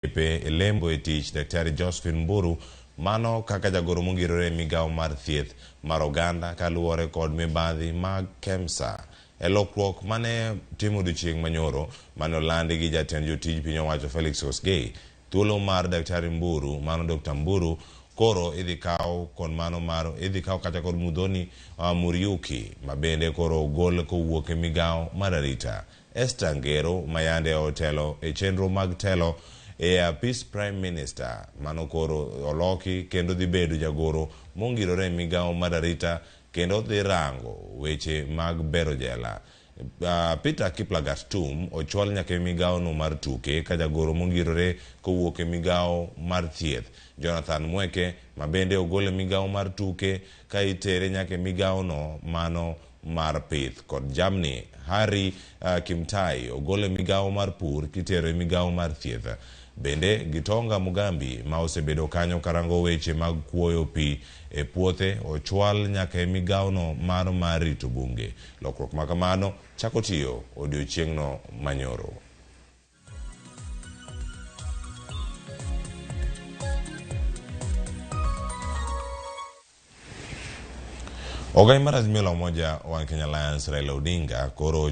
Migepe e lembo e tich Daktari Josephine Mburu mano kaka jagoro mongirore e migawo mar thieth mar oganda kaluwore kod mibadhi mag KEMSA. E lokruok mane timo odiochieng' manyoro mane olandi gi jatend jotij piny owacho Felix Kosgei, thuolo mar Daktari Mburu mano Dr. Mburu koro idhi kaw kod mano mar idhi kaw kata kod Muthoni Muriuki ma bende koro ogol kowuok e migawo mar arita. Esther Ngero ma yande otelo e chenro mag telo e apis Prime Minister mano koro oloki kendo dhi bedo jagoro mongirore e migawo mar arita kendo dhi rango weche mag bero jela. Peter Kiplagat Tum ochwal nyaka e migawo no mar tuke ka jagoro mongirore kowuok e migawo mar thieth. Jonathan Mweke ma bende ogol e migawo mar tuke ka itere nyaka e migawo no mano mar pith kod jamni. Harry Kimtai ogol e migawo mar pur kitero e migawo mar thieth. Bende Gitonga Mugambi ma osebedo kanyo karango weche mag kuoyo pi e puothe ochwal nyaka e migawo no mar rito bunge. Lokruok ma kamano chako tiyo odiochieng'no manyoro. Ogai mar Azimio la Umoja One Kenya Alliance Raila Odinga koro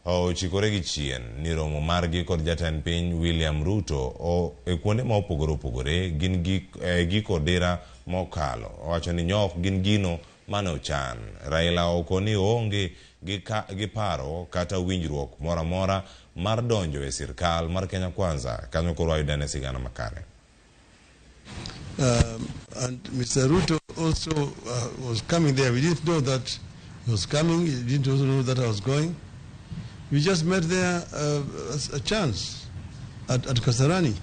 ochikore gi chien ni romo margi kod jatend piny William Ruto e kuonde ma opogore opogore gin giko dira mokalo. Owacho ni nyok gin gino mane ochan. Raila okoni oonge gi paro kata winjruok moro amora mar donjo e sirkal mar Kenya Kwanza. Kanyo koro wayudane sigana makare. And Mr. Ruto also was coming there. We didn't know that he was coming. He didn't also know that I was going. We just met there as a chance at Kasarani,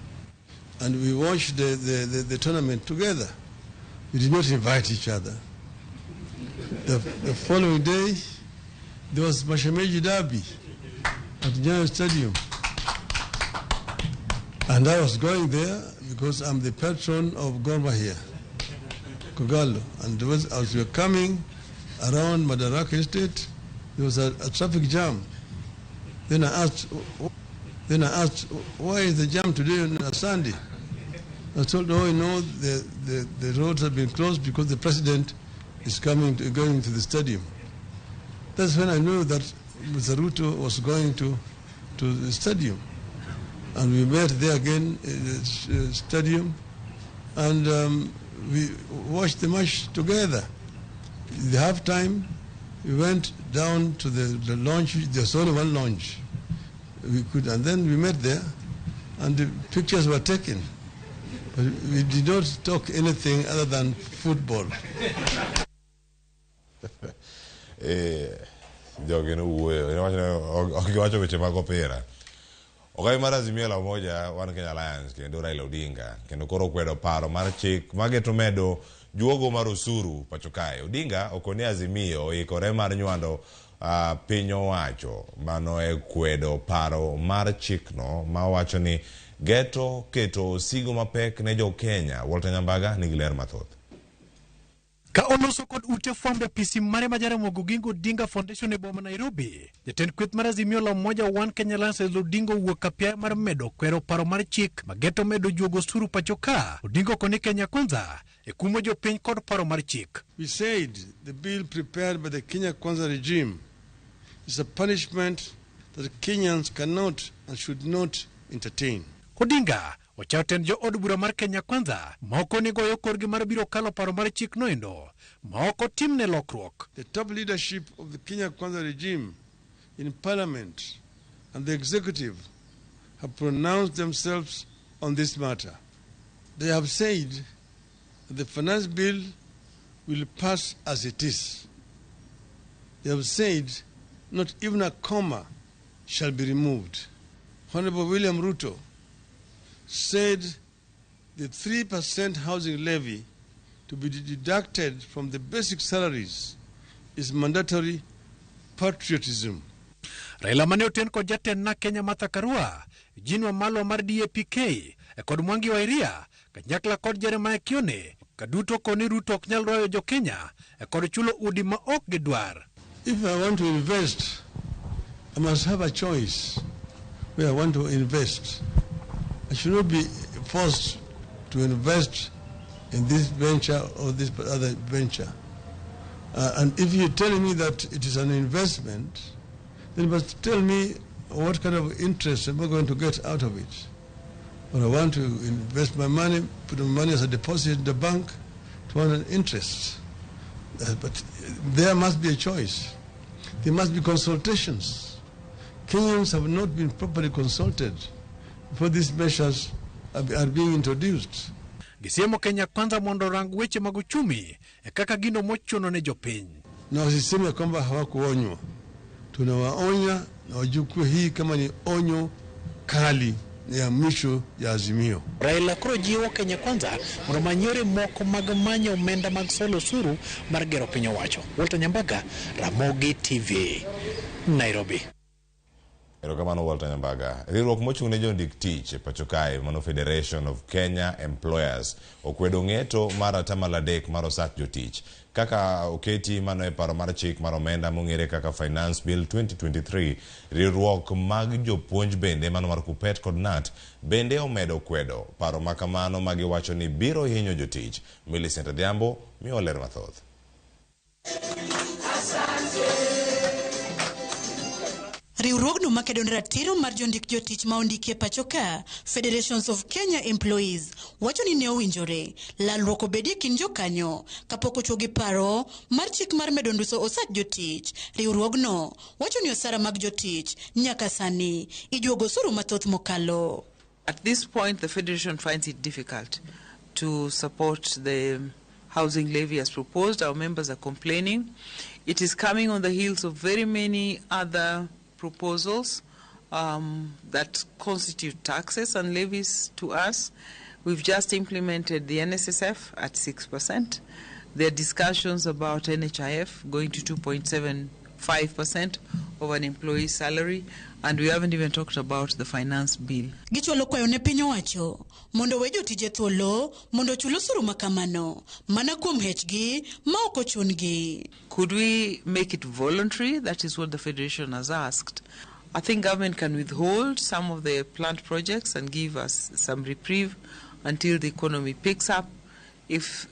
and we watched the tournament together. We did not invite each other. The following day, there was Mashemeji Derby at Nyayo Stadium. And I was going there because I'm the patron of Gor Mahia, Kogalo. And as we were coming around Madaraka Estate, there was a traffic jam. Then I asked, why is the jam today on a Sunday? I told, oh, the roads have been closed because the president is going to the stadium. That's when I knew that Mr. Ruto was going to the stadium. And we met there again in the stadium, and we watched the match together. In the halftime, we went down to the lounge. There's only one lounge. We could, and then we met there, and the pictures were taken. But we did not talk anything other than football. Jogi no wuoyo, ok giwacho weche mag opira. Ogai mar Azimio la Umoja One Kenya Alliance kendo Raila Odinga kendo koro kwedo paro mar chik mageto medo juogo mar osuru pacho kae. Odinga okoni Azimio oikore mar nywando piny owacho mano e kwedo paro mar chikno ma wacho ni geto keto osigo mapek ne jo Kenya. Walter Nyambaga nigi ler mathoth. Ka oloso kod ute fwambo e apisi mare ma Jaramogi Oginga Odinga Foundation e boma Nairobi, jatend kweth mar Azimio la Umoja One Kenya Alliance Raila Odinga owuok apiaya mar medo kwero paro mar chik mageto medo juogo osuru pacho ka. Odinga okoni Kenya Kwanza e kumo jopiny kod paro mar chik. We said the bill prepared by the Kenya Kwanza regime is a punishment that Kenyans cannot and should not entertain. Odinga ochayo tend jo od bura mar Kenya Kwanza ma ok onego oyo korgi mar biro kalo paro mar chik noendo ma ok otimne lokruok. The top leadership of the Kenya Kwanza regime in parliament and the executive have pronounced themselves on this matter. They have said that the finance bill will pass as it is. They have said not even a comma shall be removed. Honorable William Ruto said the 3% housing levy to be deducted from the basic salaries is mandatory patriotism. Raila mane oten kod jatend na Kenya Martha Karua, Eugene Wamalwa mar DAPK e kod Mwangi wa Iria kanyakla kod Jeremiah Kioni kaduto koni Ruto ok nyal rwayo jo Kenya e kod chulo udi ma ok gidwar. If I want to invest, I must have a choice where I want to invest. I should not be forced to invest in this venture or this other venture. And if you're telling me that it is an investment, then you must tell me what kind of interest am I going to get out of it. Or I want to invest my money, put my money as a deposit in the bank to earn an interest. But there must be a choice. There must be consultations. Kenyans have not been properly consulted before these measures are being introduced. Gisiemo Kenya Kwanza mondo orang weche mag uchumi e kaka gino mochuno ne jopiny. Na wasiseme kwamba hawakuonywa. Tunawaonya na wajukue hii kama ni onyo kali ya mwisho ya Azimio. Raila koro jiwo Kenya Kwanza mondo omany yore moko mag manyo omenda mag solo osuru mar gero piny owacho. Walter Nyambaga, Ramogi TV, Nairobi. Erokamano Walter Nyambaga. Riwruok mochung' ne jondik tich e pacho kae mano Federation of Kenya Employers okwedo ng'eto mar 3% mar osach jotich kaka oketi mano e paro mar chik mar omenda mong'ere kaka Finance Bill 2023. Riwruok mag jopuonj bende mano mar KUPPET kod KNUT bende omedo kwedo paro makamano magiwacho ni biro hinyo jotich. Millicent Adhiambo miyo ler mathoth. Riwruogno makedo ne ratiro mar jondik jotich ma ondiki e pacho ka, Federations of Kenya Employees, wacho ni ne owinjore lalruok obedie kind jokanyo kapok ochuo gi paro mar chik mar medo nduso osach jotich. Riwruogno wacho ni osara mag jotich nyaka sani ijuogo osuru mathoth mokalo. At this point, the Federation finds it difficult to support the housing levy as proposed. Our members are complaining. It is coming on the heels of very many other proposals that constitute taxes and levies to us. We've just implemented the NSSF at 6%. There are discussions about NHIF going to 2.75% of an employee's salary, and we haven't even talked about the finance bill. Gichwalo kwayo ne piny owacho mondo we jotije thuolo mondo ochul osuru makamano mana kuom hechgi ma ok ochun-gi. Could we make it voluntary? That is what the Federation has asked. I think government can withhold some of the planned projects and give us some reprieve until the economy picks up. If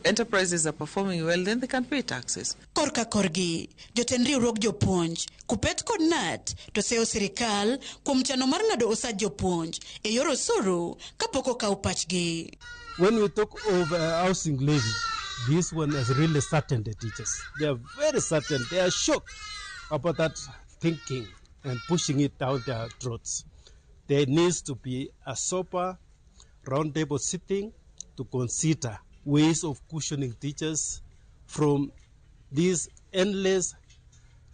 enterprises are performing well, then they can pay taxes. Korka korgi, jotend riwruog jopuonj, KUPPET kod KNUT to seyo sirikal kuom chano mar ng'ado osach jopuonj e yor osuru kapok okaw pachgi. When we talk of housing levy, this one has really saddened the teachers. They are very saddened. They are shocked about that thinking and pushing it down their throats. There needs to be a sober roundtable sitting to consider ways of cushioning teachers from this endless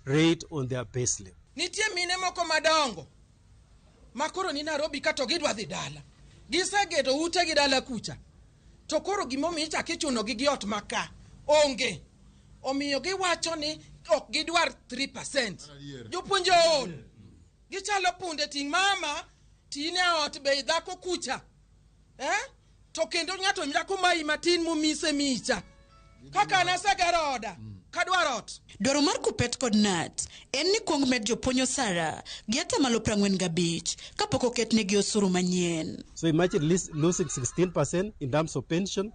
rate on their payslip. Nitie mine moko madongo makoro ni Nairobi ka to gidwa dhi dala. Gisegedo ute gi dala kucha. To koro gimomiyo ichako ichuno gi gi ot maka onge. Omiyo giwacho ni ok gidwar 3%. Jopuonj ool. Gichalo punde ting' mama tine ot be dhako kucha. To kendo ng'ato nyako mayi matin momise micha. Kaka nasegero oda, kadwaro ot. Dwaro mar KUPPET kod KNUT en ni kuong med jopuonj osara gi 45% kapok oketnegi osuru manyien. So imagine losing 16% in terms of pension,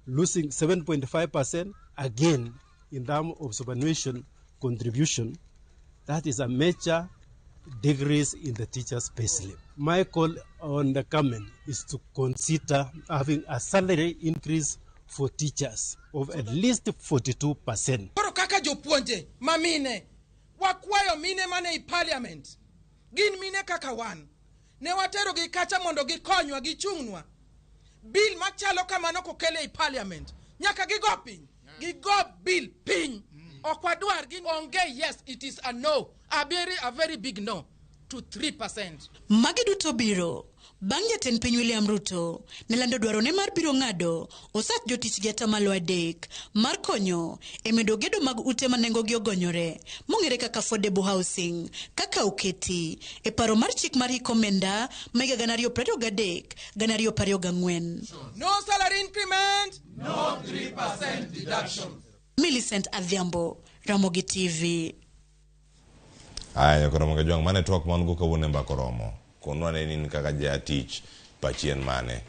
losing 7.5% again in terms of superannuation contribution. That is a major decrease in the teacher's payslip. My call on the government is to consider having a salary increase for teachers of at least 42%. Koro kaka jopuonje ma mine, wakwayo mine mane i parliament, gin mine kaka wan. Ne watero gi kacha mondo gikonywa, gichung'nwa. Bill machalo kamano kokele i parliament, nyaka gigo piny, gigo bill piny. Ok wadwar gi onge yes, it is a no. A very big no to 3%. Magi duto biro bang' jatend piny William Ruto ne lando dwarone mar biro ng'ado osach jotich gi 3% mar konyo e medo gedo mag ute ma nengogi ogonyore mong'ere kaka affordable housing kaka oketi e paro mar chik mar hik omenda ma higa 2023-2024. No salary increment, no 3% deduction. Millicent Adhiambo, Ramogi TV. Aya, nyakoro Ramogi Jwang', mane twak man go kawuono e Mbaka Oromo. Konwa ne in kaka jatich Pachi en mane?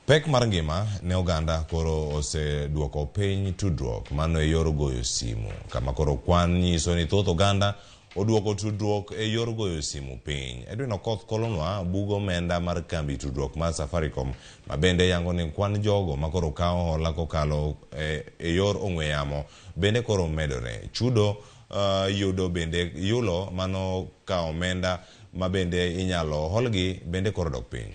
Pek mar ngima ne oganda koro oseduoko piny tudruok mano e yor goyo simu kama koro kwan nyiso ni thoth oganda oduoko tudruok e yor goyo simu piny. Edwin Okoth kolonwa bug omenda mar kambi tudruok mar Safaricom ma bende yango ni kwan jogo ma koro kawo hola kokalo e yor ong'we yamo bende koro medore. Chudo yudo bende yulo mano ka omenda ma bende inyalo holgi bende koro dok piny.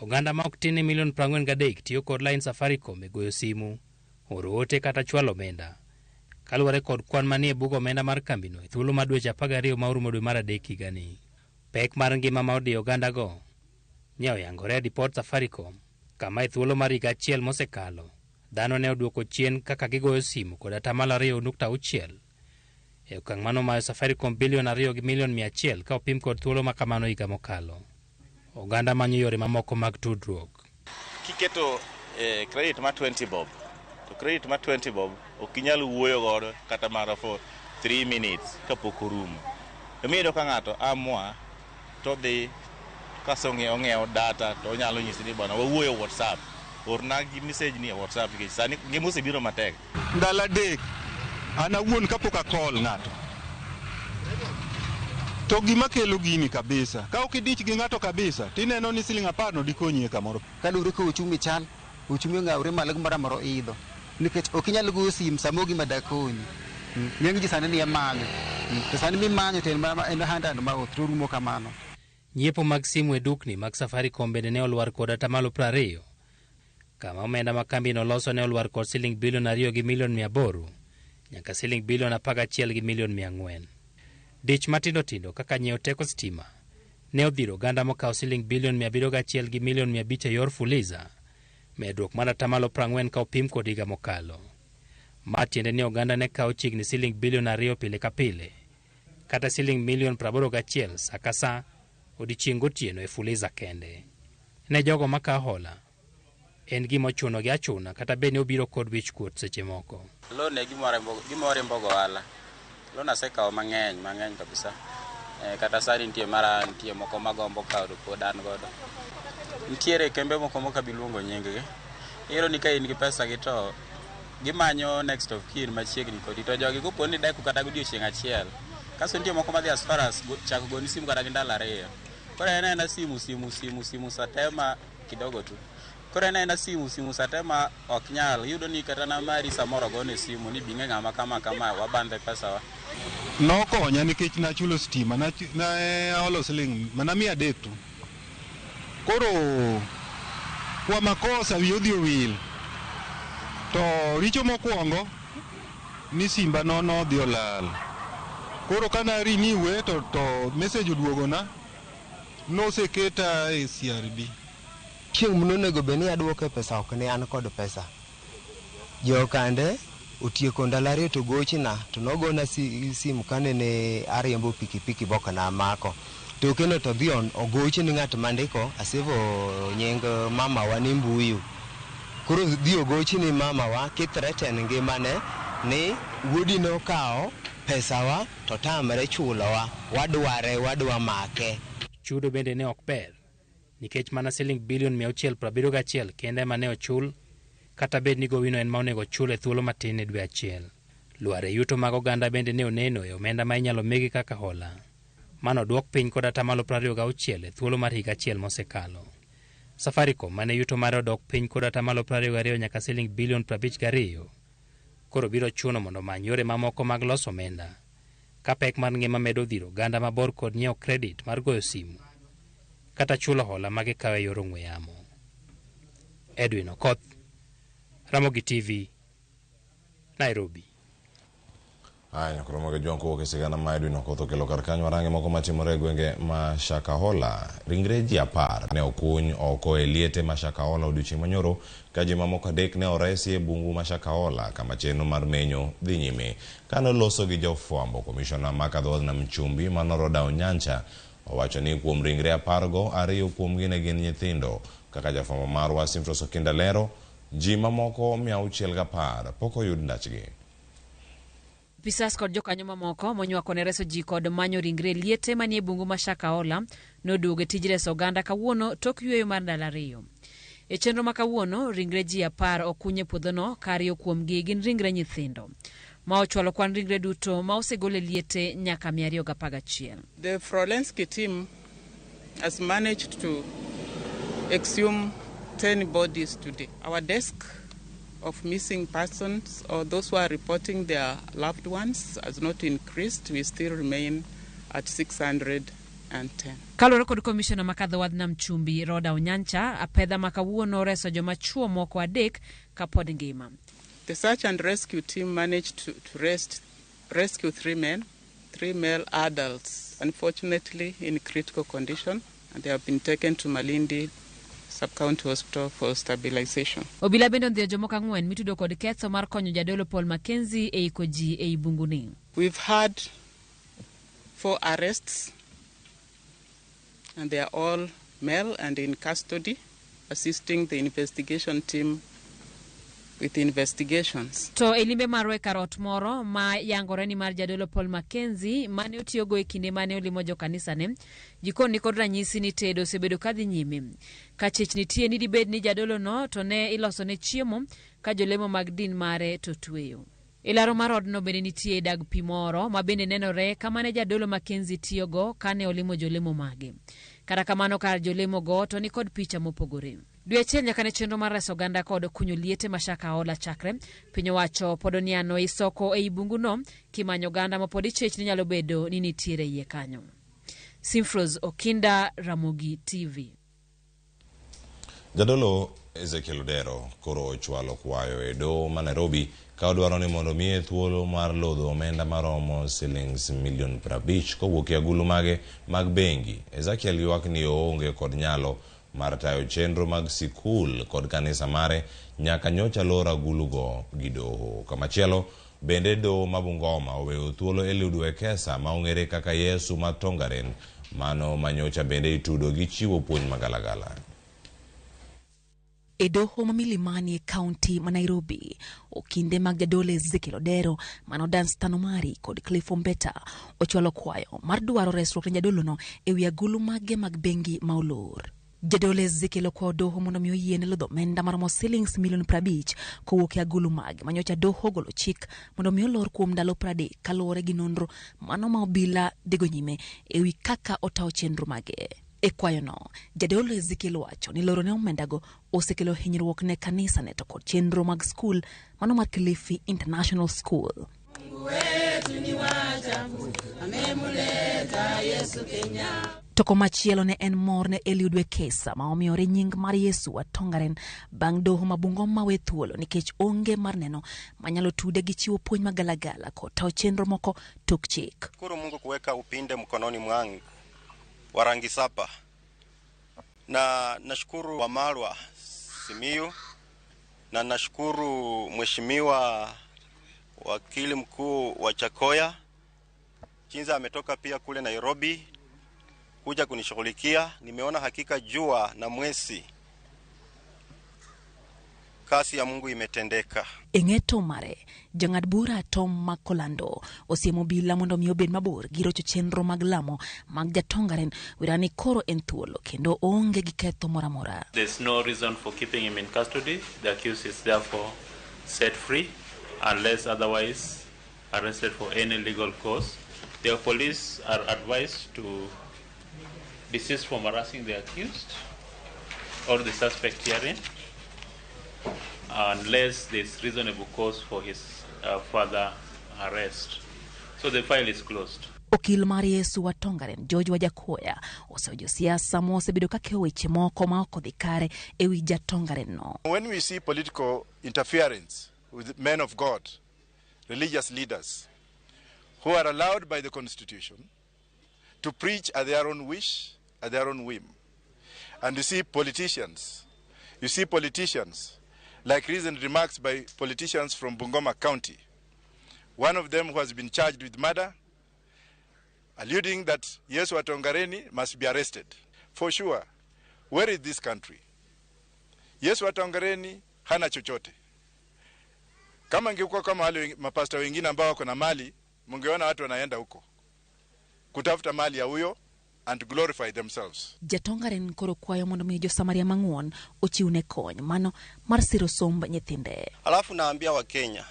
Oganda ma ok tin ne milion 43 tiyo kod lain Safaricom e goyo simu, oro ote kata chwalo omenda. Kaluwore kod kwan manie bug omenda mar kambino e thuolo mar dweche 12 ma orumo dwe mar adek higani. Pek mar ngima ma odiyo ogandago ne oyangore e ripod Safaricom, kama e thuolo mar higa achiel mosekalo, dhano ne oduoko chien kaka gigoyo simu kod atamalo 2.6. E okang' mano mayo Safaricom bilion 2 gi milion 100 ka opim kod thuolo ma kamano higa mokalo. Oganda manyo yore mamoko mag tudruok. Kiketo credit ma 20 bob, to credit ma 20 bob ok inyal wuoyo godo kata mana for 3 minutes kapok orumo. Iyudo ka ng'ato amua to dhi kaso ong'iewo data to onyalo nyisi ni bwana wawuoyo WhatsApp, orna gi message ni e WhatsApp nikech sani ngima osebiro matek. Ndalo adek an awuon kapok akol ng'ato. To gima kelo gini kabisa, ka ok idich gi ng'ato kabisa, tineno ni siling 10 no dikonyi kamoro. Kaluwore ka uchumi chal, uchumi ong'awore malo gimoro amora oidho. Nikech ok inyal goyo sim samo gima dakonyi. Ng'eny ji sani ni e manyo. To sani mimanyo to en hand and mouth to rumo kamano. Nyiepo mag simu e dukni mag Safaricom bende ne olwar kod atamalo 20. Kama omenda ma kambino loso ne olwar kod siling bilion 2 gi milion 800 nyaka siling bilion 11 gi milion 400. Dich matindo tindo kaka nyiewo teko stima ne odhiro oganda mokawo siling bilion 701 gi milion 500 e yor Fuliza, medruok mar atamalo 40 ka opim kod higa mokalo. Ma tiende ni oganda ne kawo chiegni siling bilion 2 pile ka pile, kata siling milion 81 sa ka sa odiechieng' gotieno e Fuliza kende. Ne jogo makawo hola, en gima ochuno gi achuna kata bed ni obiro kod wich kuot seche moko. Loan e gima orimbo go ohala. Loan asekawo mang'eny mang'eny kabisa. Kata sani nitie mara nitie moko magombo kawo to pod an godo. Nitiere kembe moko mok abi luongo nying-gi. Iyudo ni ka in gi pesa gi to gimanyo next of kin machiegni kodi to jogi kopo ni deko kata godiochieng' achiel. Kasto nitie moko madhi as far as chako goni simu kata gi ndalo 2. Koro en aena simu simu simu simu satema kidogo tu. Koro en aena simu simu satema ok nyal. Iyudo ni kata na mari samoro gone simu ni bing'e ng'ama kama kama wabandhe pesawa. Nokonya nikech nachulo stima, naolo siling mana 300 tu. Koro kwa makosa wiya odhi owil. To richo mokwongo ni simba no nodhi olal. Koro kana renew to message oduogona noseketa e CRB. Chieng' monego bed ni aduoke pesa ok ne an kod pesa. Jokande otieko ndalo 2 to gochna to nogona simu kanene ariembo pikipiki bok namako. To kendo to dhi ogochi ni ng'at mandiko asevo nying mamawa ni Mbuyu. Koro dhi ogochi ni mamawa kithreaten ngimane ni wuodi nokawo pesawa to tamre chulowa, wadware wadwa make. Chudo bende ne ok ber nikech mana siling bilion 671 kende ema ne ochul, kata bed ni gowino en ma onego ochul e thuolo matin e dwe achiel. Lwar e yuto mag oganda bende ne oneno e omenda ma inyalo migi kaka hola. Mano oduok piny kod atamalo 26 e thuolo mar higa achiel mosekalo. Safaricom mane yuto mare odok piny kod atamalo 22 nyaka siling bilion 52 koro biro chuno mondo omany yore mamoko mag loso omenda. Ka pek mar ngima medo dhiro oganda mabor kod nyiewo credit mar goyo simu kata chulo hola ma gikawo e yor ong'we yamo. Edwin Okoth, Ramogi TV, Nairobi. Aya, koro mago jwang' kowuok e sigana ma Edwin Okoth okelo kar kanyo. Warange moko matimore e gwenge ma Shakahola. Ringre ji 10 ne okuny oko e liete ma Shakahola odiochieng' manyoro ka ji mamoko 3 ne oresi e bungu ma Shakahola kama chenro mar menyo dhi nyime. Kane oloso gi jofwambo, komishona ma kadho nam chumbi mano Roda Onyancha owacho ni kuom ringre 10 go, 2 kuomgi ne gin nyithindo. Kaka jafwambo marwa Simfros Okinda lero, ji mamoko 610 pok oyud ndachgi. Apisas kod jokanyo mamoko monywako ne reso ji kod manyo ringre liete manie bungu ma Shakahola noduogo e tij reso oganda kawuono tok yueyo mar ndalo 2. E chenro ma kawuono, ringre ji 10 okuny e puodhono ka 2 kuomgi gin ringre nyithindo. Ma ochwalo kwan ringre duto ma osegol e liete nyaka 211. The forensic team has managed to exhume 10 bodies today. Our desk of missing persons or those who are reporting their loved ones has not increased. We still remain at 610. Kaluwore kod komishona ma kadho wadh Nam Chumbi Roda Onyancha, apedha ma kawuono oreso joma chuo moko 3 kapod ngima. The search and rescue team managed to rescue 3 men, 3 male adults, unfortunately in critical condition, and they have been taken to Malindi Sub-County Hospital for stabilization. Obila bende ondhiyo jomoko 4 mitudo kod ketho mar konyo jadolo Paul Mackenzie e iko ji ei bunguni. We've had 4 arrests, and they are all male and in custody, assisting the investigation team with investigations. To e limbe marwa e kar ot moro ma yangore ni mar jadolo Paul Mackenzie mane otiyogo e kinde mane olimo jokanisane, jikon ni kod ranyisi ni tedo osebedo kadhi nyime. Ka chich nitie ni dibed ni jadolono to ne ilosone chiemo ka jolemo mag din mare to tweyo. E laro mar odno bende nitie dag pi moro ma bende nenore kama ne jadolo Mackenzie tiyogo kane olimo jolemo mage. Kata kamano kar jolemo go to ni kod picha mopogore. Dwe achiel nyaka ne chenro mar reso oganda kod kunyo liete ma Shakahola chakre, piny owacho pod oniano isoko ei bunguno kimanyo oganda ma pod ichich ni nyalo bedo ni nitiere iye kanyo. Simfros Okinda, Ramogi TV. Jadolo Ezekiel Odero koro ochwalo kwayo e doho ma Nairobi ka odwaro ni mondo miye thuolo mar lodho omenda maromo silings milion 50 kowuok e agulu mage mag bengi. Ezekiel ywak ni oonge kod nyalo mar tayo chenro mag sikul kod kanisa mare nyaka nyocha lor agulugo gi doho. Kamachielo bende doho ma Bungoma oweyo thuolo Eliud Wekesa ma ong'ere kaka Yesu ma Tongaren, mano manyocha bende itudo gi chiwo puonj magalagala. E doho ma Milimani e kaunti ma Nairobi, okinde mag jadolo Ezekiel Odero mano Danstan Omari kod Cliff Ombeta ochwalo kwayo mar dwaro resruok ne jadolono ewi agulu mage mag bengi ma olor. Jadolo Ezekiel okwayo doho mondo mi oyiene lodho omenda maromo silings milion 50 kowuok e agulu mage manyocha doho ogolo chik mondo mi olor kuom ndalo 30 kaluwore gi nonro mano ma obila dhigo nyime ewi kaka otawo chenro mage. E kwayono, jadolo Ezekiel wacho ni loro ne omendago osekelo hinyruok ne kanisa ne to kod chenro mag skul mano mar Kilifi International School. To komachielo ne en mor ne Eliud Wekesa ma omiyore nying mar Yesu wa Tongaren bang' doho ma Bungoma we thuolo nikech onge mar neno manyalo tude gi chiwo puonj magalagala kod tayo chenro moko tok chik. Shukuru Mungu kuweka upinde mkononi mwangu wa rangi sapa, na nashukuru Wamalwa Simiyu, na nashukuru Mheshimiwa Wakili Mkuu wa Chakoya Chinza ametoka pia kule Nairobi kuja kunishughulikia. Nimeona hakika jua na mwezi, kasi ya Mungu imetendeka. Eng'eto mare, jang'ad bura Tom Makolando osiemo obila mondo mi obed mabor gi rocho chenro mag lamo mag jatongaren wirani koro en thuolo kendo oonge gi ketho moro amora. There's no reason for keeping him in custody. The accused is therefore set free unless otherwise arrested for any legal cause. The police are advised to desist from harassing the accused or the suspect herein unless there's reasonable cause for his further arrest. So the file is closed. Okil mar Yesu wa Tongaren George Wajakoya osewajo siasa mosebedo kakeyo weche moko ma ok odhi kare ewi jatongaren no. When we see political interference with men of God, religious leaders who are allowed by the Constitution to preach at their own wish, at their own whim. And you see politicians like recent remarks by politicians from Bungoma County, one of them who has been charged with murder, alluding that Yesu wa Tongareni must be arrested. For sure, where is this country? Yesu wa Tongareni hana chochote. Kama ingekuwa kama wale mapasta wengine ambao wako na mali, mungeona watu wanaenda huko kutafuta mali ya huyo and glorify themselves. Jatongaren koro kwayo mondo mi jo-Samaria mang'won ochiwne kony mano mar siro somb nyithinde. Alafu naambia Wakenya,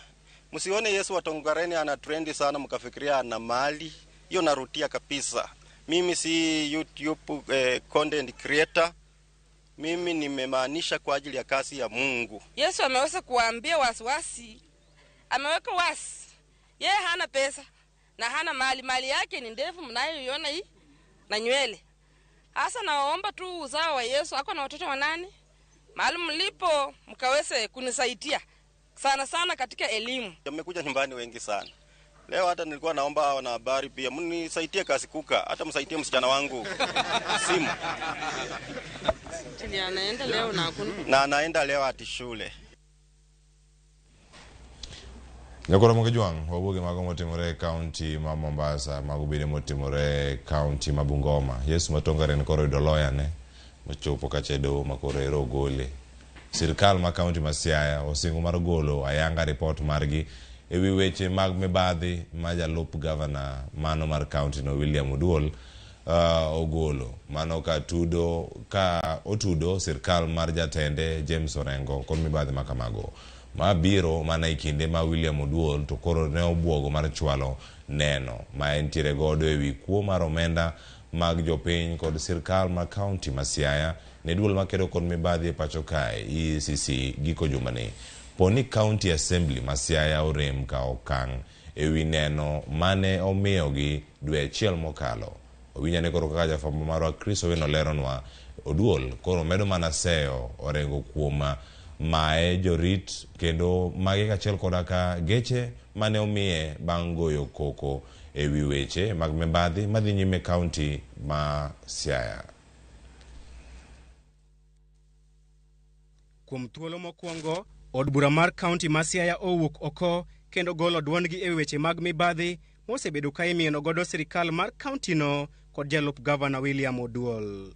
msione Yesu wa Tongaren ana trendi sana mkafikiria ana mali. Hiyo narutia kabisa. Mimi si YouTube content creator. Mimi nimemaanisha kwa ajili ya kazi ya Mungu. Yesu ameweza kuambia wasiwasi, ameweka wasi. Yeye hana pesa na hana mali, mali yake ni ndefu mnayoiona hii na nywele. Hasa naomba tu uzao wa Yesu, ako na watoto 8. Mahali mlipo mkaweze kunisaidia sana sana katika elimu. Wamekuja nyumbani wengi sana. Leo hata nilikuwa naomba wanahabari pia mnisaidie kazi kuka, hata msaidie msichana wangu simu. Anaenda leo na hakuna. Na anaenda leo hadi shule. Nyakoro Mokejwang' wawuoge mago motimore e kaunti ma Mombasa, mago bende motimore e kaunti ma Bungoma. Yesu Matongaren koro oyudo loyane mochopo kacha e doho ma koro ero ogole. Sirkal ma kaunti ma Siaya osingo mar golo ayanga ripot margi ewi weche mag mibadhi ma jalup gavana mano mar kaunti no William Oduol ogolo. Mano ka otudo sirkal mar jatende James Orengo kod mibadhi ma kamago. Ma biro mana e kinde ma William Oduol to koro ne obuogo mar chwalo neno ma entiere godo ewi kuo mar omenda mag jopiny kod sirkal ma kaunti ma Siaya ne duol makedo kod mibadhi e pacho kae EACC giko jumani. Poni County Assembly ma Siaya orem ka okang' ewi neno mane omiyogi dwe achiel mokalo. Owinjane koro kaka jafwambo marwa Chris Owino leronwa, Oduol koro medo mana seyo Orengo kuom maye jorit kendo mage kachiel koda ka geche mane omiye bang' goyo koko ewi weche mag mibadhi madhi nyime kaunti ma Siaya. Kuom thuolo mokwongo, od bura mar kaunti ma Siaya owuok oko kendo golo duondgi ewi weche mag mibadhi mosebedo ka imieno godo sirikal mar kaunti no kod jalup gavana William Oduol.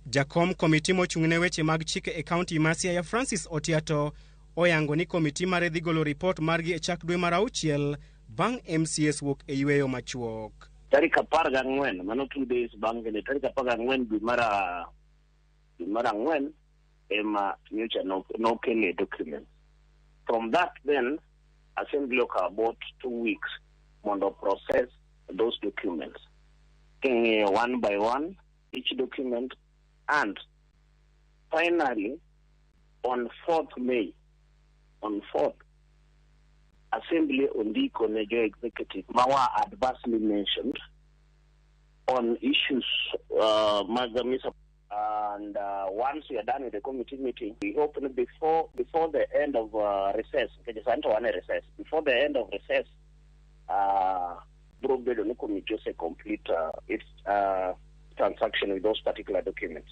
Jakom komiti mochung'ne weche mag chike e kaunti ma Siaya Francis Otiato oyango ni komiti mare dhi golo ripot margi e chak dwe mar 6 bang' MCS wuok e yweyo machuok. Tarik 14, mano 2 days bang' ne tarik 14 dwe mar 4 ema nyocha nokele documents. From that then, assembly okawo about 2 weeks mondo process those documents. King'iyo one by one each document, and finally on 4th May, on 4th, assembly ondiko ne jo executive mawa adversely mentioned on issues magamisa. And once we are done with the committee meeting, we hope before the end of recess, recess, before the end of recess, committee complete its transaction with those particular documents.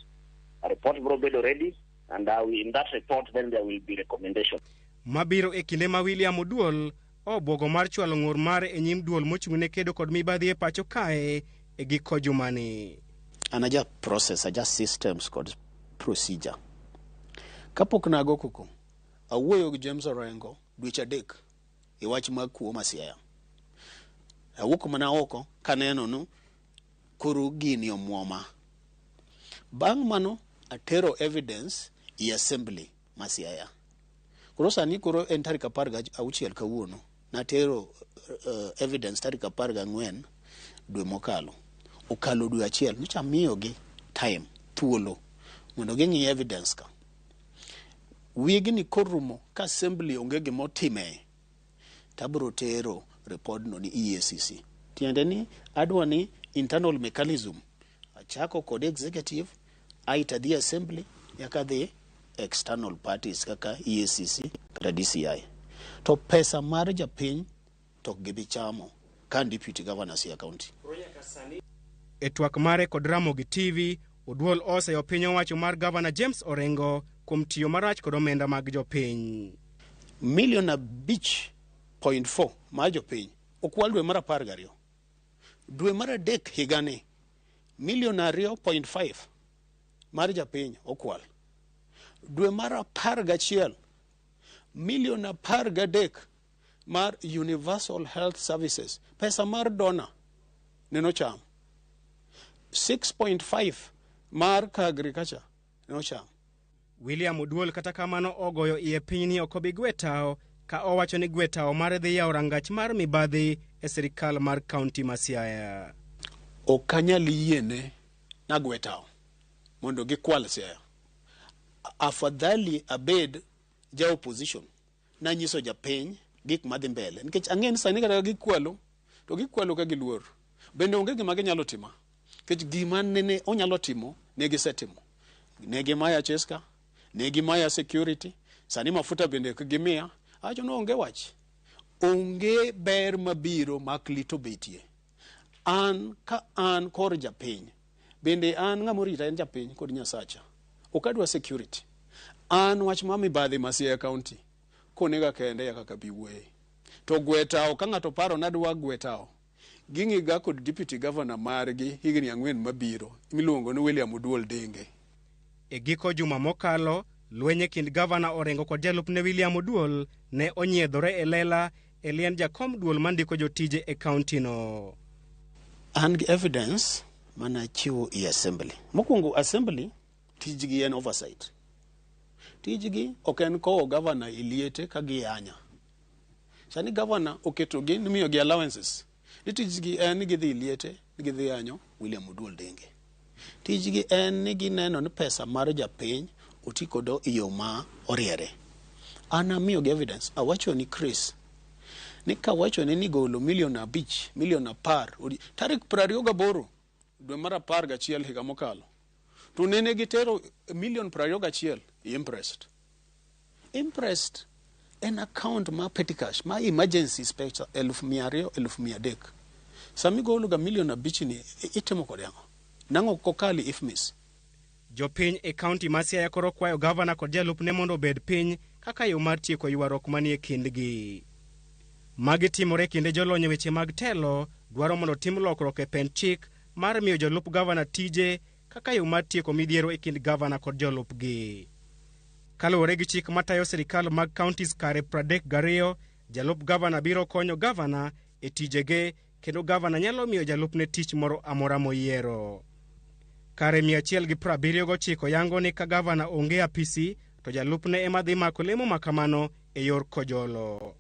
A report will be ready, and in that report then there will be recommendation. Mabiro e kinde ma William Oduol obwogo mar chwalo ng'ur mare e nyim duol mochung'ne kedo kod mibadhi e pacho kae e giko jumani. An aja process, aja systems kod procedure. Kapok nago koko, awuoyo gi James Orengo dweche 3 e wach mag kuo ma Siaya. Awuok mana oko kaneno no koro gini omuoma. Bang' mano atero evidence e assembly ma Siaya. Koro sani koro en tarik 16 kawuono. Natero evidence tarik 14 dwe mokalo. Okalo dwe achiel, nyocha miyogi time, thuolo, mondo ging'i evidence ka. Wigni korumo ka assembly onge gimotime, tabro tero report no ni EACC. Tiende ni adwa ni internal mechanism, achako kod executive, aita dhi assembly, nyaka dhi external parties kaka EACC kata DCI. To pesa mar japiny to ok gibi chamo ka deputy governor Siaya County. E twak mare kod Ramogi TV, Oduol oseyo piny owacho mar Governor James Orengo kuom tiyo marach kod omenda mag jopiny. Milion 5.4 mar jopiny okwal dwe mar 12. Dwe mar 3 higani milion 2.5 mar japiny okwal. Dwe mar 11 milion 13 mar Universal Health Services, pesa mar donor neno cham. 6.5 mar ka agriculture neno cham. William Oduol kata kamano ogoyo iye piny ni ok obi gwe tawo ka owacho ni gwe tawo mare dhi yawo rangach mar mibadhi e sirikal mar kaunti ma Siaya. Ok anyal yiene nagwe tawo mondo gikwal Siaya. Afadhali abed ja opposition nanyiso japiny gik madhi mbele nikech ang'e ni sani kata gikwalo to gikwalo ka giluor. Bende onge gima ginyalo tima nikech gima nene onyalo timo ne gisetimo. Ne gimaya Cheska, ne gimaya security, sani mafuta bende ok gimiya. Awacho ni onge wach. Onge ber mabiro mak lit obetie. An ka an kor japiny, bende an ng'ama orita en japiny kod Nyasacha. Ok adwa security. An wach ma mibadhi ma Siaya County konega kende ya kaka bi wuoye. To gwe tawo ka ng'ato paro nadwa gwe tawo, ging'iga kod deputy governor margi higni 4 mabiro miluongo ni William Oduol Denge. E giko juma mokalo, lweny e kind gavana Orengo kod jalupne William Oduol ne onyiedhore e lela e liend jakom duol mandiko jotije e kaunti no. An gi evidence manachiwo e assembly. Mokwongo assembly tijgi en oversight. Tijgi ok en kowo governor e liete ka giyanya. Sani governor oketogi ni miyogi allowances. Ni tijgi en ni gidhi liete ni gidhi yanyo William Oduol Denge. Tijgi en ni gineno ni pesa mar japiny oti kodo e yo ma oriere. An amiyogi evidence, awacho ni Chris, ni kawachone ni golo milion 5, milion 10, tarik 28 dwe mar 11 higa mokalo, to nene gitero milion 21 imprest. Imprest en account ma petty cash, ma emergency pesa 200,000, 300,000. Sami golo ga milion 5 ni itimo kode ang'o? Nang'o kokali IFMIS? Jopiny e kaunti ma Siaya koro kwayo gavana kod jalupne mondo obed piny kaka yo mar tieko ywaruok manie kindgi. Magi timore kinde jolony e weche mag telo dwaro mondo tim lokruok e pend chik mar miyo jolup gavana tije kaka yo mar tieko midhiero e kind gavana kod jolupgi. Kaluwore gi chik matayo sirikal mag counties kare 32, jalup gavana biro konyo gavana e tijege kendo gavana nyalo miyo jalupne tich moro amora moyiero. Kare 179 yango ni ka gavana onge apisi to jalupne ema dhi mako lemo makamano e yor kojolo.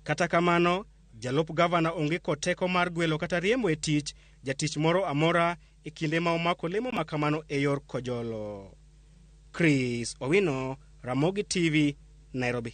Kata kamano, jalup gavana onge kod teko mar gwelo kata riembo e tich jatich moro amora e kinde ma omako lemo makamano e yor kojolo. Chris Owino, Ramogi TV, Nairobi.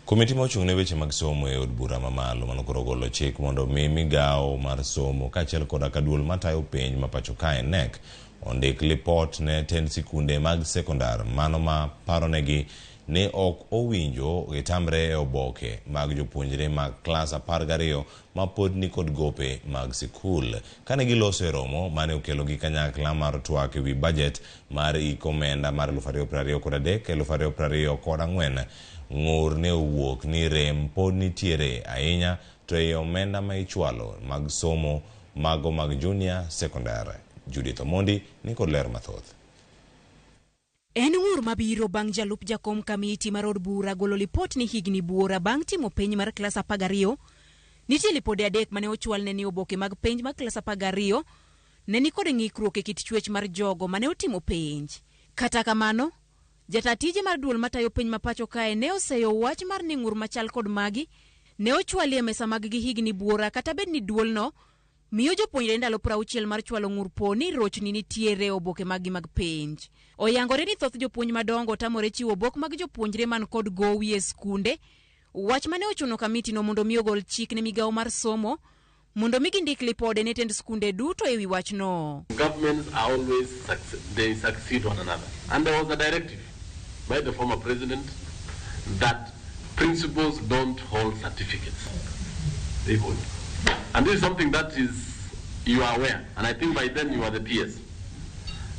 Komiti ma ochung' ne weche mag somo e od bura mamalo mano koro ogolo chik mondo mi migawo mar somo kaachiel koda ka duol matayo penj ma pacho kae KNEC ondik lipot ne tend sikunde mag sekondar mano ma paronegi ni ok owinjo gitamre e oboke mag jopuonjre mag klas 12 ma pod nikod gope mag sikul. Kane giloso e romo mane okelo gi kanyakla mar twak ewi budget mar hik omenda mar 2023 2024, ng'ur ne owuok ni rem pod nitiere ahinya to ei omenda ma ichwalo mag somo mago mag junior secondary. Judith Omondi nikod ler mathoth. En ng'ur mabiro bang' jalup jakom kamiti mar od bura golo lipot ni higni buora bang' timo penj mar klas 12. Nitie lipode 3 mane ochwalne ni oboke mag penj mag klas 12 ne nikod ng'ikruok e kit chwech mar jogo mane otimo penj. Kata kamano, jata tije mar duol matayo penj ma pacho kae ne oseyo wach mar ni ng'ur machal kod magi ne ochwali e mesa mag gi higni buora kata bed ni duolno miyo jopuonjre ndalo 60 mar chwalo ng'ur po ni rochni nitiere oboke maggi mag penj. Oyangore ni thoth jopuonj madongo tamore chiwo obok mag jopuonjre man kod gowi e skunde, wach mane ochuno kamitino mondo mi ogol chik ne migawo mar somo mondo mi gindik lipode ne tend skunde duto ewi wachno. Governments are always they succeed one another. And there was a directive by the former president that principals don't hold certificates. They hold. And this is something that is, you are aware, and I think by then you are the PS.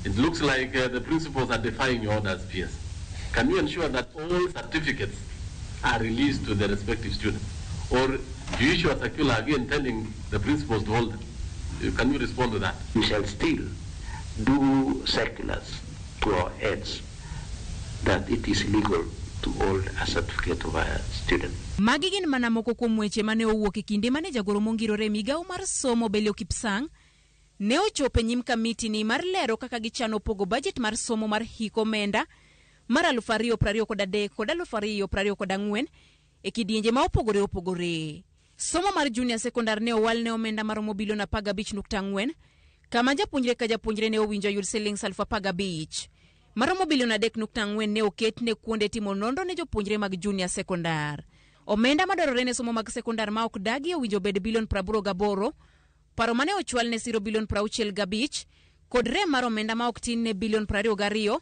It looks like the principals are defying your orders, PS. Can you ensure that all certificates are released to the respective students? Or do you issue a circular again telling the principals to hold them? Can you respond to that? We shall still do circulars to our heads that it is illegal to hold a certificate of a student. Magi gin mana moko kuom weche mane owuok e kinde mane jagoro mongirore e migawo mar somo Belio Kipsang ne ochopo e nyim kamiti ni mar lero kaka gichano pogo bajet mar somo mar hik omenda mar 2023 kod 2024 e kidienje ma opogore opogore. Somo mar junior secondar ne owal ne omenda maromo bilion 15.4 kama japuonjre ka japuonjre ne owinjo oyud silings 15,000. Maromo bilion 3.4 ne oket ne kuonde timo nonro ne jopuonjre mag junior secondar. Omenda madwarore ne somo mag sekondar ma ok dagi owinjo obed bilion 88, paro mane ochwal ne siro bilion 65 kod rem mar omenda ma ok tin ne bilion 22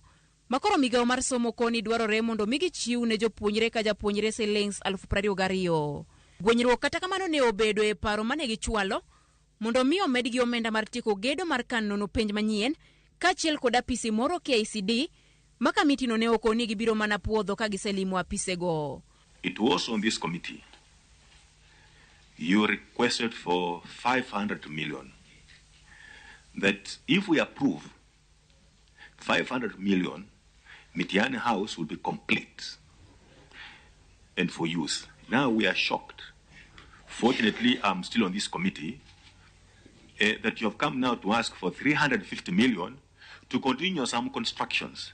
makoro migawo mar somo koni dwarore mondo mi gichiw ne jopuonjre ka japuonjre silings 22,000. Gwenyruok kata kamano ne obedo e paro mane gichwalo mondo mi omedgi omenda mar tieko gedo mar kan nono penj manyien kaachiel kod apisi moro KICD ma kamitino ne okoni gibiro mana puodho ka giselimo apisego. It was on this committee you requested for 500 million. That if we approve 500 million, Mitiani House will be complete and for use. Now we are shocked. Fortunately, I'm still on this committee, that you have come now to ask for 350 million to continue some constructions.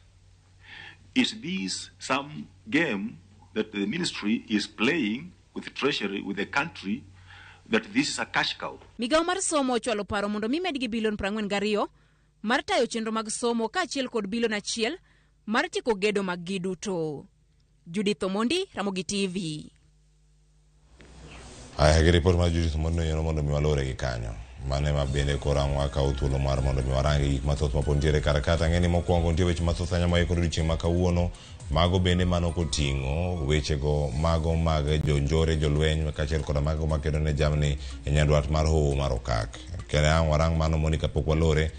Is this some game that the ministry is playing with the treasury, with the country, that this is a cash cow? Migawo mar somo ochwalo paro mondo mi medgi bilion 42 mar tayo chenro mag somo kaachiel kod bilion 1 mar tieko gedo mag gi duto. Judith Omondi, Ramogi TV. Aya, gi ripot mar Judith Omondi no mondo mi walore gi kanyo. Mane ma bende koro ang' wakawo thuolo mar mondo mi warangi gik mathoth mapod nitiere kar ka. Ang'e ni mokwongo nitie weche mathoth ahinya moikore odiochieng' ma kawuono. Mago bende mano koting'o wechego mago mag jonjore, jolweny kaachiel koda mago makedo ne jamni e nyandwat mar Hoho mar Okak. Kendo ang' warang mano mondi kapok walore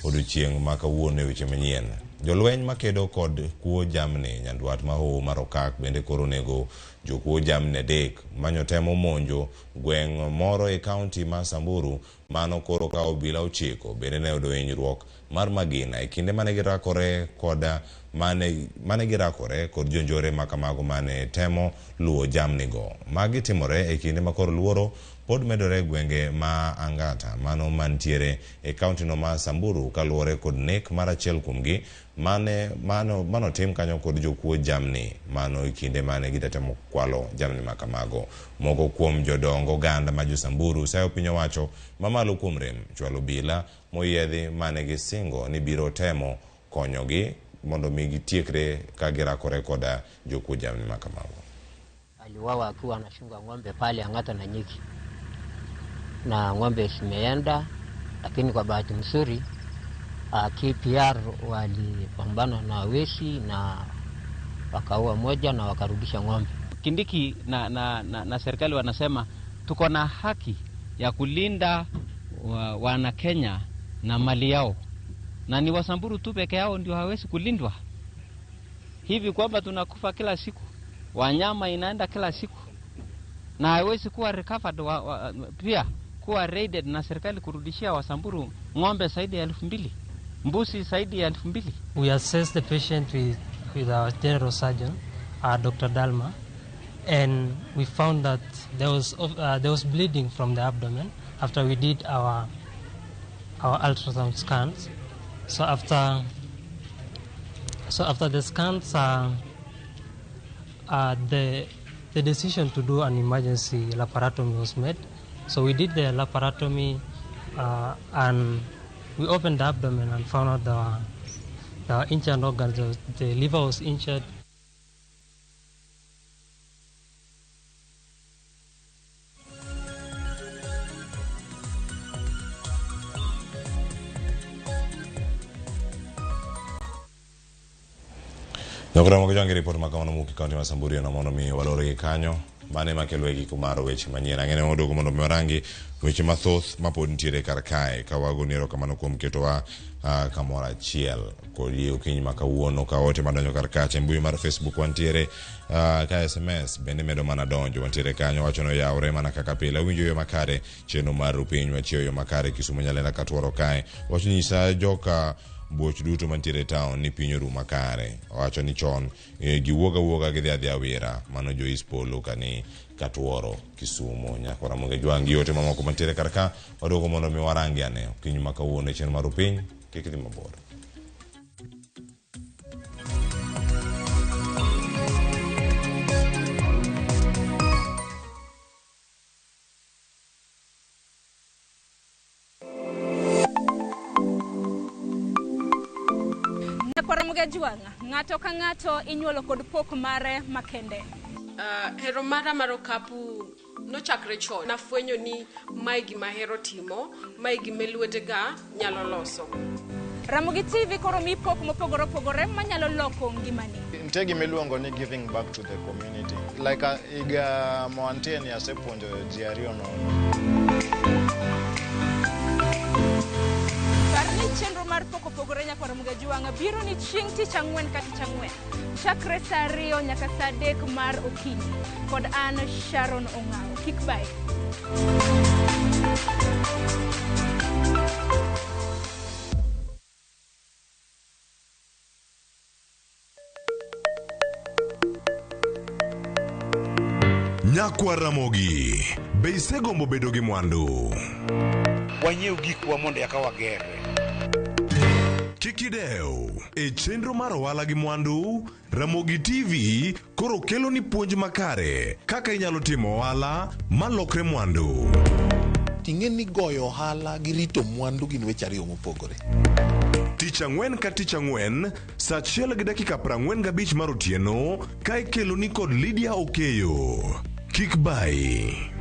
odiochieng' ma kawuono e weche manyien. Jolweny makedo kod kuo jamni nyandwat mar Hoho mar Okak bende koro onego jokuo jamni 3 manyo temo monjo gweng' moro e kaunti ma Samburu. Mano koro ka obila 9 bende ne oyudo hinyruok mar magina e kinde mane girakore kod mane girakore kod jonjore makamago mane temo luwo jamnigo. Magi timore e kinde ma koro luoro pod medore e gwenge ma Angata mano mantiere e kaunti no ma Samburu kaluwore kod nek mar achiel kuomgi mane manotim kanyo kod jokuo jamni mano e kinde mane gidatemo kwalo jamni makamago. Moko kuom jodong oganda ma jo Samburu sayo piny owacho mamalo kuom rem chwalo obila moyiedhi mane gisingo ni biro temo konyogi mondo mi gitiekre ka girakore koda jokuo jamni makamago. Aliwawa akiwa anachunga ng'ombe pale Angata na Nyiki, na ng'ombe zimeenda, lakini kwa bahati nzuri KPR walipambana na wesi na wakaua moja na wakarudisha ng'ombe. Kindiki na serikali wanasema tuko na haki ya kulinda wana Kenya na mali yao, na ni Wasamburu tu peke yao ndio hawezi kulindwa. Hivi kwamba tunakufa kila siku, wanyama inaenda kila siku, na haiwezi kuwa recovered pia kuwa raided na serikali kurudishia Wasamburu ng'ombe zaidi ya 2000, mbuzi zaidi ya 2000. We assess the patient with our general surgeon, Dr. Dalma, and we found that there was bleeding from the abdomen after we did our ultrasound scans. So after the scans, the decision to do an emergency laparotomy was made. So we did the laparotomy, and we opened the abdomen and found out the injured organs. The liver was injured. Nyakura mogo jangi report makamano muki kaunti ma Samburu no mondo mi walore gi kanyo. Mane makelo e giko mar weche manyien. Ang'e ni waduogo mondo mi warangi weche mathoth mapod nitiere kar kae. Ka wagoni erokamano kuom ketowa kamoro achiel kod okinyi ma kawuono ka ote madonjo kar kacha e mbui mar Facebook wantiere, ka SMS bende medo mana donjo wantiere kanyo. Wacho ni oyawre mana kaka pile. Awinjo yo makare chenro mar piny wachiewo yo makare Kisumu Nyalenda Katuoro kae. Wacho nyisa joka buoch duto mantiere e taon ni piny oru makare. Owacho ni chon eh, giwuog awuoga gidhi adhiya awira mano jo East Polo kani Katuoro, Kisumo, Nyakwa Ramogi Ajwang' gi ote mamoko mantiere kar ka waduogo mondo mi warangi ane okinyi ma kawuono e chenro mar Upiny kik idhi mabor. Nyakwar Ramogi Ajwang', ng'ato ka ng'ato inyuolo kod pok mare makende. Hero mara mar okapu nochakre chon. Nafwenyo ni mae gima ahero timo, mae gima lwetega nyalo loso. Ramogi TV koro mi pok mopogore opogore manyalo loko ngimani. Nitie gima iluongo ni giving back to the community. Like higa ma wantie ni asepuonjo ji ariyo nono. Par ni chenro mar pok opogore Nyakwar Ramogi Ajwang' biro ni chieng' tich ang'wen ka tich ang'wen. Chakre saa 2 nyaka saa 3 mar okinyi. Kod an Sharon Ong'awo. Kik bayi. Nyakwar Ramogi, be isegombo bedo gi mwandu? Wanyiew gikwa mondo eka wagerre. Kik idew. E chenro mar ohala gi mwandu, Ramogi TV koro kelo ni puonj makare kaka inyalo timo ohala malokre mwandu. Ting'e ni goyo ohala gi rito mwandu gin weche ariyo mopogore. Tich ang'wen ka tich ang'wen, saa achiel gi dakika 45 mar otieno, ka ikelo ni kod Lydia Okeyo. Kik bayi.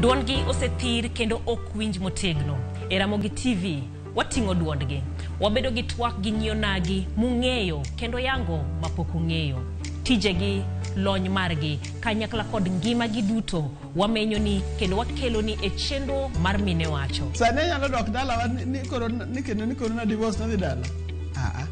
Duondgi osethir kendo ok winj motegno. E Ramogi TV, wating'o duondgi. Wabedo gi twak gi nyionagi mung'eyo kendo yango mapok ung'eyo. Tijegi, lony margi, kanyakla kod ngimagi duto wamenyoni kendo wakeloni e chenro mar Mine Wacho. Sani anyalo dok dalawa ni koro ni kendo ni koro na divorce nadhi dala. Ah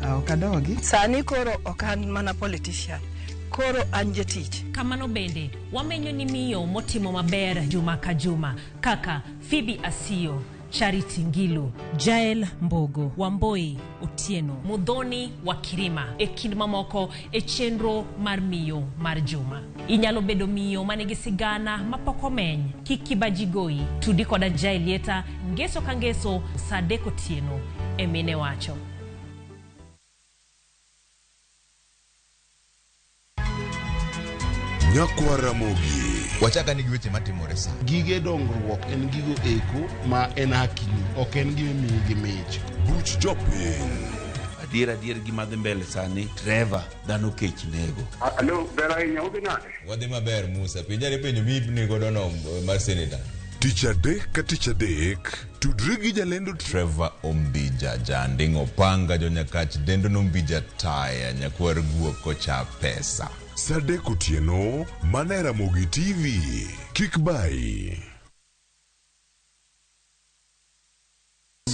ah. Ok adogi. Sani koro ok an mana politician. Koro an jatich. Kamano bende, wamenyo ni miyo motimo maber juma ka juma kaka Phoebe Asiyo, Charity Ngilu, Jael Mbogo, Wamboi Otieno, Muthoni wa Kirima e kind mamoko e chenro mar miyo mar juma. Inyalo bedo miyo manigi sigana mapok omeny. Kik kibaji goyi. Tudi koda Jael Lieta ngeso ka ngeso saa 3 otieno e Mine Wacho. Nyakwar Ramogi. Wachaka ni gi weche matimore sa. Gige dongruok en gigo eko ma en hakini, ok en gima imiyi gi mich. Buch jopiny. Adier adier gima dhi mbele sani, Trevor, dhano kech nego. Alo, ber ahinya, udhi nade? Wadhi maber Musa. Penjare penjo mi godo no mar senator. Tich adek ka tich adek, tudri gi jalendo Trevor Ombija, janding opanga jonyakach dendo nombija taya nyakwar guok kocha pesa. Saa 3 otieno, mana e Ramogi TV. Kik bayi.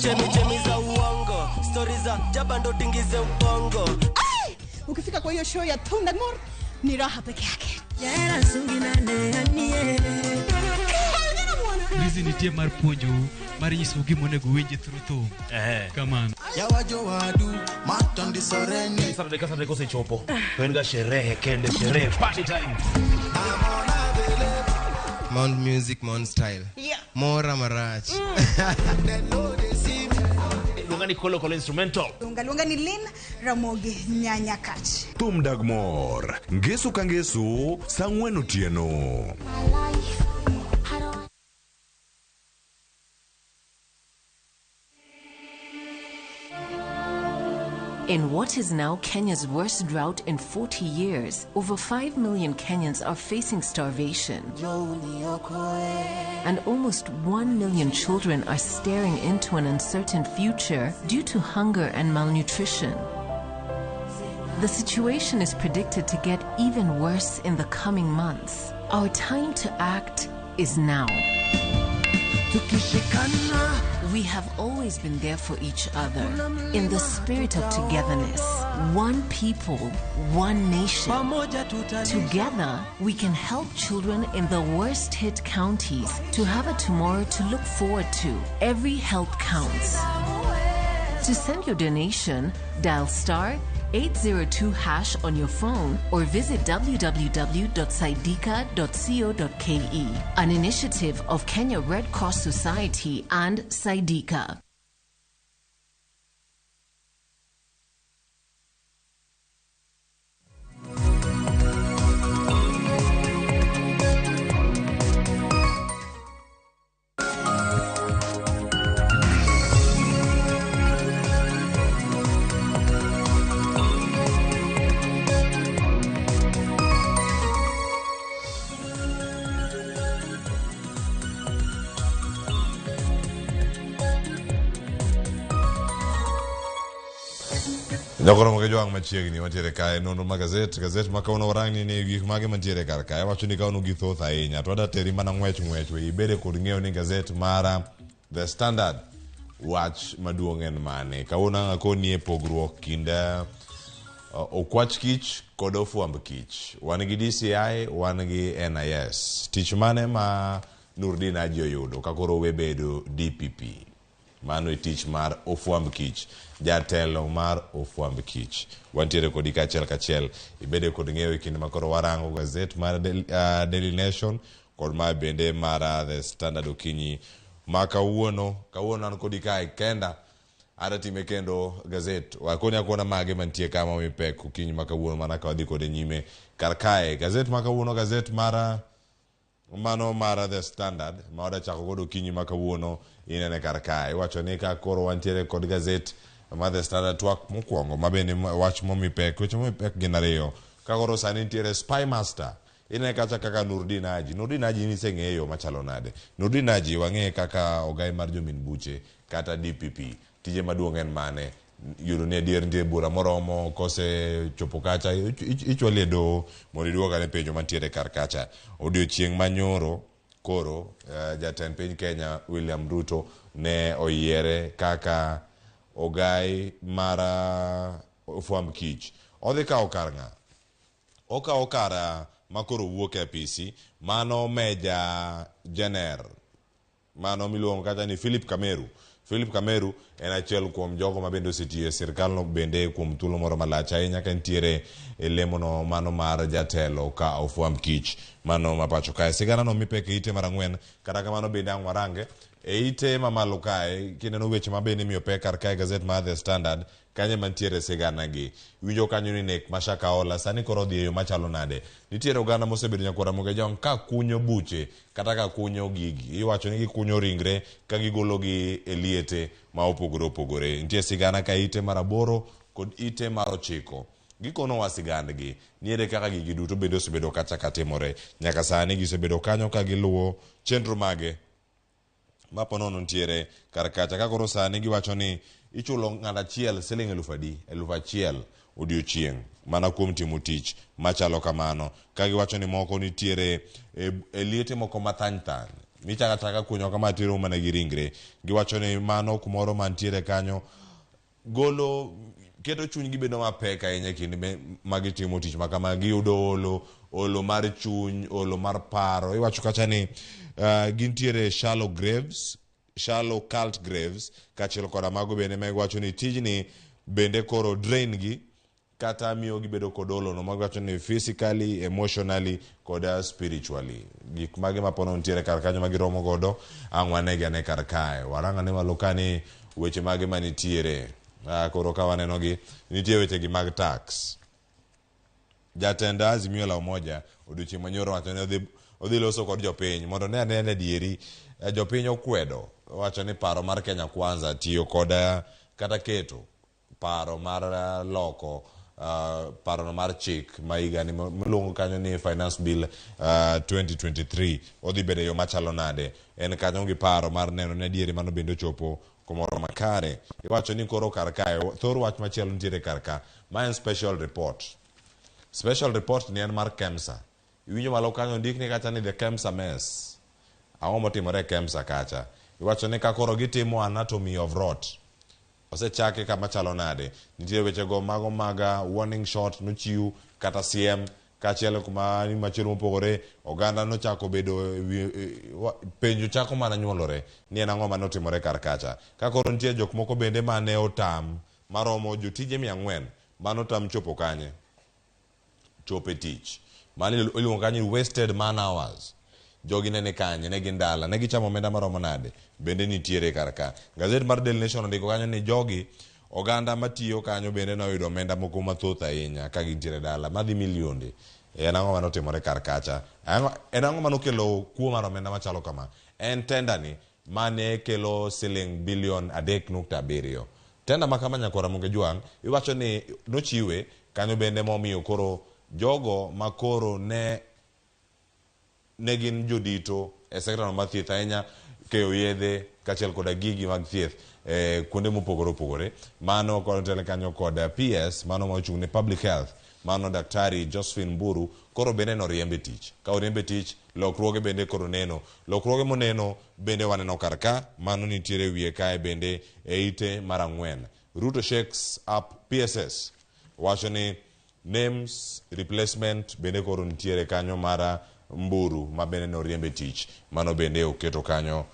Chemi chemi za uongo, stori za jaba ndo tingize ubongo. Ukifika kwa hiyo show ya Thum Dag Mor ni raha peke yake. Rizi nitie mar puonjou mar nyisou gima onego uwinji through thum. Kamano. Yawajo wadu matondisoreni. Saturday ka Saturday kosechopo to en ga sherehe kende, sherehe, party time. Mount Music, Mount Style. Yeah. Mora marach. Luonga ni Kolo Kolo Instrumental. Luonga luonga ni Lynn Ramogi Nyanyakach. Thum Dag Mor, ngeso ka ngeso, saa 4 otieno. In what is now Kenya's worst drought in 40 years, over 5 million Kenyans are facing starvation. And almost 1 million children are staring into an uncertain future due to hunger and malnutrition. The situation is predicted to get even worse in the coming months. Our time to act is now. Tukishikana We have always been there for each other in the spirit of togetherness. One people, one nation. Together, we can help children in the worst hit counties to have a tomorrow to look forward to. Every help counts. To send your donation, dial star 802 hash on your phone or visit www.saidika.co.ke. An initiative of Kenya Red Cross Society and Saidika. Jokoro mag jwang' machiegni wantiere kae nonro mag gazet gazet ma kawuono warangni ni gik mage mantiere kar kae awacho ni kawuono githoth ahinya to adwa teri mana ng'wech ng'wech we ibede kod ng'eyo ni gazet mara The Standard wach maduong' en mane kawuono ang' akoni e pogruok kind okwach kich kod ofwamb kich wan gi DCI wan gi NIS tich mane ma Nurdin Haji oyudo ka koro owe bedo DPP Mano e tich mar ofwamb kich, jatelo mar ofwamb kich. Wantiere kodi kaachiel kachiel. Ibede kod ng'eyo e kinde ma koro warango gazet mar Daily Nation kod ma bende mar The Standard okinyi ma kawuono. Kawuono an kodi kae kenda. Ada time kendo gazet. Wakoni akona mage mantie ka ma omi pek okinyi ma kawuono mana ka wadhi kode nyime kar kae. Gazet ma kawuono gazet mar Mano mar The Standard ma wada chako godo okinyi ma kawuono inene kar kae. Iwacho ni ka koro wantiere kod gazet mar The Standard twak mokwongo ma bende wach momi pek, weche momi pek gin ariyo. Ka koro sani nitiere Spy Master inene kacha kaka Nurdin Haji. Nurdin Haji niseng'eye e yo machalo nade? Nurdin Haji wang'eye kaka ogai mar jomin buche kata DPP. Tije maduong' en mane? Yudo ni adier nitie bura moromo kose chopo kacha ichwali e doho mondo iduok ane penjo mantiere kar kacha. Odiochieng' ma nyoro koro jatend piny Kenya William Ruto ne oyiere kaka ogai mar ofwamb kich. Odhi kawo kar ng'a? Okawo kar ma koro wuok e apisi mano Meja Jener Mano miluongo kacha ni Philip Kameru. Philip Kameru en achiel kuom jogo ma bende osetiyo e sirkalno bende kuom thuolo moro malach ahinya ka nitiere e lemono mano mar jatelo ka ofwamb kich mano ma pacho kae. Sigana no mipek e ite mar ang'wen, kata kamano bende ang' warange e ite mamalo kae kineno weche ma bende imiyo pek kar kae gazet mar The Standard Kanyo ema nitiere sigana gi. Iwinjo kanyo ni nek ma Shakahola sani koro odhi e yo machalo nade? Nitiere oganda mosebedo nyakwar Ramogi Ajwang' ka kunyo buche kata ka kunyo gigi. Iwacho ni gikunyo ringre ka gigologi e liete ma opogore opogore. Nitie sigana ka ite mar aboro kod ite mar ochiko. Gikonowa sigandgi ni ere kaka gigi duto bende osebedo kacha katimore. Nyaka sani gisebedo kanyo ka giluwo chenro mage ma ponono nitiere kar kacha ka koro sani giwacho ni ichulo ng'ato achiel siling eluf adi? 1000 odiochieng' mana kuom timo tich machalo kamano. Ka giwacho ni moko nitiere e liete moko mathany thany michako achaka kunyo kama tiromo mana gi ringre. Giwacho ni mano kumoro mantiere kanyo golo keto chunygi bedo mapek ahinya e kinde ma gitimo tich ma kama giyudo olo olo mar chuny olo mar paro iwacho kacha ni gintiere shallow graves shallow cult graves kaachiel koda mago bende ma iwacho ni tijni bende koro drain gi kata miyo gibedo kod olono ma giwacho ni physically, emotionally koda spiritually. Gik mage ma pono nitiere kar kanyo ma giromo godo ang' wanegi ane kar kae. Warang ane malo ka ni weche mage manitiere. Koro ka waneno gi nitie weche gi mag tax. Jatend Azimio la Umoja odiochieng' manyoro wacho ni odhi loso kod jopiny mondo ne ane ni adieri jopiny okwedo wacho ni paro mar Kenya Kwanza tiyo kod kata keto paro mar loko parono mar chik ma higani miluongo kanyo ni Finance Bill 2023 odhi bedo e yo machalo nade. En kanyo gi paro mar neno ni adieri mano bende ochopo kumoro makare. Iwacho ni koro kar kae, thor wach machielo nitiere kar ka, ma en special report. Special report ni en mar KEMSA. Iwinjo malo kanyo ondikni kacha ni the KEMSA mess. Ang'o motimore e KEMSA kacha? Iwacho ni ka koro gitimo anatomy of rot. Osechake kama chalo nade? Nitie wechego mago mag warning shot nochiw kata siem kaachiel kuma ni machielo mopogore oganda nochako bedo penjo chako mana nyuolore ni en ang'o mane otimore kar kacha. Ka koro nitie jok moko bende mane otam maromo jotije 400 mane otam chopo kanye? Chopo e tich. Mano iluongo kanyo ni wasted man hours. Jogi ne ni kanye? Ne gin dala. Ne gichamo omenda maromo nade? Bende nitiere kar ka. Gazet mar Daily Nation ondiko kanyo ni jogi oganda matiyo kanyo bende noyudo omenda moko mathoth ahinya ka gintiere dala madhi milionde. En ang'o mane otimore kar kacha? En ang'o mane okelo kuo mar omenda machalo kama? En tender ni mane kelo siling bilion 3.7. Tender ma kama nyakwar Ramogi Jwang' iwacho ni nochiwe kanyo bende momiyo koro jogo ma koro ne ne gin jodito e sekta no mar thieth ahinya keyo yedhe kaachiel koda gigi mag thieth e kuonde mopogore opogore. Mano kod kanyo kod PS mano ma ochung' ne public health mano Daktari Josephine Mburu koro bende noriemb e tich. Ka oriemb e tich lokruoge bende koro neno. Lokruoge moneno bende waneno kar ka mano nitiere wiye kae bende e ite mar 4. Ruto shakes up PSS wacho ni names replacement bende koro nitiere kanyo mar Mburu ma bende noriemb e tich. Mano bende oketo kanyo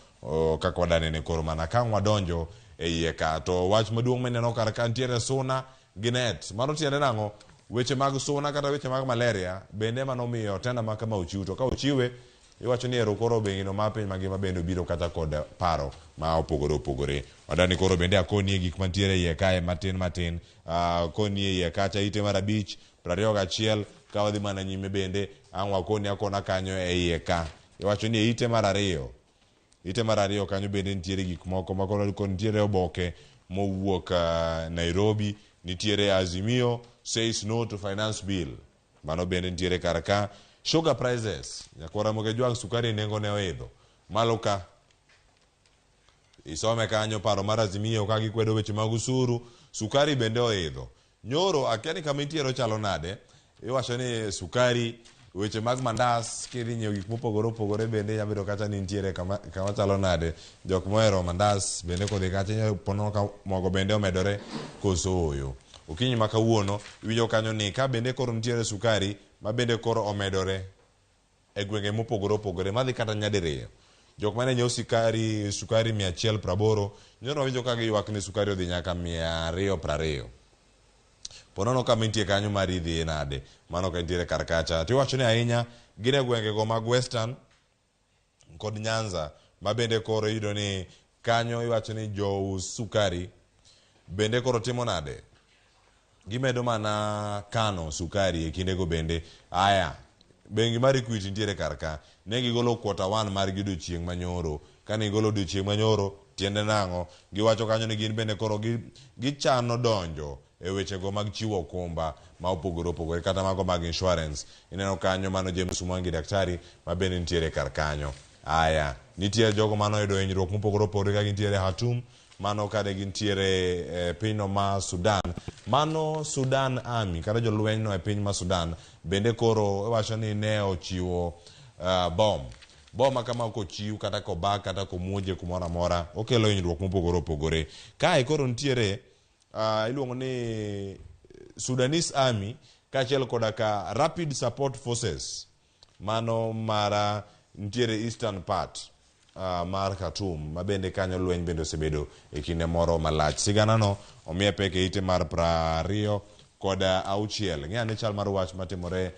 kaka wadanene koro mana ka wadonjo e iye ka. To wach maduong' mineno kar ka nitiere suna gi net. Mano tiende nang'o? Weche mag suna kata weche mag malaria bende manomiyo tenda ma kama ochiw. To ka ochiwe iwacho ni ero koro bengi no mar piny mangima bende obiro kata kod paro ma opogore opogore. Wadani koro bende akonie gik mantiere iye kae matin matin. Akonie iye kacha ite mar 5, 21 ka wadhi mana nyime bende ang' wakoni akona kanyo e iye ka. Iwacho ni e ite mar 2. Ite mar 2 kanyo bende nitiere gik moko ma koro nitiere oboke mowuok Nairobi, nitiere Azimio says no to finance bill. Mano bende nitiere kar ka. Sugar prices, nyakwar Ramogi Jwang' sukari nengo ne oidho malo ka. Isome kanyo paro mar Azimio ka gikwedo weche mag usuru, sukari bende oidho. Nyoro akia ni kama intiere ochalo nade, iwacho ni sukari, weche mag mandas, kidhi nyiewo gik mopogore opogore bende nyalo bedo kata ni nitiere kama chalo nade. Jok mohero mandas bende kodhi kacha inyalo pono ka mogo bende omedore koso ooyo. Okinyi ma kawuono iwinjo kanyo ni ka bende koro nitiere sukari ma bende koro omedore e gwenge mopogore opogore madhi kata nyadiriyo. Jok mane nyiewo sukari 180 nyoro winjo ka giywak ni sukari odhi nyaka 220. Ponono kama intie kanyo mari idhi nade? Mano ka intiere kar kacha. To iwacho ni ahinya gin e gwengego mag Western kod Nyanza ma bende koro iyudo ni kanyo iwacho ni jous sukari bende koro timo nade? Gimedo mana kano sukari e kindego bende. Aya, bengi mar Equity nitiere kar ka. Ne gigolo quarter 1 margi odiochieng' manyoro. Kane gigolo odiochieng' manyoro, tiende nang'o? Giwacho kanyo ni gin bende koro gichano donjo e wechego mag chiwo okumba ma opogore opogore kata mago mag insurance. Ineno kanyo mano James Mwangi daktari ma bende nitiere kar kanyo. Aya, nitie jogo mane oyudo hinyruok mopogore opogore ka gintiere Khartoum, mano kane gintiere e pinyno ma Sudan. Mano Sudan Army kata jolweny no e piny ma Sudan bende koro iwacho ni ne ochiwo bom. Bom ma kama ok ochiw kata koba kata komuoje kumoro amora okelo hinyruok mopogore opogore. Kae koro nitiere iluongo ni Sudanese Army kaachiel koda ka Rapid Support Forces mano mara nitiere eastern part mar Khartoum ma bende kanyo lweny bende osebedo e kinde moro malach. Sigana no omiye pek e ite mar 26. Ng'e ane chal mar wach matimore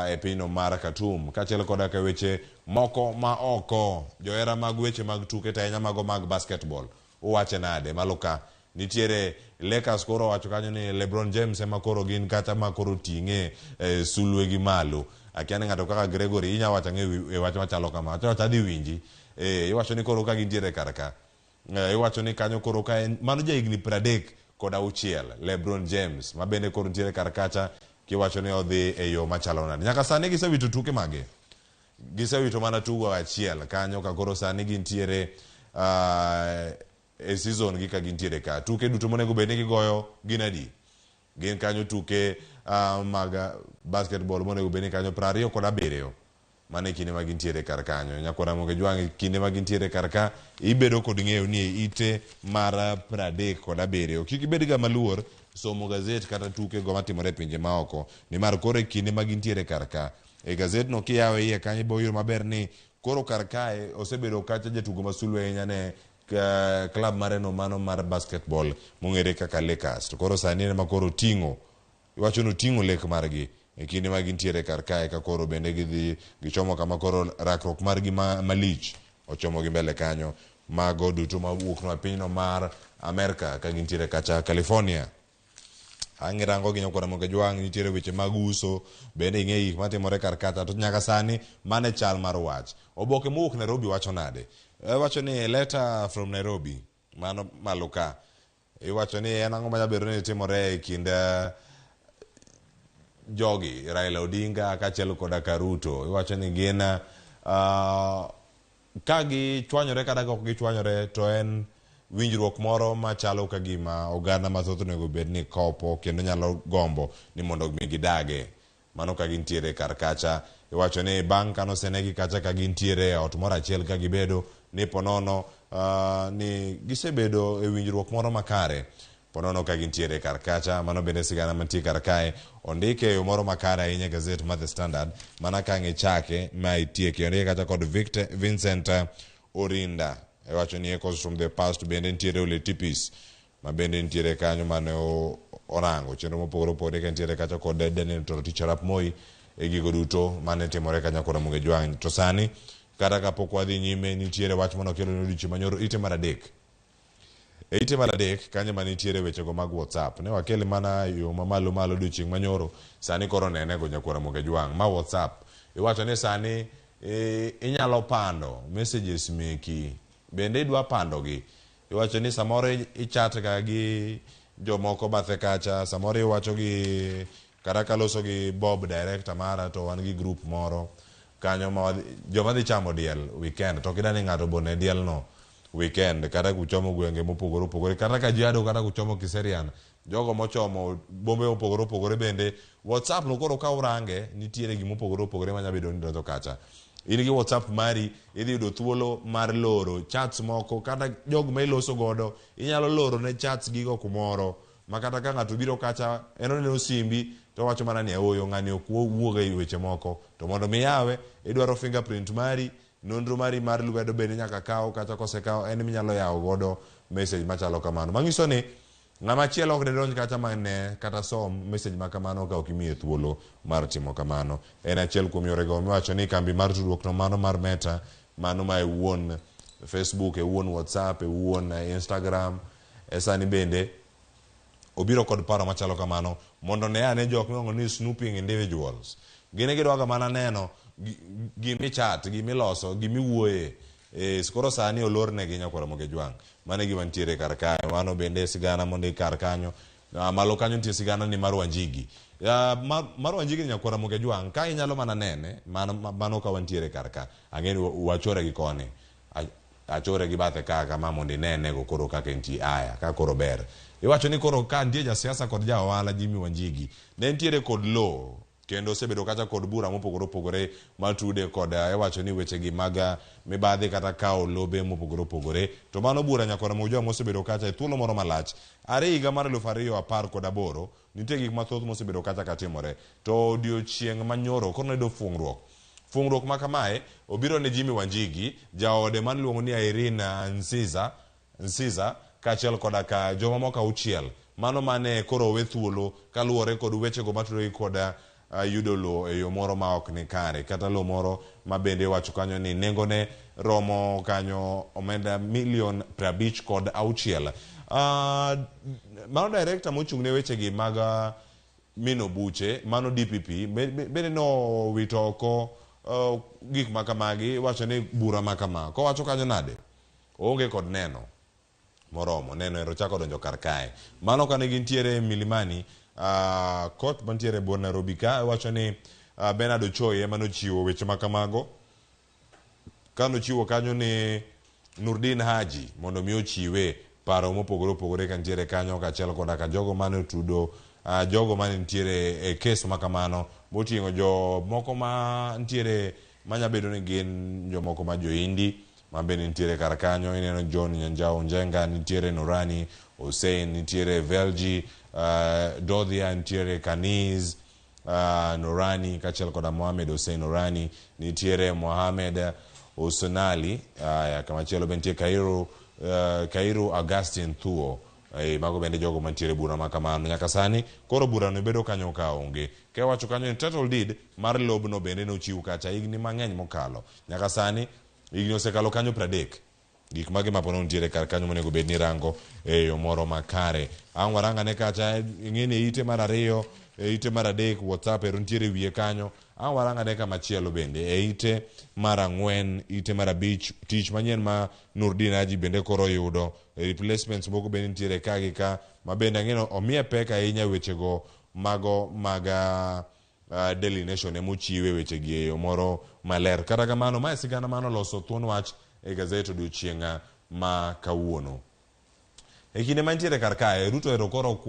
e pinyno mar Khartoum kaachiel koda ka weche moko ma oko. Johera mag weche mag tuke to ahinya mago mag basketball uwache nade? Malo ka nitiere Lakers koro owacho kanyo ni LeBron James ema koro gin kata ma koro ting'e sulwe gi malo. Akia ni ng'ato kaka Gregory inya wacho ang'e e wach machalo kama. Wacho wacho adhi winji. Iwacho ni koro ka gintiere kar ka. Iwacho ni kanyo koro ka en mano ja higni 36 LeBron James ma bende koro nitiere kar kacha kiwacho ni odhi e yo machalo nade. Nyaka sani gisewito tuke mage? Gisewito mana tugo achiel kanyo ka koro sani gintiere e season gi ka gintiere ka. Tuke duto monego bed ni gigoyo gin adi? Gin kanyo tuke mag basketball monego bed ni kanyo 27. Mano e kinde ma gintiere kar kanyo. Nyakwar Ramogi Ojwang' e kinde ma gintiere kar ka, ibedo kod ng'eyo ni e ite mar 37. Kik ibed ga maluor somo gazet kata tuke go matimore e pinje maoko, nimar koro e kinde ma gintiere kar ka. E gazetno kiyawe iye kanyo ibo yudo maber ni koro kar kae osebedo kacha jatugo ma sulwe ahinya ne klab mare no mano mar basketball mong'ere kaka Lakers. To koro sani en ema koro oting'o Iwacho ni oting'o lek margi e kinde ma gintiere kar kae ka koro bende gidhi gichomo kama koro rakruok margi ma, malich ochomo gi mbele kanyo. Mago duto mawuok no e pinyno mar Amerka ka gintiere kacha California. Ang' irango gi nyakwar Ramogi Ajwang' nitiere weche mag uso bende ing'e gik matimore kar kacha to nyaka sani mano e chal mar wach. Oboke mowuok Nairobi wacho nade? Wacho ni a letter from Nairobi mano malo ka Iwacho ni en ang'o manyalo bedo ni timore e kind eh, jogi Raila Odinga kaachiel koda ka Ruto. Iwacho ni gin uh, ka gichwanyore kata ka ok gichwanyore to en winjruok moro machalo ka gima oganda mathoth onego bed ni kopo kendo nyalo gombo ni mondo mi gidage. Mano ka gintiere kar kacha. Iwacho ni bang' ka nosenegi kacha ka gintiere e ot moro achiel ka gibedo, ni ponono uh, ni gisebedo e winjruok moro makare. Ponono ka gintiere kar kacha, mano bende sigana mantie kar kae. Ondike e yo moro makare ahinya e gazet mar The Standard, mana ka ang' ichake ma itieke. Ondike kacha kod Victor, Vincent Orinda. Iwacho ni Echoes from the Past bende nitiere Ole Tipis. ma bende nitiere kanyo mane orango chenro mopogore opogore ka nitiere kacha kod Daniel Toroitich arap Moi e gigo duto mane timore kanyo kod Ramogi Ajwang'. To sani kata kapok wadhi nyime nitiere wach mane okelo ne odiochieng' manyoro ite mar adek. E ite mar adek kanyo ma nitiere wechego mag WhatsApp. Ne wakele mana e yo mamalo malo odiochieng' manyoro, sani koro nene go nyakwar Ramogi Ajwang'. Ma WhatsApp. Iwacho ni sani e, inyalo pando messages meki. Bende idwa pandogi Iwacho ni samoro i chat ga gi jomoko bathe kacha, samoro iwacho gi kata kaloso gi Bob director mara to wan gi group moro kanyo ma wadhi, joma dhi chamo diel weekend to ok idwa ni ng'ato obone diel no weekend kata kuchomo gwenge mopogore opogore kata Kajiado kata kuchomo Kiserian jogo mochomo bombe mopogore opogore bende WhatsApp no koro ka urange nitiere gima opogore opogore manya bedo ni donjo kacha. In gi WhatsApp mari idhi yudo thuolo mar loro chats moko kata jog ma iloso godo inyalo loro ne chats gigo kumoro ma kata ka ng'ato biro kacha en oneno simbi to owacho mana ni ooyo ng'ani ok wuog e weche moko to mondo mi yawe idwaro fingerprint mari nonro mari mar lwedo bende nyaka kaw kata kosekaw en eminyalo yawo godo message machalo kamano manyiso ni Ng'ama chielo ok dedonj kacha ma ne kata som message ma kamano ka ok imiye thuolo mar timo kamano. En achiel kuom yorego miwacho ni kambi mar tudruok no mano mar Meta, mano ma e wuon Facebook, e wuon WhatsApp, e wuon Instagram, e sani bende obiro kod paro machalo kamano mondo ne ane jok miluongo ni snooping individuals. Gin gidwaga mana neno gimi chat, gimiloso, gimiwuoye. Eh, koro sani olornegi nyakwar Ramogi Ajwang'. Mano e gima nitiere kar kae. Mano bende sigana mondik kar kanyo. Ah, malo kanyo nitie sigana ni mar Wanjigi. Ah, mar, mar Wanjigi ni nyakwar Ramogi Ajwang', ka inyalo mana nene, mano, mano ka wantiere kar ka. Ang'e ni wachore gi koni. Achore gi bathe ka kama mondo inene go koro kaka entie. Aya, ka koro ber. Iwacho ni koro ka nitie jasiasa kod ja ohala Jimmy Wanjigi, ne nitiere kod lowo Kendo osebedo kacha kod bura mopogore opogore matude kod iwacho ni wechegi mag mibadhi kata kawo lobe mopogore opogore. To mano bura nyakwar Ramogi Ojwang' mosebedo kacha e thuolo moro malach. Are higa mar 2018, nitie gik mathoth mosebedo kacha katimore. To odiochieng' manyoro koro noyudo fuong'ruok. Fuong'ruok ma kamae obiro ne Jimmy Wanjigi, jaode mane iluongo ni Irene Nsiza, Nsiza, kaachiel koda ka joma moko auchiel, mano mane koro owe thuolo kaluwore kod wechego matudore kod yudo lowo e yo moro ma ok ni kare kata lowo moro ma bende iwacho kanyo ni nengone romo kanyo omenda milion 56. Mano director mochung' ne wechegi mag mino buche, mano DPP, bende nowito oko gik ma kamagi, iwacho ni bura ma kama. Kowacho kanyo nade? Oonge kod neno moromo. Neno ero chako donjo kar kae. Mano kane gintiere Milimani, court mantiere e buor Nairobi ka, iwacho ni Bernard Ochoi ema nochiwo weche ma kamago. Kane ochiwo kanyo ni Nurdin Haji mondo mi ochiwe paro mopogore opogore ka nitiere kanyo kaachiel koda ka jogo mane otudo jogo mane nitiere e kes ma kamano moting'o jomoko ma nitiere Manya bedo ni gin jomoko ma joindi ma bende nitiere kar kanyo. Ineno John Nyanjao Njenga nitiere, Norani Hussein nitiere, Velji Dodhia nitiere, Kaniz Norani kaachiel koda Mohamed Hussein Norani nitiere, Mohamed Husnali. Kamachielo be nitie Kairu Augustine Thuo. Mago bende jogo mantiere bura ma kamano nyaka sani. Koro burano bedo kanyo ka onge ka iwacho kanyo ni title deed mar lobno bende nochiw kacha higni mang'eny mokalo. Nyaka sani higni osekalo kanyo 30. Gik mage mapono nitiere kar kanyo monego bed ni rango e yo moro makare. Ang' warangane kacha, ing'e ni ite mar ariyo, e ite mar adek, WhatsApp ero nitiere wiye kanyo. Ang' warangane kamachielo bende e ite mar 4, ite mar 5, tich manyien ma Nurdin Haji bende koro yudo, replacements moko bende nitiere ka gi ka ma bende ang'e omiye pek ahinya. Wechego mago mag Daily Nation emochiwe wechegi e yo moro maler. Kata kamano, mae sigana mano loso thuon wach e gazet odiochieng' ma kawuono. E kinde mantiere kar kae, Ruto ero koro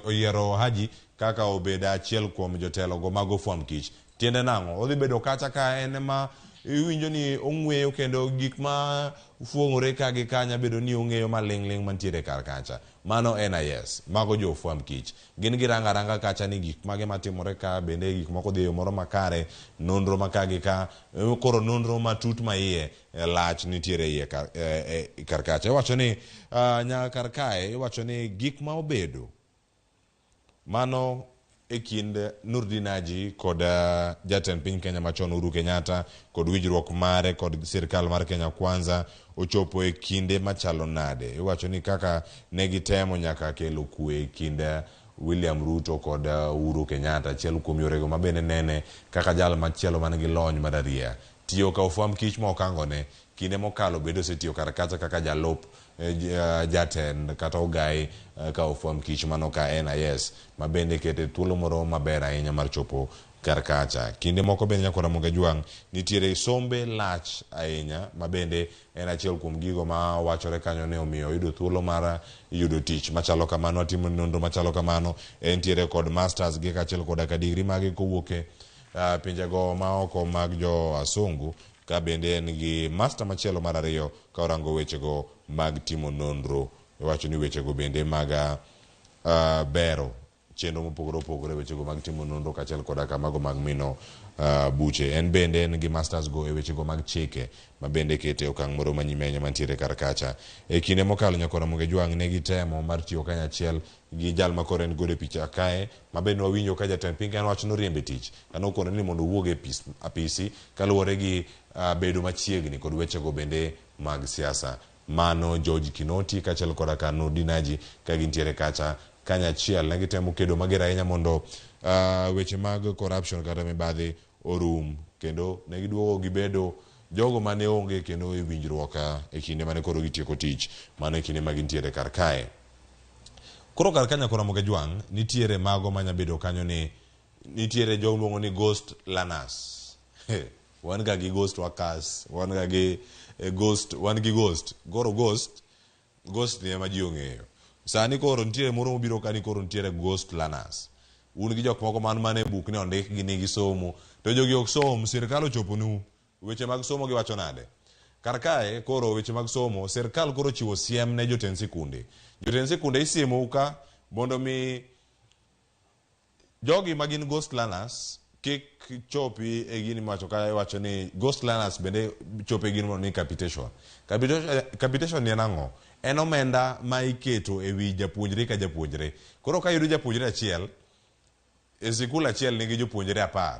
oyiero Haji kaka obedo achiel kuom jotelo go mag ofwamb kich. Tiende nang'o? Odhi bedo kacha ka en ema iwinjo ni ong'weyo kendo gik ma fuong'ore ka gi ka bedo ni ong'eyo maling' ling' mantiere kar kacha. Mano NIS, mago jo fwamb kich. Gin girango aranga kacha ni gik mage matimore ka, bende gik moko dhi e yo moro makare, nonro ma ka gi ka, koro nonro matut ma iye lach nitiere iye kar, kar kacha. Iwacho ni nyaka kar kae, iwacho ni gik ma obedo mano e kind Nurdin Haji kod jatend piny Kenya machon Uhuru Kenyatta kod winjruok mare kod sirkal mar Kenya Kwanza ochopo e kinde machalo nade. Iwacho ni kaka ne gitemo nyaka kelo kwe e kind William Ruto kod Uhuru Kenyatta, achiel kuom yorego ma bende nene kaka jal machielo man gi lony mararieya tiyo ka ofwamb kich ma okangone kinde mokalo bende osetiyo kar kacha kaka jalup jatend kata ogai ka ofwamb kich mano ka NIS, ma bende kete thuolo moro maber ahinya mar chopo kar kacha. Kinde moko bende nyakora Ramogi Ajwang' nitiere sombe lach ahinya ma bende en achiel kuom gigo ma wachore kanyo ni omiyo oyudo thuolo mar yudo tich machalo kamano. Atimo nonro machalo kamano, entiere kod masters gi kaachiel koda ka degree mage kowuok e pinjego maoko mag jo asungu, ka bende en gi master machielo mar ariyo ka orango wechego mag timo nonro. Iwacho ni wechego bende mag bero chenro mopogore opogore, wechego mag timo nonro kaachiel koda ka mago mag mino buche. En bende en gi masters go e wechego mag chike ma bende kete okang' moro manyime ahinya mantiere kar kacha. E kinde mokalo, nyakora Ramogi Ajwang' ne gitemo mar tiyo kanyachiel gi jal ma koro en godo e picha kae, ma bende wawinjo ka jatend piny Kenya wacho noriembe tich kano okone ni mondo owuog e apisi kaluwore gi bedo machiegni kod wechego bende mag siasa. Mano George Kinoti kaachiel koda ka Nurdin Haji ka gintiere kacha kanyachiel ne gitemo kedo mager ahinya mondo weche mag corruption kata mibadhi orum, kendo ne giduogo gibedo jogo mane onge kendo e winjruok e kinde mane koro gitieko tich. Mano e kinde ma gintiere kar kae. Koro kar ka, nyakora Ramogi Ajwang', nitiere mago manya bedo kanyo ni nitiere jogo miluongo ni ghost learners. Wan ga gi ghost workers, wan ga gi ghost, wan gi ghost. Koro ghost ni ema ji ong'eyo. Sani koro nitiere moro mobiro ka ni koro nitiere ghost learners. Un gi jok moko man mana e buk ni ondik gi ni gisomo, to jogi ok som. Sirkal ochoponu weche mag somo, giwacho nade? Kar kae koro weche mag somo, sirkal koro chiwo siem ne jotend sikunde. Jotend sikunde isiemou ka mondo mi jogi ma gin ghost learners kik chopi e gini miwacho ka iwacho ni ghost learners bende chopo e gino miluongo ni capitation. Capitation ni en ang'o? En omenda ma iketo e wi japuonjre ka japuonjre. Koro ka iyudo japuonjre achiel e sikul achiel nigi jopuonjre 10,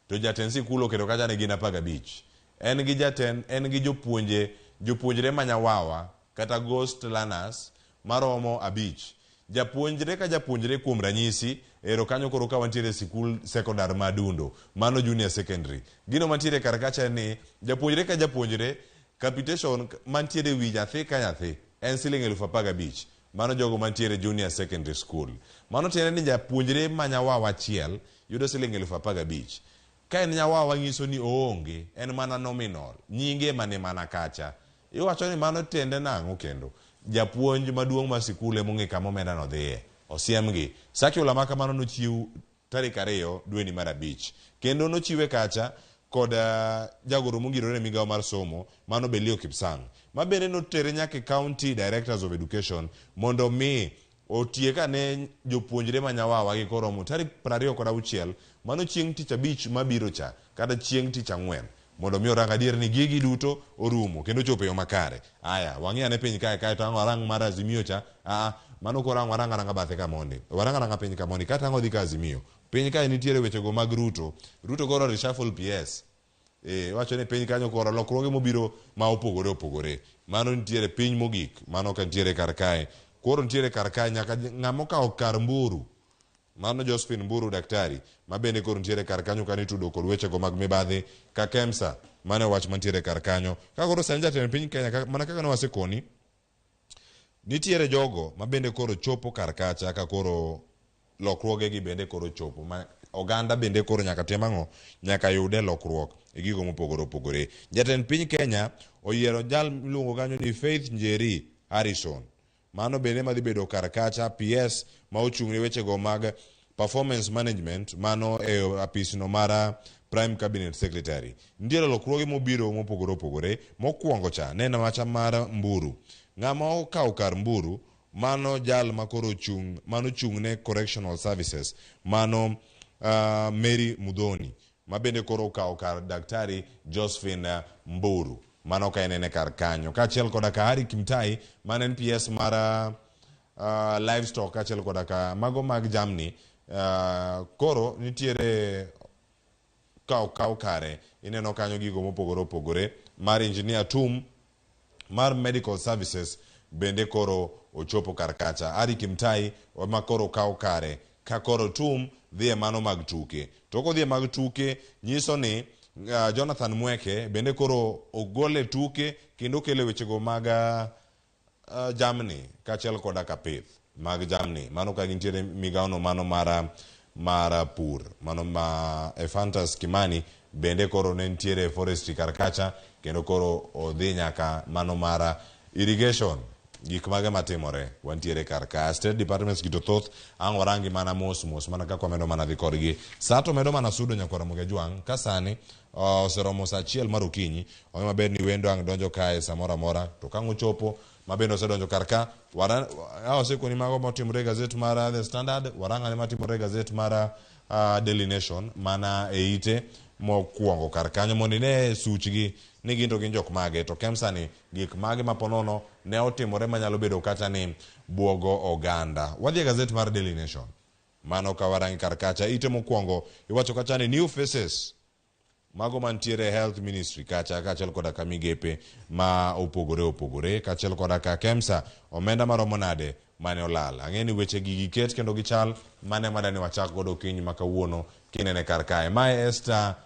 to jatend sikul oketo kacha ni gin 15, en gi jatend, en gi jopuonje, jopuonjre manyawawa kata ghost learners maromo 5, japuonjre ka japuonjre. Kuom ranyisi ero kanyo koro ka wantiere e sikul sekondar ma Adundo, mano junior secondary, gino mantiere kar kacha en ni japuonjre ka japuonjre, capitation mantiere e wi nyathi ka nyathi en siling 15,000. Mano jogo mantiere junior secondary school. Mano tiende ni japuonjre ma nyawawa achiel yudo siling 15,000. Ka en nyawawa nyiso ni oonge, en mana nominal, nyinge mane mana kacha. Iwacho ni mano tiende nang'o? Kendo japuonj maduong' mar sikul emong'e kama omenda no dhiye. Osiemgi. Circular ma kamano nochiw tarik 2 dweni mar 5, kendo nochiwe kacha. kod jagoro mongirore e migawo mar somo mano Belio Kipsang ma bende notere nyaka e County Directors of Education mondo mi otiek ane jopuonjre ma Nyawawa gi koromo tarik 26 mano chieng' tich abich mabiro cha kata chieng' tich ang'wen mondo mi orang adier ni gigi duto orumo kendo ochopo e yo makare. Aya, wang'i ane piny kae kae to ang' warang mar Azimio cha. Aa, mano koro ang' warang aranga bathe ka mondi. Warang aranga piny ka mondi kata ang' odhi ka Azimio. Piny kae nitiere wechego mag Ruto. Ruto koro reshuffle PS. Iwacho ni piny kanyo koro lokruoge mobiro ma opogore opogore. Mano nitiere piny mogik. Mano ka nitiere kar kae. Koro nitiere kar kae nyaka ng'ama okawo kar Mburu. Mano Josephine Mburu daktari ma bende koro nitiere kar kanyo kane itudo kod wechego mag mibadhi ka KEMSA. Mano e wach mantiere kar kanyo. Ka koro sani jatend piny Kenya mana kaka ne wasekoni, nitiere jogo ma bende koro chopo kar kacha ka koro lokruoge gi bende koro chopo ma oganda bende koro nyaka tim ang'o? Nyaka yude lokruok e gigo mopogore opogore. Jatend piny Kenya oyiero jal miluongo kanyo ni Faith Njeri Harrison. Mano bende madhi bedo kar kacha PS ma ochung' ne wechego mag performance management mano e apisno mar Prime Cabinet Secretary. Nitiere lokruoge mobiro mopogore opogore. Mokwongo cha ne en wacha mar Mburu. Ng'ama okawo kar Mburu mano jal ma koro ochung' mano ochung' ne Correctional Services mano Mary Muthoni ma bende koro okawo kar Daktari Josephine Mburu. Mano ka inene kar kanyo. Kaachiel koda ka Harry Kimtai mane en PS mar livestock kaachiel koda ka mago mag jamni. Koro nitiere ka okaw kare ineno kanyo gigo mopogore opogore mar Engineer Tum mar Medical Services bende koro ochopo kar kacha. Harry Kimtai ema koro okaw kare ka koro Tum dhi e mano mag tuke. To kodhi e mag tuke nyiso ni Jonathan Mweke bende koro ogole tuke kendo okele wechego mag jamni kaachiel koda ka pith mag jamni. Mano ka gintiere migawono mano mar pur. Mano ma Ephantus Kimani bende koro ne nitiere forestry kar kacha kendo koro odhi nyaka mano mar irrigation. Gik mage matimore wantiere kar ka. State departments gi to thoth ang' warangi mana mos mos mana kaka wamedo mana dhi kodgi. Sa to medo mana sudo nyakwar Ramogi Ajwang' ka sani oseromo sa 1 mar okinyi. Ong'e maber ni wendo ang' donjo kae samoro amora to ka ang' ochopo ma bende osedonjo kar ka awasekoni mago motimore e gazet mar The Standard, warang ane matimore e gazet mar Daily Nation mana e ite mokwongo kar kanyo mondo ine suchgi ni gin to gin jok mage to KEMSA ni gik mage ma ponono ne otimore manyalo bedo kata ni buogo oganda. Wadhi e gazet mar Daily Nation. Mano ka warangi kar kacha ite mokwongo iwacho kacha ni new faces mago mantiere Health Ministry kacha kaachiel koda ka migepe ma opogore opogore kaachiel koda ka KEMSA omenda maromo nade mane olal. Ang'e ni weche gi giket kendo gichal mane madani wachak godo okinyi ma kawuono kinene kar kae. Mae Esther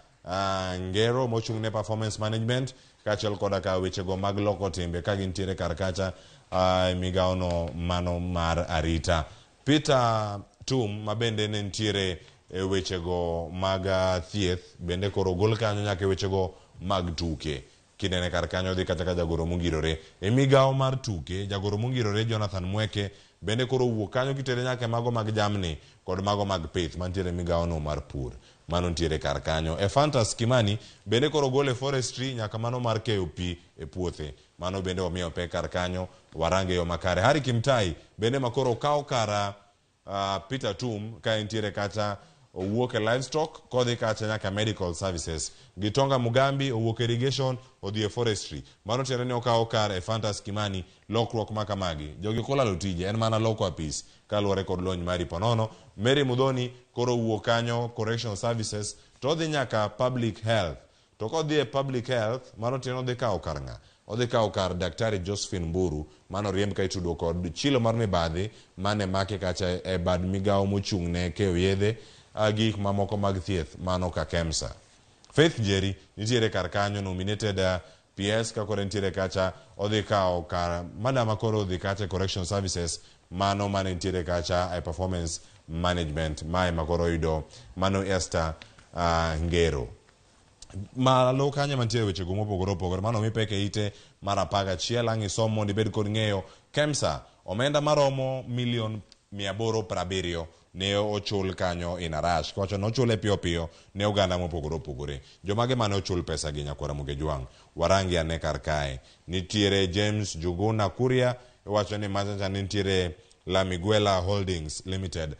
Ngero mochung' ne performance management kaachiel koda ka wechego mag loko timbe ka gintiere kar kacha e migawono mano mar arita. Peter Tum ma bende ne nitiere e wechego mag thieth bende koro ogol kanyo nyaka e wechego mag tuke. Kinene kar kanyo dhi kata ka jagoro mongirore. E migawo mar tuke, jagoro mongirore Jonathan Mweke bende koro owuok kanyo kitere nyaka e mago mag jamni kod mago mag pith mantiere e migawono mar pur. Mano nitiere kar kanyo. Ephantus Kimani bende koro ogol e forestry nyaka mano mar keyo pi e puothe. Mano bende omiyo pek kar kanyo warange yo makare. Harry Kimtai bende ma koro okaw kar Peter Tum ka entiere kacha owuok e livestock kodhi kacha nyaka medical services. Gitonga Mugambi owuok e irrigation odhi e forestry. Mano tiende ni okawo kar Ephantus Kimani. Lokruok ma kamagi. Jogi ok olalo tije, en mana loko apis kaluwore kod lony mari ponono. Mary Muthoni koro owuok kanyo correctional services to odhi nyaka public health. To kodhi e public health, mano tiende odhi kawo kar ng'a? Odhi kawo kar Daktari Josephine Mburu mano riemb ka itudo kod chilo mar mibadhi mane make kacha e bad migawo mochung' ne keyo yedhe gik mamoko mag thieth mano ka KEMSA. Faith Njeri nitiere kar kanyo nominated PS ka koro nitiere kacha odhi kawo kar madama koro odhi kacha e correction services mano mane nitiere kacha e performance management mae ma koro oyudo mano Esther Ngero. Malo kanyo mantiere wechego mopogore opogore mano mi pek e ite mar 11 ang' isom mondo ibed kod ng'eyo. KEMSA omenda maromo milion 870 ne ochul kanyo in a rush. Kiwacho nochule piyo piyo ne oganda mopogore opogore. Jomage mane ochul pesa gi nyakwara Muge Jwang'? Warangi ane kar kae. Nitiere James Juguna Kuria, iwacho ni machacha nitiere La Miguela Holdings Limited.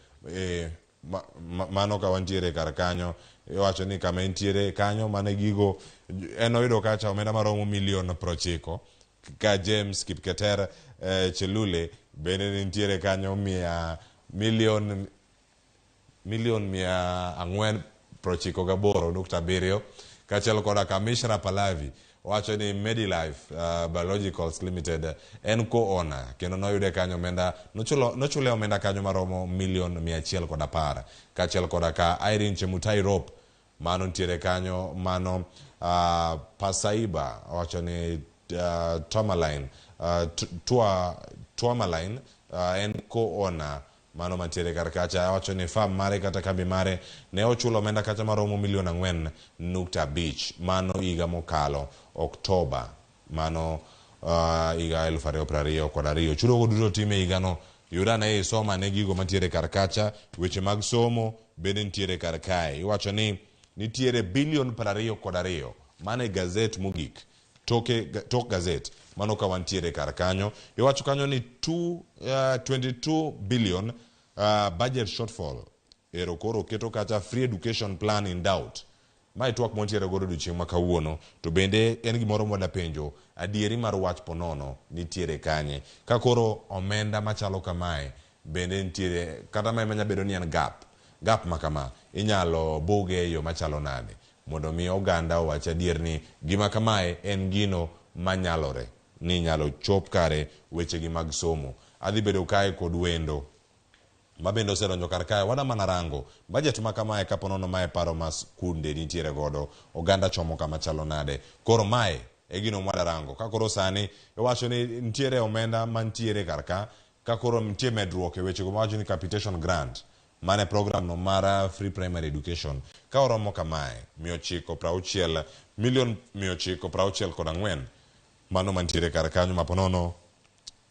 Mano ka wantiere kar kanyo, iwacho ni kama entiere kanyo mane gigo en oyudo kacha omenda maromo milion 90 ka James Kipketer Chelule bende nitiere kanyo milion 498.7 kaachiel koda ka Mishra Palavi wacho ni Medilife Biologicals Limited en co-owner kendo noyude kanyo omenda nochule omenda kanyo maromo milion 110 kaachiel koda ka Irene Chemutai Rop mano nitiere kanyo mano Pasaiba wacho ni Tourmaline Tourmaline en co-owner mano mantiere kar kacha wacho ni farm mare kata kambi mare ne ochulo omenda kacha maromo milion 4.5 mano higa mokalo Oktoba mano higa 2022 chudo go duto time higano yuda ne isoma ne gigo mantiere kar kacha weche mag somo bende nitiere kar kae iwacho ni nitiere bilion 22 mano e gazet mogik tok gazet mano ka wantiere kar kanyo iwacho kanyo ni 22 billion budget shortfall ero koro keto kacha free education plan in doubt mae twak montiere godo odiochieng' ma kawuono to bende en gimoro mwada penjo adieri mar wach ponono nitiere kanye ka koro omenda machalo kamae bende nitiere kata mae manya bedo ni en gap makama inyalo buge e yo machalo nade mondo mi oganda owach adier ni gima kamae en gino manyalore ni inyalo chop kare wechegi mag somo. Adhi bedo kae kod wendo mabende osedonjo kar kae wada mana rango budget ma kamae kaponono mae paro ma skunde nitiere godo oganda chomo kama chalo nade koro mae e gino mwada rango ka koro sani iwacho ni nitiere omenda mantiere kar ka koro nitie medruok e wechego mawacho ni capitation grant mane program no mara free primary education ka oromo kamae 960 milion 964 mano mantiere kar kanyo maponono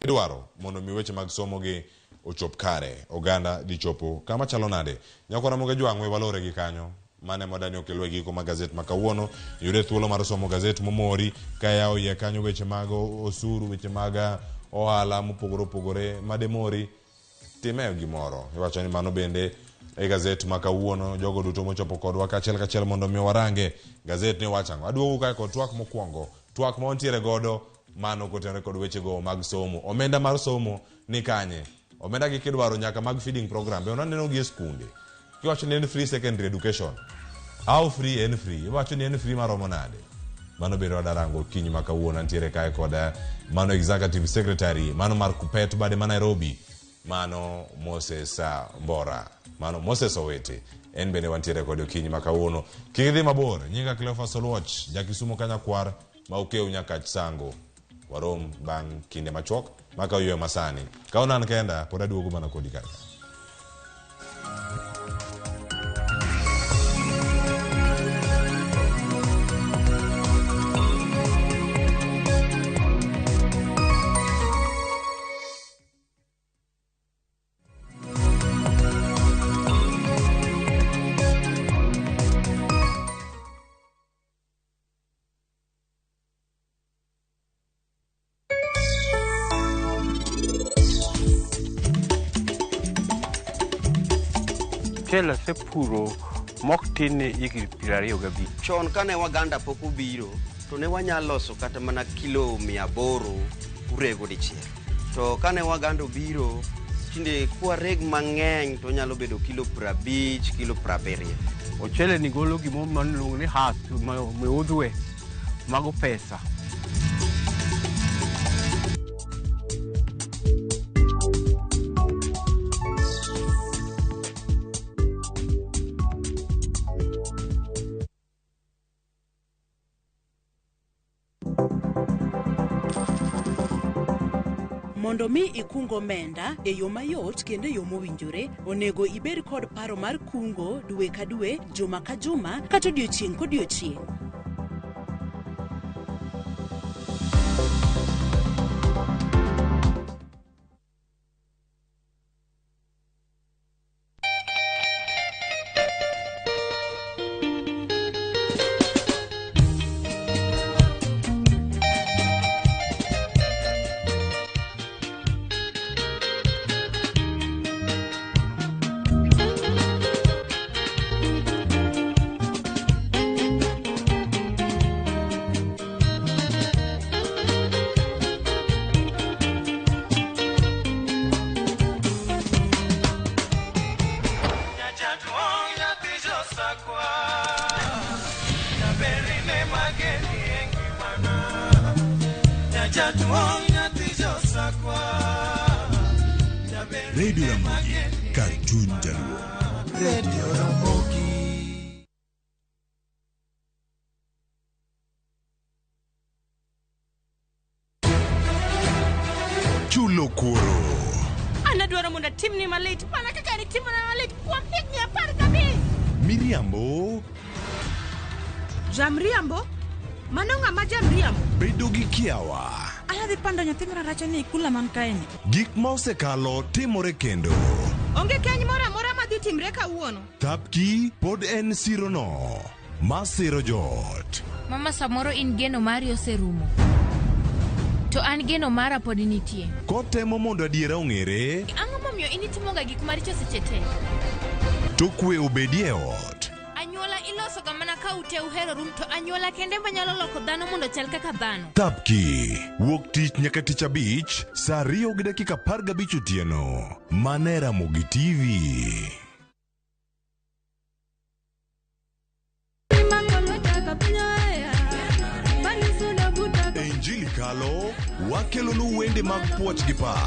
idwaro mondo mi weche mag somo gi ochop kare oganda dhi chopo kama chalo nade nyakwara Muge Jwang' we walore gi kanyo mane modani okelwe giko mag gazet ma kawuono yude thuolo mar somo gazet momori ka yawo iye kanyo weche mag osuru weche mag ohala mopogore opogore mademori time gimoro iwacho ni mano bende e gazet ma kawuono jogo duto mochopo kodwa kachiel kachiel mondo mi warange gazet ni wacho ang'o aduogo kae kod twak mokwongo twak ma wantiere godo mano kotenore kod wechego mag somo omenda mar somo ni kanye omenda gi kidwaro nyaka mag feeding program be waneno gi e skunde kiwacho ni en free secondary education how free en free iwacho ni en free maromo nade mano bende wadarango okinyi ma kawuono antiere kae kod mano executive secretary mano mar Kupet bade ma Nairobi mano Moses Mbora mano Moses Owete en bende wantiere kod okinyi ma kawuono kik idhi mabor nyinga Cleophas Oluoch jakisumo kanyakwar ma okew nyaka Sango warom bang' kinde machuok maka oywe masani ka onan kenda pod aduogo mana kodi kar ka. Mchele asepuro mok tin ne higni 25. Chon kane Waganda pok obiro, to ne wanyalo loso kata mana kilo 800 urego dichiel. To kane Waganda obiro, tinde kwareg mang'eny to nyalo bedo kilo 50, kilo 70. Ochele ni golo gimoro ma iluongo ni husk, meudhwe, mago pesa. Mondo mi ikung omenda e yo mayot kendo e yo mowinjore, onego ibed kod paro mar kungo dwe ka dwe, juma ka juma, kata odiochieng' kodiochieng'. Radio Ramogi, kar chuny jaluo. Radio Ramogi. Chulo kuoro. An adwaro mondo atimni malit mana kaka nitimona malit kuom higni 15. Miriambo. Jamriambo? Mano ng'ama jamriambo? Bedo gi kiawa. An adhi pando nyathi mararacha ni e kula man kaeni. Gik ma osekalo timore kendo. Onge keny moro amora madhi timre kawuono. Thapki pod en sirono ma siro joot. Mama samoro in geno mari oserumo. To an geno mara pod nitie. Kotemo mondo adiera ong'ere. Ang'o momiyo in itimoga gik maricho seche te? To kwe obedie e ot. Anyuola ilosoga mana ka ute uheroru to anyuola kende manyalo loko dhano mondo chal kaka dhano. Thapki wuok tich nyaka tich abich saa 2:15 otieno. Mana e Ramogi TV. E Injili kalo wakelonu wende mag puoch gi pak.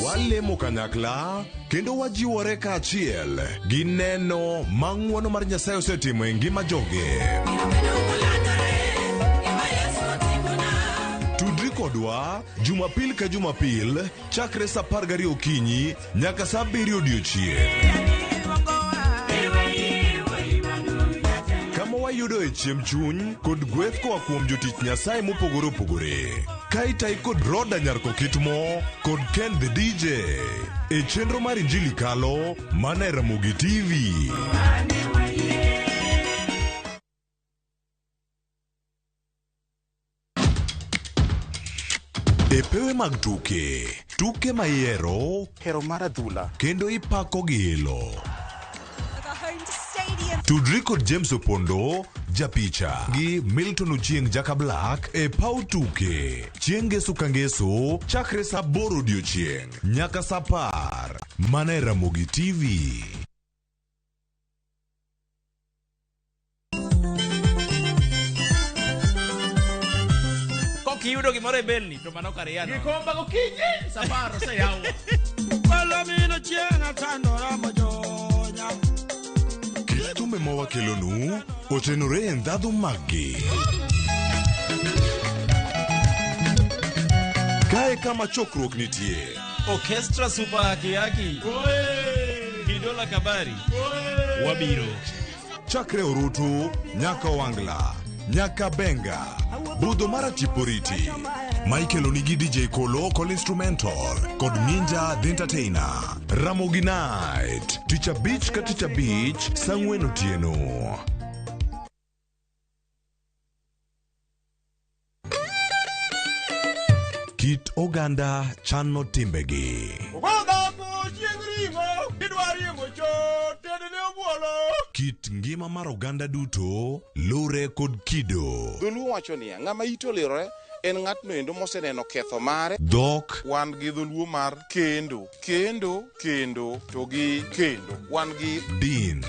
Walemo kanyakla kendo wajiwore kaachiel gi neno ma ng'wono mar Nyasaye osetimo e ngima joge. Tudri kodwa Jumapil ka Jumapil chakre saa 12 okinyi nyaka saa 7 odiechieng'. Kama wayudoe chiemb chuny kod gweth koa kuom jotich Nyasaye mopogore opogore. Ka itayi kod Roda Nyar Kokitmo kod Ken the DJ e chenro mar Injili Kalo mana e Ramogi TV. E pewe mag tuke, tuke ma ihero, hero mar adhula, kendo ipako gi ilo. Tudri kod James Opondo, japicha, gi Milton Ochieng Jaka Black e paw tuke. Chieng' ngeso ka ngeso, chakre saa 8 odiochieng' nyaka saa 10. Mana e Ramogi TV. Kok iyudo gimoro e belni to mano kar iyano. Gikomba gokinyi safar oseyaw. Palomino chieng' atandora mojonya. Kit thumbe ma wakelonu otenore e ndhadhu maggi. Kae kama chokruok nitie. Orchestra Super Haki Haki. Kidola Kabari. Wabiro. Chakre Orutu, nyaka Wangla, nyaka Benga, budho mar Atiporiti. Michael onigi DJ Kolo kod instrumental kod Ninja the Entertainer. Ramogi Night, tich abich ka tich abich, saa 4 otieno. Kit oganda chano timbegi. Kit ngima mar oganda duto lure kod kido. Dholuo wacho niya, ng'ama ite olirore en ng'atno endo moseneno ketho mare. Dhok. Wan gi dholuo mar kendo, kendo, kendo, to gi kendo. Wan gi din.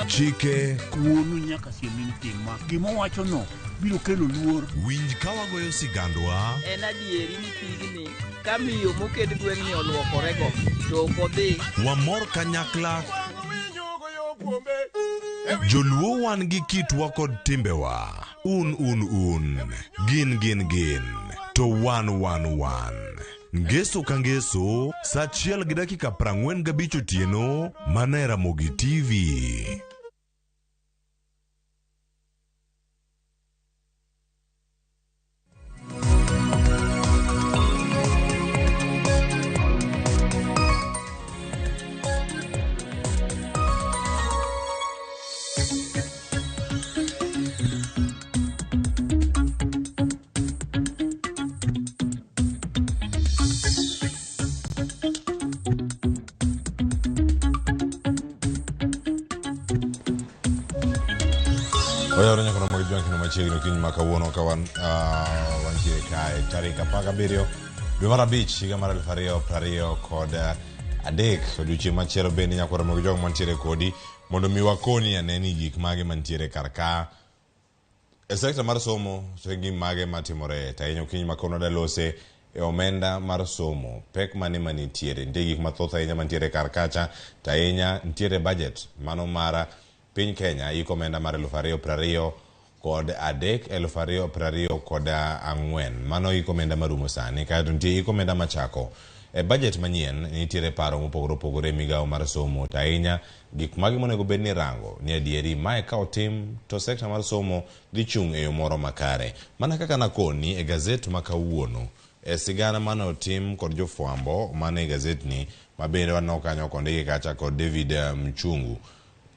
Chike. Wuonu nyaka siem ni tim ma. Gima owachono biro kelo luor. Winj ka wagoyo sigandwa. En adieri ni pigni ka miyo mokend gweng'ni oluokorego to ok odhi. Wamor kanyakla. Joluo wan gi kitwa kod timbewa. Un un un. Gin gin gin. To wan wan wan. Ngeso ka ngeso, saa 1:45 otieno, mana e Ramogi TV. Oyawore nyaka romo gi jwang' kendo machiegni okinyi ma kawuono ka wan wantiere kae tarik 17 dwe mar 5 higa mar 2023 odiochieng' machielo bende nyaka romo gi jwang' mantiere kodi Mondo mi wakoni ane ni gik mage mantiere kar ka e sekta mar somo to gik mage matimore to ahinya okinyi ma kawuono wadalose e omenda mar somo pek mane manitiere nitie gik mathoth ahinya mantiere kar kacha to ahinya nitiere budget mano mar piny Kenya iko omenda mar 2023 2024 mano iko omenda marumo sani kaeto nitie iko omenda machako e budget manyien nitiere paro mopogore opogore e migawo mar somo to ahinya gik mage monego bed ni rango ni adieri mae ka otim to sekta mar somo dhi chung' e yo moro makare mana kaka nakoni e gazet ma kawuono e sigana mane otim kod jofwambo mane e gazetni ma bende waneno kanyo kondiki kacha kod David Mchungu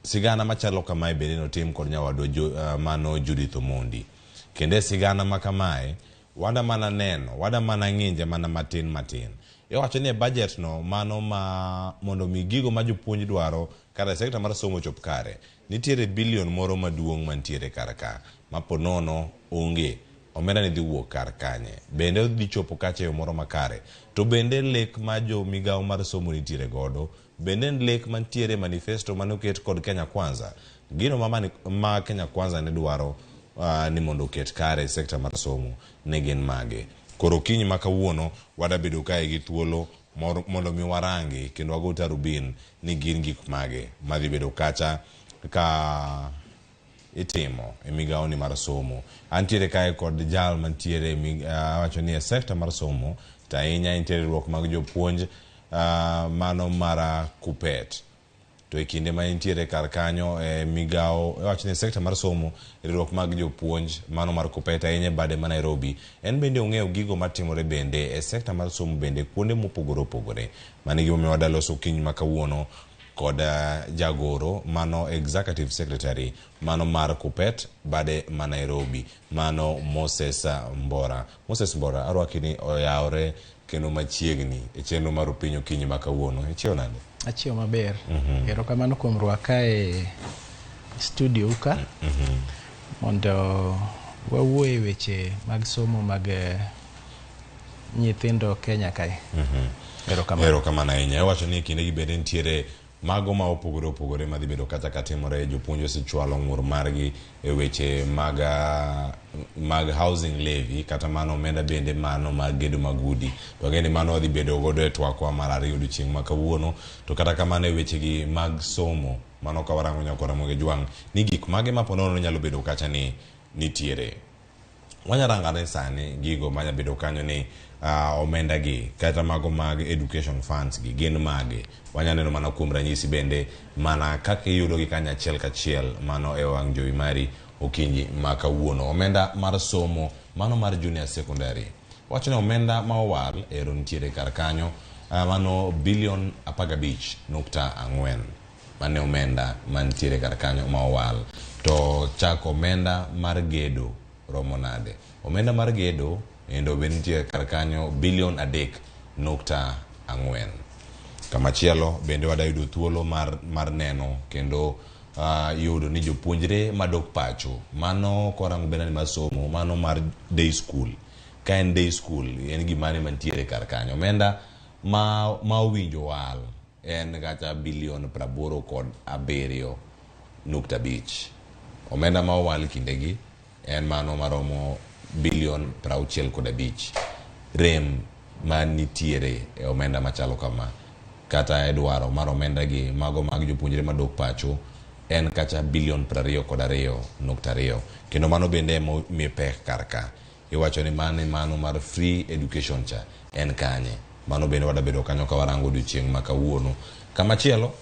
sigana machalo kamae bende notim kod nyawadwa mano Judith Omondi kendo e sigana ma kamae wada mana neno wada mana ng'inje mana matin matin iwacho ni e budget no mano ma mondo mi gigo ma jopuonj dwaro kata e sekta mar somo chop kare nitiere bilion moro maduong' mantiere kar ka ma po nono onge omenda ni dhi wuok kar kanye bende odhi chopo kacha e yo moro makare to bende lek ma jo migawo mar somo nitiere godo bende lek mantiere manifesto mane oket kod Kenya Kwanza gino ma Kenya Kwanza ne dwaro ni mondo oket kare e sekta mar somo ne gin mage. Koro okinyi ma kawuono wadabedo kae gi thuolo mondo mi warangi kendo wago tarubin ni gin gik mage madhi bedo kacha ka itimo e migawo ni mar somo. Antiere kae kod jal mantiere awacho ni e sekta mar somo to ahinya nitiere riwruok mag jopuonj mano mar Kupet. To e kinde ma nitiere kar kanyo e migawo iwacho ni sekta mar somo riwruok mag jopuonj mano mar Kupet ahinya e bade ma Nairobi en bende ong'eyo gigo matimore bende e sekta mar somo bende kuonde mopogore opogore. Mano e gimomiyo wadaloso okinyi ma kawuono kod jagoro mano executive secretary mano mar Kupet bade ma Nairobi mano Moses Mbora. Moses Mbora arwaki ni oyawre kendo machiegni e chenro mar Opiny okinyi ma kawuono. Ichiewo nade? Achiewo maber. Erokamano kuom rwaka e studio ka mondo wawuoye weche mag somo mag nyithindo Kenya kae. Erokamano. Erokamano ahinya. Iwacho ni kindegi bende nitiere mago ma opogore opogore madhi bedo kata katimore. Jopuonj osechwalo ng'ur margi e weche mag housing levy kata mano omenda bende mano mag gedo mag udi. To ang'e ni mano wadhi bedo godo e twakwa mar ariyo odiochieng' ma kawuono. To kata kamano e wechegi mag somo mano ka warango nyaka Ramogi Jwang' ni gik mage ma ponono nyalo bedo kacha ni nitiere. Wanyarangane sani gigo manya bedo kanyo ni omenda gi kata mago mag education funds gi gin mage. Wanya neno mana kuom ranyisi bende mana kaka iyudo gi kanyo achiel kachiel mano e wang' jowi mari okinyi ma kawuono. Omenda mar somo mano mar junior secondary wacho ni omenda ma owal ero nitiere kar kanyo mano bilion 15.4 mane omenda mantiere kar kanyo ma owal. To chako omenda mar gedo romo nade? Omenda mar gedo endo be nitie kar kanyo bilion 3.4. Kamachielo bende wadayudo thuolo mar neno kendo yudo ni jopuonjre madok pacho mano korango bende ni mar somo mano mar day school. Ka en day school en gimane mantiere kar kanyo. Omenda ma owinjo wal en kata bilion 87.5. Omenda ma owal kindegi en mano maromo bilion 65. Rem manitiere e omenda machalo kama kata e dwaro mar omenda gi mago mag jopuonjre madok pacho en kacha bilion 22.2. Kendo mano bende ema miyo pek kar ka. Iwacho ni mano mar free education cha en kanye. Mano bende wadabedo kanyo ka warango odiochieng' ma kawuono. Kamachielo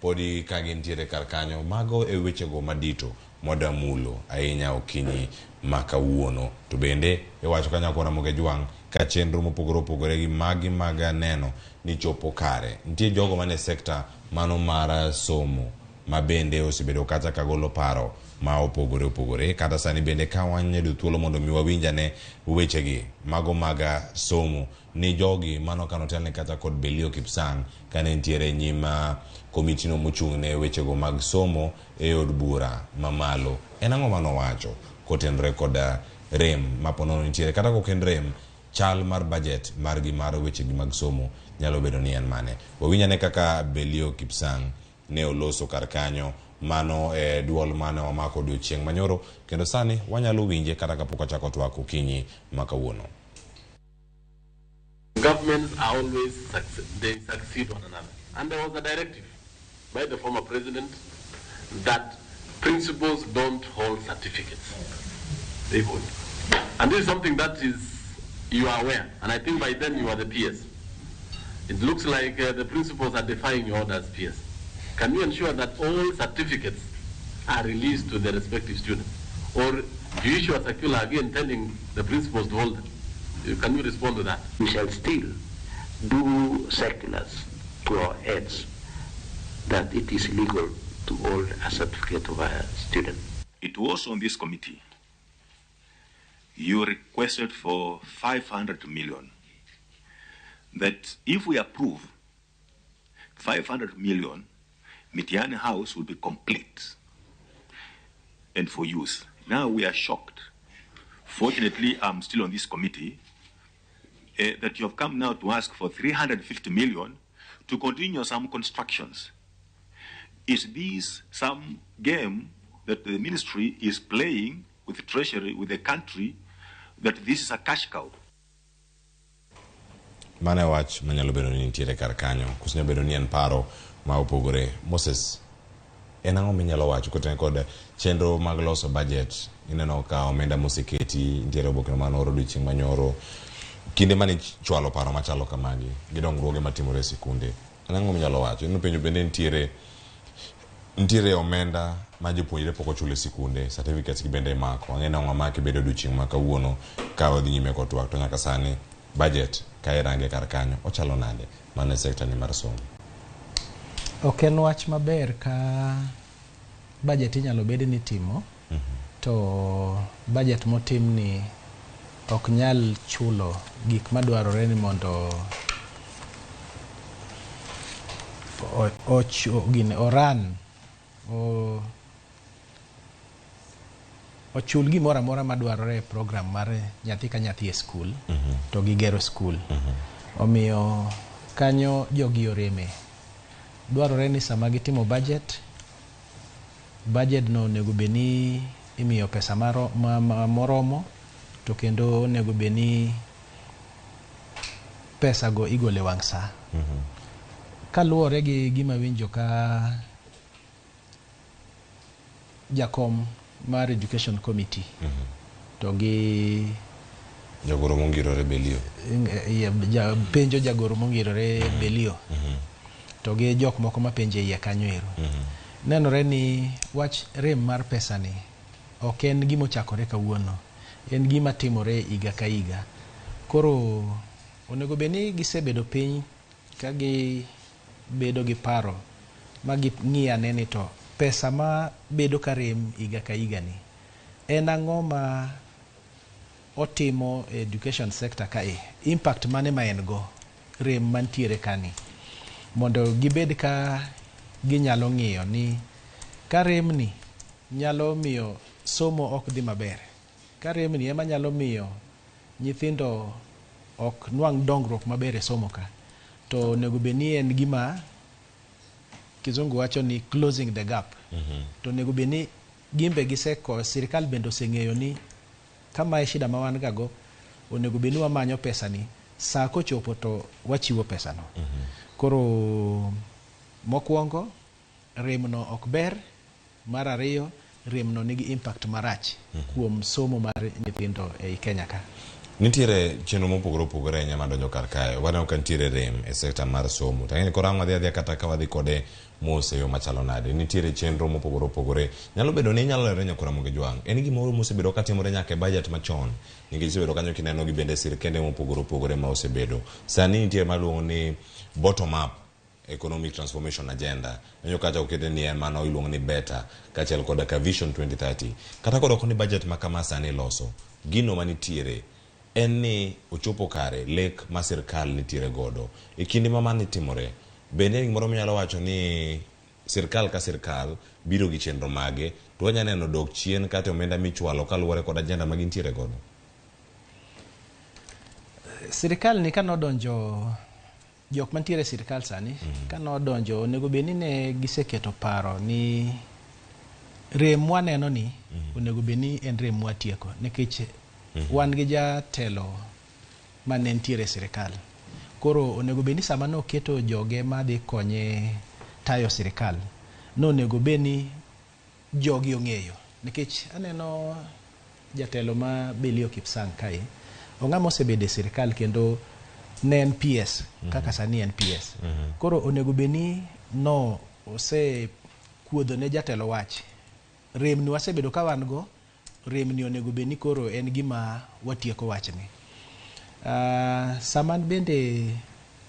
podi ka gintiere kar kanyo mago e wechego madito mwadamulo ahinya okinyi ma kawuono. To bende iwacho kanyo kod Ramogi Jwang' ka chenro mopogore opogore gi magi mag neno ni chopo kare. Nitie jogo mane sekta mano mar somo ma bende osebedo kata ka golo paro ma opogore opogore. Kata sani bende ka wanyayudo thuolo mondo mi wawinj ane wechegi mago mag somo ni jogi mano kanotelne kata kod Belio Kipsang kane nitiere nyim komitino mochung' ne wechego mag somo e od bura mamalo. En ang'o manowacho kotenore kod rem ma ponono nitiere kata kok en rem chal mar budget margi mar wechegi mag somo nyalo bedo ni en mane. Wawinj ane kaka Belio Kipsang ne oloso kar kanyo Mano e duol mane wamako odiochieng' manyoro kendo sani wanyalo winje kata kapok wachako twak okinyi ma kawuono. Governments are always, they succeed one another. And there was a directive by the former president that principals don't hold certificates. They hold. And this is something that is, you are aware, and I think by then you are the PS. It looks like the principals are defying your orders, PS. Can you ensure that all certificates are released to the respective students? Or do you issue a circular again telling the principals to hold them? Can you respond to that? We shall still do circulars to our heads that it is illegal to hold a certificate of a student. It was on this committee. You requested for 500 million. That if we approve 500 million, Mitiani House will be complete and for use. Now we are shocked. Fortunately, I'm still on this committee, that you have come now to ask for 350 million to continue some constructions. Is this some game that the ministry is playing with the treasury, with the country, that this is a cash cow? Mano e wach manyalo bedo ni nitiere kar kanyo, koso nyalo bedo ni en paro ma opogore. Moses, en ang'o minyalo wacho kotenore kod chenro mag loso budget? Ineno ka omenda moseketi, nitiere oboke mane oor odiochieng' manyoro, kinde mane chwalo paro machalo kamagi gi dongruoge matimore e sikunde. En ang'o minyalo wacho? Ineno penjo bende nitiere omenda ma jopuonjre pok ochulo e sikunde, certificates gi bende imako. Ang'e ni wamaki bedo odiochieng' ma kawuono ka wadhi nyime kod twak, to nyaka sani budget ka irange kar kanyo ochalo nade mana e sekta ni mar somo? Ok en wach maber ka budget inyalo bed ni timo, to budget motim ni ok nyal chulo gik madwarore ni mondo oran ochul gimoro amora madwarore e program mar nyathi ka nyathi e skul, to gigero skul. Omiyo kanyo jogi oreme. Dwarore ni sama gitimo budget, budget no onego bed ni imiyo pesa moromo, to kendo onego bed ni pesa go igolo e wang' sa. Kaluwore gi gima winjo ka jakom mar Education Committee to gi jagoro mongirore Belio, penjo jagoro mongirore Belio, to gi jok moko mapenjo iye kanyo ero. Nenore ni wach rem mar pesa ni ok en gima ochakore kawuono, en gima timore higa ka higa. Koro onego bed ni gisebedo piny ka gibedo gi paro ma ging'iyo ane ni to pesa ma bedo ka rem higa ka higa ni en ang'o ma otimo e education sector kae, impact mane ma en go rem mantiere kani, mondo gibed ka ginyalo ng'iyo ni ka rem ni nyalo miyo somo ok dhi maber, ka rem ni ema nyalo miyo nyithindo ok nwang' dongruok maber e somo ka, to onego bed ni en gima kizungu wacho ni closing the gap. To onego bed ni gimbe giseko, sirikal bende oseng'eyo ni kama e shida ma wan ga go, onego bed ni wamanyo pesa ni, sa kochopo to wachiwo pesa no. Koro mokwongo remno ok ber, mar ariyo remno nigi impact marach kuom somo mar nyithindo ei Kenya ka. Nitiere chenro mopogore opogore ahinya madonjo kar kae. Waneno ka nitiere rem e sekta mar somo. To ang'e ni koro ang' wadhi adhiya kata ka wadhi kode mos e yo machalo nade. Nitiere chenro mopogore opogore. Nyalo bedo ni inyalo lero nyakwar Ramogi Jwang'. En gimoro mosebedo katimore nyaka e budget machon. Nikech isebedo kanyo kineno gi bende sirkende mopogore opogore ma osebedo. Sani nitie maluongo ni bottom up economic transformation agenda. Nyo kacha okete ni en mano iluongo ni beta kaachiel koda ka vision 2030. Kata kodoko ni budget ma kama sani iloso, gino manitiere en ni ochopo kare lek ma sirkal nitiere godo. E kinde ma mani timore, bende en gimoro minyalo wacho ni sirkal ka sirkal biro gi chenro mage, to wanya neno dok chien kata omenda michwalo kaluwore kod agenda ma gintiere godo? Sirkal ni kanodonjo, jok mantiere e sirkal sani, kanodonjo onego bed ni ne giseketo paro ni Rem mwaneno ni onego bed ni en rem mwatieko nikech wan gi jatelo mane nitiere e sirikal. Koro onego bed ni sama noketo joge madhi konye tayo sirikal, nonego bed ni jogi ong'eyo. Nikech aneno jatelo ma Belio Kipsang kae, ong'ama osebedo e sirikal kendo ne en PS kaka sani en PS. Koro onego bed ni no osekuodho ne jatelo wach. Rem ni wasebedo ka wan go, rem ni onego bed ni koro en gima watieko wachni. Sama bende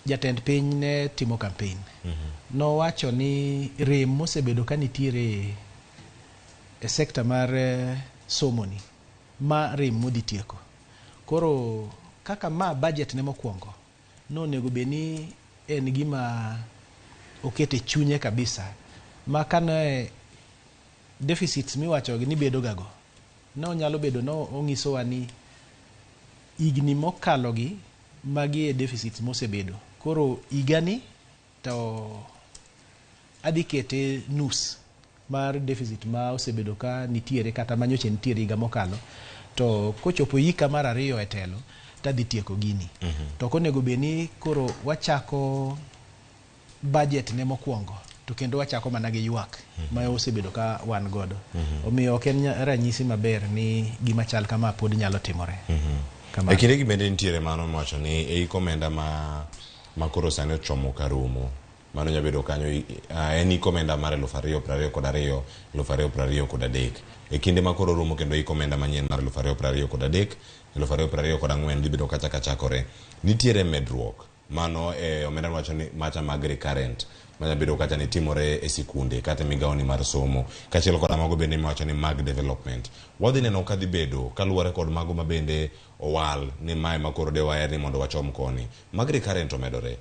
jatend piny ne timo campaign, nowacho ni rem mosebedo ka nitiere e sekta mar somo ni, ma rem modhi tieko. Koro kaka ma budget ne mokwongo, nonego bed ni en gima okete chunye kabisa. Ma kane deficits miwacho ni bedo gago, nonyalo bedo no onyisowa ni higni mokalo gi magi e deficits mosebedo. Koro higani to adhi kete nus mar deficit ma osebedo ka nitiere kata manyocha nitiere higa mokalo, to kochopo hika mar ariyo e telo tadhi tieko gini. To ok onego bed ni koro wachako budget ne mokwongo to kendo wachako mana gi ywak ma osebedo ka wan godo. Omiyo ok en ranyisi maber ni gima chal kama pod nyalo timore. E kindegi bende nitiere mano miwacho ni e hik omenda ma koro sani ochomo karumo, mano nyalo bedo kanyo, en hik omenda mar 2022, 2023. E kinde ma koro rumo kendo hik omenda manyien mar 2023, 2024 dhi bedo kacha kachakore. Nitiere medruok mano e omenda miwacho ni macha mag recurrent manya bedo kacha ni timore e sikunde kata migawo ni mar somo, kaachiel kod mago bende miwacho ni mag development. Wadhi neno ka dhi bedo kaluwore kod mago ma bende owal ni mae ma koro de waher ni mondo wachom koni. Mag recurrent omedore.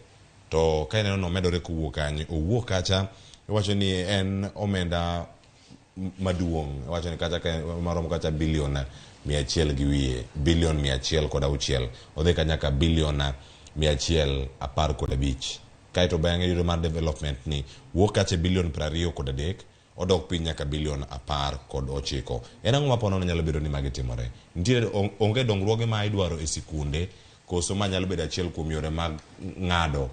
To ka ineno nomedore kowuok kanye, owuok kacha iwacho ni en omenda maduong', iwacho ni kacha ka maromo kacha bilion 100 gi wiye, bilion 106, odhi ka nyaka bilion 115. Kaeto bang'e yudo mar development ni wuok kacha e bilion 23, odok piny nyaka bilion 19. En ang'o ma ponono nyalo bedo ni magi timore? Nitiere onge dongruoge ma idwaro e sikunde, koso ma nyalo bedo achiel kuom yore mag ng'ado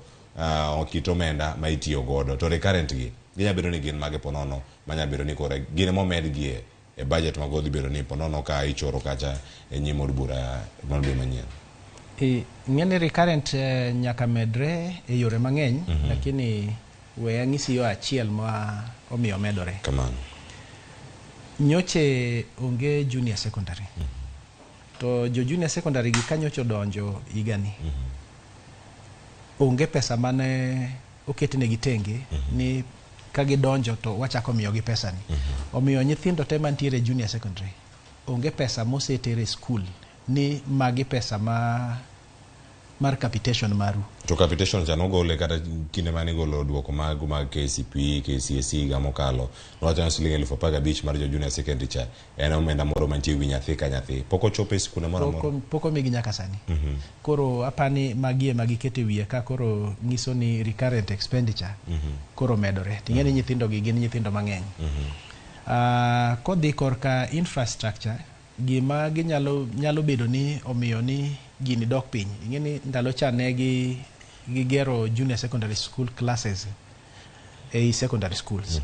kit omenda ma itiyo godo. To recurrent gi, ginyalo bedo ni gin mage ponono, manyalo bedo ni kore gin ema omedgie e budget ma godhi bedo ni ponono ka ichoro kacha e nyim od bura mar dwe manyien. Ing'e ni recurrent nyaka medre e yore mang'eny, lakini we ang'isi yo achiel ma omiyo medore. Kamano. Nyoche onge junior secondary. To jo junior secondary gi ka nyocha odonjo higani, onge pesa mane oketnegi tenge ni ka gidonjo to wachako miyogi pesani. Omiyo nyithindo te mantiere junior secondary onge pesa mosetere e skul ni magi pesa ma mar capitation maru. To capitation cha nogole kata kinde mane igolo duoko mago mag KCPE, KCSE higa mokalo. Nowacho ni siling 15,000 mar jo junior secondary cha en omenda moro mantie ewi nyathi ka nyathi. Pok ochopo e sikunde moro amora? Pok omigi nyaka sani. Koro apani magi ema giketo e wiye ka koro nyiso ni recurrent expenditure koro medore. Ting'e ni nyithindo gi gin nyithindo mang'eny. Kodhi korka infrastructure, gima ginyalo nyalo bedo ni omiyo ni gini dok piny. Ing'e ni ndalo cha ne gigero junior secondary school classes ei secondary schools.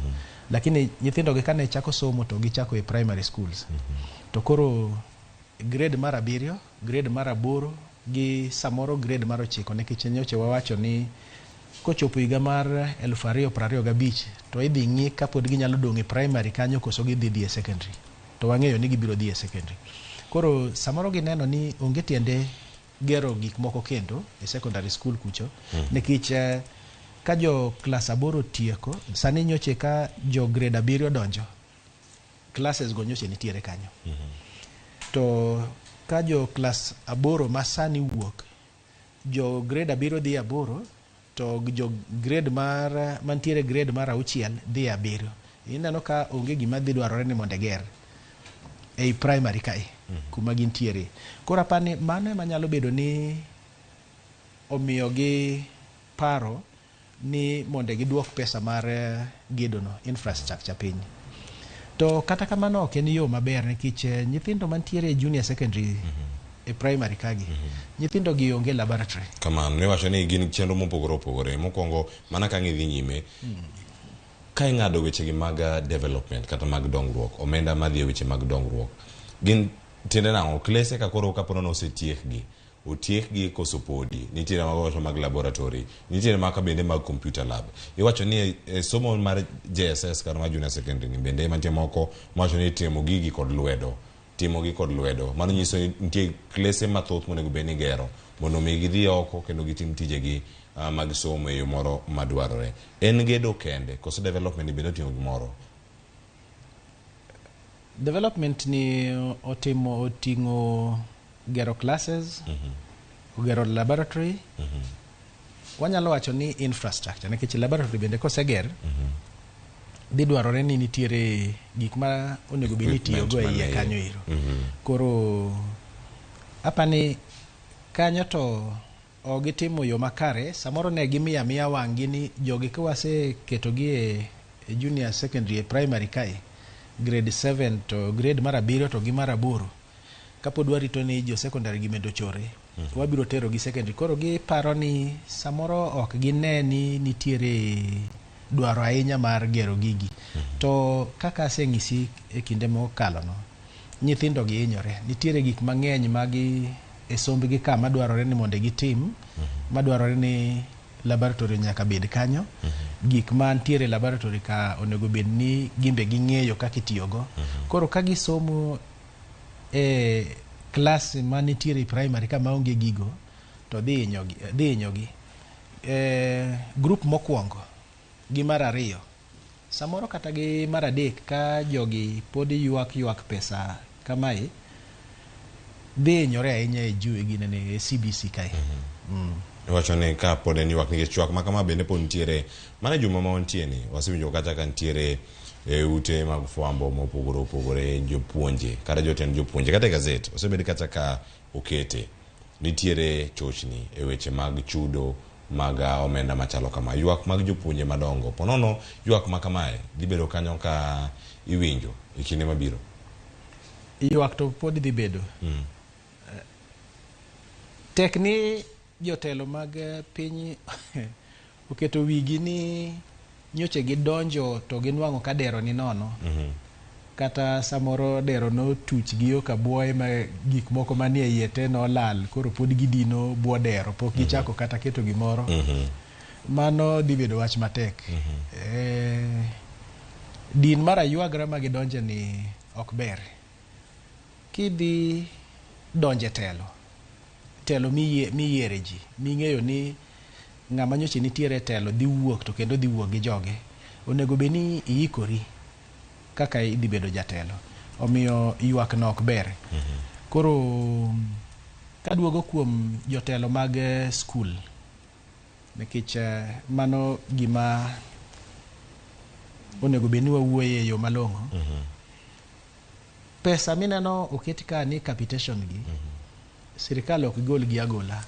Lakini nyithindo gi kane chako somo to gichako e primary schools. To koro grade mar 7, grade mar 8 gi samoro grade mar 9, nikech nyocha wawacho ni kochopo higa mar 2025 to idhi ng'i kapod ginyalo dong' e primary kanyo koso gidhi dhi e secondary. To wang'eyo ni gibiro dhi e secondary. Koro samoro gineno ni onge tiende gero gik moko kendo e secondary school kucho, nikech ka jo klas 8 tieko, sani nyoche ka jo grade 7 donjo, classes go nyoche nitiere kanyo. To ka jo klas 8 ma sani wuok, jo grade 7 dhi 8, to jo grade mar mantiere grade mar 6 dhi 7. Ineno ka onge gima dhi dwarore ni mondo eger ei primary kae, kuma gintiere. Koro apani mano ema nyalo bedo ni omiyo gi paro ni mondo giduok pesa mar gedo no, infrastructure piny. To kata kamano ok en yo maber nikech nyithindo mantiere e junior secondary e primary kagi, nyithindo gi onge laboratory. Kamano, niwacho ni gin chenro mopogore opogore. Mokwongo, mana ka ng'idhi nyime, ka ing'ado wechegi mag development kata mag dongruok, omenda madhi e weche mag dongruok, gin tiende nang'o? Klese ka koro kapo nono osetiekgi, otiekgi koso podi? Nitiere mago wacho mag laboratory, nitiere maka bende mag computer lab. Iwacho ni e somo mar JSS kata mar junior secondary ni bende ema nitie moko mawacho ni timo gigi kod lwedo. Timogi kod lwedo. Mano nyiso ni nitie klese mathoth monego bed ni igero mondo mi gidhi oko kendo gitim tijegi mag somo e yo moro madwarore. En gedo kende koso development ni bende oting'o gimoro? Development ni otimo oting'o gero classes, ogero laboratory. Wanyalo wacho ni infrastructure nikech laboratory bende koseger, dhi dwarore ni nitiere gik ma onego bed ni itiyogo e iye kanyo ero. Koro apani kanyo to ok gitimo yo makare, samoro ne gimiyo amiya wang'gi ni jogi ka waseketogi e junior secondary e primary kae, grade 7 to grade mar 7 to gi mar 8, kapod warito ni jo secondary gi bende ochore, wabiro tero gi secondary. Koro giparo ni samoro ok gine ni nitiere dwaro ahinya mar gero gigi. To kaka aseng'isi e kinde mokalo no, nyithindo gi hinyore. Nitiere gik mang'eny magi e sombgi ka madwarore ni mondo gitim, madwarore ni laboratory nyaka bed kanyo. Gik mantiere e laboratory ka onego bed ni gimbe ging'eyo kaka itiyogo. Koro ka gisomo e klas manitiere e primary ka maonge gigo, to dhi hinyogi. Group mokwongo gi mar 2, samoro kata gi mar 3, ka jogi pod ywak pesa kamae, dhi hinyore ahinya e ginene e CBC kae. Iwacho ni ka pod en ywak nikech ywak ma kama bende pod nitiere mana juma ma wantie ni wasewinjo kata ka nitiere e ute mag fwambo mopogore opogore jopuonje kata jotend jopuonje kata e gazet osebed kata ka okete nitiere chochni e weche mag chudo mag omenda machalo kama. Ywak mag jopuonje madongo ponono ywak ma kamae dhi bedo kanyo ka iwinjo e kinde mabiro. Ywak to pod dhi bedo. Tek ni jotelo mag piny oketo wigi ni nyoche gidonjo to ginwang'o ka dero ni nono. Kata samoro dero notuch gi yo kabuoye ma gik moko manie iye te nolal, koro pod gidino buo dero, pok gichako kata keto gimoro. Mano dhi bedo wach matek. Din mar aywagra ma gidonje ni ok ber. Kidhi donje telo, telo miyiere ji, ming'eyo ni ng'ama nyocha nitiere telo dhi wuok to kendo dhi wuok gi joge, onego bed ni iikori kaka idhi bedo jatelo. Omiyo ywak no ok ber. Koro kaduogo kuom jotelo mag skul, nikech mano gima onego bed ni wawuoye e yo malong'o. Pesa mineno oket ka ni capitation gi, sirikal ok gol gi agola.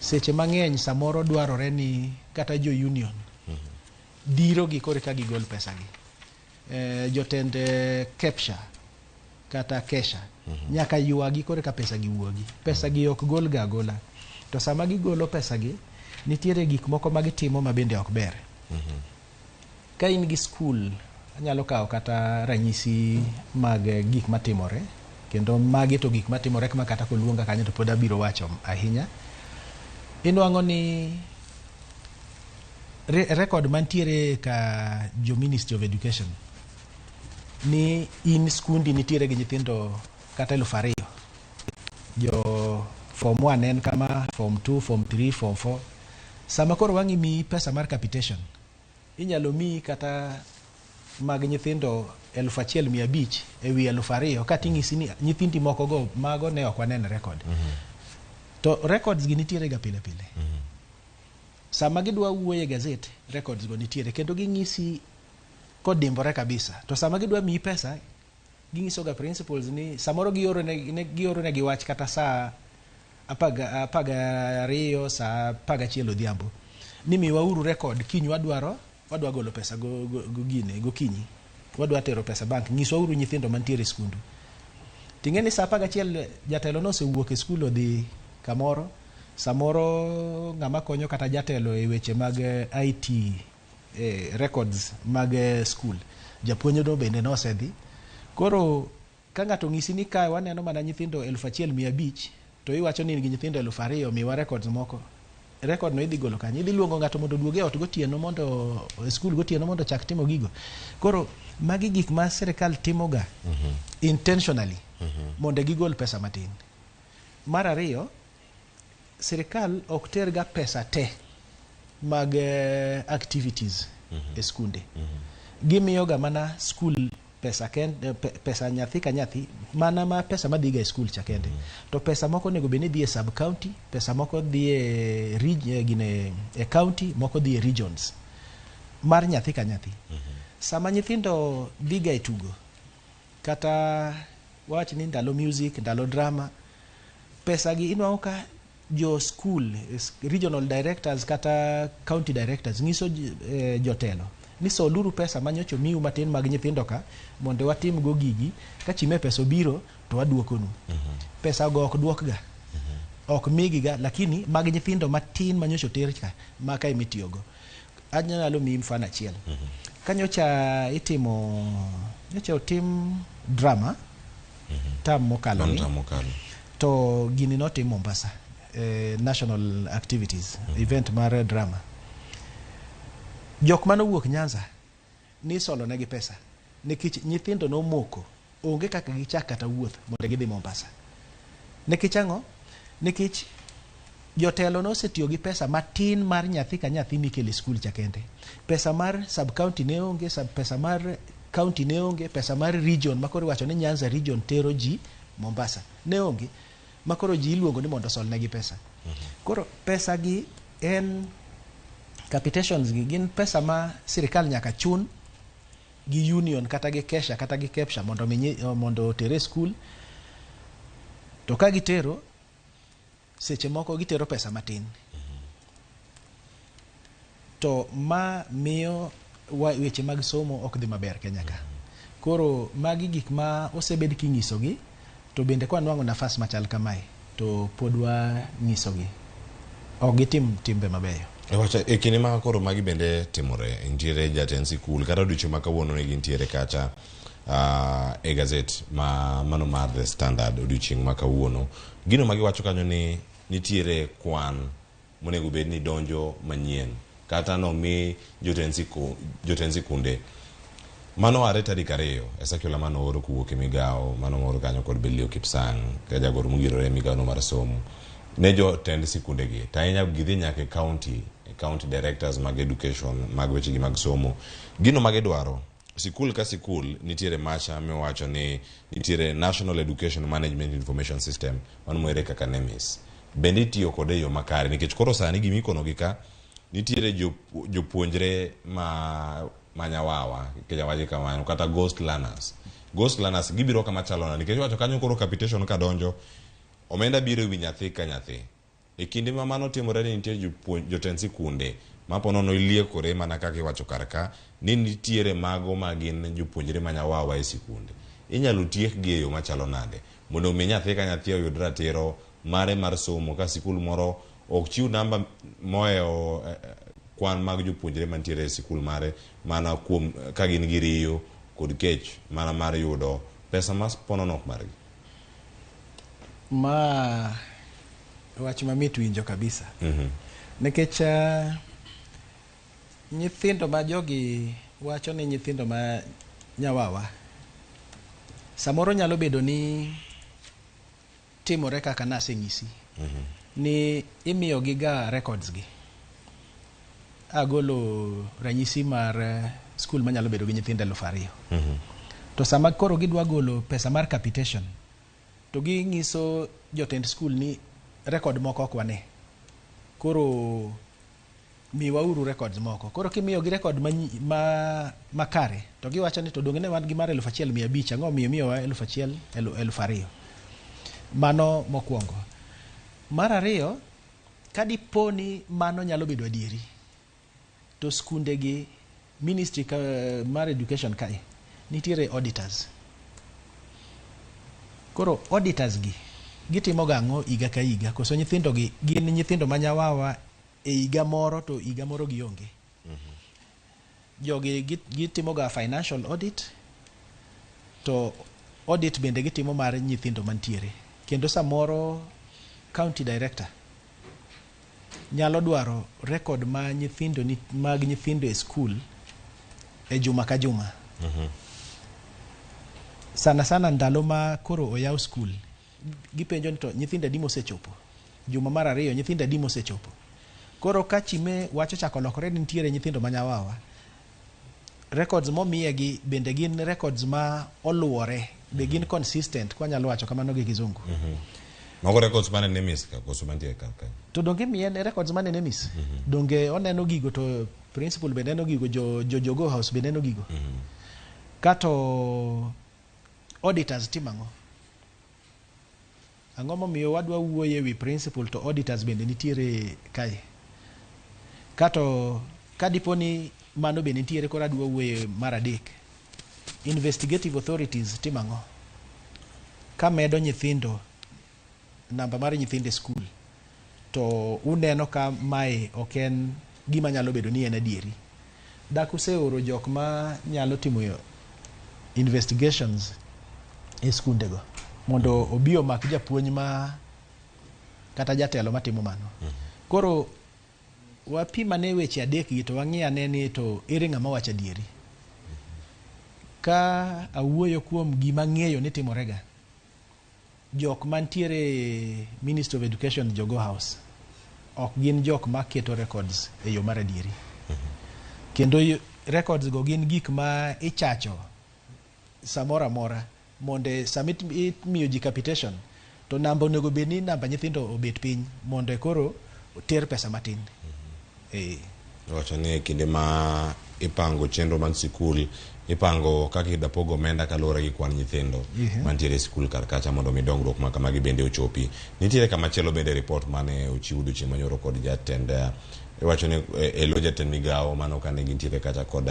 Seche mang'eny samoro dwarore ni kata jo union diro gi kore ka gigol pesa gi. Jotend KEPSHA kata KESHA nyaka ywagi kore ka pesa gi wuogi. Pesa gi ok gol ga agola. To sama gigolo pesa gi, nitiere gik moko ma gitimo ma bende ok ber. Ka in gi skul, anyalo kawo kata ranyisi mag gik matimore, kendo magi to gik matimore ma kata koluonga kanyo to pod abiro wacho ahinya. Inwang'o ni record mantiere ka jo Ministry of Education ni in skundi nitiere gi nyithindo kata 2000. Jo form 1 en kama, form 2, form 3, form 4. Sama koro wang' imiyi pesa mar capitation, inyalo miyi kata mag nyithindo 1500 e wi 2000 kating'isi ni nyithindi moko go mago ne ok waneno record. To records gi nitiere ga pile pile. Sama gidwa wuoye gazet, records go nitiere kendo ging'isi kodimbore kabisa. To sama gidwa miyi pesa, ging'iso ga principals ni samoro gioro ne gi wach kata saa 12 saa 11 odhiambo ni miwauru record kiny wadwa golo pesa gokinyi. Wadwa tero pesa bank, nyiswa uru nyithindo mantiere e skundu. Ting'e ni saa 11 jatelo nosewuok e skul odhi kamoro, samoro ng'ama konyo kata jatelo e weche mag IT records mag skul, japuonj no bende nosedhi. Koro ka ng'ato ong'isi ni kae waneno mana nyithindo 1500 to iwacho ni in gi nyithindo 2000 miwa records moko. Record no idhi golo kanye? Idhi luongo ng'ato mondo oduog e ot gotieno mondo e skul gotieno mondo ochak timo gigo. Koro magi gik ma sirikal timoga intentionally mondo gigol pesa matin. Mar ariyo, sirikal ok terga pesa te mag activities e skunde. Gimiyoga mana skul pesa kende, pesa nyathi ka nyathi, mana ma pesa madhiga e skul cha kende. To pesa moko onego bed ni dhi e sub county, pesa moko dhi e gine, e county, moko dhi e regions mar nyathi ka nyathi. Sama nyithindo dhiga e tugo, kata wawach ni ndalo music, ndalo drama, pesa gi inwang'o ka jo school, regional directors kata county directors nyiso jotelo ni soluru pesa manyocha omiu matin mag nyithindo ka mondo watim go gigi, ka chime pesa obiro to waduokonu. Pesa go ok duokga. Ok migiga, lakini mag nyithindo matin manyocha oter ka, maka ema itiyogo. Anyalo miyi mfano achiel. Ka nyocha itimo, nyocha otim drama, term mokalo ni, Term mokalo. to gini notim Mombasa, national activities, event mar drama. Jok manowuok Nyanza nisolo negi pesa nikech nyithindo nomoko, onge kaka gichak kata wuoth mondo gidhi Mombasa. Nikech ang'o? Nikech jotelo nosetiyo gi pesa matin mar nyathi ka nyathi mikelo e skul cha kende. Pesa mar sub county ne onge, pesa mar county ne onge, pesa mar region makoro iwacho ni Nyanza region tero ji Mombasa ne onge, makoro ji iluongo ni mondo osol negi pesa. Koro pesa gi en capitations gi gin pesa ma sirikal nyaka chun gi union kata gi kesha kata gi kepsha mondo mondo otere e skul. To ka gitero, seche moko gitero pesa matin. To ma miyo weche mag somo ok dhi maber Kenya ka. Koro magi gik ma osebed kinyisogi, to bende kwa nwang'o nafas machal kamae, to pod wanyisogi. Ok gitim timbe mabeyo. Wacha, e kinde ma koro magi bende timore, nitiere jatend sikul kata odiochieng' ma kawuono ne gintiere kacha e gazet ma mano mar The Standard odiochieng' ma kawuono. Gino ma giwacho kanyo ni nitiere kwan monego bed ni donjo manyien kata nomi jotend sikunde. Mano are tarik 2 e circular mano ooro kowuok e migawo mano moro kanyo kod Belio Kipsang ka jagoro mongirore e migawo no mar somo ne jotend sikunde gi. To ahinya gidhi nyaka e county directors mag education mag weche gi mag somo. Gino ma gidwaro, sikul ka sikul nitiere macha miwacho ni nitiere National Education Management Information System mano mohere kaka NEMIS. Bende itiyo kode e yo makare nikech koro sani gima ikonogi ka nitiere jopuonjre ma manyawawa Kenya wacho kamano kata ghost learners. Ghost learners gibiro kama chalo nade nikech iwacho kanyo koro capitation ka donjo omenda biro ewi nyathi ka nyathi. E kinde ma mano timore ni nitie jotend sikunde ma po nono iliekore mana kaka iwacho kar ka ni nitiere mago ma gin jopuonjre manyawawa e sikunde. Inyalo tiekgi e yo machalo nade mondo mi nyathi ka nyathi oyud ratiro mare mar somo ka sikul moro ok chiw namba mohewo kwan mag jopuonjre mantiere e sikul mare mana kuom ka gin gi riyo kod kech mana mar yudo pesa ma po nono ok margi. Ma wach mamit winjo kabisa. Nikech nyithindo ma jogi wacho ni nyithindo ma nyawawa samoro nyalo bedo ni timore kaka nasenyisi. Ni imiyo gi ga records gi. Agolo ranyisi mar skul manyalo bedo gi nyithindo 2000. To sama koro gidwa golo pesa mar capitation, to ging'iso jotend skul ni record moko ok wane. Koro miwauru records moko. Koro kimiyo gi record makare, to giwacho ni to donge ne wan gi mar 1500, ang'o omiyo imiyowa 1000, 2000. Mano mokwongo. Mar ariyo, ka dipo ni mano nyalo bedo adieri, to skunde gi ministry mar education kae Nitiere auditors. Koro auditors gi gitimo ga ang'o higa ka higa? Koso nyithindo gi gin nyithindo ma nyawawa e higa moro to higa moro gionge. Jogi gitimo ga financial audit to audit bende gitimo mar nyithindo mantiere. Kendo samoro county director nyalo dwaro record ma nyithindo ni, mag nyithindo e skul e juma ka juma. Sana sana ndalo ma koro oyaw skul, gipenjo ni to nyithindo adi mosechopo? Juma mar ariyo nyithindo adi mosechopo? Koro ka chime wach ochako lokore ni nitiere nyithindo ma nyawawa, records momiyegi bende gin records ma oluwore, be gin consistent kwanyalo wacho kamano gi kizungu. Mago records mane NEMIS ka koso mantie kar kae? To donge miye records mane NEMIS? Donge oneno gigo to principal be neno gigo, jo Jogoo House be neno gigo. Kato auditors timo ang'o? Ang'o momiyo wadwa wuoyo ewi principal to auditors bende nitiere kae? Kato kadipo ni mano be nitiere koro adwa wuoyo mar adek. Investigative authorities timo ang'o? Ka medo nyithindo, namba mar nyithindo e skul, to uneno ka mae ok en gima nyalo bedo ni en adieri. Dak useoro jok ma nyalo timo investigations e skundego mondo obi omak japuonj ma kata jatelo matimo mano. Koro wapim ane weche adek gi to wang'i ane ni to ere ng'ama wacho adieri. Ka awuoyo kuom gima ang'eyo ni timorega, jok mantiere Ministry of Education Jogoo House ok gin jok maketo records e yo mar adieri. Kendo records go gin gik ma ichacho samoro amora mondo sama imiyo ji capitation to namba onego bed ni namba nyithindo obet piny mondo koro ter pesa matin. Iwacho ni e kinde ma ipango chenro mag sikul, ipango kaka idwa pog omenda kaluwore gi kwan nyithindo mantiere e sikul kar kacha mondo mi dongruok ma kamagi bende ochopi. Nitiere kama chielo bende report mane ochiw odiochieng' manyoro kod jatend iwacho ni e lo jatend migawo mano kane gintiere kacha kod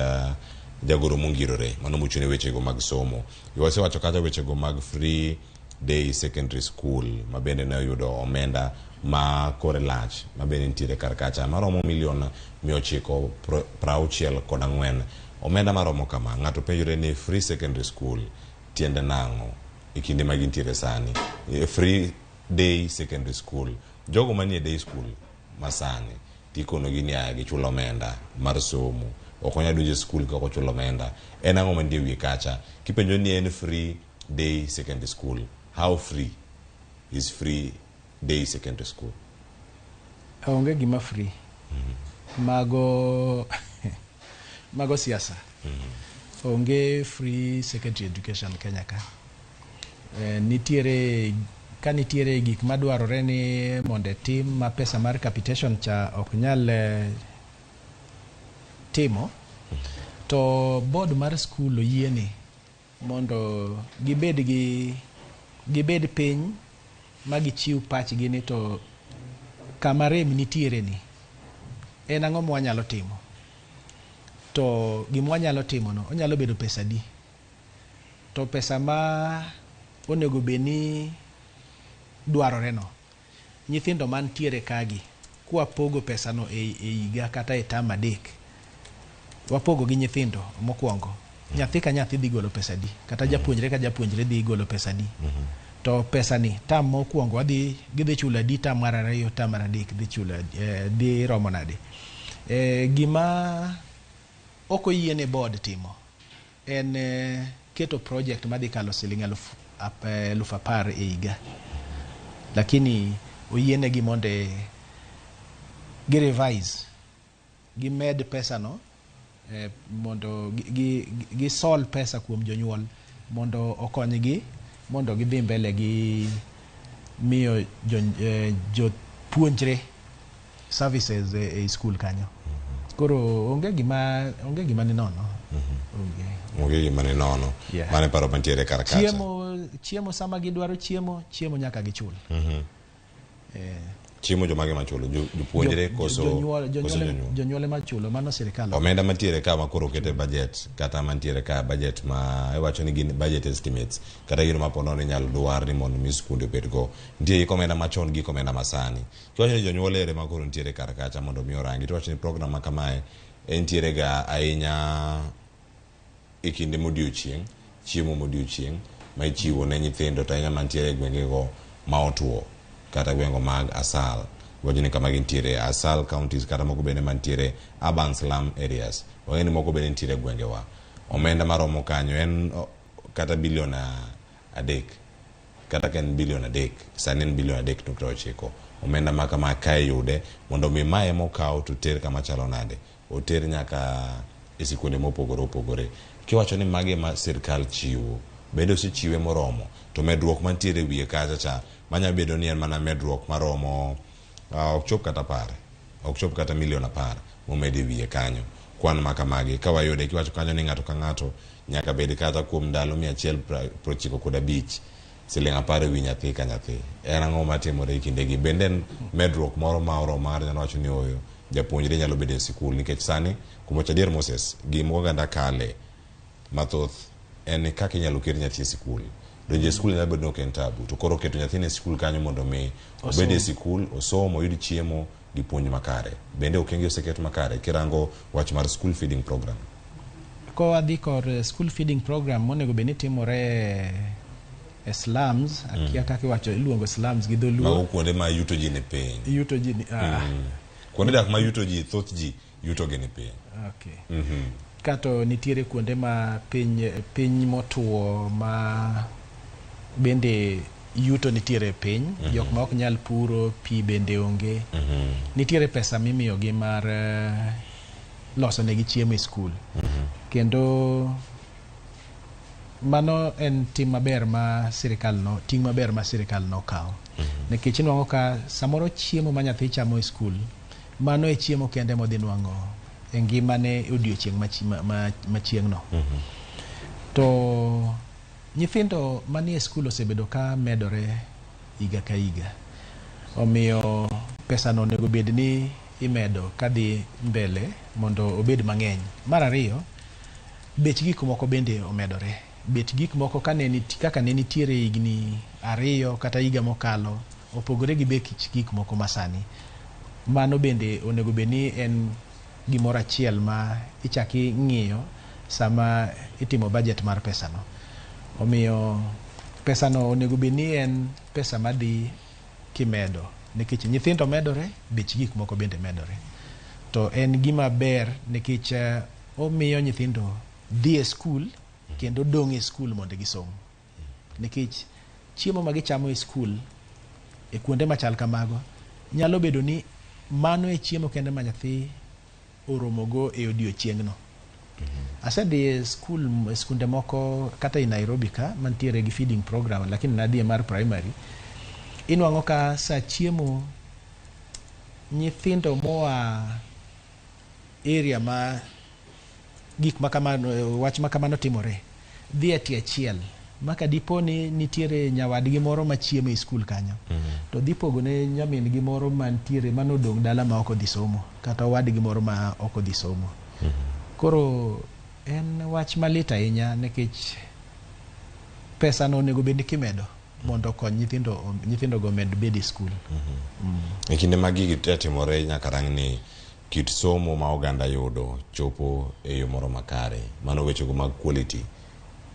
jagoro mongirore mano mochung' ne wechego mag somo. Iwasewacho kacha wechego mag free day secondary school ma bende ne oyudo omenda ma kore lach ma bende nitiere kar kacha maromo milion 964. Omenda maromo kama ng'ato penjore ni free secondary school tiende nang'o e kinde ma gintiere sani. Free day secondary school, jogo manie day school masani tikonogi ni aya gichul omenda mar somo, ok onyal donjo e skul ka ok ochulo omenda. En ang'o mantie wiye kacha? Kipenjo ni en free day secondary school, how free is free day secondary school? Onge gima free. Mago siasa. Onge free secondary education Kenya ka. Nitiere ka nitiere gik madwarore ni mondo tim ma pesa mar capitation cha ok nyal timo, to board mar school oyiene mondo gibed piny ma gichiw pachgi ni to kama rem nitiere ni en ang'o ma wanyalo timo, to gima wanyalo timo no onyalo bedo pesa adi, to pesa ma onego bed ni dwarore no nyithindo mantiere kagi kwapogo pesa no e higa kata e term adek, wapogo gi nyithindo mokwongo, nyathi ka nyathi dhi golo pesa adi, kata japuonjre ka japuonjre dhi golo pesa adi, to pesa ni term mokwongo gidhi chulo adi, term mar ariyo, term mar adek dhi chulo dhi romo nade. Gima ok oyiene board timo en keto project madhi kalo siling 10,000 e higa, lakini oyienegi mondo gi revise, gimed pesa no mondo gisol pesa kuom jonyuol mondo okonygi mondo gidhi mbele gi miyo jopuonjre services e skul kanyo. Koro onge gima ni nono. Onge gima ni nono. Mano e paro mantiere kar kacha. Chiemo sama gidwaro chiemo nyaka gichul. Chiemo jomage machulo? Jopuonjre koso Jonyuol koso jonyuol? Jonyuol ema chulo, mano sirikal. Omenda mantiere ka ma koro oket e budget kata mantiere ka budget ma iwacho ni gin budget estimates kata gino ma ponono inyalo dwar ni mondo mi skunde obedgo. Nitie gik omenda machon gi gik omenda masani. Kiwacho ni jonyuol ere ma koro nitiere kar kacha mondo mi orangi tiwacho ni program ma kamae entiere ga ahinya e kinde modiochieng', chiemo modiochieng' ma ichiwo ne nyithindo to ahinya mantiere e gwengego ma otuo kata gwengo mag Asal. Wacho ni kama gintiere Asal counties kata moko bende mantiere urban slum areas. Wang'e ni moko bende nitiere e gwengewa. Omenda maromo kanyo en kata bilion 3 kata ka en bilion 3 sani en bilion 3.9. Omenda ma kama ka iyude mondo mi mae mokaw to ter kama chalo nade? Oter nyaka e sikunde mopogore opogore. Kiwacho ni magi ema sirkal chiwo, bende osechiwe moromo? To medruok mantiere e wiye kacha cha manya bedo ni en mana medruok maromo ok chop kata 10, ok chop kata milion 10 momed e wiye kanyo. Kwan ma kamagi ka wayude kiwacho kanyo ni ng'ato ka ng'ato nyaka bed kata kuom ndalo 195 siling 10 e wi nyathi ka nyathi. En ang'o matimore e kindegi? Bende en medruok moro ma oromo mar nyalo wacho ni oyo japuonjre nyalo bedo e sikul nikech sani kuom wacho adier Moses gima oganda kale mathoth en kaka inyalo ket nyathi e sikul. Donjo e sikul nyalo bedo ni ok en tabu to koro keto nyathini e sikul kanyo mondo mi obed e sikul osom oyud chiemo gi puonj makare. Bende okenge oseket makare kirango wach mar school feeding program? Kowadhi kor school feeding program monego bed ni timore e slums, akia kaka iwacho iluongo slums gi dholuo. Mago kuonde ma yuto ji ni piny. Yuto ji ni Kuonde dak ma yuto ji thoth ji yuto gi ni piny. Okay. Kato nitiere kuonde ma piny motuo ma bende yuto nitiere piny, jok ma ok nyal puro, pi bende onge. Nitiere pesa mimiyogi mar loso negi chiemo e skul. Kendo mano en tim maber ma sirikal no, ting' maber ma sirikal nokawo. Nikech inwang'o ka samoro chiemo ma nyathi chamo e skul, mano e chiemo kende modhi nwang'o e ngimane e odiochieng' machieng'no. To nyithindo manie skul osebedo ka medore higa ka higa. Omiyo pesano onego bed ni imedo kadhi mbele mondo obed mang'eny. Mar ariyo, bech gik moko bende omedore. Bech gik moko kaka ne nitiere higni 2 kata higa mokalo opogore gi bech gik moko masani. Mano bende onego bed ni en gimoro achiel ma ichaki ng'iyo sama itimo budget mar pesano. Omiyo pesano onego bed ni en pesa madhi kimedo nikech nyithindo medore, bech gik moko bende medore. To en gima ber nikech omiyo nyithindo dhi e skul kendo dong' e skul mondo gisom. Nikech chiemo ma gichamo e skul e kuonde machal kamago nyalo bedo ni mano e chiemo kende ma nyathi oromogo e odiochieng'no. Asedhi e skul, skunde moko kata e Nairobi ka mantiere gi feeding program, lakini nadhi e mar primary. Inwang'o ka sa chiemo nyithindo moa area ma gik ma kamano, wach ma kamano timore dhi e tie achiel ma ka dipo ni nitiere nyawadgi moro machiemo e skul kanyo to dhi pogo ne nyamin gi moro mantiere manodong' dala ma ok odhi somo kata owadgi moro ma ok odhi somo. Koro en wach malit ahinya nikech pesano onego bed ni kimedo mondo okony nyithindo go omed bedo e skul. E kinde ma gigi te timore nyaka rang ni kit somo ma oganda yudo chopo e yo moro makare. Mano wechego mag quality.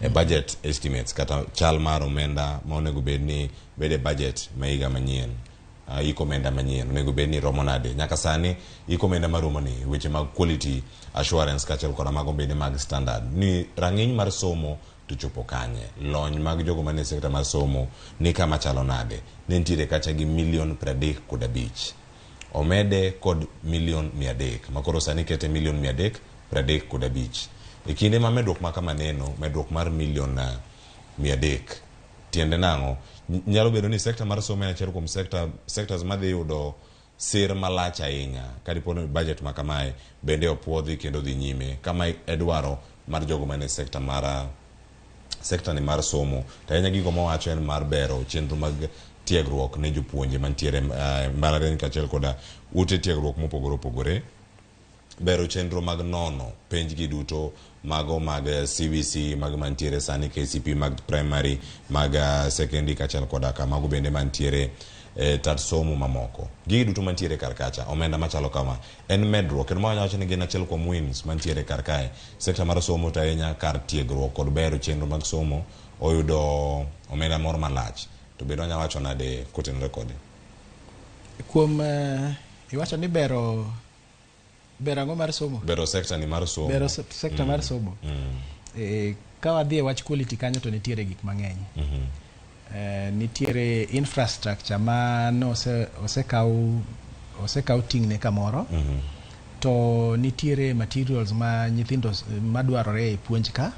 E budget estimates kata chal mar omenda ma onego bed ni bede budget ma higa manyien. Iko omenda manyien onego bed ni romo nade. Nyaka sani iko omenda maromo ni weche mag quality assurance kaachiel koda mago bende mag standard ni rang'iny mar somo to chopo kanye. Lony mag jogo manie sekta mar somo ni kama chalo nade. Ne nitiere kacha gi milion 35. Omede kod milion 300 makoro sani kete milion 335. E kinde ma medruok ma kama neno, medruok mar milion 300 tiende nang'o? Nyalo bedo ni sekta mar somo en achiel kuom sectors madhi yudo sir malach ahinya kadipo ni budget ma kamae bende opuodhi kendo dhi nyime. Kama e dwaro mar jogo manie sekta mar Sekta ni mar somo to ahinya gigo mawacho en mar bero chenro mag tiegruok ne jopuonje mantiere mbalariany kaachiel koda ute tiegruok mopogore opogore, bero chenro mag nono penj gi duto mago mag CBC mag mantiere sani, KCP mag primary, mag secondary kaachiel koda ka mago bende mantiere e tat somo mamoko. Gigi duto mantiere kar kacha, omenda machalo kama en medruok kendo ma wacho ni gin achiel kuom wins mantiere kar kae. Sekta mar somo to ahinya kar tiegruok kod bero chenro mag somo oyudo omenda moro malach. To bende wanyalo wacho nade kotenore kode? Kuom iwacho ni bero ang'o mar somo? Bero sekta ni mar somo. Bero sekta mar somo. Ka wadhi e wach quality kanyo to nitiere gik mang'eny. Nitiere infrastructure ma no osekaw ting'ne kamoro. To nitiere materials ma nyithindo madwarore e puonj ka.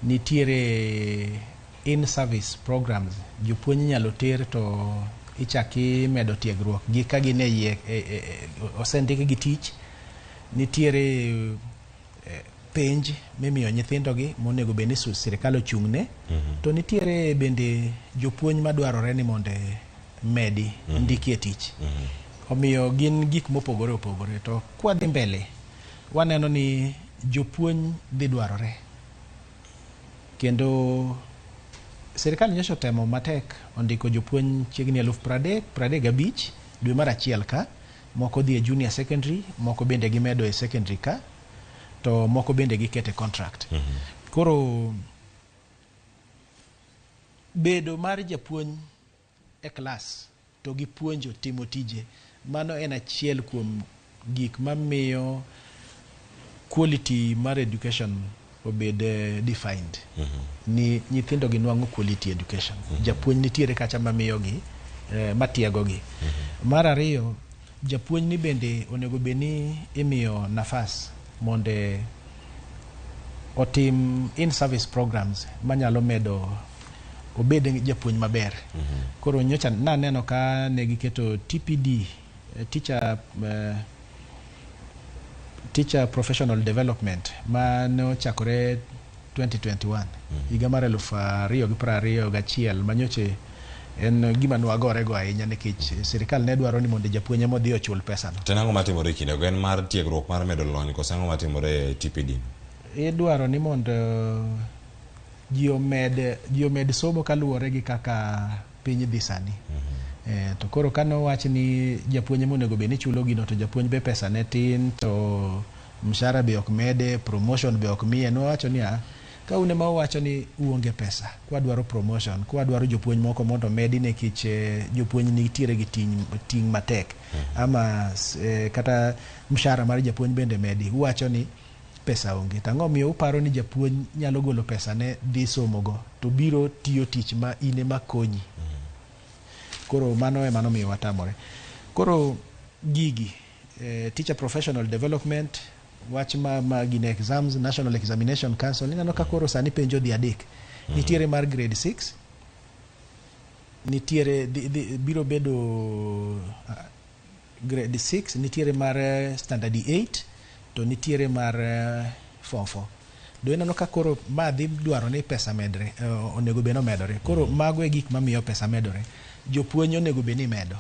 Nitiere in-service programs. Jopuonj inyalo ter to ichaki medo tiegruok gi ka gin e iye, osendikgi tich. Nitiere penj mimiyo nyithindogi monego bed ni sirikal ochung'ne. To nitiere bende jopuonj madwarore ni mondo medi ndiki e tich. Omiyo gin gik mopogore opogore. To kwadhi mbele waneno ni jopuonj dhi dwarore. Kendo sirikal nyocha otemo matek ondiko jopuonj chiegni 35,000 dwe mar achiel ka. Moko dhi e junior secondary, moko bende gimedo e secondary ka, to moko bende gikete contract. Koro bedo mar japuonj e klas to gi puonjo timo tije, mano en achiel kuom gik mamiyo quality mar education obed defined. Ni nyithindo gi nwang'o quality education. Japuonj nitiere kacha mamiyogi, matiegogi. Mar ariyo, japuonj ni bende onego bed ni imiyo nafas mondo otim in-service programs manyalo medo obed japuonj maber. Koro nyocha naneno ka ne giketo TPD, Teacher Professional Development ma ne ochakore 2021, higa mar 2021, manyoche en gima nwagorego ahinya nikech sirikal ne dwaro ni mondo japuonj ema odhi ochul pesano. To ang'o matimore e kindego? En mar tiegruok mar medo lony koso ang'o matimore e TPD? Idwaro ni mondo ji omed somo kaluwore gi kaka piny dhi sani. To koro kane owach ni japuonj ema onego bed ni chulo gino, to japuonj be pesa ne tin, to mshahara be ok mede, promotion be ok miye. Nowacho niya, ka un ema uwacho ni uonge pesa, kwadwaro promotion, kwadwaro jopuonj moko mondo omedi nikech jopuonj nitiere gi ting' matek, ama kata mshahara mar japuonj bende medi, uwacho ni pesa onge. To ang'o miyo uparo ni japuonj nyalo golo pesa ne dhi somogo to biro tiyo tich ma in ema konyi? Koro mano ema nomiyo watamore. Koro gigi, teacher professional development, wach ma gin exams, National Examination Council, ineno ka koro sani penj odhi adek. Nitiere mar grade 6, nitiere biro bedo grade 6, nitiere mar standard 8, to nitiere mar form 4. Do ineno ka koro ma dhi dwaro ni pesa medre, onego bed ni omedore. Koro mago e gik mamiyo pesa medore. Jopuonj onego bed ni medo.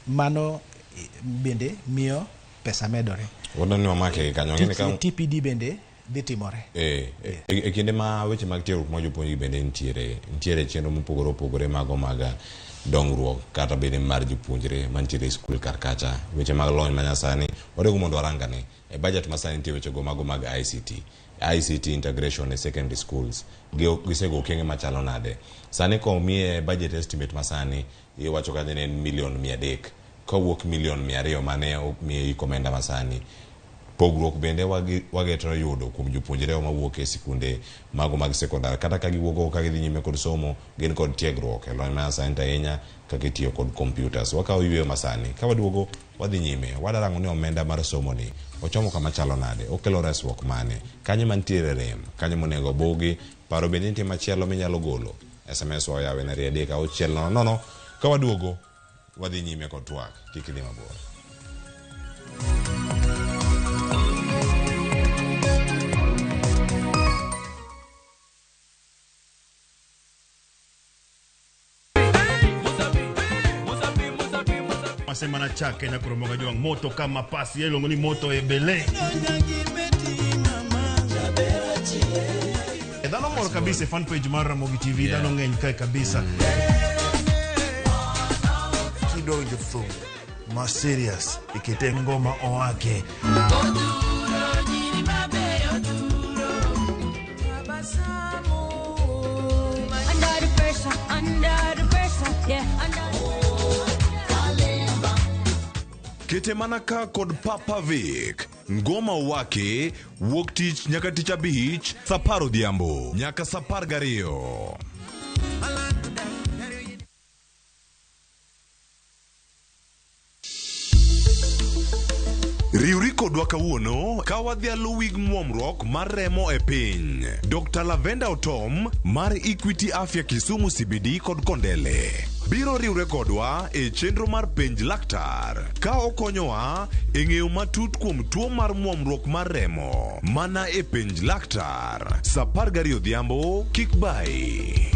Mano bende miyo pesa medore. Wadwani wamake gi kanyo. Ng'eni ka TPD bende dhi timore. E kinde ma weche mag tiegruok mag jopuonj gi bende nitiere chenro mopogore opogore mago mag dongruok kata bende mar jopuonjre mantiere e skul kar kacha. Weche mag lony manyasani wadwaro mondo warangane. E budget masani nitie wechego mago mag ICT. ICT integration e secondary schools. Gisego okenge machalo nade. Sani komiye budget estimate masani iwacho kanyo ni en milion 300 kowuok milion 200 mane omiye iko omenda masani. Pogruok bende wageto yudo kuom jopuonjre mawuok e sikunde mago mag sekondar, kata ka giwuok oko ka gidhi nyime kod somo, gin kod tiegruok e lony masani ahinya kaka itiyo kod computers. Wakawo yueyo masani ka waduogo wadhi nyime wadarango ni omenda mar somo ni ochomo kama chalo nade, okelo resruok mane, kanyo mantiere rem, kanyo monego obugi, paro bende nitie machielo minyalo golo. SMS wa oyawe na 3 6 0 0. Ka waduogo wadhi nyime kod twak, kik idhi mabor. Asemana chake nyakoromoga jwang' moto kama pasi iluongo ni moto e bele. Dhano mor kabisa e fan page mar Ramogi TV, dhano ng'eny kae kabisa. Kidwa winjo thum ma serious ikete ngoma owake. Under the pressure, under the pressure, yeah, under. Kete mana ka kod Papa Vic. Ngoma wake wuok tich nyaka tich abich saa apar odhiambo nyaka saa apar gariyo. Riwri kodwa kawuono ka wadhialo wig muomruok mar remo e piny. Dr. Lavenda Otom mar Equity Afya Kisumu CBD kod Kondele biro riwre kodwa e chenro mar penj laktar ka okonyowa e ng'eyo matut kuom tuo mar muomruok mar remo mana e penj laktar saa 12 odhiambo kik bayi.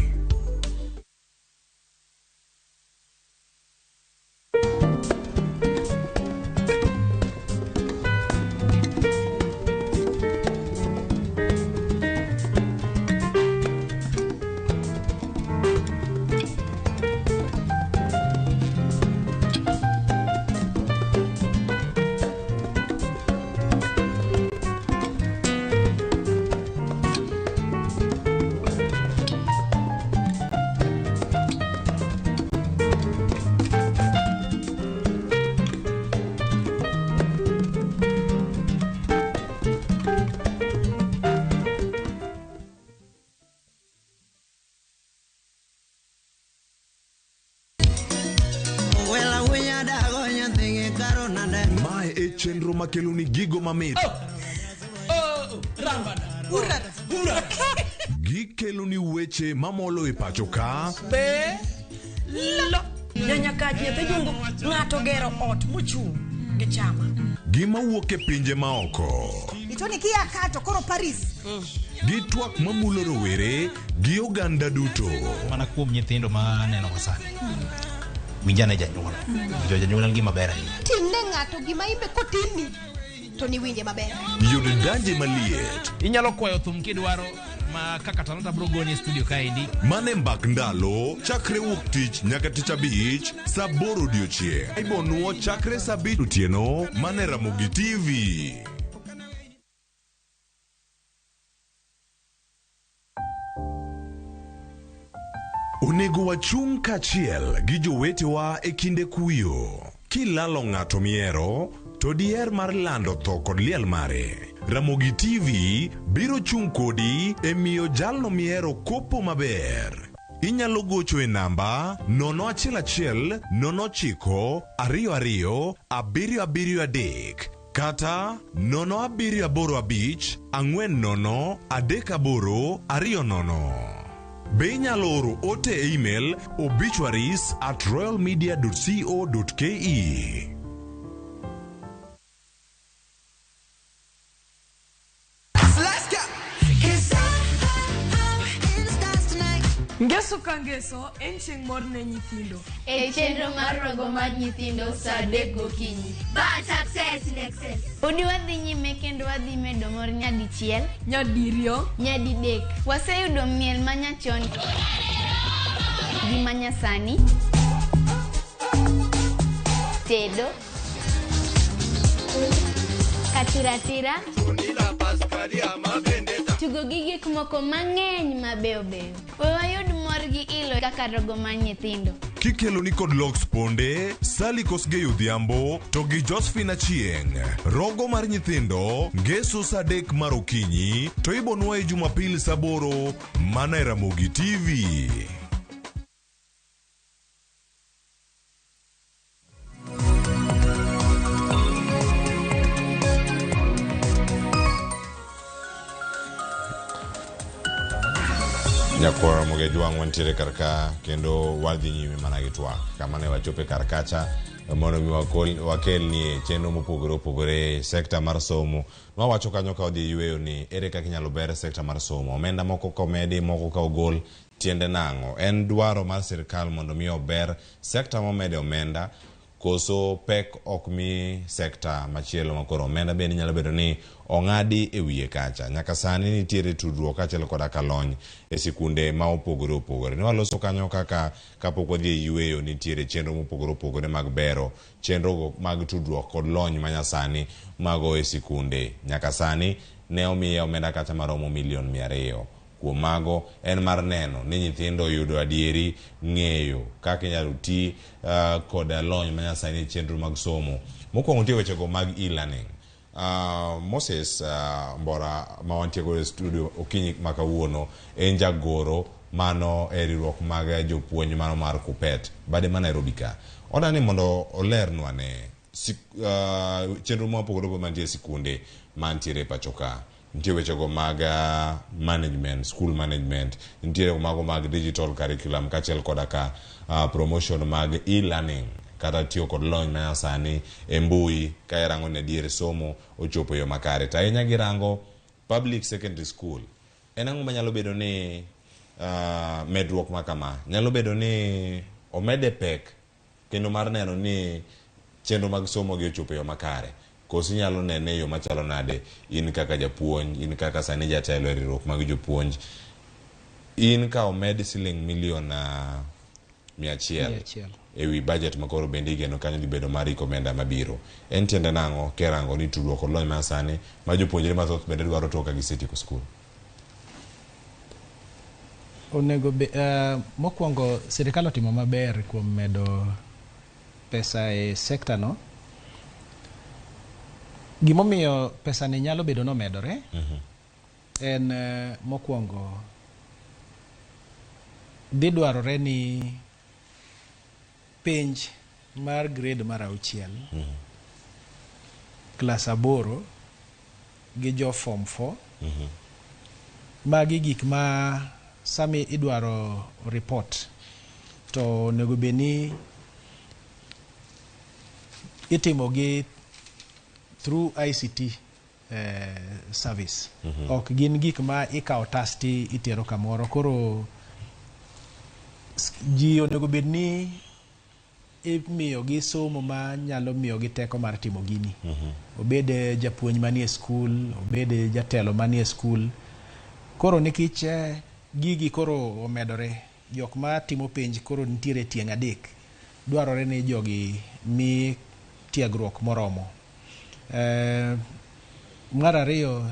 Mae e chenro makelo ni gigo mamit. Gikelo ni weche mamolo e pacho ka. Be lo nyanyakaji nyathi jungu ng'ato gero ot mochung' gi chama. Gima wuok e pinje maoko. Itoni kia kato koro Paris. Gi twak mamulo rowere gi oganda duto. Mana kuom nyithindo ma aneno ka sani. Winjane janyuol. Jo janyuol en gima ber ahinya. Timne ng'ato gima imbe kotimni to niwinje maber. Yud danje maliet. Inyalo kwayo thum kidwaro ma kaka talanta bro goni e studio kaendi. Mane mbak ndalo chakre wuok tich nyaka tich abich saa aboro odiochieng'. Ibonuo chakre saa abich otieno mane Ramogi TV. Onego wachung' kaachiel gi jowetewa e kinde kuyo. Kilalo ng'ato mihero, to diher mar lando tho kod liel mare. Ramogi TV biro chung' kodi e miyo jalno mihero kopo maber. Inyalo gocho e namba 011 09 22 773 kata 0785 40 38 20. Be inyalo oro ote e email obituaries@royalmedia.co.ke. Let's go. Ngeso ka ngeso en chieng' mor ne nyithindo. E chenro mar rogo mar nyithindo saa 3 gokinyi. But success in excess. Podi wadhi nyime kendo wadhi medo mor nyadichiel, nyadiriyo, nyadidek. Waseyudo miel manyachon gi manyasani, tedo, katiratira, tugo gi gik moko mang'eny mabeyo beyo. We wayud mor gi ilo kaka rogo mar nyithindo. Kikelo ni kod Lox Ponde, Sally Kosgei Odhiambo to gi Josephine Achieng'. Rogo mar nyithindo ngeso saa 3 mar okinyi to ibonwa e Jumapil saa 8 mana e Ramogi TV. Nyakwar Ramogi Jwang' wantiere kar ka kendo wadhi nyime mana gi twak kama ne wachope kar kacha mondo mi wakelnie chenro mopogore opogore e sekta mar somo. Nwawacho kanyo ka wadhi yweyo ni ere kaka inyalo ber sekta mar somo. Omenda moko ka omedi, moko ka ogol, tiende nang'o? En dwaro mar sirikal mondo mi ober sekta momede omenda Koso pek ok mi sekta machielo makoro omenda bende nyalo bedo ni ong'adi e wiye kacha. Nyaka sani nitiere tudruok kaachiel koda ka lony e sikunde ma opogore opogore. Ne waloso kanyo kaka kapok wadhi e yueyo nitiere chenro mopogore opogore mag bero chenro mag tudruok kod lony manyasani mago e sikunde. Nyaka sani ne omiye omenda kacha maromo milion 200. Kuom mago en mar neno ni nyithindo oyudo adieri ng'eyo kaka inyalo ti kod lony manyasani e chenro mag somo. Mokwongo nitie wechego mag e-learning. Moses Mbora ma wantie godo e studio okinyi ma kawuono en jagoro mano e riwruok mag jopuonj mano mar KUPPET bade ma Nairobi ka. Odwa ni mondo olernwa ne chenro mopogore opogore mantie e sikunde mantiere e pacho ka. Nitie wechego mag management, school management, nitiere mago mag digital curriculum kaachiel koda ka promotion mag e-learning kata tiyo kod lony manyasani e mbui ka irango ni adier somo ochopo e yo makare. To ahinya girango public secondary school. En ang'o manyalo bedo ni medruok ma kama nyalo bedo ni omede pek kendo mar neno ni chenro mag somo gi ochopo e yo makare? Koso inyalo nene e yo machalo nade in kaka japuonj, in kaka sani jatelo e riwruok mag jopuonj, in ka omed siling milion 100 ewi budget makoro bende igeno kanyo dhi bedo mar iko omenda mabiro. En tiende nang'o kirango ni tudruok kod lony masani ma jopuonjre mathoth bende dwaro tok ka gisetieko skul? Onego be, mokwongo sirikal otimo maber kuom medo pesa e sekta no. Gimomiyo pesa ni nyalo bedo nomedore en mokwongo dhi dwarore ni penj mar grade mar 6, klas 8 gi jo form 4. Magi gik ma sami idwaro report to onego bed ni itimo gi through ICT service. Ok gin gik ma ikawo tas ti itero kamoro. Koro ji onego bed ni imiyo gi somo ma nyalo miyo gi teko mar timo gini. Obed japuonj manie skul, obed jatelo manie skul. Koro nikech gigi koro omedore, jok ma timo penj koro nitiere tieng' 3. Dwarore ni jogi mi tiegruok moromo. Mar ariyo,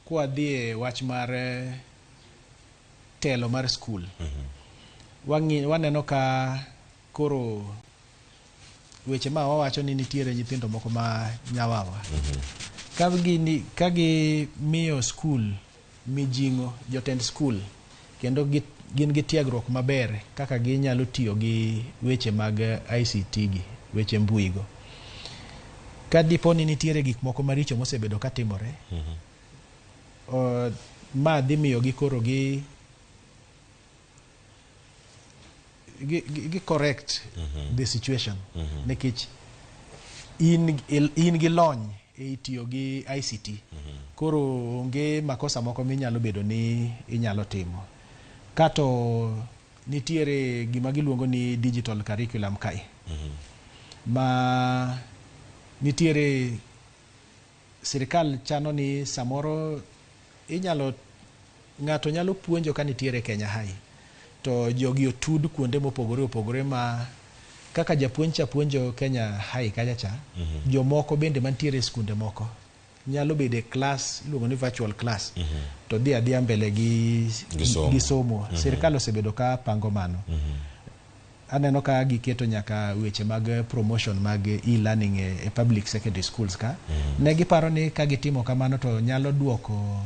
kwadhi e wach mar telo mar skul, waneno ka koro weche ma wawacho ni nitiere nyithindo moko ma nyawawa. Ka gimiyo skul mijing'o jotend skul kendo gin gi tiegruok maber kaka ginyalo tiyo gi weche mag ICT gi, weche mbui go. Ka dipo ni nitiere gik moko maricho mosebedo katimore, ma dhi miyo gi koro gi correct the situation. Nikech in gi lony e tiyo gi ICT. Koro onge makosa moko minyalo bedo ni inyalo timo. Kato nitiere gima giluongo ni digital curriculum kae. Ma nitiere sirikal chano ni samoro inyalo ng'ato nyalo puonjo ka nitiere Kenya High to jogi otud kuonde mopogore opogore ma kaka japuonj cha puonjo Kenya High kacha cha, jomoko bende mantiere e skunde moko nyalo bedo e class iluongo ni virtual class to dhi adhiya mbele gi somo. Sirikal osebedo ka pango mano. Aneno ka giketo nyaka weche mag promotion mag e-learning e public secondary schools ka. Ne giparo ni ka gitimo kamano to nyalo duoko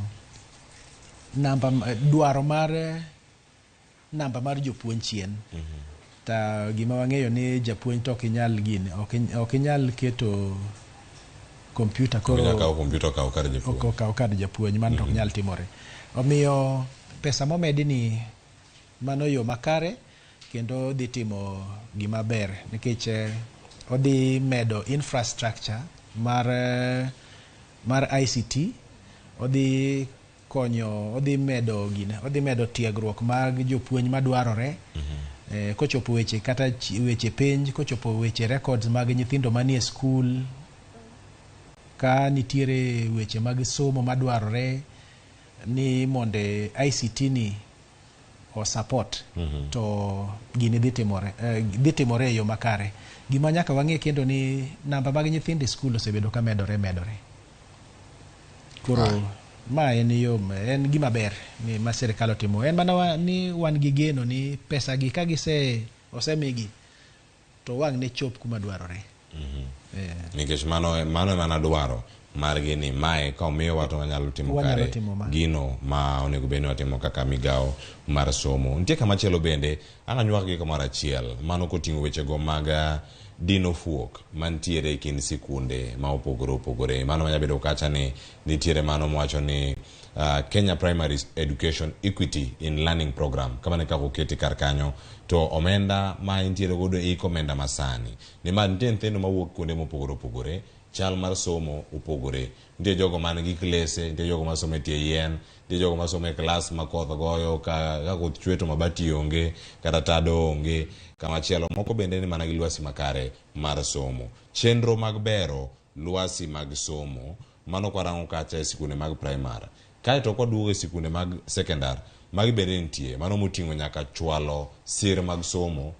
namba dwaro mar namba mar jopuonj chien. Ta gima wang'eyo ni japuonj to ok inyal gini, ok inyal keto kompyuta koro Inyal kawo kompyuta okaw kar japuonj. Ok okaw kar japuonj, mano to ok nyal timore. Omiyo pesa momedi ni mano yo makare kendo dhi timo gima ber nikech odhi medo infrastructure mar ICT, odhi konyo, odhi medo gine, odhi medo tiegruok mag jopuonj madwarore. Kochopo weche kata weche penj, kochopo weche records mag nyithindo manie skul, ka nitiere weche mag somo madwarore ni mondo ICT ni o support, to gini dhi timore, dhi timore e yo makare. Gima nyaka wang'e kendo ni namba mag nyithindo e skul osebedo ka medore medore. Koro ma en yo, en gima ber ni ma sirikal otimo. En mana ni wan gi geno ni pesa gi ka gise osemigi to wang' ne chop kuma dwarore. Nikech mano ema nadwaro margi ni mae ka omiyowa to wanyalo timo Wanyalo kare timo ma. Gino ma onego bed ni watimo kaka migawo mar somo. Nitie kama chielo bende ang' anywak gi kamoro achiel mano koting'o wechego mag dino fuok mantiere e kind sikunde ma opogore opogore. Mano manya bedo kacha ni nitiere mano mowacho ni Kenya Primary Education Equity in Learning Program, kamano e kaka oketi kar kanyo. To omenda ma intiere godo e ik omenda masani nimar nitie nyithindo mawuok kuonde mopogore opogore, chal mar somo opogore. Nitie jogo man gi klese, nitie jogo masomo e tie yien, nitie jogo masomo e klas ma koth goyo, ka koth chwe to mabati onge kata tado onge. Kamachielo moko bende ni mana gi lwasi makare mar somo. Chenro mag bero lwasi mag somo mano kwarango kacha e sikunde mag primary, kaeto kwaduogo e sikunde mag sekondar, magi bende nitie mano moting'o nyaka chwalo sir mag somo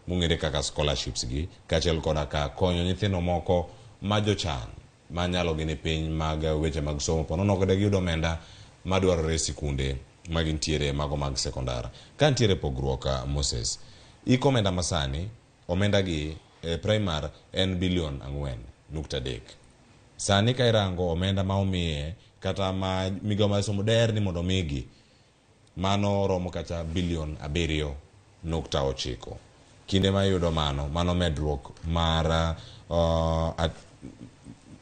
mong'ere kaka scholarships gi, kaachiel koda ka konyo nyithindo moko ma jochan ma nyalo gi ni piny mag weche mag somo ponono ok de giyud omenda madwarore e sikunde magintiere mago mag sekondar. Ka nitiere pogruok, Moses, ik omenda masani, omenda gi e primar en bilion 4.3. Sani ka irango omenda ma omiye kata ma migawo mar somo der ni mondo omigi, mano romo kata bilion 7.9. Kinde ma iyudo mano medruok mar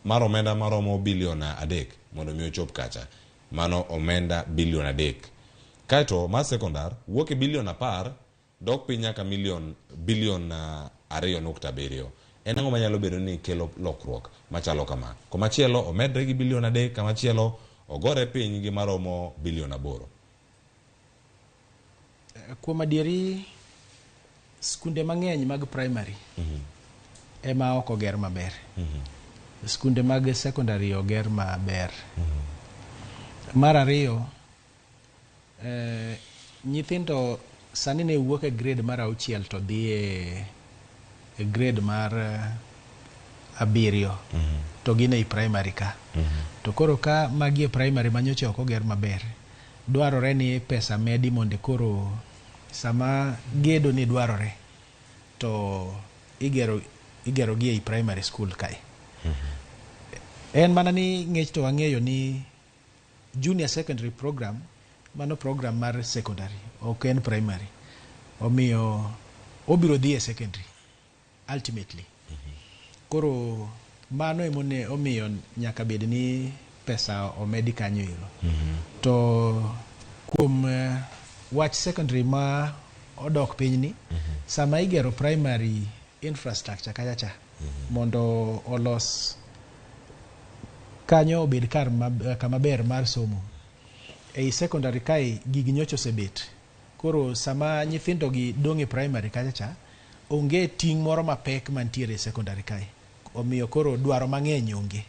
omenda maromo bilion 3 mondo mi ochop kacha. Mano omenda bilion 3. Kaeto mar sekondar wuok e bilion 10 dok piny nyaka bilion 2.7. En ang'o manyalo bedo ni kelo lokruok machalo kama? Komachielo omedre gi bilion 3, kamachielo ogore piny gi maromo bilion 8. Kuom adieri, skunde mang'eny mag primary ema ok oger maber. Skunde mag secondary oger maber. Mar ariyo, nyithindo sani ne wuok e grade mar 6 to dhi e grade mar 7 to gin ei primary ka. To koro ka magi e primary manyocha ok oger maber, dwarore ni pesa medi mondo koro sama gedo ni dwarore to igero gi ei primary school kae. En mana ni ng'ech to wang'eyo ni junior secondary program, mano program mar secondary, ok en primary. Omiyo obiro dhi e secondary ultimately. Koro mano emone omiyo nyaka bed ni pesa omedi kanyo ero. To kuom wach secondary ma odok piny ni, sama igero primary infrastructure kacha cha, mondo olos kanyo obed kar kama ber mar somo. Ei secondary kae gigi nyocha osebet. Koro sama nyithindo gi dong' e primary kacha cha, onge ting' moro mapek mantiere e secondary kae. Omiyo koro dwaro mang'eny onge.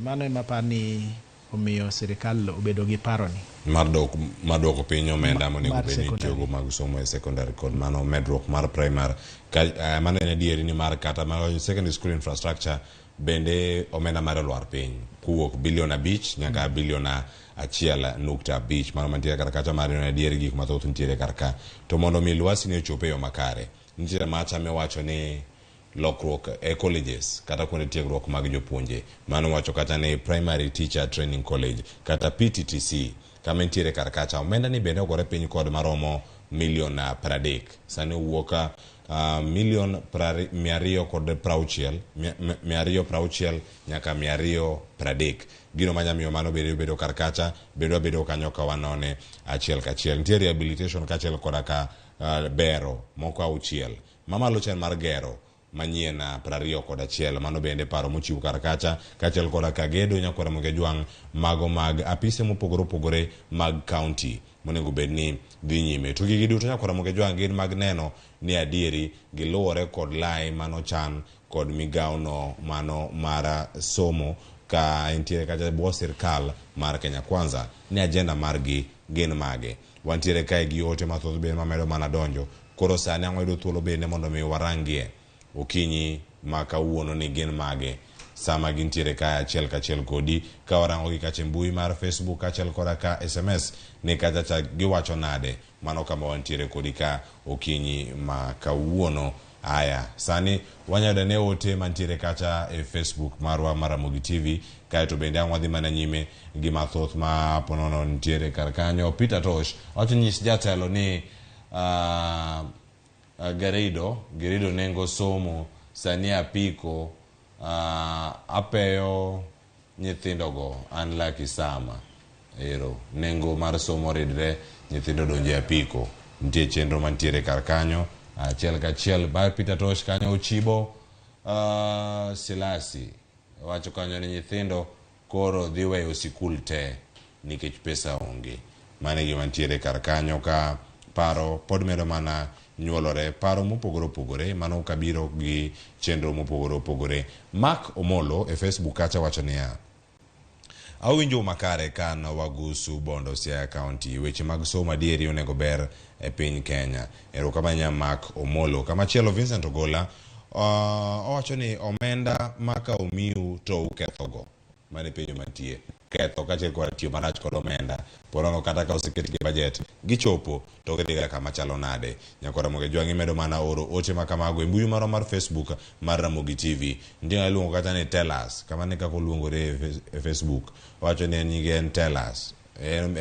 Mano ema aparo ni omiyo sirikal obedo gi paro ni. Mar dwoko piny omenda monego Mar bed ni secondary. itiyogo mag somo e secondary kod mano medruok mar primary. Ka, mano en adieri ni mar kata mar secondary school infrastructure bende omenda mare olwar piny kowuok bilion 5 nyaka bilion 1.5. Mano mantiere kar kacha mar en adieri gik mathoth nitiere kar ka. To mondo mi lwasi ni ochop e yo makare, nitiere macha miwacho ni lokruok e colleges kata kuonde tiegruok mag jopuonje. Mano wacho kata ni Primary Teacher Training College kata PTTC kama nitiere kar kacha. Omenda ni bende ogore piny kod maromo milion 30. Sani owuok milion 260, 260 nyaka 230. Gino manyamiyo mano bende obedo kar kacha, bende wabedo kanyo ka wanone achiel kachiel. Nitie rehabilitation kaachiel koda ka bero moko 6. Mamalo cha en mar gero manyien 21. Mano bende paro mochiw kar kacha, kaachiel koda ka gedo nyakwar Ramogi Ajwang' mago mag apise mopogore opogore mag county. monego bed ni dhi nyime. To gigi duto nyakwar Ramogi Ajwang' gin mag neno ni adieri giluwore kod lai manochan kod migawono mano mar somo ka entiere kacha e bwo sirkal mar Kenya Kwanza ni agenda margi gin mage. Wantiere kae gi ote mathoth bende mamedo mana donjo. Koro sani ang' wayudo thuolo bende mondo mi warangie okinyi ma kawuono ni gin mage sama gintiere kae achiel kachiel kodi ka warango gi kacha e mbui mar Facebook kaachiel koda ka SMS ni kacha cha giwacho nade. Mano kama wantiere kodi ka okinyi ma kawuono. Aya, sani wanyalo yudo ane ote mantiere kacha e Facebook marwa mar Ramogi TV, kaeto bende ang' wadhi mana nyime gi mathoth ma ponono nitiere kar kanyo. Peter Tosh wacho nyis jatelo ni Garido, Garido nengo somo sani apiko apeyo nyithindogo an Lucky Sama. Ero, nengo mar somo ridre, nyithindo donjo e apiko. Nitie chenro mantiere kar kanyo, achiel kachiel. Bar Peter Tosh kanyo Ochibo Silasi wacho kanyo ni nyithindo koro dhi weyo sikul te nikech pesa onge. Mano e gima nitiere kar kanyo ka paro pod medo mana nyuolore, paro mopogore opogore, mano kabiro gi chenro mopogore opogore. Mark Omolo e Facebook kacha wacho niya, awinjo makare kan wagusu Bondo Siaya County. Weche mag somo adieri onego ber e piny Kenya. Erokamano ahinya Mark Omolo. Kamachielo Vincent Ogola owacho ni omenda ma ka omiu to ukethogo. Mano e penjo mantie. Ketho kaachiel kod tiyo marach kod omenda. Ponono kata ka oseketgi e budget, gichopo to gidhiga kama chalo nade. Nyakwa Ramogi Ajwang' imedo mana oro ote ma kamago e mbui marwa mar Facebook mar Ramogi TV. Nitie ng'ama iluongo kata ni Tell Us, kamano e kaka oluongore e Facebook. Owacho ni en nyinge en Tell Us. En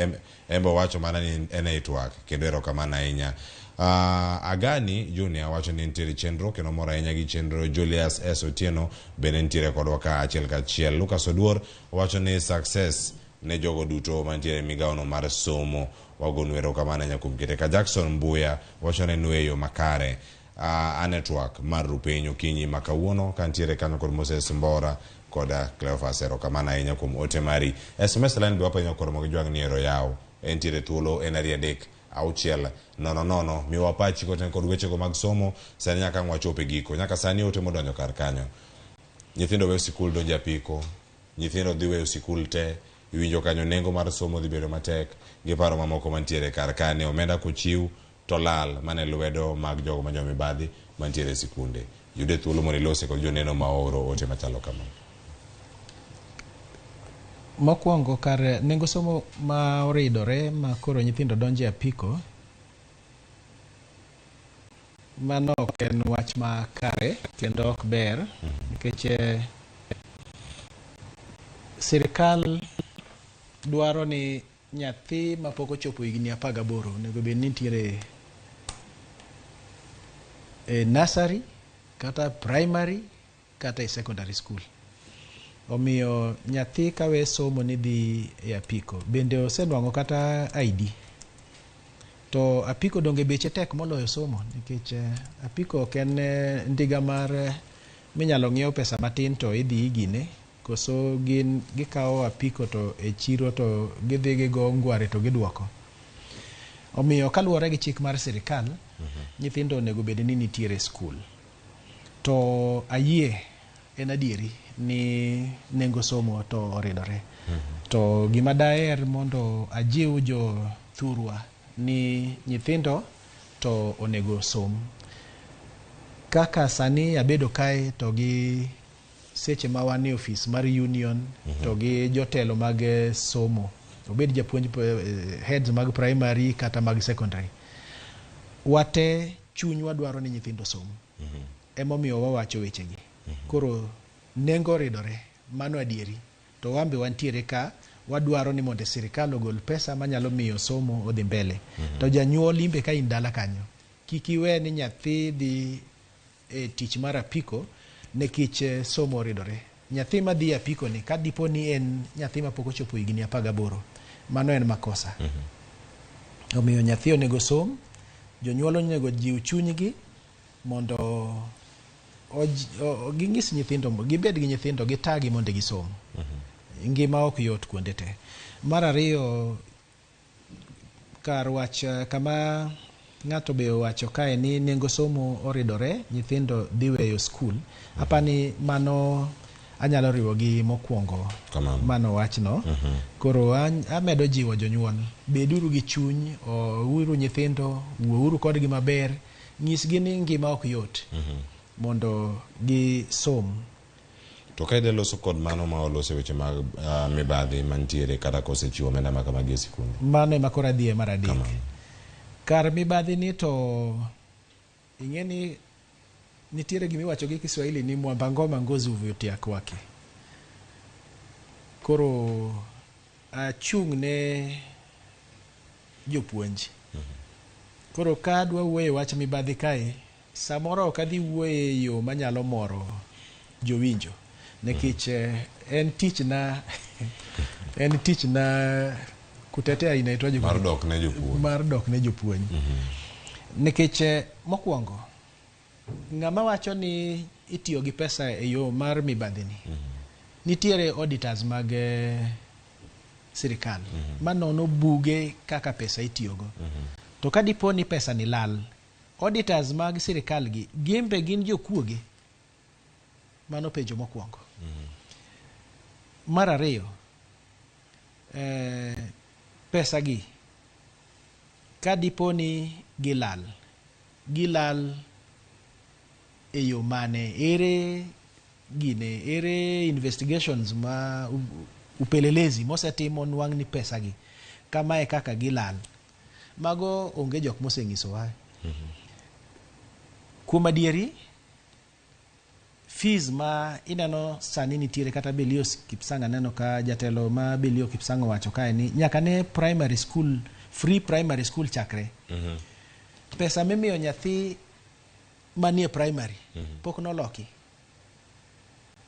be owacho mana ni en ei twak kendo erokamano ahinya. Agani Junior wacho ni nitiere chenro kendo mor ahinya gi chenro. Julius S Otieno bende nitiere kodwa ka achiel kachiel. Lucas Oduor wacho ni success ne jogo duto mantiere e migawono mar somo. Wagonu erokamano ahinya kuom kete ka. Jackson Mbuya wacho ni en yo makare. A network mar Rupiny okinyi ma kawuono kantiere kanyo kod Moses Mbora koda Cleophas. Erokamano ahinya kuom ote mari. SMS line be wapenjo koro mondo gijwang' ni ero yaw. Entiere thuolo en 2 3 6 0 0. Miwa pachi koten kod wechego mag somo sani nyaka ang' wachop e giko. Nyaka sani ote modonjo kar kanyo. Nyithindo weyo sikul donjo apiko. Nyithindo dhi weyo sikul te. Iwinjo kanyo nengo mar somo dhi bedo matek gi paro mamoko mantiere kar kane omenda kochiw to lal mana e lwedo mag jogo ma jomibadhi mantiere e sikunde. Yude thuolo mondo ilose kod joneno ma ooro ote machalo kama. Mokwongo kar nengo somo ma oridore ma koro nyithindo donjo e apiko, mano ok en wach makare kendo ok ber nikech sirikal dwaro ni nyathi mapok ochopo higni 18 onego bed ni nitiere e nursery kata primary kata e secondary school. Omiyo nyathi kawe somo ni dhi e apiko bende osenwang'o kata ID. To apiko donge beche tek moloyo somo nikech apiko ok en ndiga mar minyalo ng'iew pesa matin to idhi igine, koso gin gikawo apiko to e chiro to gidhi gigo ngware to giduoko. Omiyo kaluwore gi chik mar sirikal, nyithindo onego bed ni nitiere skul. To ayie en adieri ni nengo somo to oridore. To gima daher mondo ajiw jo thurwa ni nyithindo to onego som. Kaka sani abedo kae to gi seche ma wan e ofis mar union to gi jotelo mag somo, obed japuonj heads mag primary kata mag secondary, wate chunywa dwaro ni nyithindo som. Emomiyo wawacho wechegi. Koro nengo oridore, mano adieri. To wan be wantiere ka wadwaro ni mondo sirikal ogol pesa manyalo miyo somo odhi mbele. To janyuol imbe ka in dala kanyo, kik iwe ni nyathi dhi e tich mar apiko nikech somo oridore. Nyathi madhi e apiko ni ka dipo ni en nyathi mapok ochopo higni 18, mano en makosa. Omiyo nyathi onego som, jonyuol onego jiw chunygi mondo ging'is nyithindo, gibed gi nyithindo, gitagi mondo gisom. Ngima ok yot kuonde te. Mar ariyo, kar wach kama ng'ato be owacho kae ni nengo somo oridore, nyithindo dhi weyo skul. Apani mano anyalo riwo gi mokwongo mano wachno. Koro amedo jiwo jonyuol, beduru gi chuny, ouru nyithindo, wuouru kodgi maber, nyisgi ni ngima ok yot mondo gisom. To ka ide loso kod mano ma oloso weche mag mibadhi mantiere kata kosechiwo omenda ma kamagi e sikunde. Mano ema koro adhiye mar adek. Kar mibadhi ni to ing'e ni nitiere gima iwacho gi Kiswahili ni mwamba ngoma ngozi huvutia kwake. Koro achung' ne jopuonj. Koro ka adwa wuoyo e wach mibadhi kae, samoro ok adhi wuoyo e yo manyalo moro jowinjo. Nikech en tichna en tichna kutetea inaitwaje? Mar dok ne jopuonj. Mar dok ne jopuonj. Nikech mokwongo ng'ama wacho ni itiyo gi pesa e yo mar mibadhi ni, nitiere auditors mag sirikal manono buge kaka pesa itiyogo. To ka dipo ni pesa ni lal, auditors mag sirikal gi gin be gin jokuoge? Mano penjo mokwongo. Mar ariyo, pesa gi ka dipo ni gilal, gilal e yo mane? Ere gine, ere investigations ma upelelezi mosetimo nwang' ni pesa gi kamae kaka gilal? Mago onge jok moseng'isowa. Kuom adieri, fees ma ineno sani nitiere kata Belio Kipsang' aneno ka jatelo ma Belio Kipsang' owacho kae ni nyaka ne primary school, free primary school chakre. Pesa mimiyo nyathi manie primary pok noloki.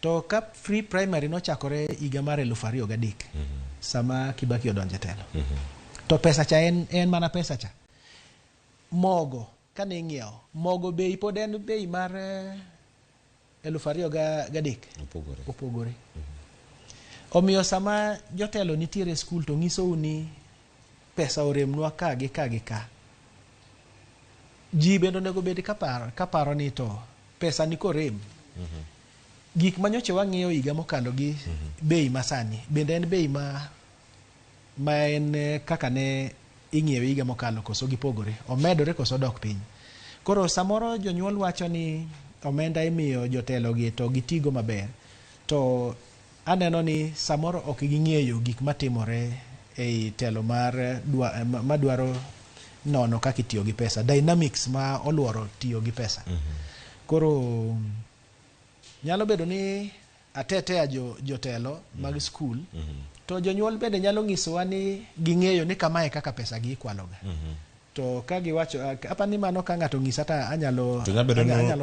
To ka free primary nochakore higa mar 2003 sama Kibaki odonjo e telo. To pesa cha en mana pesa cha. Mogo kane ing'iewo, mogo bei pod en bei mar 2003. Opogore. Opogore. Omiyo sama jotelo nitiere e skul to nyisou ni pesa oremnwa ka gi ka gi ka. Ji bende onego bed kaparo ni to pesa ni korem. Gik manyocha wang'iyo higa mokalo gi bei masani bende en bei ma en kaka ne ing'iewe higa mokalo koso gipogore, omedore koso odok piny. Koro samoro jonyuol wacho ni omenda imiyo jotelo gi to gitigo maber, to aneno ni samoro ok ging'eyo gik matimore ei telo mar madwaro nono kaka itiyo gi pesa, dynamics ma oluoro tiyo gi pesa. Koro nyalo bedo ni atetea jotelo mag skul, to jonyuol bende nyalo nyisowa ni ging'eyo ni kamae kaka pesa gi ikwaloga. To ka giwacho, apani mano ka ng'ato onyisa to anyalo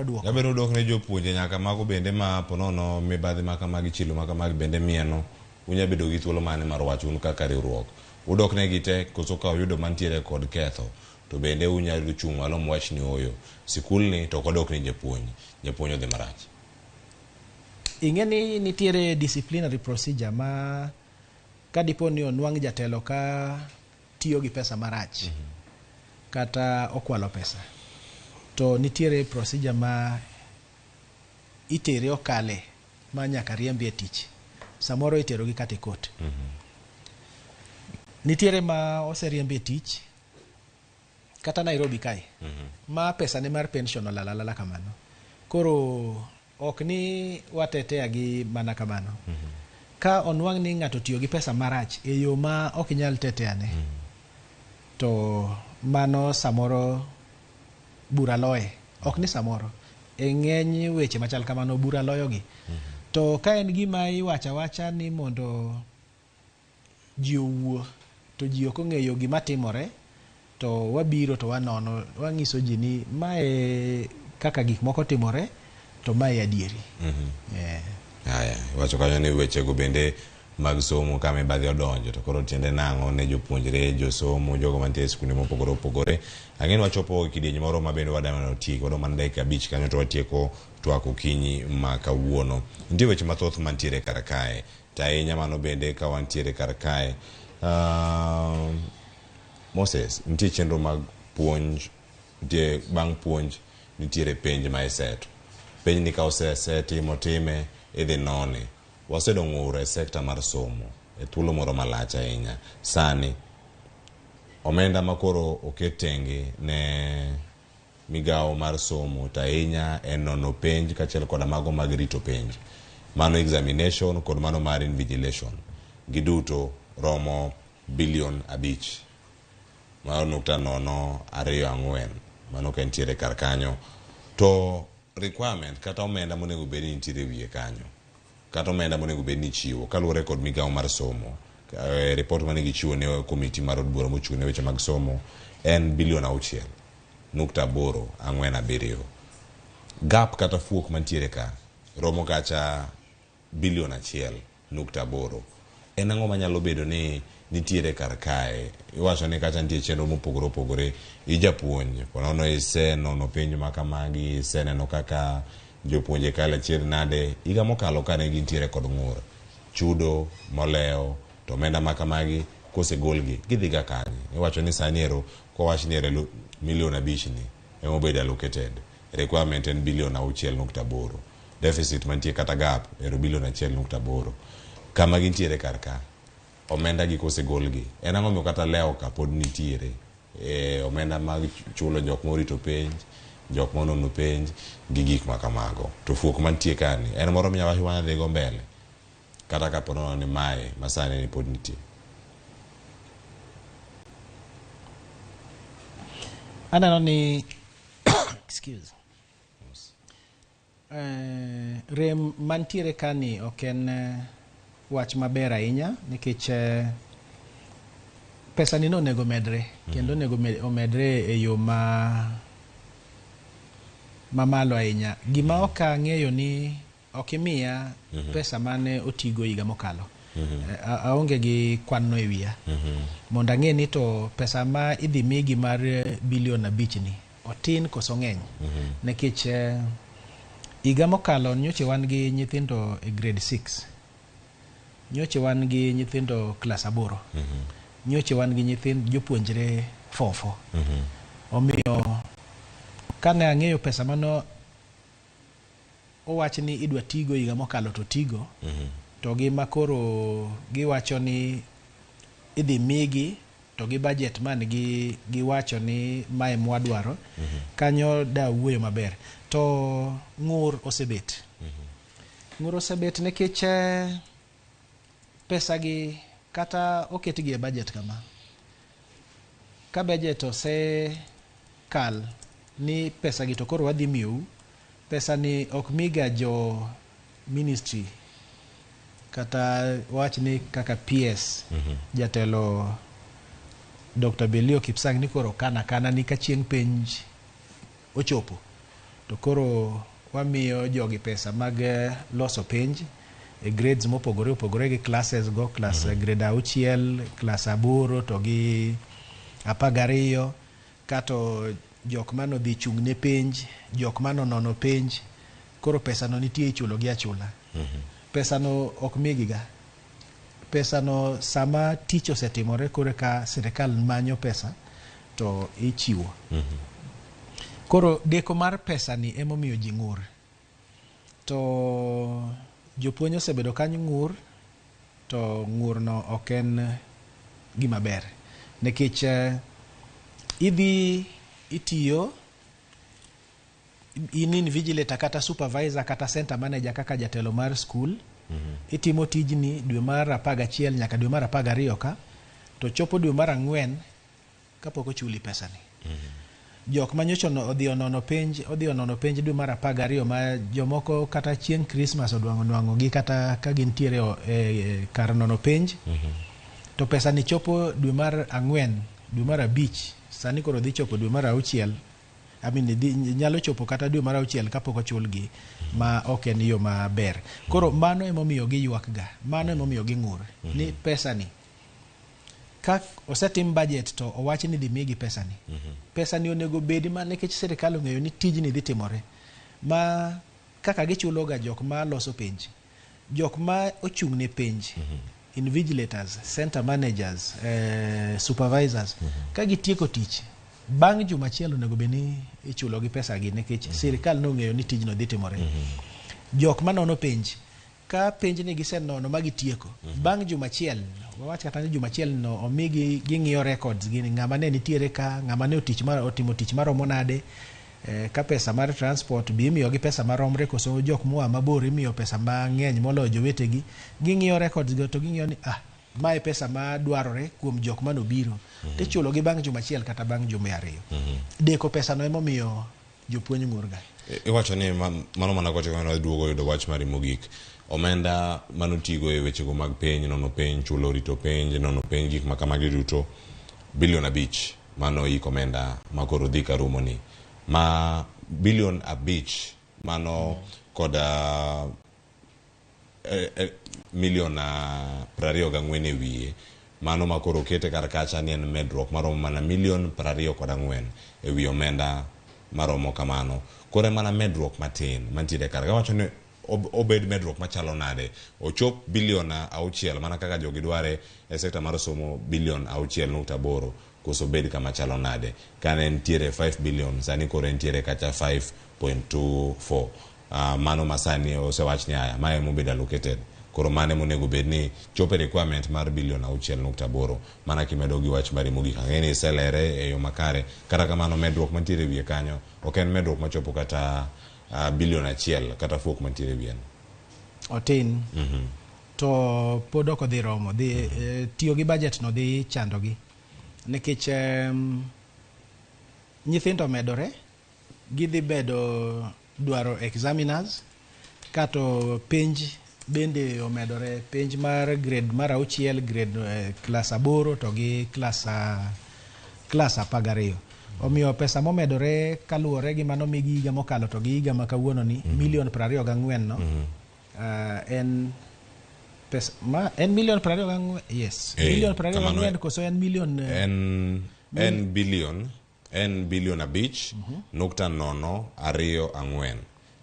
duoko. Nyabedo dok ne jopuonje nyaka mago bende ma ponono mibadhi ma kamagi chilo ma kamagi bende mieno, unya bedo gi thuolo mane mar wacho un kaka riwruok. Udok negi te koso ka uyudo mantiere kod ketho to bende unyalo chung' malo mwach ni oyo. Sikul ni to ok odok ni japuonj, japuonj odhi marach. Ing'e ni nitiere disciplinary procedure ma ka dipo ni onwang' jatelo ka tiyo gi pesa marach kata okwalo pesa, to nitiere procedure ma itere okale ma nyaka riembi e tich. Samoro itero gi kata e court. Nitiere ma oseriembi e tich kata Nairobi kae ma pesa ne mar pension olal alala kamano. Koro ok ni watetea gi mana kamano. Ka onwang' ni ng'ato tiyo gi pesa marach e yo ma ok inyal teteane, to mano samoro bura loye. Ok ni samoro, e ng'eny weche machal kamano bura loyogi. To ka en gima iwacho awacha ni mondo ji owuo to ji ok ong'eyo gima timore, to wabiro to wanono, wang'iso ji ni mae kaka gik moko timore to mae adieri. Haya, iwacho kanyo ni wechego bende mag somo ka mibadhi odonjo to koro tiende nang'o ne jopuonjre, josomo, jogo mantie e skunde mopogore opogore. Ang'e ni wachopo e kidieny moro ma bende wadwa tieko, wadong' mana dakika 5 kanyo to watieko twak okinyi ma kawuono. Nitie weche mathoth mantiere kar kae, to ahinya mano bende ka wantiere kar kae. Moses, nitie chenro mag puonj, nitie bang' puonj nitiere penj ma iseto. Penj ni ka oseseti motime, idhi none. Wasedong'ur e sekta mar somo e thuolo moro malach ahinya. Sani, omenda makoro oket tenge ne migawo mar somo to ahinya en nono penj kaachiel koda mago mag rito penj. Mano examination kod mano mar invigilation. Giduto romo bilion 5. Mano .024. Mano ka nitiere kar kanyo. To requirement kata omenda monego bed ni nitiere e wiye kanyo. Kata omenda monego bed ni ichiwo kaluwore kod migawo mar somo. Report mane gichiwo ne komiti mar od bura mochung' ne weche mag somo en bilion 6.847. Gap kata fuok mantiere ka romo kacha bilion 1.8. En ang'o manyalo bedo ni nitiere kar kae? Iwacho ni kacha nitie chenro mopogore opogore. Ijapuonj, ponono isenono penj ma kamagi, iseneno kaka jopuonje kalo achiedh nade. Higa mokalo kane gintiere kod ng'ur, chudo molewo, to omenda ma kamagi kosegolgi, gidhi ga kanye? Iwacho ni sani ero, kowach ni ero milion 5 ni ema obedo allocated. Requirement en bilion 6.8. Deficit mantie kata gap ero bilion 1.8. Kama gintiere kar ka, omenda gi kosegolgi, en ang'o momiyo kata lewo ka pod nitiere? Omenda mag chulo jok morito penj, jok monono penj, gi gik ma kamago. To fuok mantie kani, en moro minyalo wach ni wadhi go mbele? Kata ka po nono ni mae masani ni pod nitie. Aneno ni excuse. Rem mantiere kani ok en wach maber ahinya nikech pesa ni nonego medre kendo onego omedre e yo ma mamalo ahinya. Gima ok ang'eyo ni ok imiya pesa mane otigo higa mokalo. Aonge gi kwan no e wiya. Mondo ang'e ni to pesa ma idhi migi mar bilion 5 ni otin koso ng'eny. Nikech higa mokalo nyocha wan gi nyithindo e grade 6. Nyocha wan gi nyithindo klas 8. Nyocha wan gi nyithind jopuonjre form 4. Omiyo kane ang'eyo pesa mano owach ni idwa tigo higa mokalo to tigo, to gi makoro giwacho ni idhi migi to gi budget man gi giwacho ni mae mwadwaro, kanyo da wuoyo maber. To ng'ur osebet. Ng'ur osebet nikech pesa gi kata oketgi e budget kama. Ka budget osekal ni pesa gi to koro wadhi miyou, pesa ni ok miga jo ministry kata wach ni kaka PS jatelo Dr. Belio Kipsang ni koro kana kana ni ka chieng' penj ochopo to koro wamiyo jogi pesa mag loso penj e grades mopogore opogore gi classes go, class grade 6, class 8 to gi 12, kato jok mano dhi chung' ne penj, jok mano nono penj, koro pesa no nitie ichulo gi achula. Pesa no ok migiga. Pesa no sama tich osetimore koro ka sirikal manyo pesa to ichiwo. Koro deko mar pesa ni emomiyo ji ng'ur. To jopuonj osebedo kanyo ng'ur, to ng'ur no ok en gima ber. Nikech idhi itiyo, in invigilator kata supervisor kata center manager kaka jatelo mar school, itimo tijni dwe mar 11 nyaka dwe mar 12 ka, to chopo dwe mar 4 kapok ochuli pesani. Jok manyocha odhi onono penj, odhi onono penj dwe mar 12 ma jomoko kata chieng' Christmas odwang'o nwang'o gi kata ka gintiere e kar nono penj, to pesa ni chopo dwe mar 4, dwe mar 5, sani koro dhi chopo dwe mar 6, I mean, nyalo chopo kata dwe mar 6 kapok ochulgi, ma ok en yo maber. Koro mano emomiyo giywak ga, mano emomiyo ging'ur ni pesa ni ka osetim budget to owach ni dhi migi pesa ni. Pesa ni onego bedi ma nikech sirikal ong'eyo ni tijni dhi timore. Ma kaka gichulo ga jok ma loso penj, jok ma ochung' ne penj, invigilators, center managers, supervisors ka gitieko tich bang' juma achiel onego bed ni ichulogi pesa gi nikech sirikal nong'eyo ni tijno dhi timore. Jok manono penj ka penj ni gisenono ma gitieko bang' juma achiel wawach kata ni juma achiel no omigi ging'iyo records gi ni ng'ama ne nitiere ka ng'ama ne otich mar, otimo tich maromo nade ka pesa mar transport be imiyogi pesa maromre koso jok moa mabor imiyo pesa mang'eny moloyo jowetegi ging'iyo records go to ging'iyo ni ah mae pesa ma dwarore kuom jok manobiro tichulogi bang' juma achiel kata bang' jumbe ariyo deko pesa no emomiyo jopuonj ng'ur ga. Iwacho ni mano mana kochiko ne duogo yudo wach mari mogik. Omenda manotigo e wechego mag penj, nono penj, chulo rito penj, nono penj, gik ma kamagi duto, bilion 5 mano ik omenda ma koro dhi karumo ni. Ma bilion 5 mano koda milion 24 e wiye mano ma koro okete kar kacha ni en medruok maromo mana milion 24 e wi omenda maromo kamano. Koro en mana medruok matin mantiere kar ka. Wacho ni obed medruok machalo nade, ochop bilion 6 mana kaka jogi dware e sekta mar somo bilion 6.8 koso bed kama chalo nade. Kane nitiere 5 billion sani koro entiere kacha 5.24. Mano masani osewach ni aya mae mobedo allocated koro mane monego bed ni chopo e requirement mar bilion 6.8 mana kimedo gi wach mari mogik. Ang'e ni iselere e yo makare, kata kamano medruok mantiere e wiye kanyo ok en medruok machopo kata bilion 1 kata fuok mantiere e wiye no. Otin. To pod ok odhi romo dhi tiyo gi budget no dhi chandogi nikech nyithindo medore gidhi bedo dwaro examiners kato penj bende omedore penj mar grade mar 6 grade class 8 to gi class 12. Omiyo pesa momedore kaluwore gi mano migi higa mokalo to gi higa ma kawuono ni milion 24 no en pesa ma en milion 24 yes milion 24 koso en milion en bilion en bilion 5.024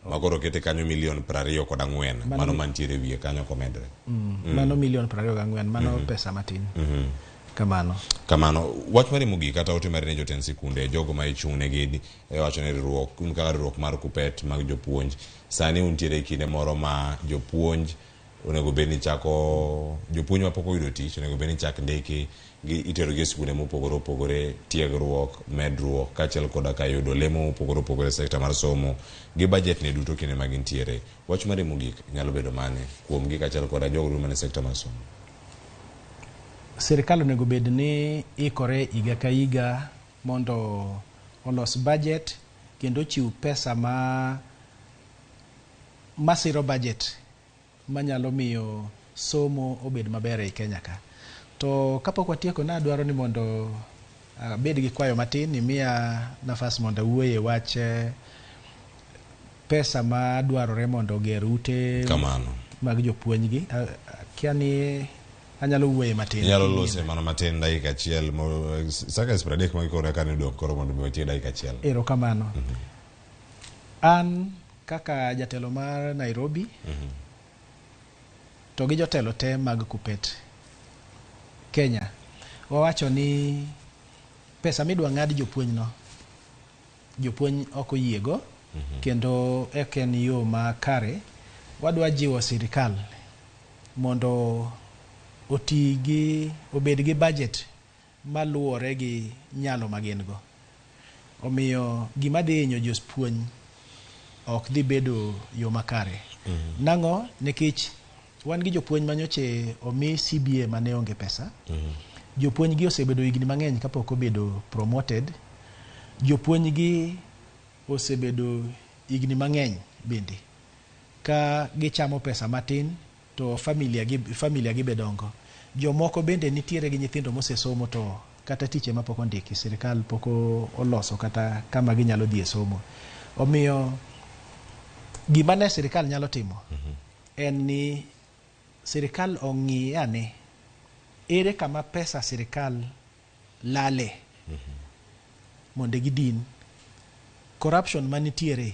makoro kete kanyo milion 24 mano mantiere wiye kanyo komedre. Mano milion 24 mano pesa matin. Kamano. Kamano wach mari mogik kata ote mari ne jotend sikunde jogo ma ichung' negi e wacho ni riwruok un kaka riwruok mar Kuppet mag jopuonj sani untiere e kinde moro ma jopuonj onego bed ni chako jopuonj mapok oyudo tich onego bed ni chak ndiki gi itero gi e sikunde mopogore opogore tiegruok medruok kaachiel koda ka yudo lemo mopogore opogore e sekta mar somo gi budget ne duto kinde ma gintiere. Wach mari mogik nyalo bedo mane kuom gi kaachiel koda jogo duto mane sekta mar somo? Sirikal onego bed ni ikore higa ka higa mondo olos budget kendo ochiw pesa ma masiro budget manyalo miyo somo obed maber ei Kenya ka. To kapok watieko nadwaro ni mondo abed gi kwayo matin imiya nafas mondo awuoye wach pesa ma dwarore mondo oger ute kamano mag jopuonj gi. Akia ni anyalo wuoye matin. Inyalo lose mana matin dakika achiel seconds 30 mag koro eka nodong' koro mondo mi watiek dakika achiel. Erokamano. An kaka jatelo mar Nairobi to gi jotelo te mag Kuppet Kenya wawacho ni pesa midwa ng'ad jopuonj no jopuonj ok oyiego kendo ok en yo makare. Wadwa jiwo sirikal mondo oti gi obed gi budget maluwore gi nyalo ma gin go. Omiyo gima dhi hinyo jopuonj ok dhi bedo yo makare. Nang'o? Nikech wan gi jopuonj manyoche omi CBA mane onge pesa. Jopuonj gi osebedo higni mang'eny kapok obedo promoted. Jopuonj gi osebedo higni mang'eny bende ka gichamo pesa matin to familia gi be dongo. Jomoko bende nitiere gi nyithindo mosesomo to kata tich ema pok ondiki, sirikal pok oloso kata kama ginyalo dhi e somo. Omiyo gima ne sirikal nyalo timo en ni sirikal ong'i ane ere kama pesa sirikal lale mondo gidin corruption manitiere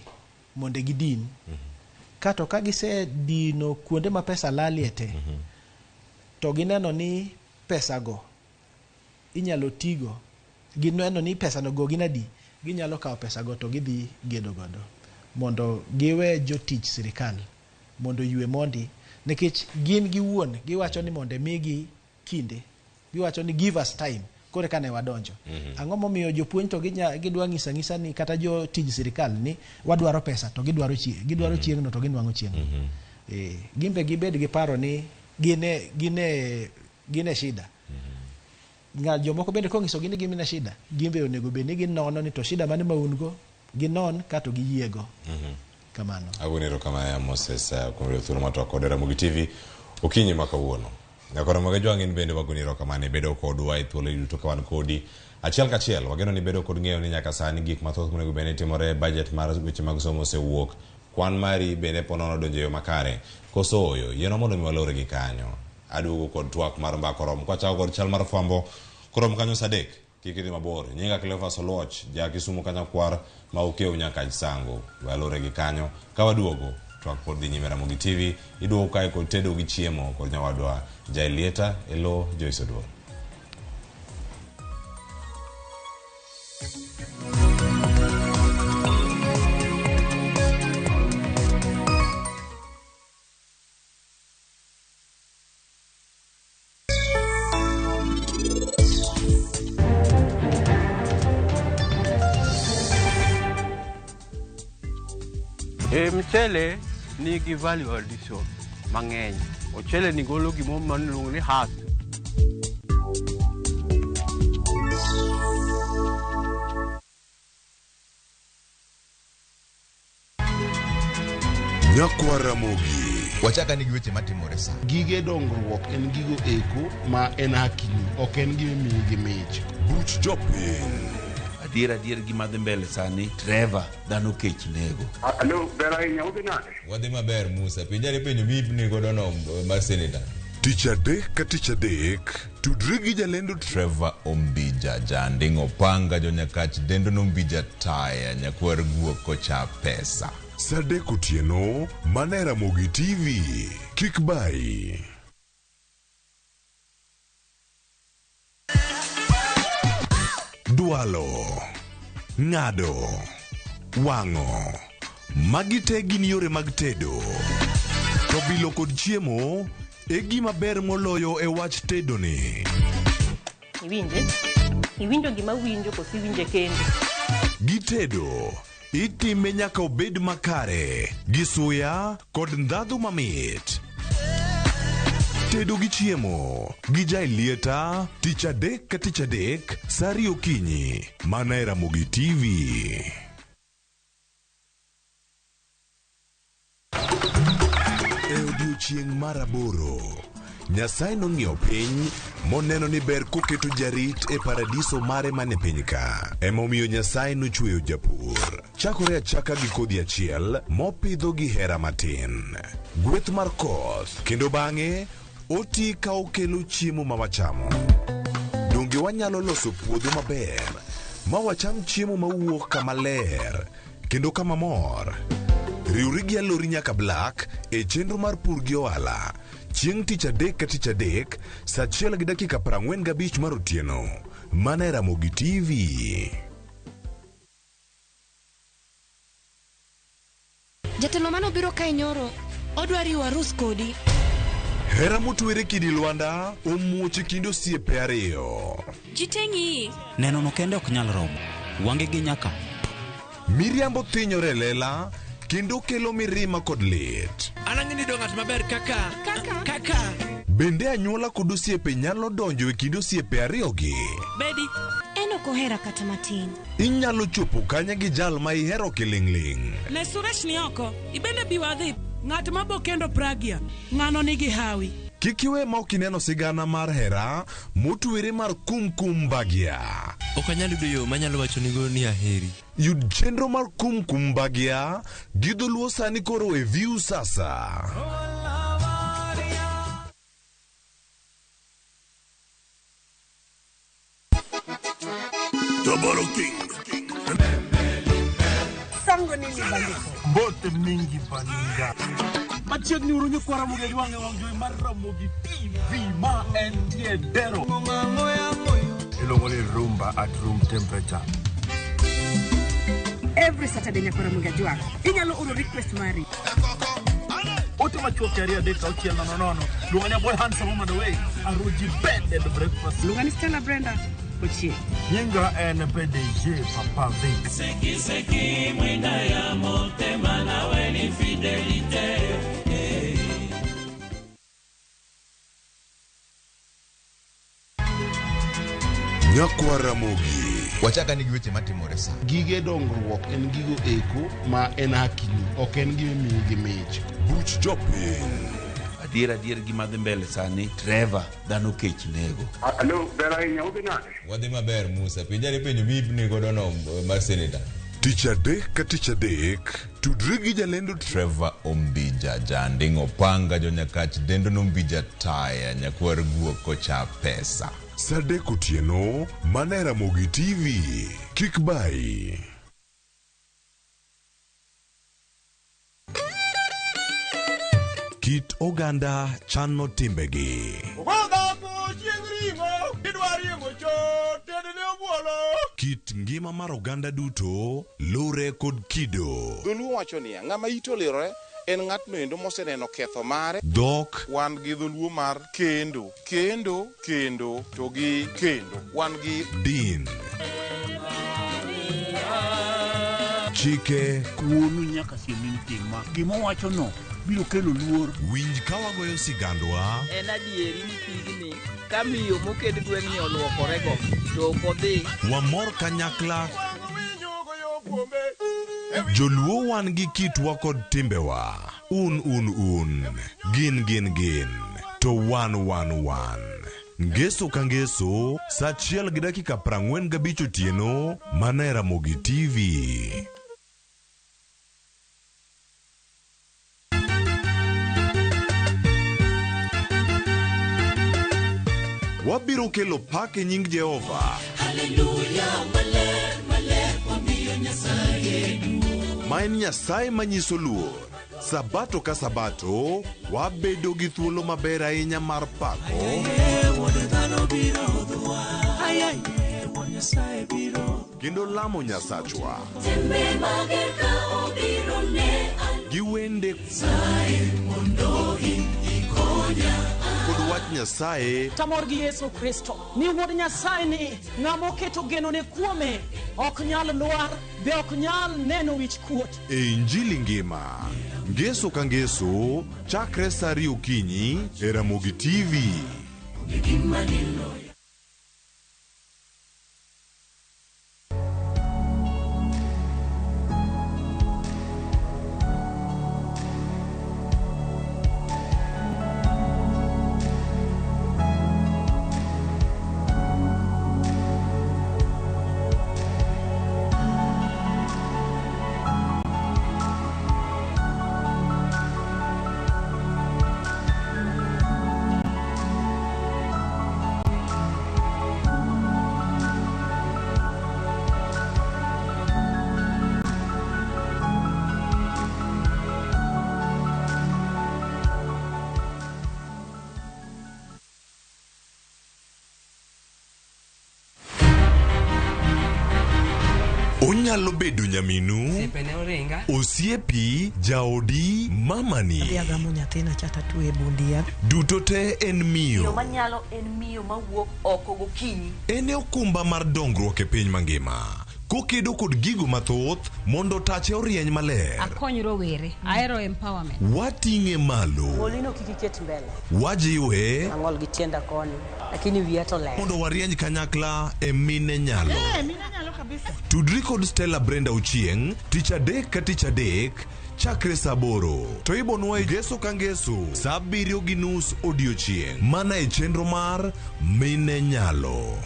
mondo gidin. Kato ka gisedino kuonde ma pesa lalie te, To gineno ni pesago inyalo tigo, gineno ni pesano go gin adi, ginyalo kawo pesago to gidhi gedo godo mondo giwe jotich sirikal mondo oywe mondi, nikech gin giwuon giwacho ni mondo migi kinde, giwacho ni give us time kore ka ne wadonjo. Ang'o momiyo jopuonj to gidwa ng'isa ang'isa ni kata jotij sirikal ni wadwaro pesa to gidwaro gidwaro chieng'no to ginwang'o chieng'no. Gin be gibed gi paro ni gin e shida. Nga jomoko bende kong'isogi ni gin e shida, gin be onego bed ni ginono ni to shida mane ma un go, ginon kato giyiego. Kamano. Agoni erokamano Moses kuom yudo thuolo mar twak kod Ramogi TV okinyi ma kawuono. Nyakoro Ramogi Jwang' in bende wagoni erokamano ibedo kodwa e thuolo duto ka wan kodi. Achiel kachiel wageno ni bedo kod ng'eyo ni nyaka sani gik mathoth monego bed ni timore e budget mar weche mag somo osewuok. Kwan mari bende po nono donjo e yo makare. Koso oyo, yienwa mondo mi walore gi kanyo. Aduogo kod twak mar mbaka oromo. Kwachako kod chal mar fwambo koromo kanyo saa 3. Kik idhi mabor. Nyinga Cleophas Oluoch, ja Kisumu Kanyakwar ma Okew nyaka Sango. Walore gi kanyo. Ka waduogo, twak pod dhi nyime Ramogi TV. Iduogo kae kod tedo gi chiemo kod nyawadwa Jaelieta Elo Joyce Oduor. Mchele nigi value addition mang'eny. Ochele ni golo gimoro ma iluongo ni husk. Nyakwar Ramogi. Wachaka ni gi weche matimore sa. Gige dongruok en gigo eko ma en hakini, ok en gima imiyi gi mich. Buch jopiny. Adier adier gima dhi mbele sani, Trevor, dhano kech nego. Alo, ber ahinya, udhi nade? Wadhi maber Musa, penjane penjo miipni godo no mar seneta. Tich adek ka tich adek, tudri gi jalendo Trevor Ombija, janding' opanga jonyakach dendo nombija taya, nyakwar guok kocha pesa. Saa 3 otieno, mana e Ramogi TV. Kik bayi. Dwalo, ng'ado, wang'o. Magi te gin yore mag tedo. To bilo kod chiemo e gima ber moloyo e wach tedo ni. Iwinje? Iwinjo gima winjo koso iwinje kende? Gitedo, itime nyaka obed makare, gi suya kod ndhadhu mamit. Tedo gi chiemo gi Jaelieta tich adek ka tich adek saa 2 okinyi mana e Ramogi TV. E odiochieng' mar 8, Nyasaye nong'iyo piny moneno ni ber koketo jarit e paradiso mare mane piny ka. Emomiyo Nyasaye nochweyo japur. Chakore achaka gi kodhi achiel mopidho gi hera matin. Gweth mar koth kendo bang'e oti ka okelo chiemo ma wachamo. Donge wanyalo loso puodho maber ma wacham chiemo mawuok kama ler kendo kama mor? Riwri gi Alori nyaka Black e chenro mar pur gi ohala. Chieng' tich adek ka tich adek saa 1:45 mar otieno mana e Ramogi TV. Jatelo mane obiro kae nyoro odwa riwo arus kodi. Hera motwere kidi Lwanda omuoch e kind osiepe ariyo. Ji te ng'iyi. Neno no kende ok nyal romo. Wange gi nyaka. Miriambo thinyore e lela kendo kelo mirima kod lit. An ang'e ni ng'at maber kaka kaka. Bende anyuola kod osiepe nyalo donjo e kind osiepe ariyogi. Bedi. En ok ohera kata matin. Inyalo chopo kanye gi jal ma ihero kiling'ling'. Ne Suresh ni oko. Ibende bi wadhi. Ng'at ma bo kendo Pragya, ng'ano nigi hawi. Kik iwe ma ok ineno sigana mar hera motwere mar Kumkum Bhagya. Ok anyal yudo yo manyalo wachonigo ni aheri. Yud chenro mar Kumkum Bhagya gi dholuo sani koro e View Sasa. Toboro King. Sango nini bandiko? Mbote mingi baninga. Machiegni uru nyikwa Ramogi Ajwang' e wang' jowi mar Ramogi TV ma entie Dero. Iluongo ni rumba at room temperature. Every Saturday nyakwa Ramogi Ajwang'. Inyalo oro request mari. Ote machuok 2 3 6 0 0. Luonga ni boy handsome woman away. Aruji bed and breakfast. Luonga ni Stella Brenda Ochieng'. Nyinga en PDG Papa Vic. Seki seki mwinda ya motema nawe ni fidelite. Nyakwa Ramogi. Wachaka ni gi weche matimore sa. Gige dongruok en gigo eko ma en hakini, ok en gima imiyi gi mich. Buch jopiny. Adier adier gima dhi mbele sani Trevor dhano kech nego. Alo, ber ahinya, udhi nade? Wadhi maber Musa. Penja ni penjo mi godo no mar senator. Tich adek ka tich adek, tudri gi jalendo Trevor Ombija, Janding Opanga, Jonyakach, Dendo Nombija Taya, Nyakwar Guok kocha pesa. Saa adek otieno, mana e Ramogi TV. Kik bayi. Kit oganda chano timbegi. Kit ngima mar oganda duto lure kod kido. Dholuo wacho niya, ng'ama ite olirore en ng'atno endo moseneno ketho mare. Dhok. Wan gi dholuo mar kendo, kendo, kendo, to gi kendo. Wan gi din. Chike. Wuonu nyaka siem tima. Gima owachono biro kelo luor. Winj ka wagoyo sigandwa. En adieri ni pigni ka miyo moked gweng'ni oluokorego to ok odhi. Wamor kanyakla. Joluo wan gi kitwa kod timbewa. Un un un. Gin gin gin. To wan wan wan. Ngeso ka ngeso, saa 1:45 otieno, mana e Ramogi TV. Wabiro kelo pak e nying Jehova. Haleluya, maler, maler, wamiyo Nyasaye duong'. Ma en Nyasaye manyiso luor. Sabato ka sabato, wabedo gi thuolo maber ahinya mar pako. Kendo lamo Nyasachwa. Gi wende kod wach Nyasaye. Tamor gi Yesu Kristo ni wuod Nyasaye ni ng'ama oketo genone kuome ok nyal lwar be ok nyal neno wich kuot. E Injili ngima, ngeso ka ngeso, chakre saa 2 okinyi e Ramogi TV. Onyalo bedo nyaminu, osiepi, jaodi, mamani. Adhi agamo nyathina cha tatwe e bundia. Duto te en miyo. Miyo manyalo en miyo mawuok oko gokinyi. En e okumba mar dongruok e piny mangima. Kokedo kod gigo mathoth mondo tache orieny maler. Akony rowere, ahero empowerment. Wating'e malo. Ng'olino kik iket mbele. Wajiwe. Ang'ol gi tienda koni, lakini wiya to ler. Mondo warieny kanyakla e mine nyalo. Mine nyalo kabisa. Tudri kod Stella Brenda Ochieng' tich adek ka tich adek chakre saa 8 to ibonwa e ngeso ka ngeso saa 7:30 odiochieng' mana e chenro mar Mine Nyalo.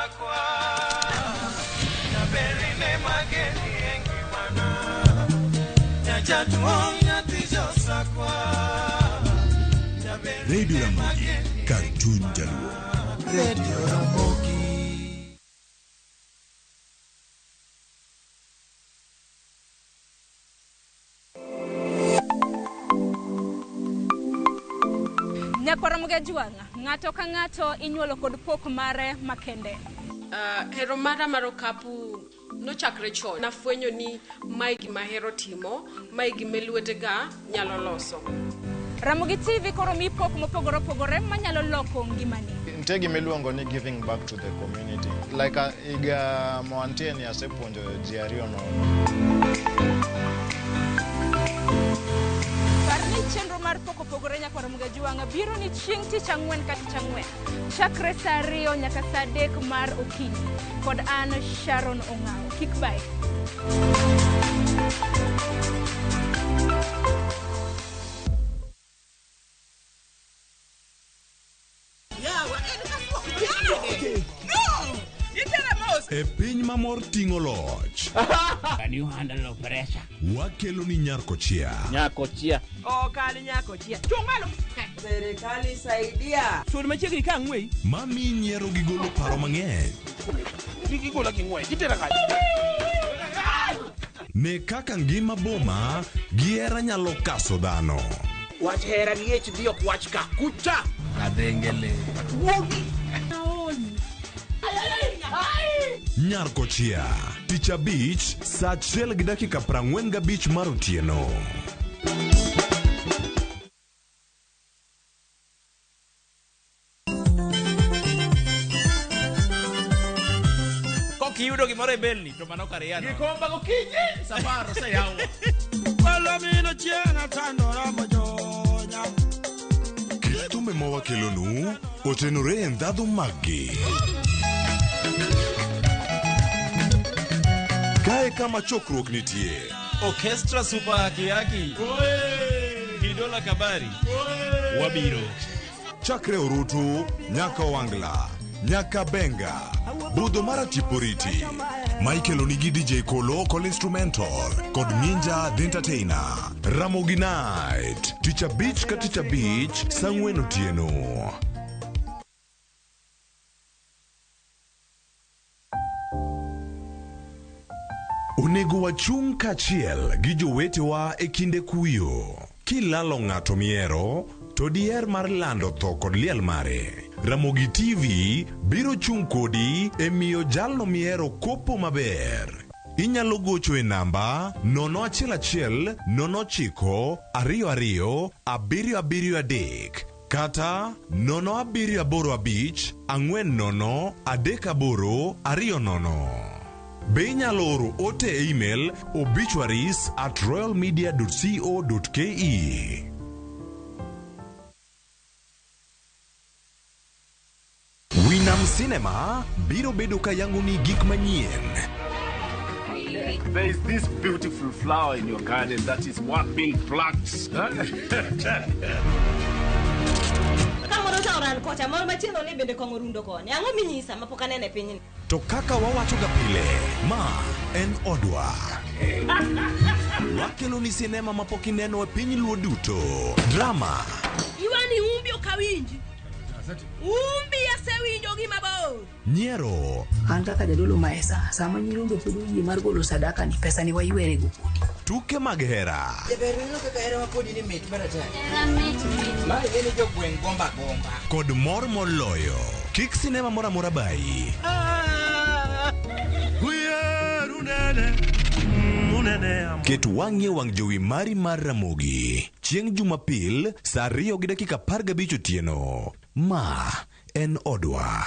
josakwa Nyaberine mageni engimana Nyajaduong' nyathi josakwa Radio Ramogi, kar chuny jaluo. Radio Ramogi. Nyakwar Mugajwang', ng'ato ka ng'ato inyuolo kod pok mare makende. Hero mara mar okapu nochakre chon. Nafwenyo ni mae gima ahero timo, mae gima lwetega nyalo loso. Ramogi TV koro mi pok mopogore opogore manyalo loko ngimani. Nitie gima iluongo ni giving back to the community. Like higa moantie ni asepuonjo ji ariyo nono. Par ni chenro mar pok opogore Nyakwar Mugajwang' biro ni chieng' tich ang'wen ka tich ang'wen. Chakre saa 2 nyaka saa 3 mar okinyi. Kod an Sharon Ong'awo. Kik bayi. E piny mamor ting'o loch. Can you handle pressure? Wakelo ni Nyarkochia. Nyakochia. Okal nyakochia. Chung' malo. Serikali saidia. Sud machiegni ka ang'wei. Mami nyiero gi golo paro mang'eny. Kik igola gi ng'wech, itera kanye? Ne kaka ngima boma gi hera nyalo kaso dhano. Wach hera gi HD ok wach ka. Kucha. Kadhengele. Wuogi. Nyarkochia. Tich abich, saa 1:45 mar otieno. Kok iyudo gimoro e belni to mano kar yano. Gikomba gokinyi safar oseyawo. Palomino chieng' atandora mojonya. Kit thumbe mawakelonu otenore e ndhadhu maggi. Kae kama chokruok nitie. Orchestra Super Haki Haki. Kidola Kabari. Wabiro. Chakre Orutu, nyaka Owangla, nyaka Benga, budho mar Atiporiti. Michael onigi DJ Kolo kod instrumental kod Minja the Entertainer. Ramogi Night, tich abich ka tich abich, saa 4 otieno. Onego wachung' kaachiel gi jowetewa e kinde kuyo. Kilalo ng'ato mihero, to diher mar lando tho kod liel mare. Ramogi TV biro chung' kodi e miyo jalno mihero kopo maber. Inyalo gocho e namba 011 09 22 773 kata 0785 40 38 20. Be inyalo oro ote e email obituaries@royalmedia.co.ke. Winam Cinema biro bedo ka yango ni gik manyien. There is this beautiful flower in your garden that is what being plucked. Kamoro cha oran kocha, moro machielo ni bende kong'o rundo koni. Ang'o minyisa mapok aneno e pinyni? To kaka wawachoga pile, ma en odwa. Wakelo ni sinema mapok ineno e piny luo duto. Drama, Iwani umbi ok awinji. Umbi asewinjo gi mabor. nyiero, An kaka jadolo maesa, sama nyirombe pod oyie mar golo sadaka ni pesa ni waywere go kodi. tuke mag hera, Jaber ineno kaka hera ma kodi ni mit maratari. Ma ing'e ni jogweng' gomba gomba. kod mor moloyo. Kik sinema moro amora bayi. Ket wang'i e wang' jowi mari mar Ramogi chieng' Jumapil saa 2:15 otieno. Ma en odwa.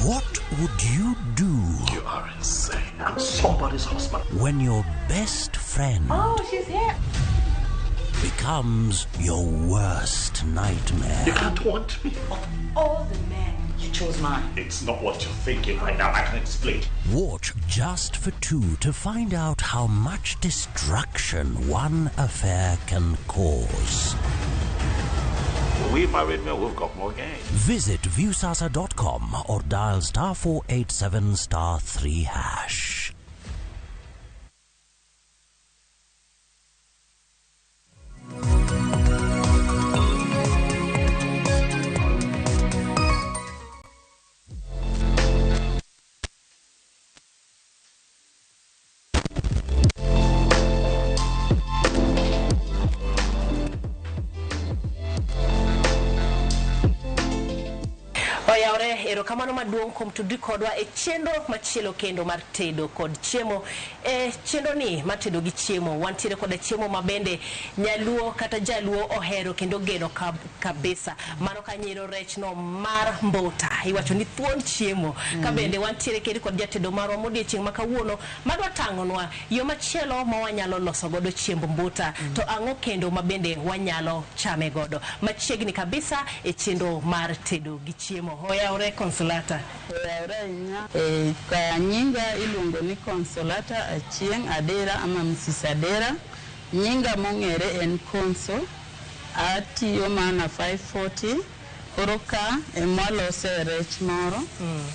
What would you do? You are insane. I'm somebody's husband. When your best friend Oh, she's here. becomes your worst nightmare. You can't want me. All the men, you chose mine. It's not what you're thinking right now. I can explain. Watch Just for Two to find out how much destruction one affair can cause. We married men, we've got more game. Visit viusasa.com or dial star 487 star 3 hash. Oyawre, erokamano maduong' kuom tudri kodwa e chenro machielo kendo mar tedo kod chiemo. E chenro ni mar tedo gi chiemo, wantiere koda chiemo ma bende nyaluo kata jaluo ohero kendo geno kabisa. Mano kanyero rech no mar mbota, iwacho ni thuon chiemo. Ka bende wantiere kendo kod jatedo marwa modiochieng' ma kawuono madwa tang'onwa yo machielo ma wanyalo loso godo chiemb mbuta, to ang'o kendo ma bende wanyalo chame godo. Machiegni kabisa e chenro mar tedo gi chiemo. Oyawre Consolata. Oyawre ahinya. Ka nyinga iluongo ni Consolata Achieng' Adera ama Mrs. Adera. Nyinga mong'ere en Conso. Atiyo mana 540. Koro ka emwalose rech moro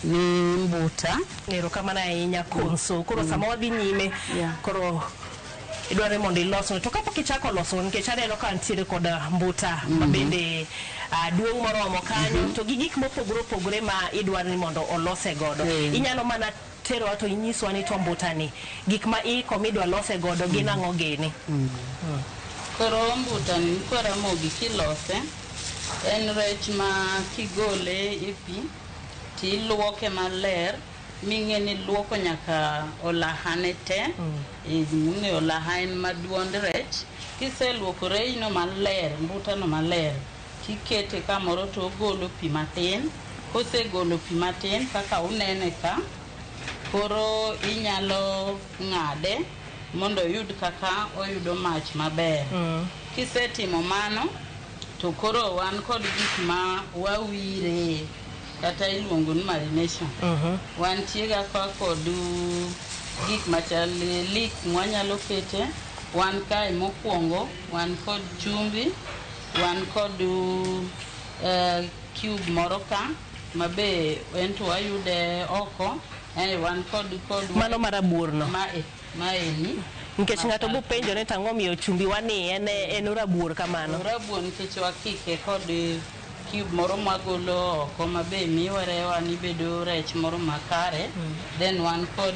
ni mbuta. Erokamano ahinya Conso. Koro sama wadhi nyime, koro idwaro mondo ilosne. To kapok ichako loso, nikech aneno ka nitiere kod mbuta ma bende duong' moromo kanyo, to gi gik mopogore opogore ma idwaro ni mondo olose godo. Inyalo mana terowa to inyiswa ni to mbuta ni gik ma iiko midwa lose godo gin ang'o gini? Koro mbuta ni kwa Ramogi kilose, en rech ma kigole e pi tiluoke maler ming'e ni luoko nyaka olahane te. Ing'e olaha en maduond rech. Kiseluoko rejno maler, mbuta no maler, tikete kamoro to ogolo pi matin. Kosegolo pi matin kaka unene ka, koro inyalo ng'ade mondo oyud kaka oyudo mach maber. Kisetimo mano, to koro wan kod gik ma wawire kata iluongo ni marination. Wantie ga kod gik machal leek mwanyalo kete. Wan kae mokwongo, wan kod chumbi, wan kod cube moro ka mabe en to wayude oko. Wan kod mano marabuor no. Maeni. Nikech ng'ato bo penjo ni tang'o miyo chumbi wani en rabuor kamano. Rabuor nikech wakike kod cube moro mwagolo oko mabe miyo rewa ni bedo rech moro makare. Then wan kod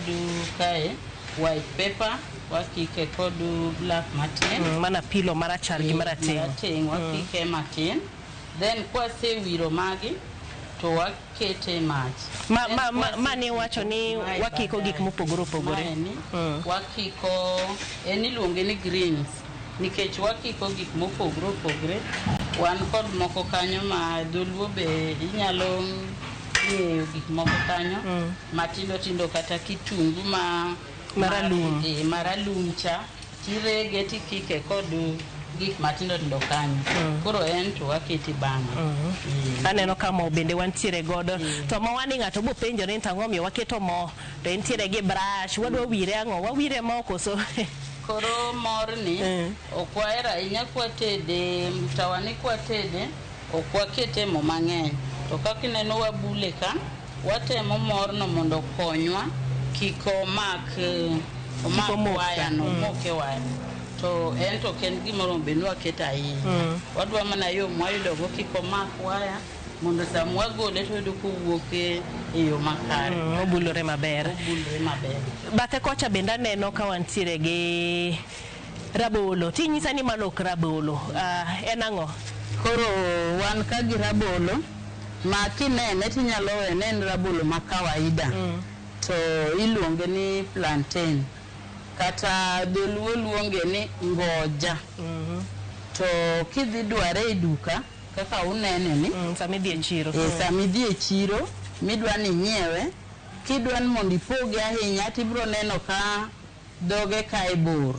kae white pepper, wakike kod black matin. Mana pilo marachar gi marateng'. Marateng' wakike matin. Then kwasewiro magi to wakete mach. Ma ne wacho ni wakiko gik mopogore opogore. Maeni wakiko, en iluonge ni greens nikech wakiko gik mopogore opogore. Wan kod moko kanyo ma dholuo be inyalo ng'eyo gik moko kanyo matindo tindo kata kitungu ma Maralum. Maralum cha tirege tikike kod gik matindo tindo kanyo. Koro en to wakete bang'e. Aneno ka mo bende wantiere godo. To mo wani ng'ato bo penjo ni tang'o miyo waketo mo to entiere gi brush, wadwa wire ang'o? Wawire mo koso? Koro morni ok wahero ahinya kwatede mtawani, kwatede ok wakete mo mang'eny. To kaka ineno wabule ka, watemo morno mondo okonywa kik omak omak waya no, omok e waya. To en to ok en gimoro bed ni waketo ahinya. Wadwa mana yo mwayudogo kik omak waya mondo sama wagole to wayudo kowuok e yo makare. Obulore maber. Obulore maber. Bathe kocha bende aneno ka wantiere gi rabolo. Tinyisa ni mano ok rabolo. En ang'o? Koro wan ka gi rabolo ma kinene tinyalo wene en rabolo ma kawaida. To iluonge ni plantain. Kata dholuo luonge ni ngoja. To kidhi dware e duka kaka unene ni, sama idhi e chiro. Sama idhi e chiro midwa ni inyiewe, kidwa ni mondo ipoge ahinya tibiro neno ka dhoge kae bor.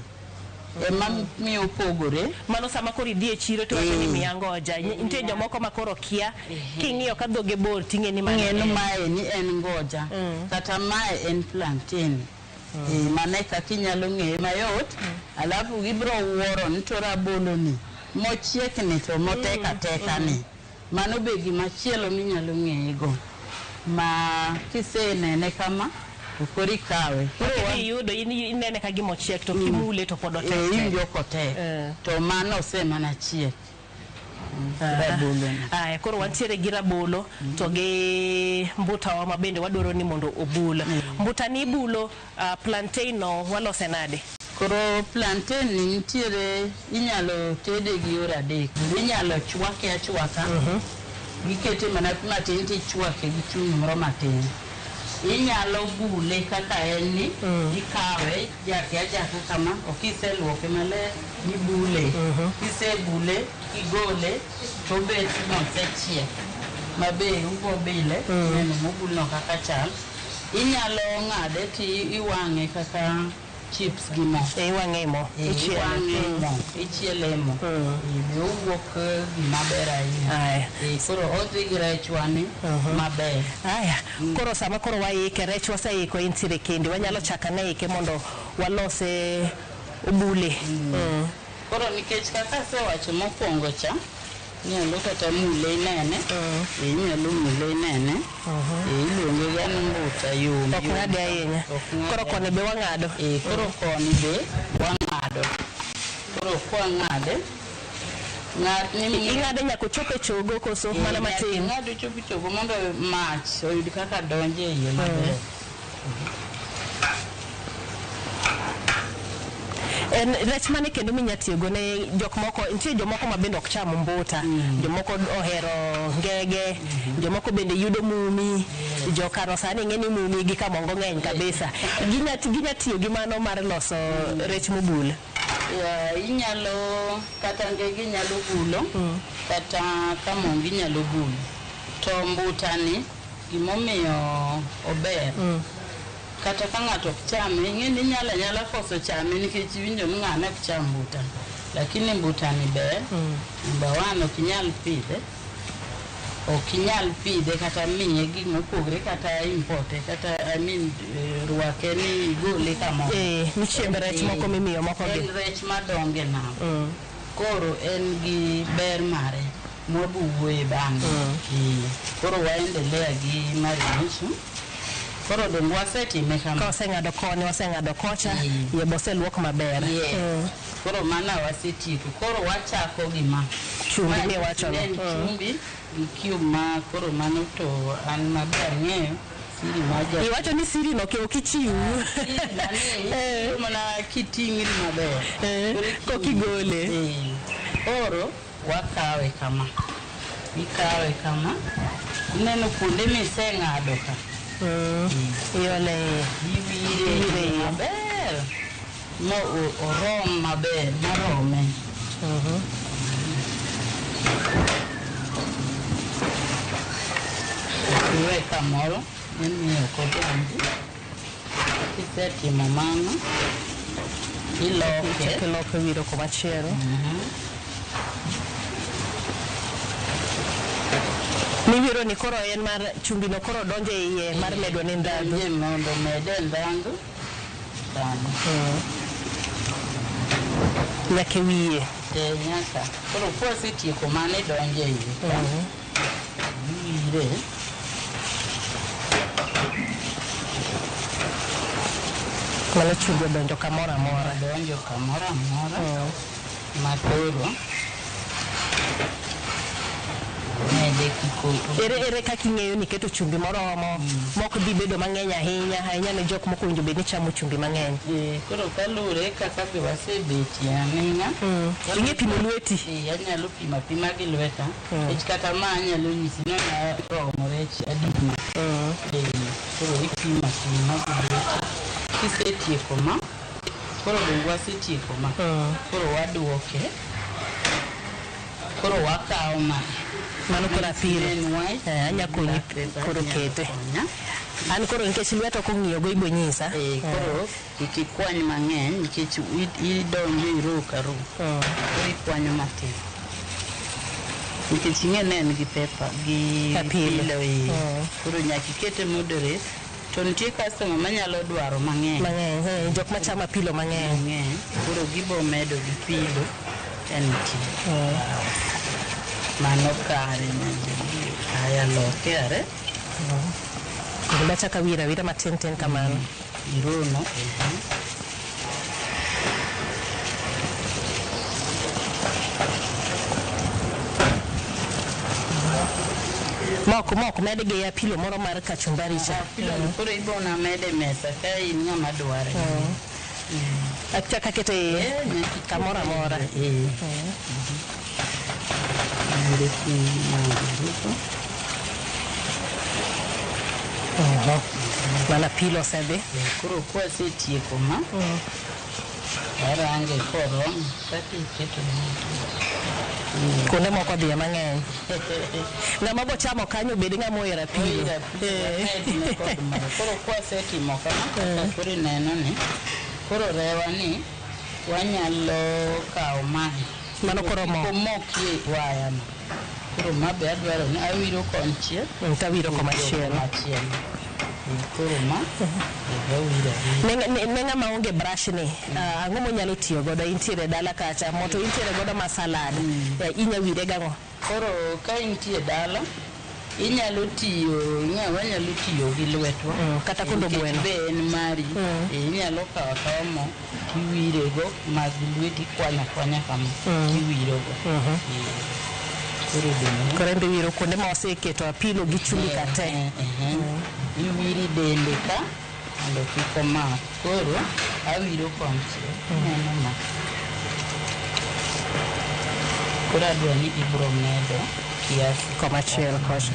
Ema miyo opogore. Mano sama koro idhi e chiro to wacho ni miya ngoja. Nitie jomoko ma koro kia, king'iyo ka dhoge bor ting'e ni mano Ng'e ni en. mae ni en ngoja. Kata mae en plantain. Mano e kaka inyalo ng'eye mayot. Alafu gibiro wuoro ni to rabolo ni Mochiekni to motek ateka ni. Mano be gimachielo minyalo ng'eye go. Ma kisenene kama to koro ikawe. Koro Iyudo in inene ka gima ochiek to kimule to pod otek. Eh, iwinjo kotek. To mano osemana chiek. Rabolo ni. Aya, koro wantiere gi rabolo to gi mbutawa ma bende wadwaro ni mondo obul. Mbuta ni ibulo, plantain no walose nade? Koro plantain ni nitiere inyalo tede gi yore adek. Inyalo chwake achwaka. Gikete mana pi matin tichwake gi chumbi moro matin. Inyalo bule kaka en ni, ikawe, ijake ajaka kama, ok iseluoke maler, ibule. Kisebule, igole, tobet mosechiek. Mabe ubo bile, neno mobulno kaka chal. Inyalo ng'ade ti iwang'e kaka chips gi mo. Iwang'e mo. Ichiele. Iwang'e mo. Ichiele e mo. Be owuok gima ber ahinya. Koro odhi gi rechwa ni maber. Aya, koro sama koro waike, rech waseiko entiere kende, wanyalo chako ane ike mondo walose obule. Koro nikech kaka asewacho mokwongo cha, inyalo kata mule inene, inyalo mule inene, iluonge ga ni mbuta yom. Ok ng'ade ahinya. Koro koni be wang'ado. Koro koni be wang'ado. Koro kwang'ade, Ing'ade nyaka ochop e chogo koso mana matin? Ing'ade ochop e chogo mondo mach oyud kaka donjo e iye maber. En rech mane kendo minya tiyogo ne jok moko, nitie jomoko ma bende ok cham mbuta, jomoko ohero ngege, jomoko bende yudo mumi, jokano sani ing'e ni mumi gi kamongo ng'eny kabisa. Ginya tiyo gi mano mar loso rech mobul. Inyalo kata ngege inyalo bulo, kata kamongo inyalo bulo. To mbuta ni gimomiyo ober. Kata ka ng'ato ok chame, ing'e ni inyalo anyala koso chame nikech iwinjo ni ng'ane ok cham mbuta. Lakini mbuta ni ber, number one ok inyal pidhe. Ok inyal pidhe kata miye gik mopogre kata importe kata I mean rwake ni igole kamoro. Ni chiemb rech moko mimiyo moko gi. En rech madongo e nam. Koro en gi ber mare mwabo wuoye bang'e. Koro waendelea gi marination. Koro dong wasetime kama. Ka waseng'ado koni, waseng'ado kocha, iye be oseluok maber. Yes. Koro mana wasetieko. Koro wachako gi ma. Chumbi miwacho no. En chumbi gi cube ma koro mano to an maber ang'eyo. Siri ma ja. Iwacho ni siri no ok ichiw. Siri mana kiting'ri maber. Kokigole. Koro wakawe kama. Ikawe kama. Ineno kuonde miseng'ado ka. Iole iwire maber mo orom maber morome. Iwe kamoro imiyo ok odonji. Kisetimo mano iloke. Iloke wiro komachielo. Miwiro ni koro en mar chumbi no koro donjo e iye mar medo ne ndhadhu. Donje mondo mede ndhadhu. Nyaka e wiye. Nyaka. Koro kwasetieko mano idonjo e iye. Iwire. Mano chumbi odonjo kamoro amora. Odonjo kamoro amora. Ma koro Ere kaka ing'eyo ni keto chumbi moromo, mok dhi bedo mang'eny ahinya, ahinya ne jok mok owinjo bed ni chamo chumbi mang'eny. Koro kaluwore kaka be wasebetie aming'a. Ing'e pimo lweti? Anyalo pimo apima gi lweta. Nikech kata ma anyalo nyisi ni oromo rech adi ma. Koro ipimo apima gi lweti. Kisetieko ma, koro dong wasetieko ma. Koro waduoke. Koro wakawo ma. Mano koro apilo. Anya konyi koro kete. An koro nikech lweta ok ong'iyo go ibo nyisa. Koro kik ikwany mang'eny nikech idonjo iro ka ro. Koro ikwanyo matin. Nikech ing'e ni en gi pepper gi Apilo. Koro nyaka ikete moderate. To nitie customer manyalo dwaro mang'eny. Mang'eny, jok machamo apilo mang'eny. Koro gibo medo gi pilo. Te nitie. Mano kare nyanjaluo. Aya loke are. Gima achako awiro awira matin tin kamano. Irono. Mok mok med gi apilo moro mar kachumbari cha. Apilo ni koro ibona mede mesa ka in ng'ama dware. Achako aketo e kamoro amora. Mana apilo osedhi. Koro kwasetieko ma, warange koromo kaka iketo Kuonde moko odhiye mang'eny. Ng'ama bo chamo kanyo bed ng'ama ohero apilo. Koro kwasetimo kama kaka koro ineno ni, koro rewa ni wanyalo kawo mae. Mano koro mo. Omokie waya no. Koro ma be adwaro ni awiro konchiel. Tawiro komachielo. Komachielo. Koro ma awiro awira. Ne ng'ama onge brush ni, ang'o monyalo tiyo godo? Intiere dala kacha, moto intiere godo ma salad. Inya wire gang'o? Koro ka intie dala, inyalo tiyo, wanyalo tiyo gi lwetwa. Kata kondo Nikech gweno. be en mari. Inyalo kawo akawa mo, tiwirego mag lweti, ikwanyo akwanya kama, tiwirogo. Koro dong'. Koro en be iwiro kuonde ma oseketo apilo gi chumbi ka te. Iwiri dende ka mondo kik omak. Koro awiro konchiel. Ineno ma. Koro adwa ni ibiro medo kiasi. Komachielo kocha.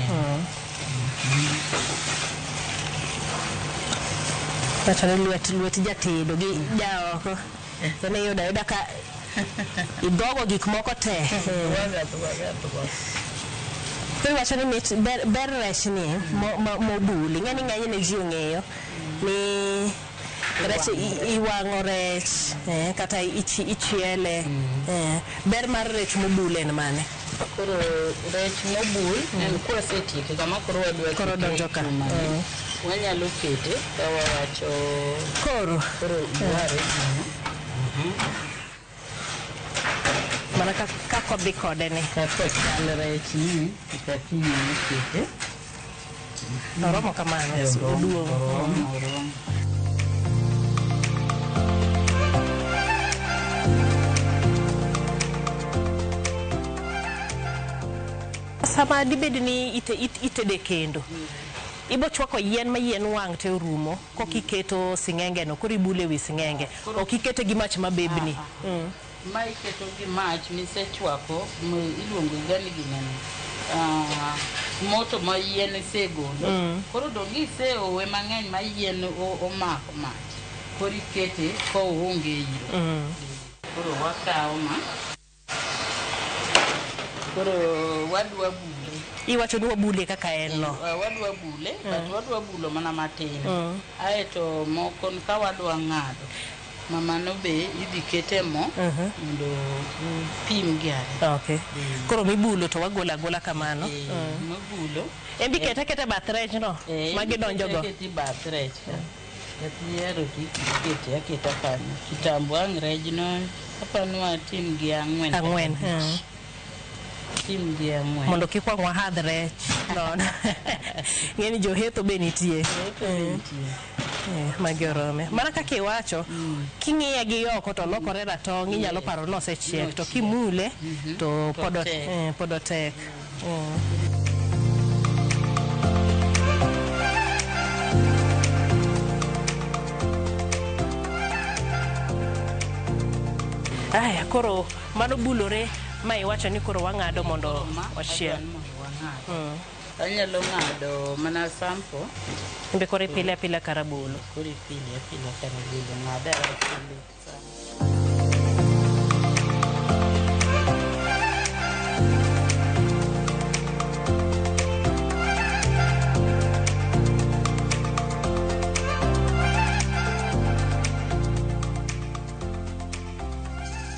Wacho ni lwet jatedo gi jaoko. En iyudo ayuda ka idhogo gik moko te. Koro iwacho ni mit ber rech ni mobul. Ing'e ni ng'enyne ji ong'eyo ni rech iwang'o rech, kata ichiele. Ber mar rech mobul en mane? Koro rech mobul en kwasetieke kama koro wadwa Koro kete donjo ka. chuma ni, wanyalo kete ka wawacho Koro. Koro dware gino. Mana kaka odhi kode ni. Kaka ochal rech ni, kaka inyalo kete. Oromo kamano, Oromo, oduong'. oromo, oromo. Sama dibed ni itede kendo, ibo chwako yien ma yien wang' te orumo, koka iketo sing'enge no, koro ibule wi sing'enge. Ok ikete gi mach mabebni. Ma iketo gi mach misechwako, iluongo ga ni ginene. Moto ma yien isegolo. Koro dong' iseowe mang'eny ma yien omako mach. Koro ikete ka oonge iro. Koro wakawo ma. Koro wadwa bule. Iwacho ni wabule kaka en no. Wadwa bule, but wadwa bulo mana matin. Aeto moko ka wadwa ng'ado, mamano be idhi kete mo mondo pim gi ariyo. Okay. Koro mibulo to wagolo agola kamano. Mibulo. En bi kete aketa bath rech no, ma gidonjo go. Ikete bath rech ka. Kata ihero to ikete aketa kanyo. Kitambo ang' rejno, apani watim gi ang'wen kata Ang'wen, abich. Tim gi ang'wen. Mondo kik wang' wahadh rech. Nono. Ng'eni johetho be nitie. Johetho be nitie. Magi orome. Mana kaka iwacho, king'iye gi oko to olokore ratong', inyalo paro ni osechiek, to kimule to To otek. pod otek. Aya, koro mano bulore ma iwacho ni koro wang'ado mondo wachiel. Anyalo ng'ado mana sample. Be koro ipile apila ka rabolo. Koro ipile apila ka rabolo, ng'ade apile.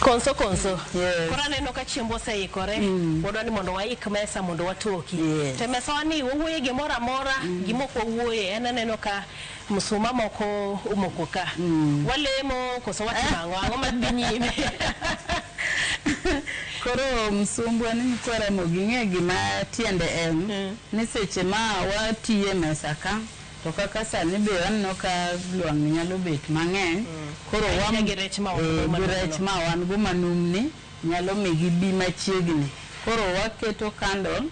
Konso konso. Koro aneno ka chiemb oseikore. Wadwa ni mondo waik mesa mondo watoki. To mesa wa ni wawuoye gimoro amora, gima ok wawuoye en aneno ka msuma moko omoko ka. Walemo koso watimo ang'o? Ang'o madhi nyime? Koro msumbwa ni nyikwa Ramogi ing'e gima tiende en ni seche ma watiye mesa ka to kaka sani be waneno ka lwang'ni nyalo bet mang'eny koro Ahinya gi rech ma wan go gi manumno. rech ma wan go manumni nyalo mi gibi machiegni. Koro waketo candle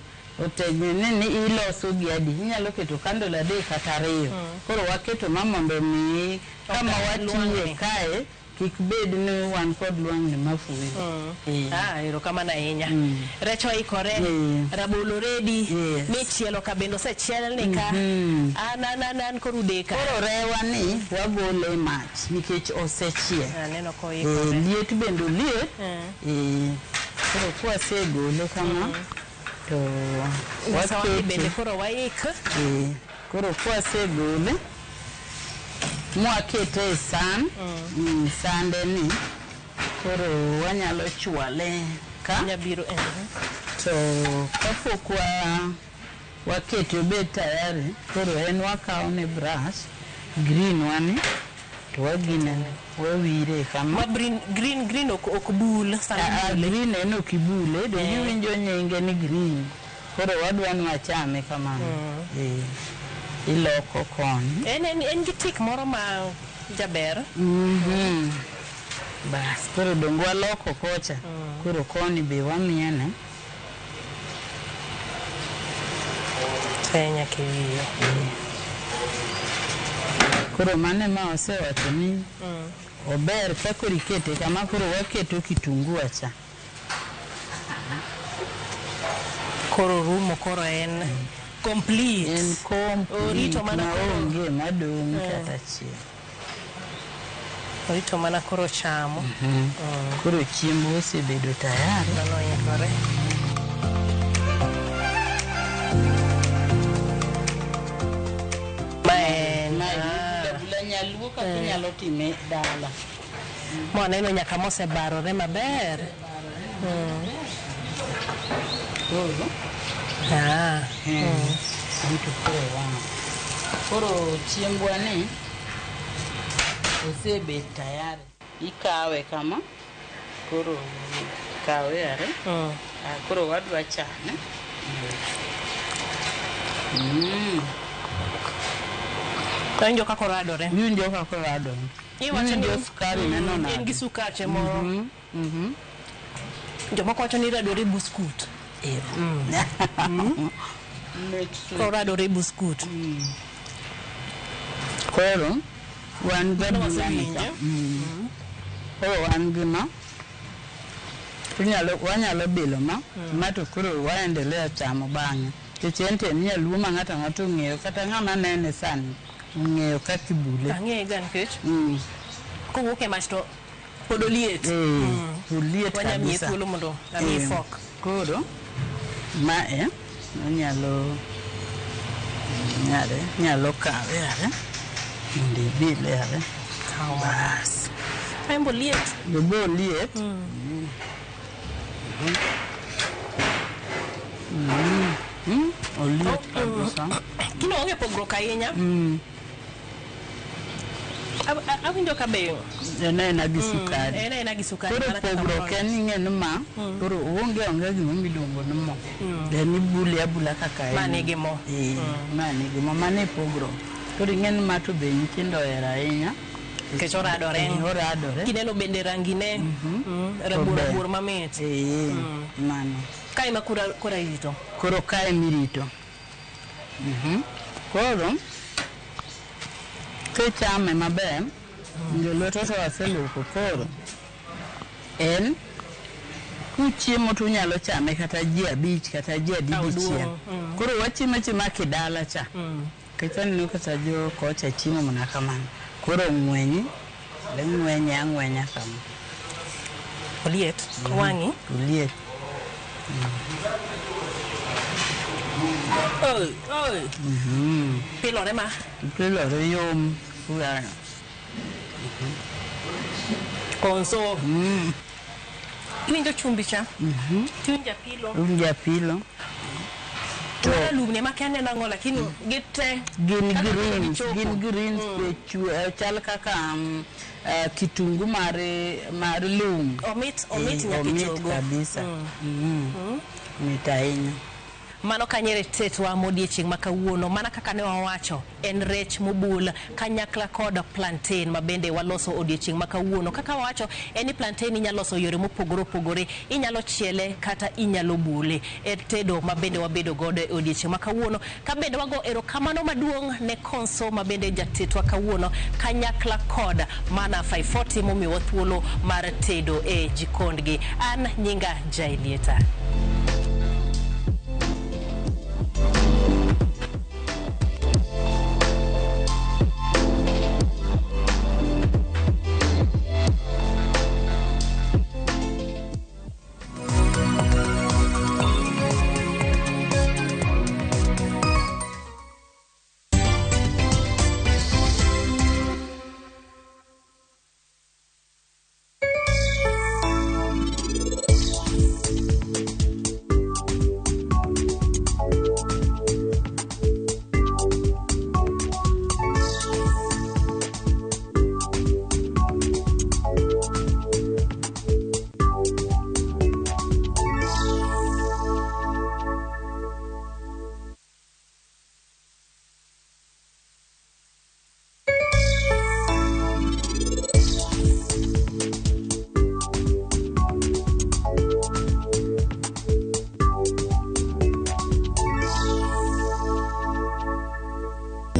otegni ni iloso gi adi inyalo keto candle 3 kata 2. Koro waketo ma mondo mi kama Oganda watiye lwang'ni. kae kik bed ni wan kod lwang'ni mafuyo. Erokamano ahinya. Rech oikore, rabolo redi, michielo ka bende osechielni ka. An koro udeka. Koro rewa ni wagole e mach nikech osechiek. Aneno koikore. Liet bende oliet. Koro kwasegole kama to Sawa bende wakete. koro waik. Koro kwasegole mwakete e san, sande ni koro wanyalo chwale ka. Nyabiro To kapok wakete obed tayari, koro en wakawo ne brush green wani to wagine wawire kama. Ma green ok bul sama ibule. Green en ok ibule, donge iwinjo nyinge ni green. Koro wadwa ni wachame kamano. Iloko koni. En gi tik moro ma jaber. Bas, koro dong waloko kocha. Koro koni be wamiene. Te nyaka e wiye. Koro mano ema osewacho ni ober ka koro ikete kama koro waketo kitungu acha. Koro rumo, koro en complete. En complete Orito mana koro maonge madong' kata achiel. Orito mana koro chamo. Koro chiemo osebedo tayari. Mano oikore. Bula nyaluo kaka inyalo time dala. Mwaneno nyaka mosebarore maber. Koro Duto koro wang'. Koro chiembwa ni osebet tayari. Ikawe kama koro kawe are. Koro wadwa chame. Iwinjo kaka oradore. Iwinjo kaka oradore. Iwacho ni Iwinjo sukari neno nade? En gi sukari moro. Jomoko wacho ni radore buskut. Oradore buskut. Koro wan gi Mano abula ni ka. wasewinjo. Koro wan gi ma. Wanyalo bilo ma. Ma to koro waendelea chamo bang'e. Nikech en to en nyaluo ma ng'ato ang'ata ong'eyo kata ng'ama nene sani ong'eyo kaka ibule. Ang'eye ga nikech kowuok e mach to pod oliet. Oliet Wanyamiye kabisa. thuolo mondo amiye fork. Koro mae onyalo nyalo kawe are mondo ibile are. Bas. Embo liet. Be oliet. Oliet kabisa. Kino onge pogruok ahinya. Awinjo ka be En aena gi sukari. En aena gi sukari. Koro mana kaka pogruok moro. en ing'e ni ma koro onge gima miluongo ni mo. En ibule abula kaka en. Ma nigi mo. Ma nigi mo, mano e pogruok. Koro ing'e ni ma to be nyithindo ohero ahinya. Nikech oradore. Oradore. Kineno bende rangi ne rabuor rabuor mamit. Mano. Kae ma koro irito. Koro kae mirito. Koro kichame maber, jolweto to waseluoko koro en kuchiemo to unyalo chame kata ji 5 kata ji 10 dichiel. Koro wachiemo achiema kidala cha. Nikech aneno kata jo kocha chiemo mana kamano. Koro ng'wenyi, ng'wenye ang'wenya kama. Oliet, wang'i? Oliet. Oi, oi. Pilore ma? Pilore yom. Konso. Iwinjo chumbi cha? Iwinjo apilo? Iwinjo apilo. To maralum ni ema kia aneno ang'o lakini gite Gin kaka greens, gichopo. gin greens be chwe, chal kaka kitungu mar lum. Omit, omit nyaka Omit ichogo. kabisa. Mit ahinya. Mano kanyere tetwa modiechieng' ma kawuono, mana kaka ne wawacho, en rech mobul kanyakla kod plantain ma bende waloso odiechieng' ma kawuono. Kaka wawacho, en ni plantain inyalo loso yore mopogore opogore, inyalo chiele kata inyalo bule. En tedo ma bende wabedo godo e odiechieng' ma kawuono. Ka bende wago erokamano maduong' ne Konso ma bende jatetwa kawuono kanyakla kod Mana 540 momiyowa thuolo mar tedo e jikondgi. An nyinga Jaelieta.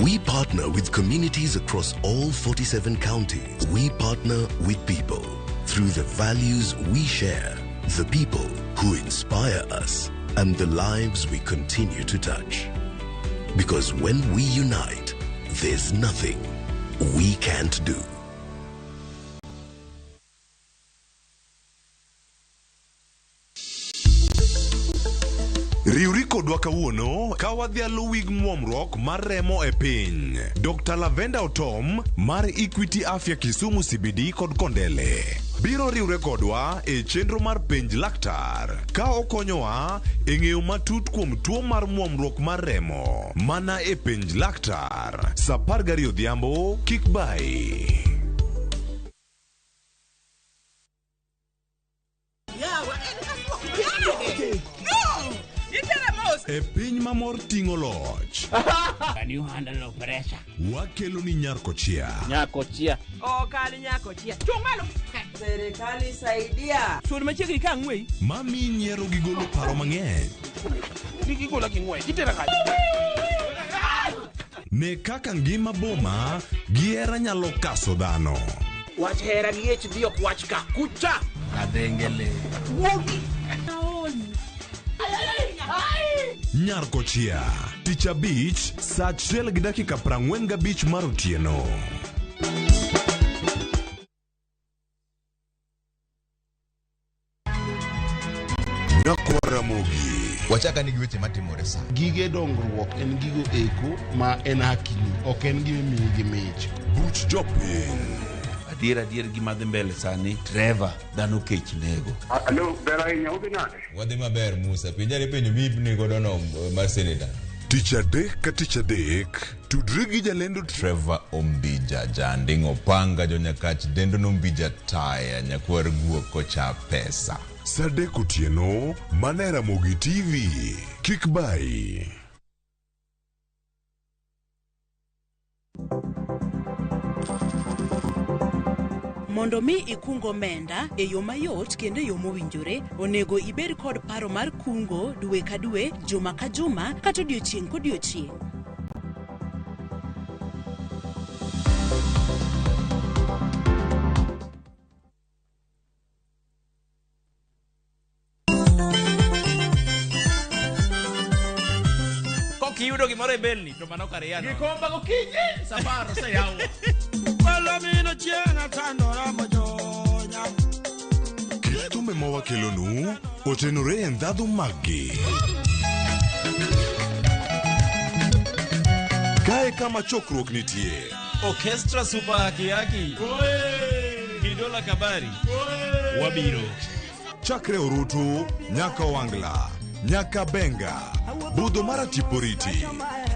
We partner with communities across all 47 counties. We partner with people through the values we share, the people who inspire us, and the lives we continue to touch. Because when we unite, there's nothing we can't do. Riwri kodwa kawuono ka wadhialo wig muomruok mar remo e piny. Dr. Lavenda Otom mar Equity Afya Kisumu CBD kod Kondele biro riwre kodwa e chenro mar penj laktar ka okonyowa e ng'eyo matut kuom tuo mar muomruok mar remo mana e penj laktar sa 12 odhiambo kik bayi. E piny ma mor ting'o loch. Can you handle no pressure? Wakelo ni Nyarkochia. Nyakochia. Okal nyakochia. Chung' malo. Serikali saidia. Sud machiegni ka ang'weyi. Mami nyiero gi golo paro mang'eny. Gigola gi ng'wech. Itera kanye? Ne kaka ngima boma gi hera nyalo kaso dhano. Wach hera liech dhi ok wach ka. Kucha. Kadhengele. Wuogi. Nyarkochia. Tich abich saa 1:45 mar otieno. Nyakwaramogi. Wachaka ni gi weche matimore sa. Gige dongruok en gigo eko ma en hakini, ok en gima imiyi gi mich. Buch jopiny. Adier adier gima dhi mbele sani, Trevor, dhano kech nego. Alo, ber ahinya, udhi nade? Wadhi maber Musa, penjare penjo mipni godo no mar seneta. Tich adek ka tich adek, tudri gi jalendo Trevor Ombija, Janding' Opanga, Jonyakach Dendo Nombija Taya, Nyakwar Guok kocha pesa. Saa 3 otieno, mana e Ramogi TV. Kik bayi. Mondo mi ikung omenda e yo mayot kendo e yo mowinjore, onego ibed kod paro mar kungo dwe ka dwe, juma ka juma, kata odiochieng' kodiochieng'. Kok iyudo gimoro e belni to mano kar yano. Gikomba gokinyi safar oseyaw. Palomino chieng' atandora mojonya. Kit thumbe ma wakelonu otenore e ndhadhu maggi. Kae kama chokruok nitie. Orchestra Super Haki Haki. Kidola Kabari. Wabiro. Chakre orutu nyaka Owangla, nyaka Benga, Budho mar Tiporiti.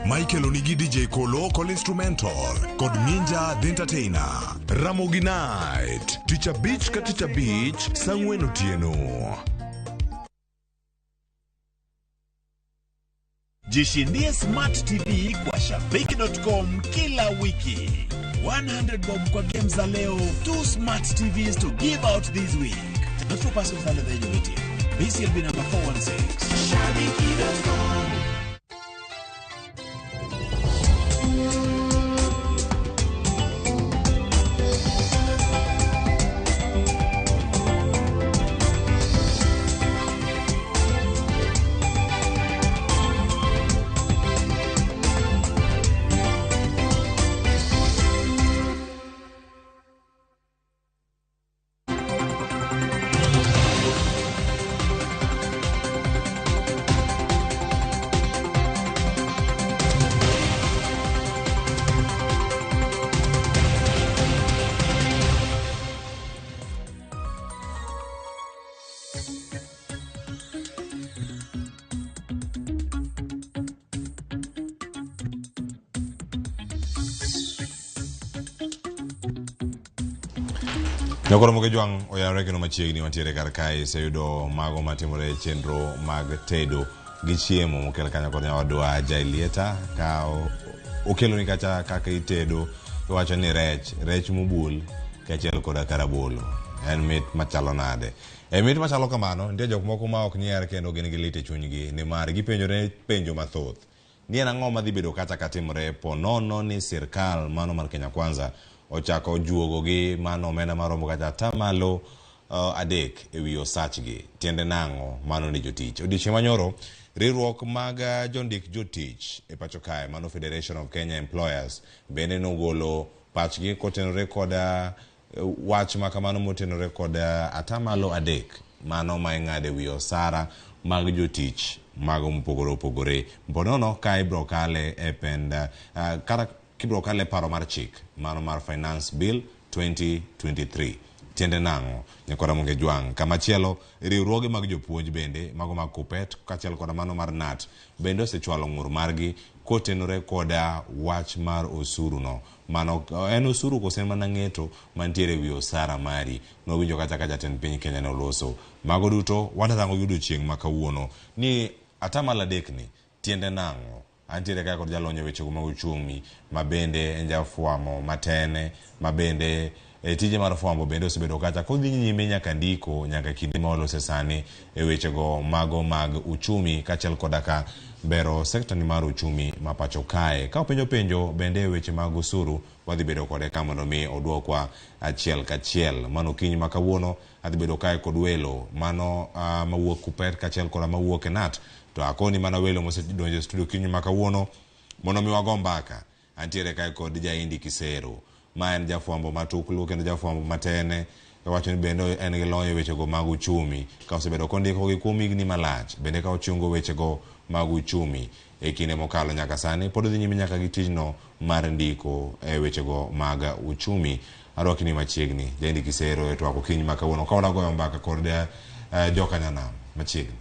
Michael Onigi DJ Kolo kod Instrumental kod Minja The Entertainer. Ramogi Night, tich abich ka tich abich, saa ang'wen otieno. Jishindie Smart TV kwa Shabiki.com kila wiki. 100 bob kwa games za leo, 2 Smart TVs to give out this week. Not for persons under the age of 18. BCLB number 416. Shabiki.com. Nyakoro Mokejwang' oyawore kendo machiegni wantiere kar kae iseyudo mago matimore e chenro mag tedo gi chiemo mokel kanyo kod nyawadwa Jailieta ka okeloni kacha kaka itedo iwacho ni rech mobul kaachiel koda karabolo en mit machalo nade. E mit machalo kamano nitie jok moko ma ok nyier kendo gin gi lit e chunygi nimar gipenjore penjo mathoth ni en ang'o madhi bedo kacha katimore po nono ni sirkal mano mar Kenya Kwanza ochako juogo gi mano omenda maromo kata atamalo 3 ewi osachgi. Tiende nang'o mano ni jotich. Odiochieng' manyoro riwruok mag jondik jotich e pacho kae mano Federation of Kenya Employers bende nogolo pachgi kotenore kod wach ma kamano motenore kod atamalo 3 mano ma ing'ade wi osara mag jotich mago mopogore opogore. Mponono ka ibro kale e pend kata kibro kale paro mar chik mano mar Finance Bill 2023. Tiende nang'o nyakwara Mokejwang'. Kamachielo riwruoge mag jopuonj bende mago mag Kupet kaachiel koda mano mar NAT bende osechwalo ng'ur margi kotenore koda wach mar osuru no. Mano en osuru kose mana ng'eto mantiere ewi osara mari. Nowinjo kata ka jatend piny Kenya ne oloso. Mago duto wadarango yudo chieng' ma kawuono ni atamalo 3 ni tiende nang'o. Antiere kae kod jalony e wechego mag uchumi ma bende en jafwambo matene ma bende e tije mar fwambo bende osebedo kacha kodhi nyime nyaka ndiko nyaka kinde ma walose sani e wechego mago mag uchumi kaachiel koda ka bero sekta ni mar uchumi ma pacho kae. Ka openjo penjo bende e weche mag osuru wadhi bedo kode ka mondo mi odwokwa achiel kachiel. Mano okinyi ma kawuono adhi bedo kae kod welo mano mawuok Kupet kaachiel koda mawuok e NAT. To akoni mana welo mosedonjo e studio kinyi ma kawuono mondo mi wago mbaka. Antiere kae kod Jaindi Kisero ma en jafwambo matuklu kendo jafwambo matene wacho ni bende en gi lony e wechego mag uchumi ka osebedo kondiko gi kuom higni malach bende ka ochungo wechego mag uchumi e kinde mokalo nyaka sani pod odhi nyime nyaka gi tijno mar ndiko e wechego mag uchumi. Arwaki ni machiegni Jaindi Kisero e twak okinyi ma kawuono ka wadagoyo mbaka kod jokanyanam machiegni.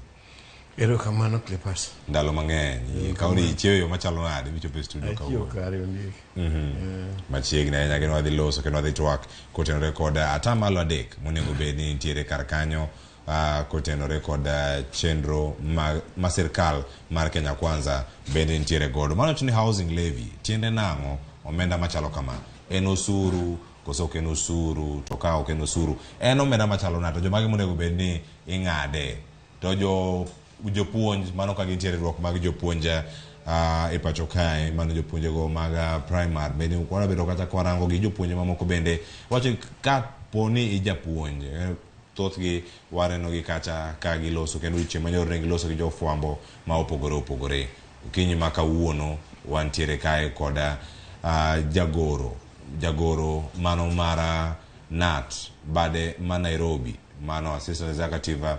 Erokamano Cleopas. Ndalo mang'eny kaoni ichiewo yo machalo nade michopo e studio kawuono? Achiewo kare ondiek. Machiegni ahinya kendo wadhi loso kendo wadhi twak kotenore kod atamalo 3 monego bed ni nitiere kar kanyo kotenore kod chenro ma sirkal mar Kenya Kwanza bende nitiere godo. Mano wacho ni housing levy tiende nang'o omenda machalo kama? En osuru koso ok en osuru? To ka ok en osuru en omenda machalo nade? To jomage monego bed ni ing'ade? To jopuonj mano ka gintiere riwruok mag jopuonj e pacho kae mano jopuonjego mag primary bende wabedo kata kwarango gi jopuonje mamoko bende wacho ka po ni ijapuonj thothgi waneno gi kacha ka giloso kendo odiochieng' manyoro ne giloso gi jofwambo ma opogore opogore. Okinyi ma kawuono wantiere kae kod jagoro mano mar NAT bade ma Nairobi mano Assistant Executive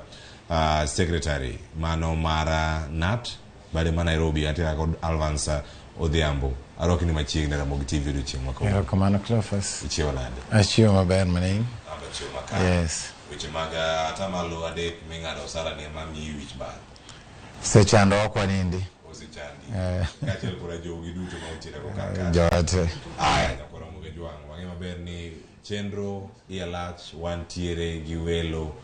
Secretary mano mar NAT bade ma Nairobi antiere kod Alvance Odhiambo. Arwaki ni machiegni Ramogi TV odiochieng' ma kawuono. Erokamano Cleophas. Ichiewo nade? Achiewo maber manin. Achiewo makare. Yes. Weche mag atamalo 3 ming'ado osara ni ema miyi wich bar. Sechando ok wanindi. Osechandi. Kaachiel koda jogi duto ma utiere go kar kacha. Jote. Aya, nyakwar Ramogi Ajwang', wang'e maber ni chenro iye lach, wantiere gi welo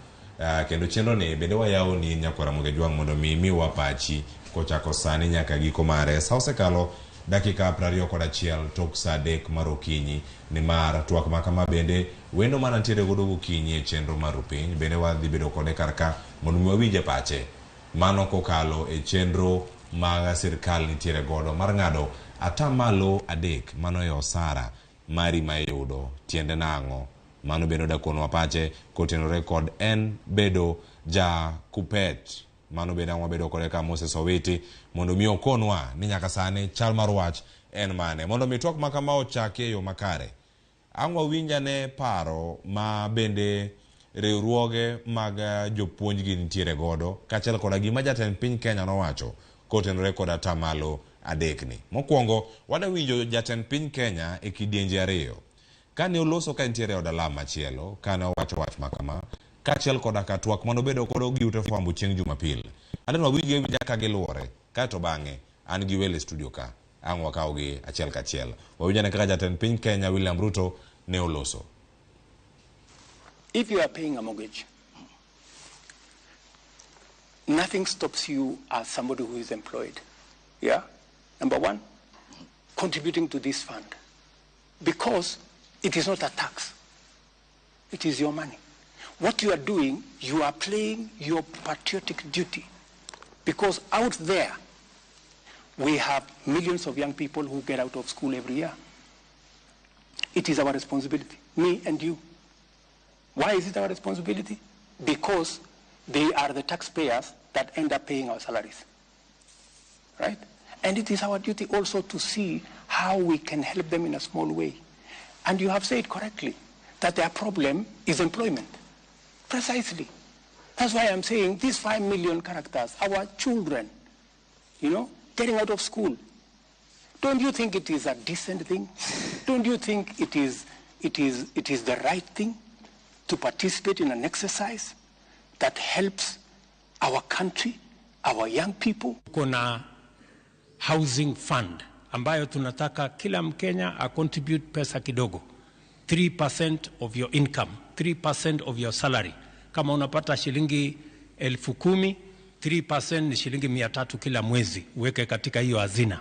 kendo chenro ni bende wayawo ni nyakwar Ramogi Ajwang' mondo mi imiwa pachi kochako sani nyaka giko mare. Sa osekalo dakika 21 tok sa 3 mar okinyi, nimar twak ma kama bende wendo manantiere godo gokinyi e chenro mar Rupiny bende wadhi bedo kode kar ka mondo mi wawinje pache. Mano kokalo e chenro mag sirkal nitiere godo mar ng'ado 3% mano e osara mari ma iyudo, tiende nang'o? Mano bende odakonwa pache kotenore kod en bedo ja kupet. Mano bende ang' wabedo kode ka Moses Owiti mondo mi okonwa ni nyaka sani chal mar wach en mane. Mondo mi twak ma kama ochaki e yo makare, ang' wawinj ane paro ma bende riwruoge mag jopuonj gi nitiere godo kaachiel koda gima jatend piny Kenya nowacho kotenore kod 3% ni. Mokwongo, wadwa winjo jatend piny Kenya e kidienje 2. Kane oloso ka entiere e od alam machielo, kane owacho wach ma kama, kaachiel koda ka twak manobedo godo gi ute fwambo chieng' Jumapil. Aneno wawinjgi awinja ka giluwore, kaeto bang'e an gi welo e studio ka, ang' wakawgi achiel kachiel. Wawinj ane kaka jatend piny Kenya William Ruto ne oloso. If you are paying a mortgage, nothing stops you as somebody who is employed. Yeah? Number one, contributing to this fund. Because it is not a tax. It is your money. What you are doing, you are playing your patriotic duty. Because out there, we have millions of young people who get out of school every year. It is our responsibility, me and you. Why is it our responsibility? Because they are the taxpayers that end up paying our salaries, right? And it is our duty also to see how we can help them in a small way. And you have said correctly that their problem is employment. Precisely. That's why I'm saying these 5 million characters, our children, you know, getting out of school. Don't you think it is a decent thing? Don't you think it is the right thing to participate in an exercise that helps our country, our young people? Kuna housing fund ambayo tunataka kila Mkenya a contribute pesa kidogo, 3% of your income, 3% of your salary. Kama unapata shilingi 10,000, 3% ni shilingi 300 kila mwezi, uweke katika hiyo hazina.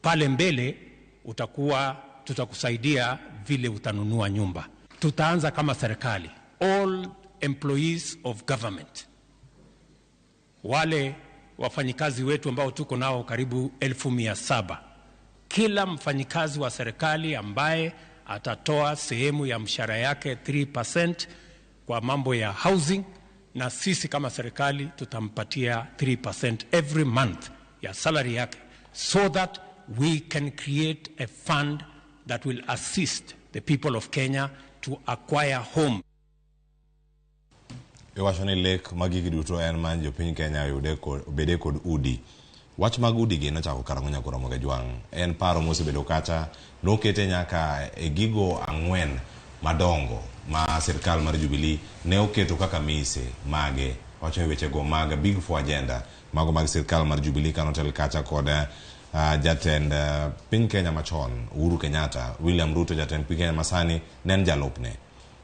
Pale mbele utakuwa tutakusaidia vile utanunua nyumba. Tutaanza kama serikali, all employees of government, wale wafanyikazi wetu ambao tuko nao karibu 700,000. Kila mfanyikazi wa serikali ambaye atatoa sehemu ya mshahara yake 3% kwa mambo ya housing, na sisi kama serikali tutampatia 3% every month ya salary yake, so that we can create a fund that will assist the people of Kenya to acquire home. Iwacho ni lek mag gigi duto en man jopiny Kenya oyude kod obede kod udi. Wach mag udi gi nochako karang'o nyakwar Ramogi Ajwang'? En paro mosebedo kacha nokete nyaka e gigo 4 madongo ma sirkal mar Jubilee ne oketo kaka mise mage. Wacho ni wechego mag Big Four agenda mago mag sirkal mar Jubilee kanotel kacha kod jatend piny Kenya machon Uhuru Kenyatta, William Ruto jatend piny Kenya masani ne en jalupne.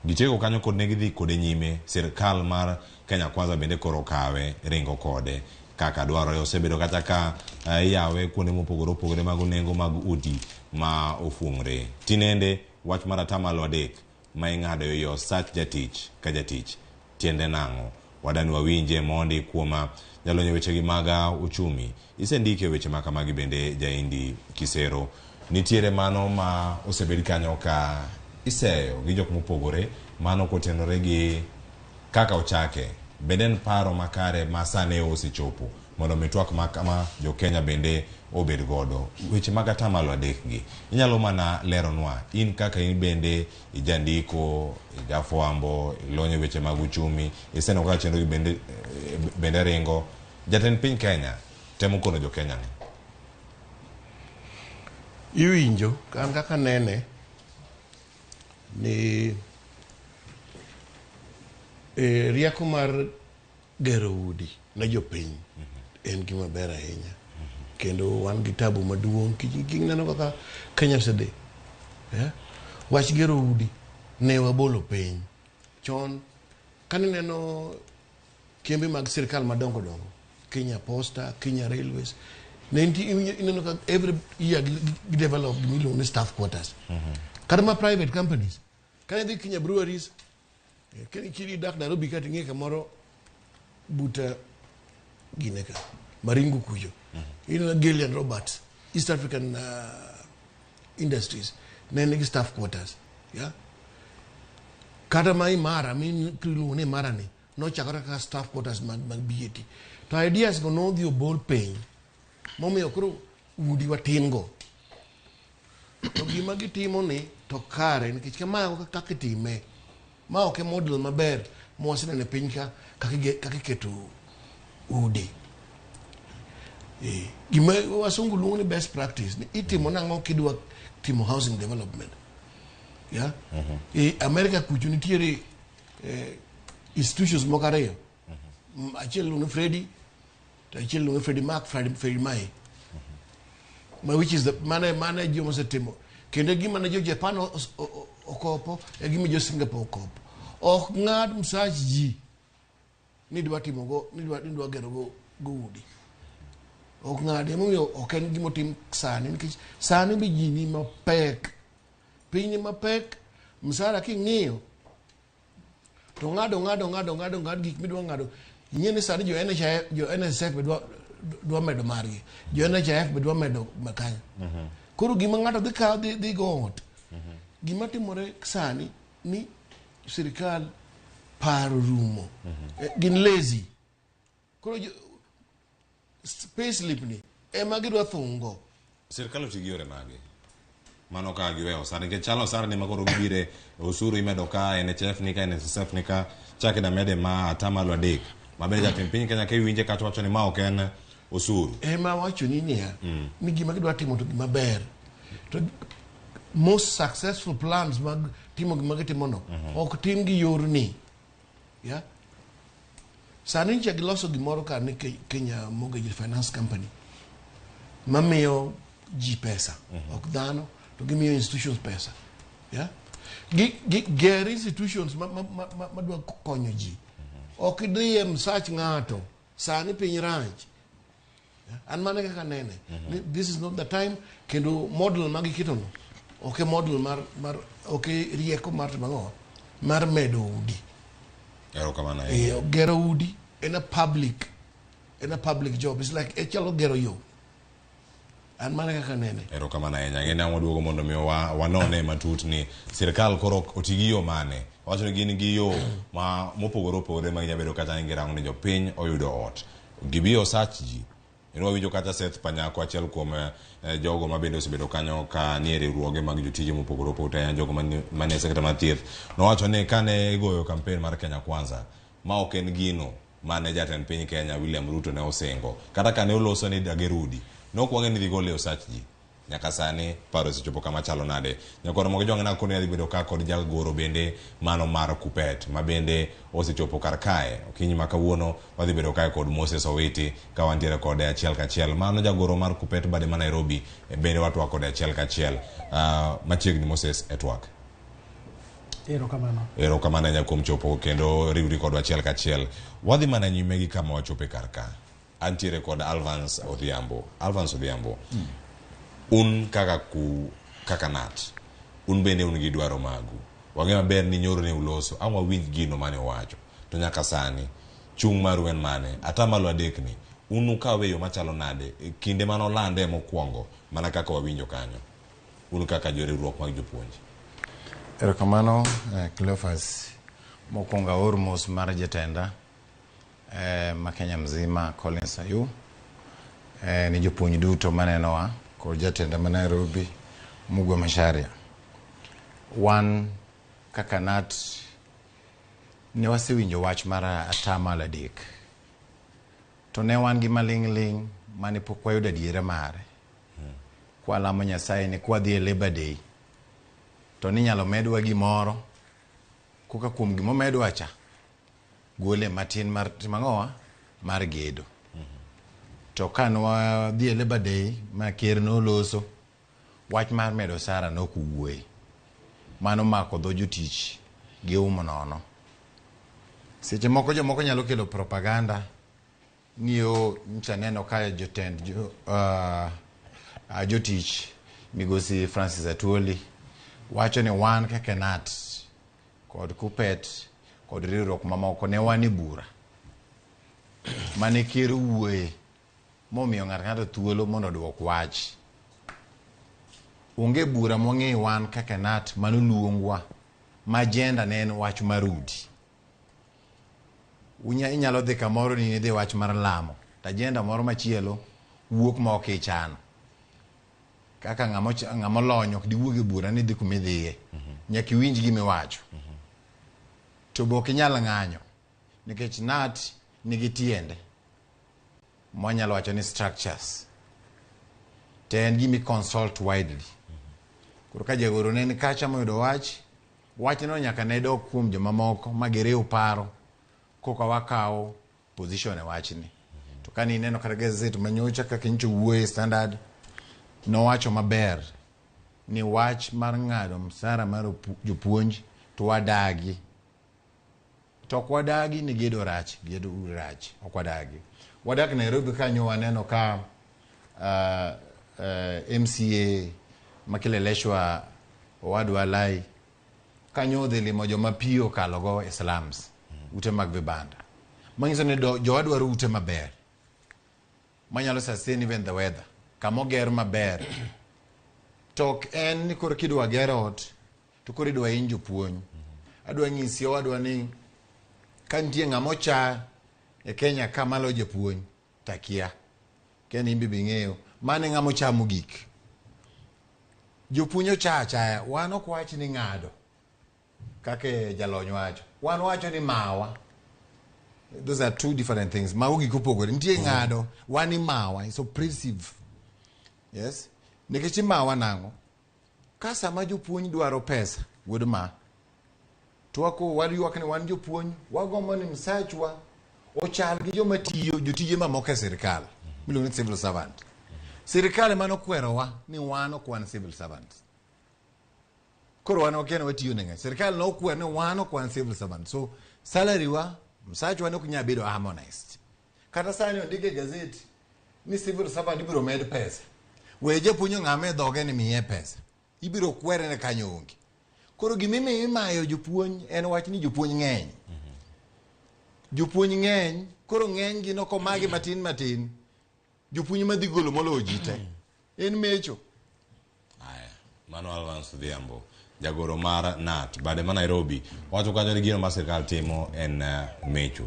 Gitieko kanyo kod ne gidhi kode nyime, sirkal mar Kenya Kwanza bende koro kawe ringo kode kaka dwarore. Osebedo kata ka iyawe kuonde mopogore opogore mag nengo mag udi ma ofuong're. Tinende wach mar 3% ma ing'ado e yo sach jatich ka jatich tiende nang'o? Wadani wawinje mondi kuom jalony weche gi mag uchumi. Isendike weche ma kamagi bende Jaindi Kisero. Nitiere mano ma osebed kanyo ka iseyo gi jok mopogore, mano kotenore gi kaka ochake. Bende en paro makare ma sani osechopo mondo mi twak ma kama jo Kenya bende obed godo. Weche mag 3% gi inyalo mana leronwa in kaka in bende ijandiko, ijafwambo, ilonyo weche mag uchumi, iseneno kaka chenro gi bende ringo. Jatend piny Kenya temo kono jo Kenya ni iwinjo kan kaka nene ni rieko mar gero udi ne jopiny En gima ber ahinya. Kendo wan gi tabu maduong' kineno kaka Kenya osedhi. Yeah? Wach gero udi ne wabolo piny. Chon kane neno kembe mag sirkal madongo dongo, Kenya Posta, Kenya Railways, ne nitie ineno ka every year gi develop gima iluongo ni staff quarters. Kata ma private companies. Kane idhi Kenya Breweries, kini dak Nairobi ka ting'e kamoro buta gine ka Maringo kucho. Ineno Gillian Roberts, East African Industries, ne nigi staff quarters. Yeah? Kata ma Imara, mi iluongo ni Imara ni, nochakore kaka staff quarters mag BAT. To ideas go nodhi obol piny. Momiyo koro udi watin go. To gima gitimo ni to kare nikech kama kaka itime. Ma ok e model maber mwaseneno e piny ka kaka iketo udi. Gima wasungu luongo ni best practice ni itimo nang'o kidwa timo housing development. Yeah? E America kucho nitiere institutions moko ariyo. Achiel iluongo ni Freddie to achiel iluongo ni Freddie Mac, Freddie Mae. Ma which is the mane joma osetimo. Kendo gima ne jo Japan okopo e gima jo Singapore okopo. Ok ng'ad msach ji ni dwa timo go, ni dwa gero go udi. Ok ng'adi, emomiyo ok en gima otim sani, nikech sani be ji ni mapek. Piny ni mapek, msara king'iyo to ng'ado gik midwa ng'ado. Ing'e ni sani jo NHIF, jo NSSF be dwa medo margi. Jo NHIF be dwa medo makanyo. Koro gima ng'ato dhi kawo dhi go ot. Gima timore sani ni sirikal paro rumo. Gin lazy. Koro payslip ni ema gidwa thungo. Sirikal oti gi yore mage? Mano ka giweyo osara nikech chalo osara ni makoro gibire osuru imedo ka NHIF ni ka NSSF ni ka chak da mede ma atamalo 3. Mabende jatend piny Kenya ka iwinje kata wacho ni ma ok en osuru. Ema wacho ni niya, ni gima gidwa timo to gima ber. To most successful plans mag timo gima gitimo no ok tim gi yorni. Yeah? Sani nyicha giloso gimoro ka ni Kenya Mortgage Finance Company mamiyo ji pesa, ok dhano, to gimiyo institutions pesa. Yeah? Gi ger institutions ma dwa konyo ji. Ok idhi e msach ng'ato, sani piny rach. An mane kaka nene. This is not the time, kendo model ma giketo no, ok e model mar ok e rieko mar timo ang'o? Mar medo udi. Erokamano. Gero udi en a public job. It's like echalo gero yo. An mane kaka nene. Erokamano ahinya. Ng'e ni ang' waduogo mondo mi wanone matut ni sirikal koro oti gi yo mane. Wacho ni gin gi yo ma mopogore opogore ma ginyalo bedo kata ni girango ni jopiny oyudo ot. Gibi osach ji. En wawinjo kata Seth Panyako, achiel kuom jogo ma bende osebedo kanyo ka nie riwruoge mag jotije mopogore opogore, ahinya jogo manie sekta mar thieth. Nowacho ni kane igoyo kampen mar Kenya Kwanza, ma ok en gino mane jatend piny Kenya William Ruto ne osingo. Kata kane oloso ni dager udi, ne ok wang'e ni dhi gole osach ji. Nyaka sani paro osechopo kama chalo nade. Nyakwar Ramogi Ojwang' nakoni adhi bedo ka kod jagoro bende mano mar Kupet ma bende osechopo kar kae. Okinyi ma kawuono wadhi bedo kae kod Moses Owiti ka wantiere kode achiel kachiel. Mano jagoro mar Kupet bade ma Nairobi bende watwak kode achiel kachiel. Machiegni Moses e twak. Erokamano. Erokamano ahinya kuom chopo kendo riwri kodwa achiel kachiel. Wadhi mana nyime gi kama wachope kar ka. Antiere kod Alvance Odhiambo. Alvance Odhiambo. Un kaka NAT, un bende un gi dwaro magu. Wang'eyo maber ni nyoro ne uloso, ang' wawinj gino mane uwacho. To nyaka sani, chung' maru en mane? Atamalo 3 ni, un ukawe yo machalo nade? Kinde mane olande mokwongo, mana kaka wawinjo kanyo. Un kaka joriwruok mag jopuonj. Erokamano, Cleophas. Mokwongo aor mos mar jatenda ma Kenya mzima Collins Ayu, ni jopuonj duto manenowa kod jatenda ma Nairobi Mugwe Macharia. Wan kaka NAT ne wasewinjo wach mar atamalo 3. To ne wan gi maling'ling' mane pok wayudo adiera mare. Kwalamo Nyasaye ni kwadhi e Labor Day to ninyalo medwa gimoro koka kuom gimomedwa cha gole matin mar timang'owa mar gedo. To ka nwadhi e Labour Day ma ker noloso, wach mar medo osara ne ok owuoye. Mano mako dho jotich gi um nono. Seche moko jomoko nyalo kelo propaganda ni yo nyocha aneno ka jotend jo, jotich migosi Francis Atwoli wacho ni wan kaka KNUT kod KUPPET kod riwruok mamoko ne wan e bura mane ker owuoye momiyo ng'ato ng'ato thuolo mondo oduok wach. Onge bura mwang'eyo wan kaka KNUT manoluongwa ma agenda ne en wach mar udi. Inyalo dhi kamoro ni idhi wach mar lamo to agenda moro machielo wuok ma ok ichano. Kaka ng'ama olony ok diwuog e bura ni idhi kuma idhiye. Nyaka iwinj gima iwacho. To be ok inyal ng'anyo nikech KNUT nigi tiende mwanyalo wacho ni structures. To en gima i consult widely. Koro ka jagoro ne ni kacha moyudo wach, wachno nyaka ne dok kuom jomamoko ma giriw paro koka wakawo position e wachni. To ka nineno kata gazet manyocha kaka nyocha owuoye Standard, nowacho maber ni wach mar ng'ado msara mar jopuonj to wadagi. To ok wadagi ni gedo rach, gedo rach, ok wadagi. Wadak Nairobi kanyo waneno ka MCA ma Kileleshwa owadwa Lai kanyo odhi limo joma pi okalogo e slums, ute mag vibanda. Manyiso ni jowa dwaro ute maber manyalo sustain even the weather, kama oger maber. To ok en ni koro kidwa ger ot to koro idwa hiny jopuonj. Adwa nyisi owadwa ni ka nitie ng'ama ocha e Kenya ka maloyo japuonj takia. Ken in be ing'eyo. Mano e ng'ama ocha mogik. Jopuonj ocha achaya, wan ok wach ni ng'ado kaka jalony wacho. Wan wacho ni mawa. Those are two different things. Mago gik opogore. Nitie ng'ado, wan imawa, it's oppressive. Yes? Nikech imawa nang'o? Ka sama jopuonj dwaro pesa, wuod ma, to wako waywak ni wan jopuonj, wagombo ni msachwa ochal gi joma tiyo, jotije mamoko e sirikal, miluongo ni civil servant. Sirikal ema nokwerowa ni wan ok wan civil servants. Koro wan wakia ni watiyo ne ng'a. Sirikal nokwer ni wan ok wan civil servant. So salary wa, msachwa ne ok nyal bedo harmonized. Kata sani ondik e gazet ni civil servant ibiro med pesa. We japuonj ong'ame e dhoge ni miye pesa. Ibiro kwere ne kanyo onge. Koro gimimiyo imayo jopuonj en wach ni jopuonj ng'eny. Jopuonj ng'eny, koro ng'eny gi nokomagi matin matin. Jopuonj madhi golo moloyo ji te. En mecho. Aya, mano Alvance Odhiambo, jagoro mar KNUT, bade ma Nairobi. Wacho kanyo ni gino ma sirkal timo en mecho.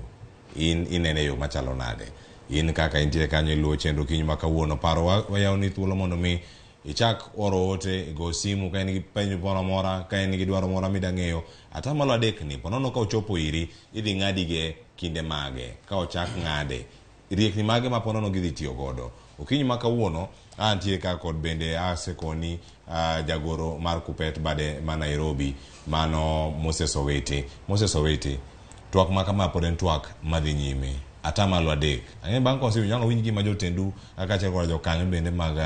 In inene e yo machalo nade? In kaka intiere kanyo iluwo chenro kinyi ma kawuono, paro wayawoni thuolo mondo mi ichak oro ote, igo simu ka in gi penjo moro amora, ka in gi dwaro moro mida ng'eyo. 3% ni, ponono ka ochopo iri, idhi ng'adi ge kinde mage, ka ochak ng'ade. Riekni mage ma ponono gidhi tiyo godo. Okinyi ma kawuono, antie ka kod bende asekoni jagoro mar KUPPET bade ma Nairobi, mano Moses Owiti. Moses Owiti, twak ma kama pod en twak madhi nyime. 3%. Ang'e bang' kosewinjo ang' winj gima jotendu kaachiel kod jokanyo bende mag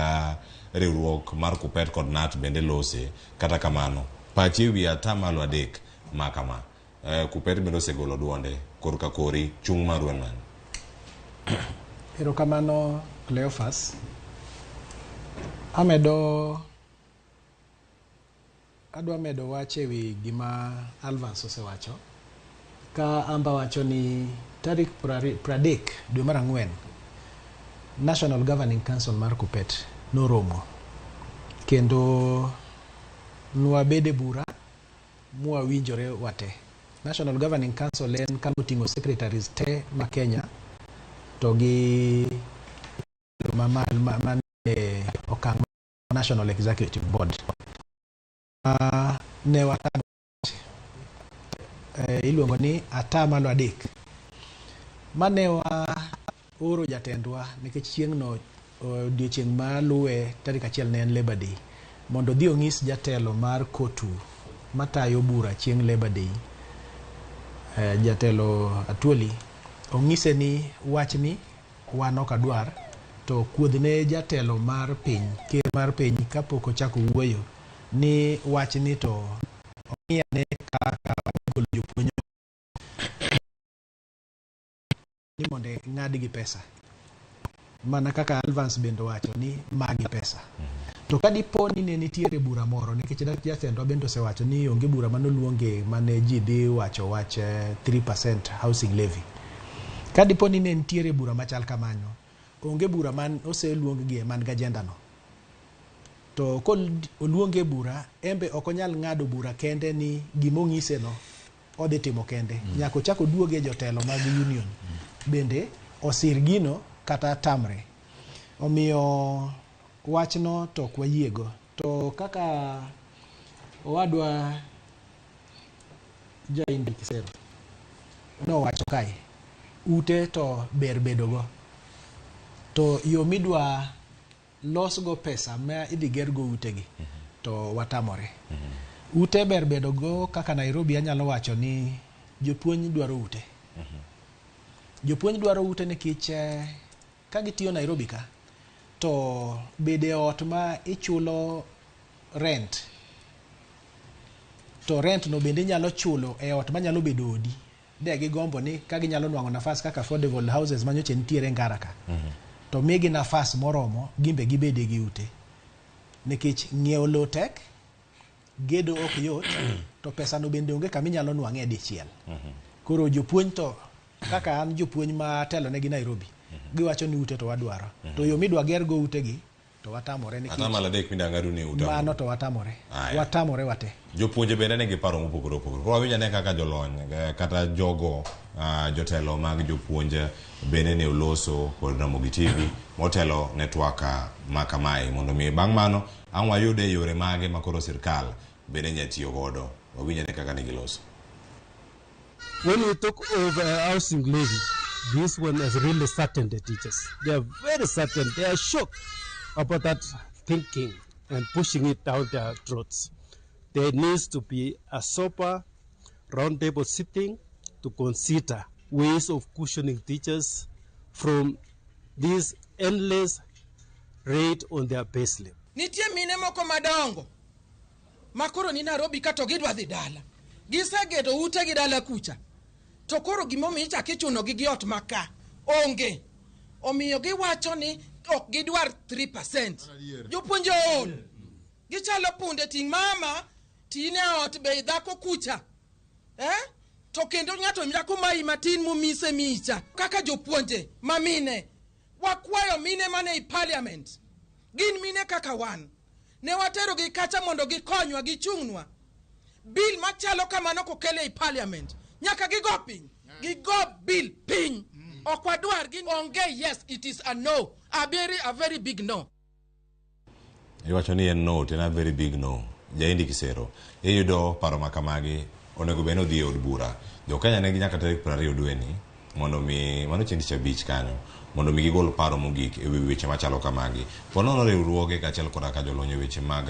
riwruok mar KUPPET kod KNUT bende lose. Kata kamano, pachi e wi 3% ma kama. KUPPET bende osegolo duonde korka kori chung' maru en mane? Erokamano Cleophas. Adwa medo wach ewi gima Alvance osewacho. Ka amba wacho ni tarik 30 dwe mar 4 National Governing Council mar KUPPET noromo kendo nwabede bura mwawinjore wate. National Governing Council en kama oting'o secretaries te ma Kenya to gi man e okang' National Executive Board. Ne watamo iluongo ni 3%. Mane waoro jatendwa nikech chieng'no odiochieng' maluwe tarik 1 ne en Labor Day mondo odhi onyis jatelo mar KOTU matayo bura chieng' Labor Day, jatelo Atwoli, onyise ni wachni wan ok adwar To kuodhne jatelo mar piny, ker mar piny kapok ochako wuoyo ni wachni to ong'i ane kaka golo jopuonj ni mondo ng'adgi pesa mana kaka Alvance bende owacho ni magi pesa. To ka dipo ni ne nitiere bura moro nikech jatendwa bende osewacho ni onge bura manoluonge mane ji dhi wacho wach 3% housing levy. Ka dipo ni ne nitiere bura machal kamano, onge bura man oseluong gie man gi agenda no. To koluonge bura, embe ok onyal ng'ado bura kende ni gimong'ise no odhi timo kende. Nyaka ochak oduoge jotelo mag union bende osir gino kata tamre. Omiyo wachno to ok wayiego. To kaka owadwa Jaindi Kisero nowacho kae, ute to ber bedogo. To yo midwa losgo pesa ma idhi gergo utegi to watamore. Ute ber bedogo kaka Nairobi anyalo wacho ni jopuonj dwaro ute. Jopuonj dwaro ute nikech ka gitiyo Nairobi ka to bede ot ma ichulo rent to rent no bende inyalo chulo e ot manyalo bedo odi. De gigombo ni ka ginyalo nwang'o nafas kaka affordable houses manyocha nitiere Ngara ka to migi nafas moromo gimbe gibede gi ute. Nikech ng'iewo lowo tek, gedo ok yot, to pesa no bende onge kama inyalo nwang'e dichiel. Koro jopuonj to kaka an jopuonj ma telonegi Nairobi, giwacho ni ute to wadwaro. To yo midwa gergo utegi to watamore nikech 3% midang'adu ni utamo. mano to watamore. Aya. Watamore wate. Jopuonje bende nigi paro mopogore opogore. Koro wawinj ane kaka jolony kata jogo jotelo mag jopuonje bende ne oloso kod Ramogi TV motelo ne twak ma kamae mondo mi bang' mano ang' wayude yore mage ma koro sirkal bende nya tiyo godo. Wawinj ane kaka ne giloso. When we talk of housing levy, this one has really saddened the teachers. They are very saddened. They are shocked about that thinking and pushing it down their throats. There needs to be a sober roundtable sitting to consider ways of cushioning teachers from this endless rate on their payslip. Nitie mine moko madongo makoro ni Nairobi ka to gidwa dhi dala. Gisegedo ute gi dala kucha. To koro gimomiyo ichako ichunogi gi ot maka onge. Omiyo giwacho ni ok gidwar 3%. Jopuonje ool. Gichalo punde ting' mama tine ot be dhako kucha. To kendo ng'ato nyako mayi matin momise micha kaka jopuonje ma mine. Wakwayo mine mane i parliament. Gin mine kaka wan. Ne waterogi kacha mondo gikonywa, gichung'nwa. Bill machalo kamano kokele i parliament. Nyaka gigo piny. Gigo bill piny. Ok wadwar gin onge yes, it is a no. A very big no. Iwacho ni en no, to en a very big no. Jaindi Kisero, iyudo paro ma kamagi onego bed ni odhi e od bura. Jo Kenya nigi nyaka tarik 20 dweni mondo mi mano chieng' tich abich kanyo mondo mi gigol paro mogik e wi weche machalo kamagi. Ponono riwruoge kaachiel koda ka jolony e weche mag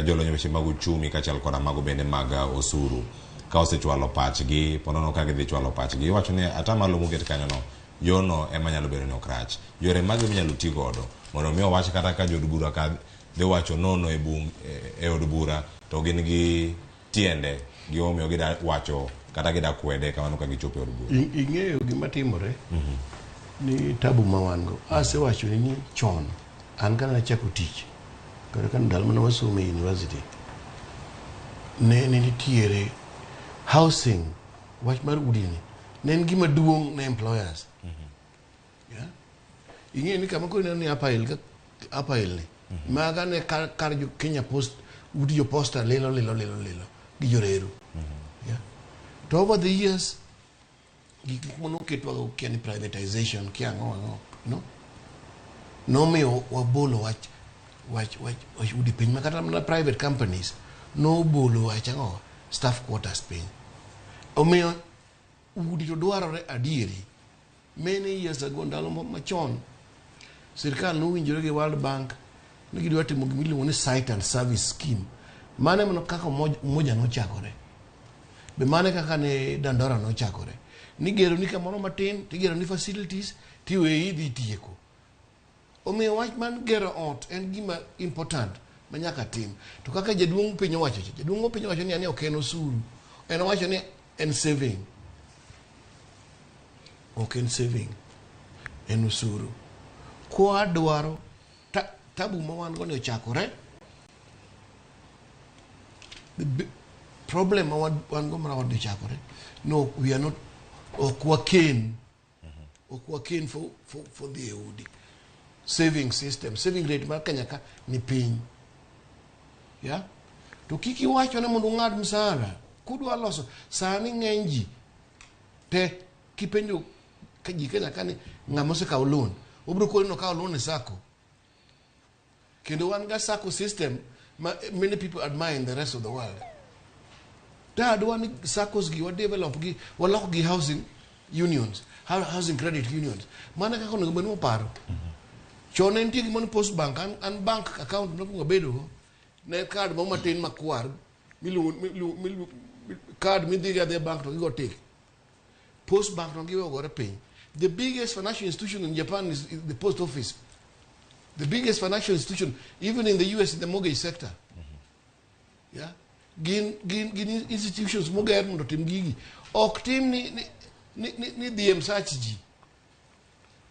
jolony e weche mag uchumi kaachiel koda mago bende mag osuru ka osechwalo pachgi, ponono ka gidhi chwalo pachgi. Iwacho ni atamalo moket kanyono yono ema nyalo bedo ni ok rach. Yore mage minyalo ti godo mondo mi owach kata ka jood bura ka dhi wacho nono e od bura to gin gi tiende gimomiyo gida wacho kata gida kwede kamano ka gichopo e od bura. Ing'eyo gima timore ni tabu ma wan go. Asewacho ni chon an kane achako tich kata ka ndalo mane wasomo e university ne nitiere housing wach mar udi ni ne en gima duong' ne employers. Yeah? Ing'eyo ni kama koro ineno ni Upper Hill ni maga ne kar jo Kenya Post udi jo posta lilo lilo lilo lilo gi joreru. Yeah? To over the years gik moko noketwa go kia ni privatization kia ang'o ang'o no nomiyo wabolo wach udi piny ma kata mana private companies nobolo wach ang'o staff quarters piny. Omiyo udi to dwarore adieri. Many years ago ndalo machon sirkal nowinjore gi World Bank ni gidwa timo gima iluongo ni site and service scheme. Mano ema kaka Umoja nochakore. Be mano kaka ne Dandora nochakore. Ni gero ni kamoro matin, tigero ni facilities, Tiweyi idhi tieko. Omiyo wach mar gero ot en gima important ma nyaka tim. To kaka jaduong' piny owacho cha, jaduong' piny owacho ni ok en osuru. En owacho ni en saving. Ok en saving. En osuru. Kwa dwaro tabu ma wan go ni ochakore. The problem ma wan go mar ot ochakore. No, we are not, ok waken. Ok waken for dhi e udi. Saving system, saving rate mar Kenya ka ni piny. Yeah? To kik iwacho ni mondo ung'ad msara. Kudwa loso, sani ng'eny ji te kipenjo ka ji Kenya ka ni ng'ama osekawo loan, obiro koni nokawo loan e sacco. Kendo wan ga sacco system ma many people admire in the rest of the world. Ta adwa ni saccos gi wa develop gi, walok gi housing unions, housing credit unions. Mana kaka onego bed ni waparo. Chon ne nitie gimoro ni post bank, an bank account nokwongo abedo go, ne card moro matin makwar, miluongo, card midhi go adhiya bank to gigo tick. Post bank no giwe ogore piny. The biggest financial institution in Japan is the post office. The biggest financial institution, even in the US, in the mortgage sector. Yeah? Gin institutions moger mondo otim gigi. Ok tim ni dhi e msach ji.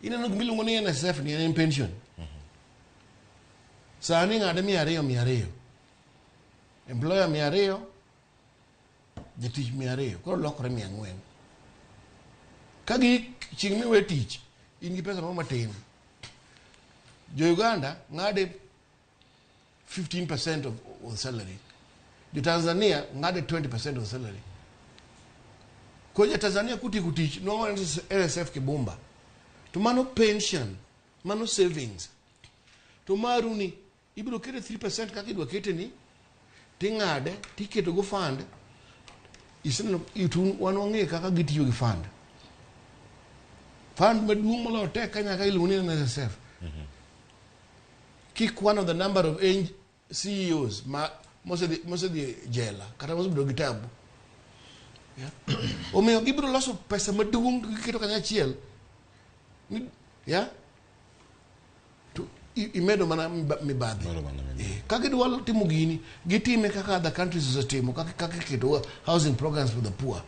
Ineno gima iluongo ni NSSF ni en pension. Sani ng'ade 200 200. Employer 200, jatich 200, koro lokore 400. Ka gi chieng' miwe tich, in gi pesa moro matin. Jo Uganda ng'ade 15% of salary. Jo Tanzania ng'ade 20% of salary. Ko ja Tanzania kutieko tich, nwang'o NSSF kibumba. To mano pension, mano savings. To maru ni, ibiro kete 3% kaka idwa kete ni, ting'ade, tiketo go fund. Iseneno, itu wan wang'eyo kaka gitiyo gi fund. Fund maduong' moloyo te Kenya ka iluongo ni NSSF. Kikwano the number of CEOs ma mosedhi jela kata mosebedo gi tabu. Yeah. Omiyo gibiro loso pesa maduong' to giketo kanyachiel. Yeah? To imedo mana mibadhi. Ka gidwa timo gini, gitime kaka other countries osetimo, kaka iketo housing programs for the poor.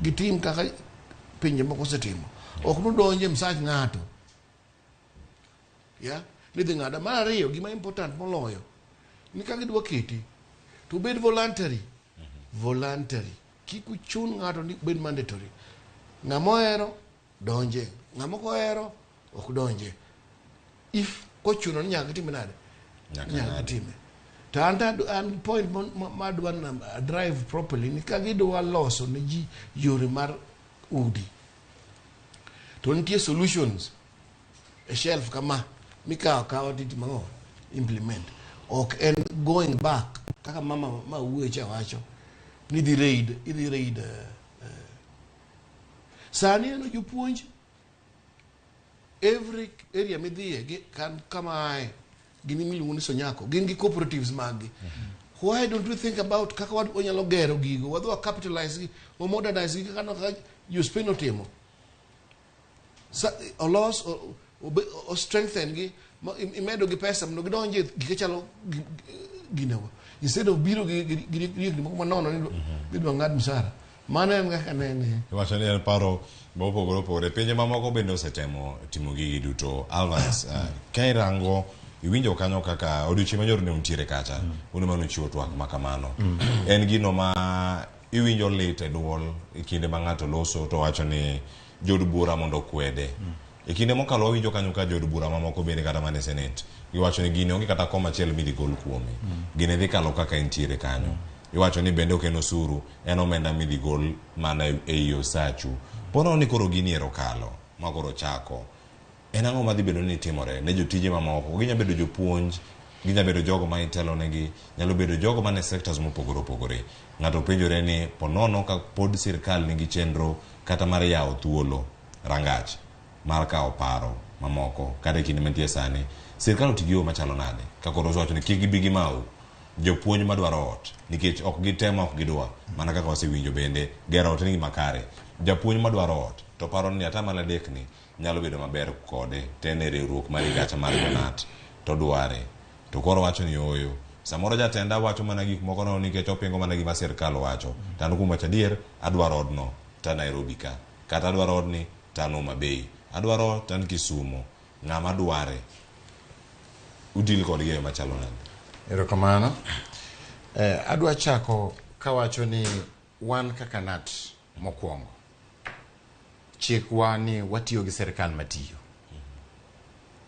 Gitim kaka pinje moko osetimo. Ok nodonje msach ng'ato. Yeah? Ni dhi ng'ado. Mar ariyo, gima important moloyo, ni ka gidwa keti, to bed voluntary. Voluntary. Kik uchun ng'ato ni bed mandatory. Ng'ama ohero, donje. Ng'ama ok ohero, ok donje. If kochuno ni nyaka gitime nade? Nyaka Nyaka ng'adi. gitime. To an point ma adwa na drive properly ni ka gidwa loso ne ji yore mar udi. To nitie solutions e shelf kama mikawo akawa titimo ang'o? Implement. Ok en going back kaka mama ma wuoyo cha wacho ni idhi raid, idhi raid, Sani en jopuonj every area midhiye gi kan kama ae gin miluongo ni Sonyako gin gi cooperatives mag gi. Why don't we think about kaka wanyalo gero gigo, wadhi wa capitalize gi, wa modernize gi kaka kaka jo Spain otimo. Sa, olos o strengthen gi ma, imedo gi pesa mondo gidonje gike chalo ginego instead of biro gi riekni moko manono ni idwa ng'ad msara. Mano en kaka nene. Iwacho ni en paro mopogore opogore. Pinje mamoko bende osetemo timo gigi duto. Alvans, ka irango iwinjo kanyo kaka odiochieng' manyoro ne untiere kacha, un ema nuchiwo twak ma kamano. En gino ma iwinjo lit e duol e kinde ma ng'ato loso to wacho ni jood bura mondo okwede. E kinde mokalo wawinjo kanyo ka jood bura mamoko bende kata mana e senate giwacho ni gini onge kata koma achiel midhi gol kuome. Gini dhi kalo kaka entiere kanyo. Iwacho ni bende ok en osuru, en omenda midhi gol mana ei osachu. Ponono ni koro gini ero kalo, ma koro chako. En ang'o madhi bedo ni timore ne jotije mamoko? Ginya bedo jopuonj, ginya bedo jogo ma itelo negi, nyalo bedo jogo man e sectors mopogore opogore. Ng'ato penjore ni ponono ka pod sirkal nigi chenro kata mar yawo thuolo rangach mar kawo paro mamoko kata e kinde mantie sani. Sirkal oti gi yo machalo nade? Ka koro osewacho ni kik gibi gimau jopuonj madwaro ot nikech ok gitemo ok gidwa mana kaka wasewinjo bende gero ot en gima kare. Japuonj madwaro ot to paro ni 3% ni nyalo bedo maber kode to en e riwruok mari kacha mar jonat to dware to koro wacho ni ooyo samoro jatenda wacho mana gik moko no nikech opingo mana gima sirkal wacho to an kuom wacho adier adwaro odno ta Nairobi ka kata adwaro odni to an Homa Bay adwaro to an Kisumo ng'ama dware udil kodgi e yo machalo nade? Erokamano. Adwa chako kawacho ni wan kaka KNUT mokwongo chikwa ni watiyo gi sirkal matiyo.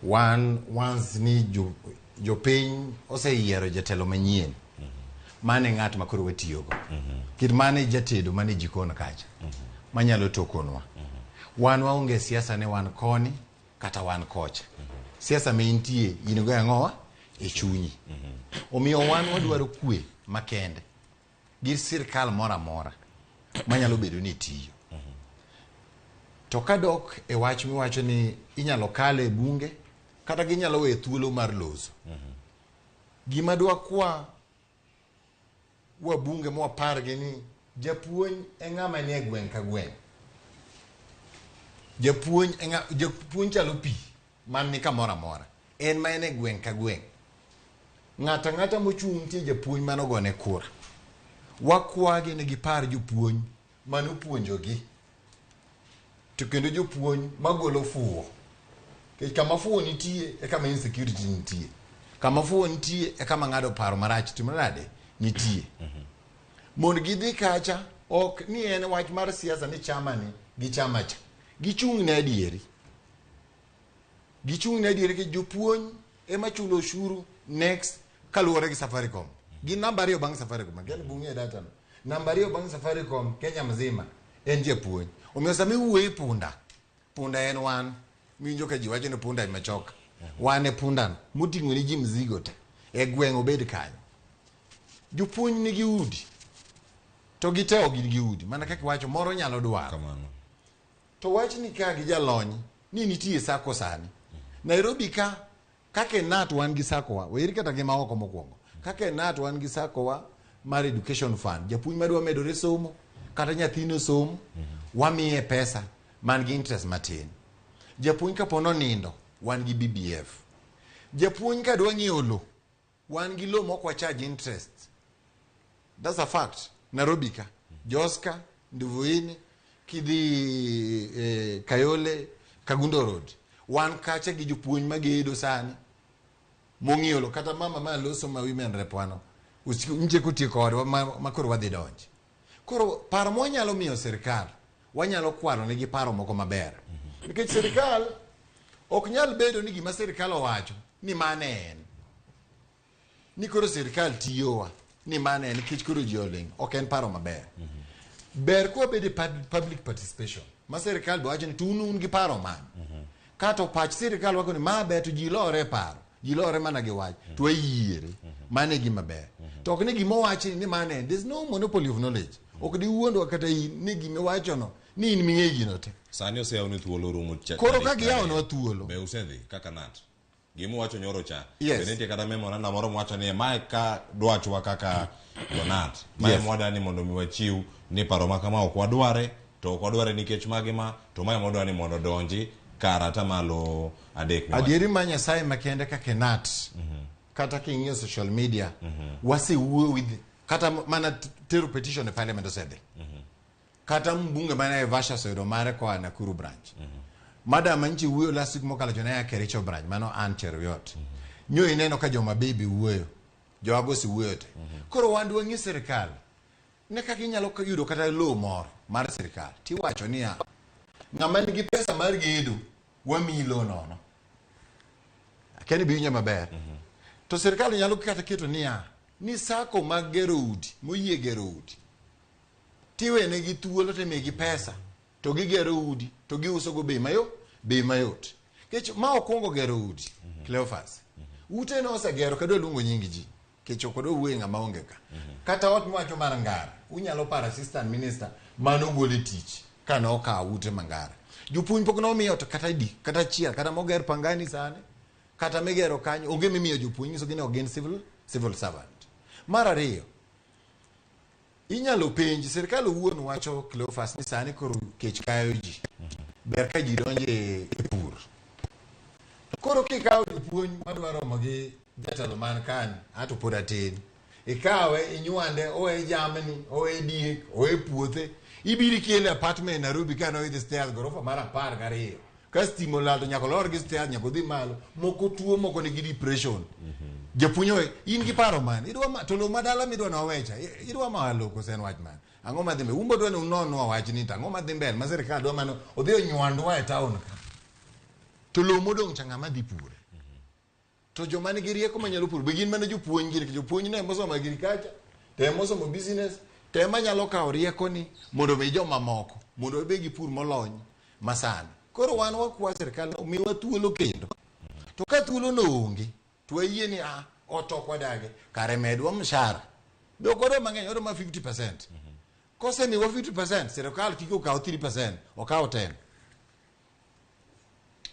Wan once ni jopiny oseyiero jatelo manyien, mano e ng'at ma koro watiyogo. Kit mano e jatedo mane jikon kacha manyalo tokonwa. Wan waonge siasa ni wan koni kata wan kocha. Siasa ma intie in go ang'owa e chunyi. Omiyo wan wadwaro kwe makende gi sirkal moro amora manyalo bedo ni tiyo. To kadok e wach miwacho ni inyalo kale e bunge kata ginyalo weyo thuolo mar loso. Gima dwakwa wabunge mwapargi ni japuonj e ng'ama nie gweng' ka gweng'. Japuonj e japuonj chalo pi man ni kamoro amora. En ma en e gweng' ka gweng'. Ng'ato ang'ata mochung' nitie japuonj manogone kura. Wakwagi ni gipar jopuonj manopuonjogi. To kendo jopuonj magolo fuwo. Nikech kama fuwo nitie e kama insecurity nitie. Kama fuwo nitie e kama ng'ado paro marach timore nade? Nitie. Mondo gidhi kacha ok ni en wach mar siasa ni chama ni gi chama cha. Gichung' ne adieri. Gichung' ne adieri nikech jopuonj ema chulo ushuru next kaluwore gi Safaricom. Gin namba ariyo bang' Safaricom. Akia ni bung'e data no. Namba ariyo bang' Safaricom Kenya mzima en japuonj. Omiyo sama iwuoyo e punda, punda en wan. Miwinjo ka ji wacho ni punda imechoka. Wan e punda no moting'o ni ji mzigo te. E gweng' obed kanyo. Jopuonj nigi udi. To gite ok gin gi udi. Mana kaka iwacho moro nyalo dwaro. To wachni ka gi jalony ni nitie sako sani. Nairobi ka kaka KNUT wan gi sako wa, weri kata gi maoko mokwongo. Kaka KNUT wan gi sako wa mar education fund. Japuonj madwa medore somo kata nyathine somo, wamiye pesa man gi interest matin. Japuonj kapo nonindo, wan gi BBF. Japuonj kadwa ng'iewo lo, wan gi lo mok wacharge interest. That's a fact. Nairobi ka, Joska, Nduvuini, kidhi Kayole, Kagundo Road. Wan kacha gi jopuonj magedo sani. Mong'iewo lo, kata mama ma loso ma women rep wano. Nche kotieko kodwa ma koro wadhi donjo. Koro paro mwanyalo miyo sirkal, wanyalo kwalo negi paro moko maber. Nikech sirkal ok nyal bedo ni gima sirkal owacho ni mane en. Ni koro sirkal tiyowa ni mane en nikech koro ji oling', ok en paro maber. Ber kwa bedo e public participation. Ma sirkal be wacho ni to un gi paro mane. Kato pach sirkal wako ni ma ber to ji lore e paro. Ji lore mana gi wach. To wayiere. Mano e gima ber. To ok ni gima owachi ni mane en. There's no monopoly of knowledge. Ok diwuondwa kata in ni gima iwachono ni in ming'e gino te. Sani oseyawni thuolo rumo Koro ka giyawonwa thuolo. Be usedhi kaka KNUT? Gima uwacho nyoro cha. Yes. Be nitie kata memorandum moro mwacho ni mae ka dwachwa kaka jo KNUT. Mae Yes. mwadwa ni mondo mi wachiw ni paro ma kama ok wadware to ok wadware nikech magi ma to mae mwadwa ni mondo odonji kar atamalo 3 miwacho. Adieri ma Nyasaye makende kaka KNUT kata king'iyo social media wasewuoyo with kata mana tero petition e parliament osedhi. Kata mbunge mane Naivasha oseyudo mare koa Nakuru branch. Madam manchi wuoyo last week mokalo chon ne Kericho branch mano Ann Cheruiyot. Nyo ineno ka joma baby wuoyo. Jowago osewuoyo te. Koro wan dwang'i sirkal ne kaka inyalo yudo kata lowo moro mar sirkal tiwacho niya ng'ama nigi pesa mar gedo wamiyi lowo nono. Akia ni be iwinja maber. To sirkal nyalo kata keto niya ni sako mag gero udi moyie gero udi tiwenegi thuolo timigi pesa to gigero udi to giuso go bei mayot bei mayot. Nikech ma okwongo gero udi Cleophas. Ute no osegero kadwa luongo nying ji nikech ok odwa wuoyo ng'ama onge ka. Kata ot mwacho mar Ngara unyalo paro assistant minister manogol e tich kane okawo ute ma Ngara. Jopuonj pok nomiyo ot kata adi kata achiel kata moger Pangani sani kata migero kanyo onge mimiyo jopuonj nyiso ni ok gin civil servant. Mar ariyo inyalo penj sirkal owuon wacho Cleophas ni sani koro kech kayo ji. Ber ka ji donjo e pur. Koro kikawo jopuonj madwa romo gi jatelo man kani, ato pod atin. Ikawe, inywande, owe jamni, owe diek, owe puothe. Ibiro ikele apartment Nairobi ka noidhi stairs gorofa mar 12. Ka stima olal to nyaka olor gi stairs, nyaka odhi malo. Moko tuo, moko nigi depression. Japuonj owe, in gi paro mane? Idwa ma, to lowo madala midwa nowecha, idwa ma lowo koso en wach mane? Ang'o madhi mbele? Umbo dwa ni unonwa wachni to ang'o madhi mbele ma sirikal dwa mano odhi onywandwa e town ka. To lowo modong' cha ng'ama dhi pure? To joma nigi rieko manyalo puro be gin mana jopuonj gi jopuonj ne mosomo agriculture, to ema osomo business, to ema nyalo kawo rieko ni mondo omi jomamoko mondo obed gi pur molony masani. Koro wan wakwa sirikal omiwa thuolo kendo. To ka thuolo no onge, to wayie ni ah, ot ok wadage, kare medwa mshahara. Be ok wadwa mang'eny, wadwa ma 50%. Kosemiwa 50%, sirikal kik okaw 3%, okaw 10.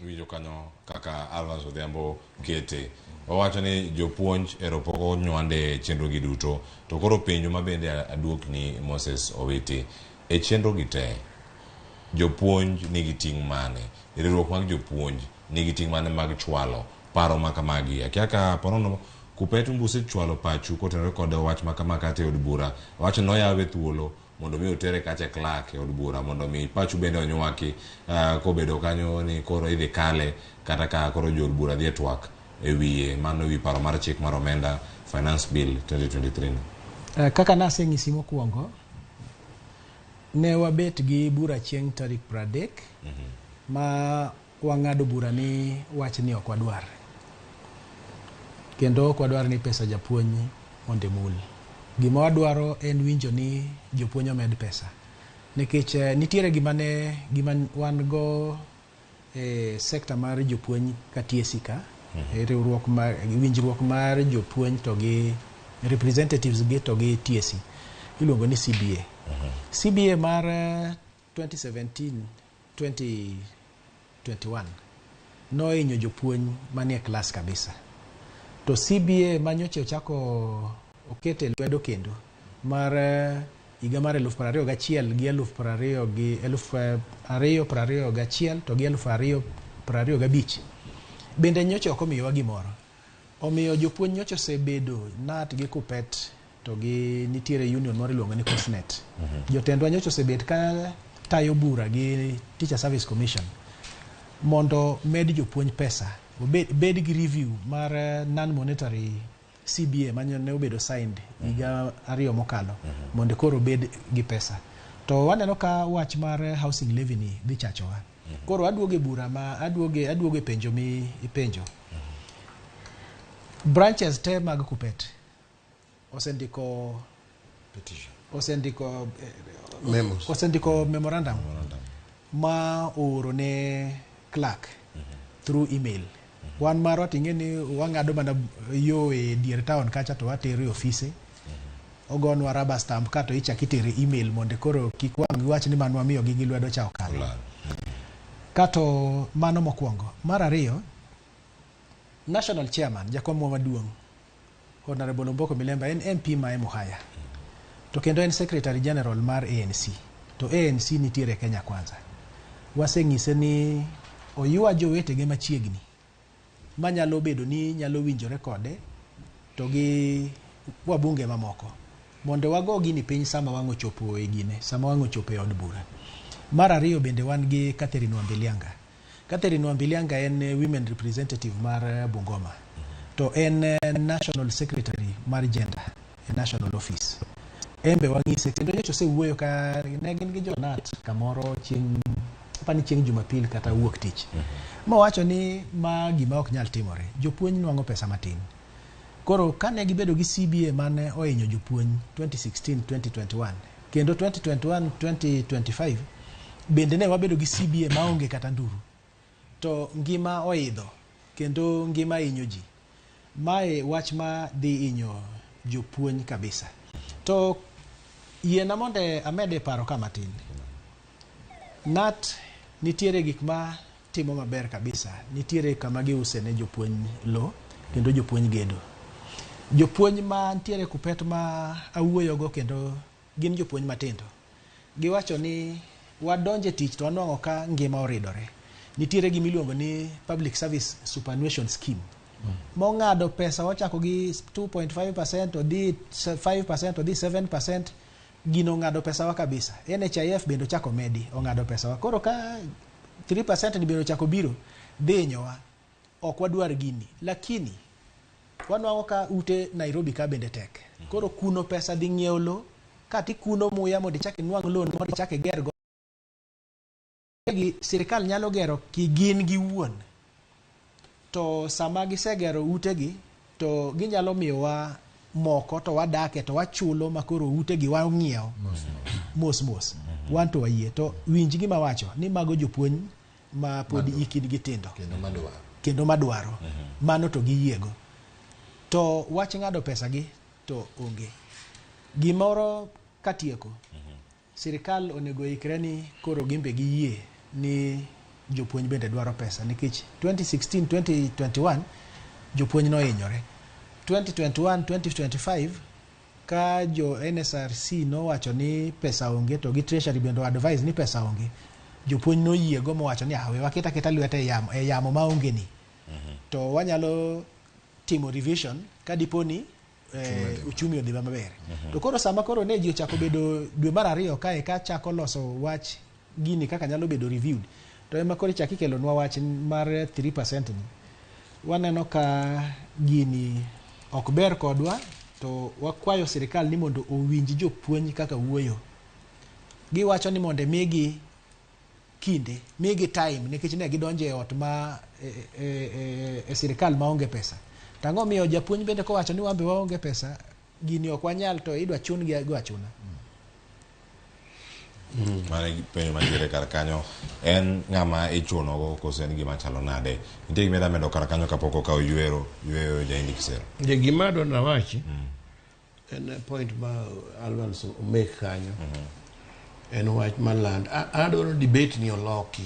Winjo kanyo kaka Alvance Odhiambo kete. Owacho ni jopuonj ero pok onywande e chenro gi duto. To koro penjo ma bende aduokni Moses Owiti. E chenro gi te, jopuonj nigi ting' mane? Riwruok mag jopuonj nigi ting' mane mag chwalo paro ma kamagi? Akia ka ponono Kuppet umbu osechwalo pachu kotenore kod wach ma kama kata e od bura. Owacho ni oyawe thuolo mondo mi otere kacha e clerk e od bura mondo mi pachu bende onywaki kobedo kanyo ni koro idhi kale kata ka koro jo od bura dhi e twak e wiye mano e wi paro mar chik mar omenda Finance Bill 2023 ni. Kaka naseng'isi mokwongo, ne wabet gi bura chieng' tarik 30 ma wang'ado bura ni wachni ok wadwar. Kendo ok wadwar ni pesa japuonj mondo emul. Gima wadwaro en winjo ni jopuonj omed pesa. Nikech nitiere gima ne gima wan go e sekta mar jopuonj ka TSC ka, e riwruok mar winjruok mar jopuonj to gi representatives gi to gi TSC iluongo ni CBA. CBA mar 2017 2021 nohinyo jopuonj manie klas kabisa. To CBA manyocha ochako okete lwedo kendo mar higa mar 2021 gi 20 gi 2021 to gi 2025 bende nyocha ok omiyowa gimoro. Omiyo jopuonj nyocha osebedo KNUT gi Kuppet to gi nitiere union moro iluongo ni KUSNET. Jotendwa nyocha osebet ka tayo bura gi Teacher Service Commission mondo med jopuonj pesa, obed bed gi review mar non-monetary CBA mane obedo signed higa 2 mokalo mondo koro obed gi pesa. To waneno ka wach mar housing levy ni dhi chachowa. Koro aduogo e bura ma aduoge aduogo e penjo mi ipenjo. Branches te mag Kuppet osendiko petition, osendiko memos, osendiko memorandum ma ooro ne clerk through email. Wan marwa ting'e ni wang'ado mana yo e dier town kacha to watero e ofise. Ogonwa rubber stamp ka to ichak itere email mondo koro kik wang' giwach ni mano wamiyogi gi lwedo cha okalo. Kato mano mokwongo. Mar ariyo, National Chairman, jakomwa maduong', Honorable Omboko Milemba en MP ma Emuhaya. To kendo en Secretary General mar ANC. To ANC nitiere Kenya Kwanza. Waseng'ise ni oywa jowetege machiegni manyalo bedo ni nyalo winjore kode to gi wabunge mamoko mondo wago gini piny sama wang' ochopo e gine, sama wang' ochopo e od bura. Mar ariyo bende wan gi Catherine Wambilianga. Catherine Wambilianga en women representative mar Bungoma. To en National Secretary mar Gender e National Office. En be wang'ise kendo nyocha osewuoyo ka ne gin gi jonat kamoro chieng' apani chieng' Jumapil kata wuok tich. Mowacho ni ma gima ok nyal timore. Jopuonj nwang'o pesa matin. Koro kane gibedo gi CBA mane ohinyo jopuonj 2016-2021 kendo 2021-2025 bende ne wabedo gi CBA maonge kata nduru. To ngima oidho kendo ngima hinyo ji. Mae wach ma dhi hinyo jopuonj kabisa. To yiena mondo amede paro ka matin. KNUT nitiere gik ma timo maber kabisa. Nitiere kama giuse ne jopuonj lo kendo jopuonj gedo. Jopuonj ma nitiere Kuppet ma awuoyogo kendo gin jopuonj matindo. Giwacho ni Wadonje tich to wanwang'o ka ngima oridore. Nitiere gima iluongo ni Public Service Superannuation Scheme. Mong'ado pesa wachako gi 2.5% odhi 5% odhi 7%, gino ong'ado pesawa kabisa. NHIF bende ochako medi ong'ado pesawa. Koro ka 3% ni bende ochako biro dhi hinyowa. Ok wadwar gini. Lakini wanwang'o ka ute Nairobi ka bende tek. Koro kuno pesa dhi ng'iewo lo, kati kuno muya mondo ichak inwang' loan mondo ichak iger go. Gi sirikal nyalo gero kigin giwuon. To sama gisegero utegi to ginyalo miyowa moko to wadake to wachulo makoro utegi wang'iewo mos mos. Wan to wayie. To winj gima wacho ni mago jopuonj ma pod hikgi tindo kendo madwaro. Mano to giyiego. To wach ng'ado pesa gi to onge. Gimoro katieko, sirikal onego ikre ni koro gimbe giyie ni jopuonj bende dwaro pesa nikech 2016-2021 jopuonj nohinyore. 2021-2025 ka jo NSRC nowacho ni pesa onge to gi Treasury bende advise ni pesa onge, jopuonj noyiego mowacho ni ah, we waket aketa lwete e yamo maonge ni. To wanyalo timo revision ka dipo ni uchumi odhi maber. To koro sama koro ne ji ochako bedo dwe mar ariyo kae ka chako loso wach gini kaka nyalo bedo reviewed, to ema koro ichako ikelonwa wach mar 3% ni. Waneno ka gini ok ber kodwa, to wakwayo sirikal ni mondo owinj jopuonj kaka wuoyo. Giwacho ni mondo migi kinde, migi time, nikech ne gidonjo e ot ma e sirikal maonge pesa. To ang'o miyo japuonj bende kowacho ni wan be waonge pesa, gini ok wanyal to idwa chun gi go achuna. Mano e penjo mantiere kar kanyo en ng'ama ichuno go koso en gima chalo nade nitie gima idwa medo kar kanyo kapok okawo ywero yweyo jaindi kisero Je, gima adwa nawachi en point ma Alvance omake kanyo en wach mar land. Adwaro debate ni oloki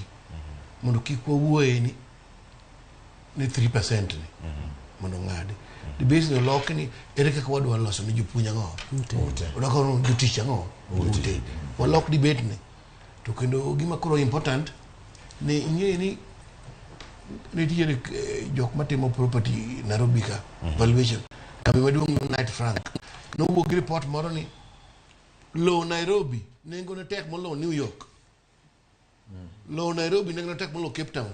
mondo kik wawuoye ni 3% ni mondo ng'adi. Debate ni oloki ni ere kaka wadwa loso ni jopuonj ang'o wadwa kono jotich ang'o ute. Walok debate ni to kendo gima koro important ni ing'eyo ni nitiere jok matimo property Nairobi ka valuation kambi maduong' no Knight Frank nowuok gi report moro ni lowo Nairobi nengone tek moloyo New York, lowo Nairobi nengone tek moloyo Cape Town.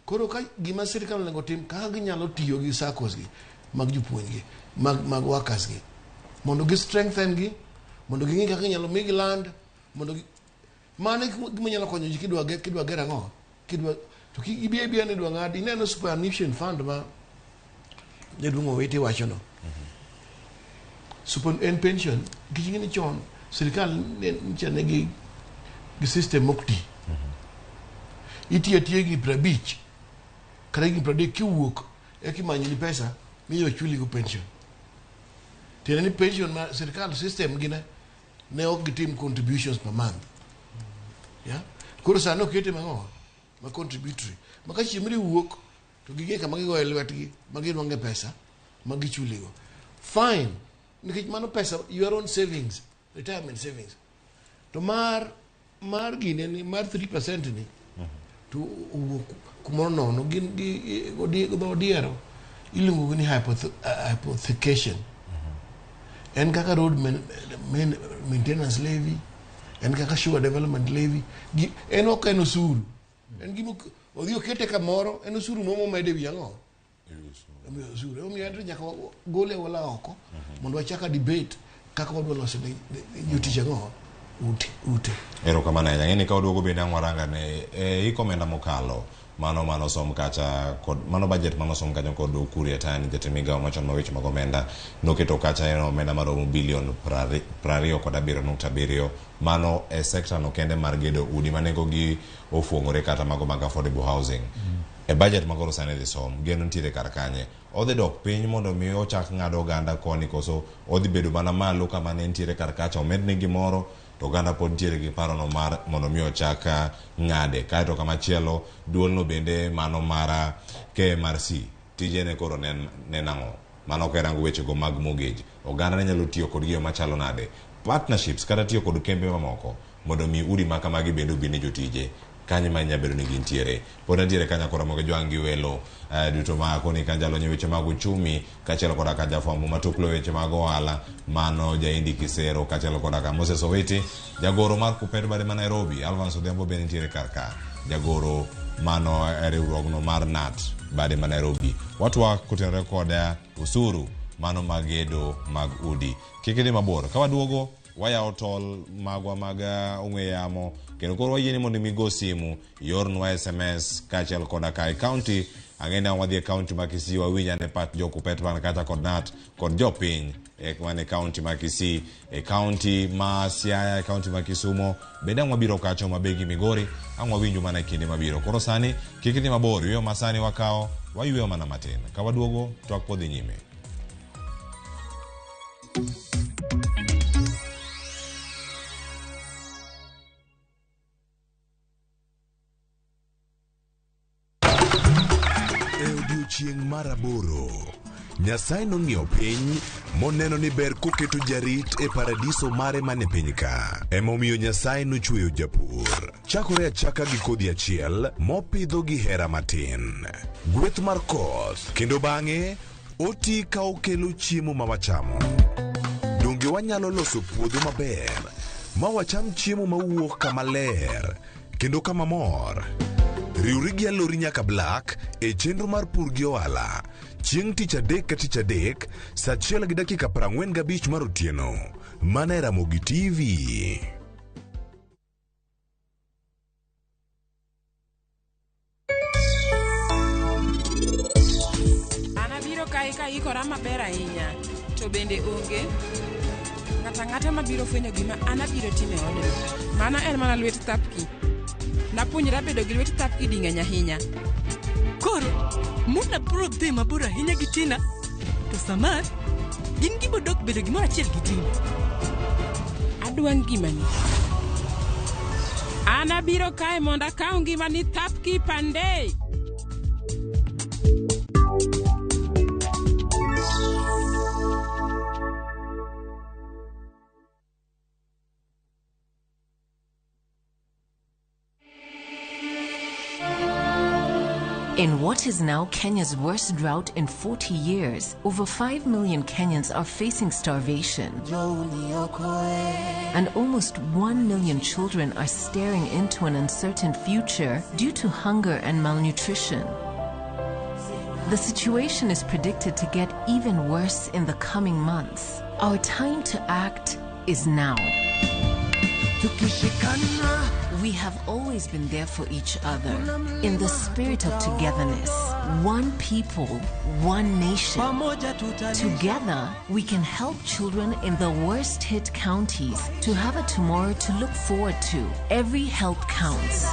Koro ka gima sirikal onego tim kaka ginyalo tiyo gi SACCOs gi mag jopuonj gi mag workers gi mondo gi strengthen gi mondo ging'i kaka inyalo migi land mondo gi mano e gima nyalo konyo ji kidwa gero ang'o kidwa to kik gibi abiya ni idwa ng'ad ineno superannuation fund ma jaduong' Owiti wacho no super en pension nikech ing'e ni chon sirikal ne nyicha ne gi system mok ti itiyo atiya higni 50 kata higni 30 kiwuok eka imanyoni pesa miyo chuli go pension. Tiende ni pension ma sirikal system gi ne ok gitim contributions per month. Yeah? Koro sani okete mang'o ma contributory ma ka chieng' moro iwuok to ging'e kama gigoye lwetgi ma ginwang'e pesa ma gichuligo. Fine, nikech mano pesa your own savings, retirement savings. To mar gine ni mar 3% ni to owuok kumoro nono gin gi dho odiero iluongo ni hypothecation. En kaka road maintenance levy, en kaka sugar development levy, en ok en osuru. En gima odhi okete kamoro, en osuru moro momed e wi ang'o? E wi osuru. Emomiyo en to nyaka gole wala oko mondo wachak a debate kaka wadwa loso ne jotich ang'o ute. Erokamano ahinya. Ng'eni ka waduogo bende ang' waranga ne e hik omenda mokalo mano manosom kacha kod mano budget manosom kanyo kod Ukur Yatani jatend migawo machon ma weche mag omenda noketo kacha en omenda maromo bilion 27.7 mano e sekta no kende mar gedo udi ma nengo gi ofuong'ore kata mago mag affordable housing. E budget ma koro sani idhi som geno nitiere kar kanye odhi dok piny mondo mi ochak ng'ado oganda koni koso odhi bedo mana malo kama ne nitiere kar kacha omedne gimoro to oganda pod nitiere gi parono mar mondo mi ochak ng'ade. Kaeto kamachielo duolno bende mano mar KMRC tijene koro ne nang'o mano ka irango wechego mag mortgage oganda ne nyalo tiyo kod giyo machalo nade partnerships kata tiyo kod kembe mamoko mondo mi udi ma kamagi bende obi ne jotije kanyo ma inya bedo ni gintiere. Pod antiere kanyo koro mogo jwang' gi welo duto ma koni ka jalony e weche mag uchumi kaachiel koda ka jafwambo matuklo weche mag ohala mano Jaindi Kisero kaachiel koda ka Moses Owiti jagoro mar Kupet bade ma Nairobi. Alvance Odhiambo bende nitiere kar ka jagoro mano e riwruogno mar NAT bade ma Nairobi. Watwak kotenore kod usuru mano mag gedo mag udi. Kik idhi mabor, ka waduogo wayawo tol magwa mag ong'we yamo kendo koro wayieni mondo mi go simu iornwa SMS kaachiel koda ka e county. Ang'e ni wadhi e county ma Kisii wawinj ane pach jo Kupet man kacha kod NAT kod jopiny man e county ma Kisii, e county ma Siaya, e county ma Kisumo bende ang' wabiro kacha Homa Bay gi Migori ang' wawinju mana e kinde mabiro. Koro sani kik idhi mabor, yweyo ma sani wakawo wayweyo mana matin, ka waduogo twak podhi nyime. E odiechieng' mar aboro, Nyasaye nong'iyo piny moneno ni ber koketo jarit e paradiso mare mane piny ka. Emomiyo Nyasaye nochweyo japur. Chakore achaka gi kodhi achiel mopidho gi hera matin. Gweth mar koth kendo bang'e oti ka okelo chiemo ma wachamo. Donge wanyalo loso puodho maber ma wacham chiemo mawuok kama ler kendo kama mor? Riwri gi Alori nyaka Black e chenro mar pur gi ohala chieng' tich adek ka tich adek saa 1:45 mar otieno mana e Ramogi TV. An abiro kae ka ikora maber ahinya, to bende onge ng'ato ang'ata mabiro fwenyo gima an abiro timo e odni. Mano en mana lwet thapki. Napuonjra bedo gi lwet thapki ding'eny ahinya. Koro, Muna biro dhi mabor ahinya gi Tina, to Samar, gin gibodok bedo gimoro achiel gi Tina. Adwa ngimani. An abiro kae mondo akaw ngimani thapki pande. In what is now Kenya's worst drought in 40 years, over 5 million Kenyans are facing starvation. And almost 1 million children are staring into an uncertain future due to hunger and malnutrition. The situation is predicted to get even worse in the coming months. Our time to act is now. We have always been there for each other. In the spirit of togetherness, one people, one nation. Together, we can help children in the worst hit counties to have a tomorrow to look forward to. Every help counts.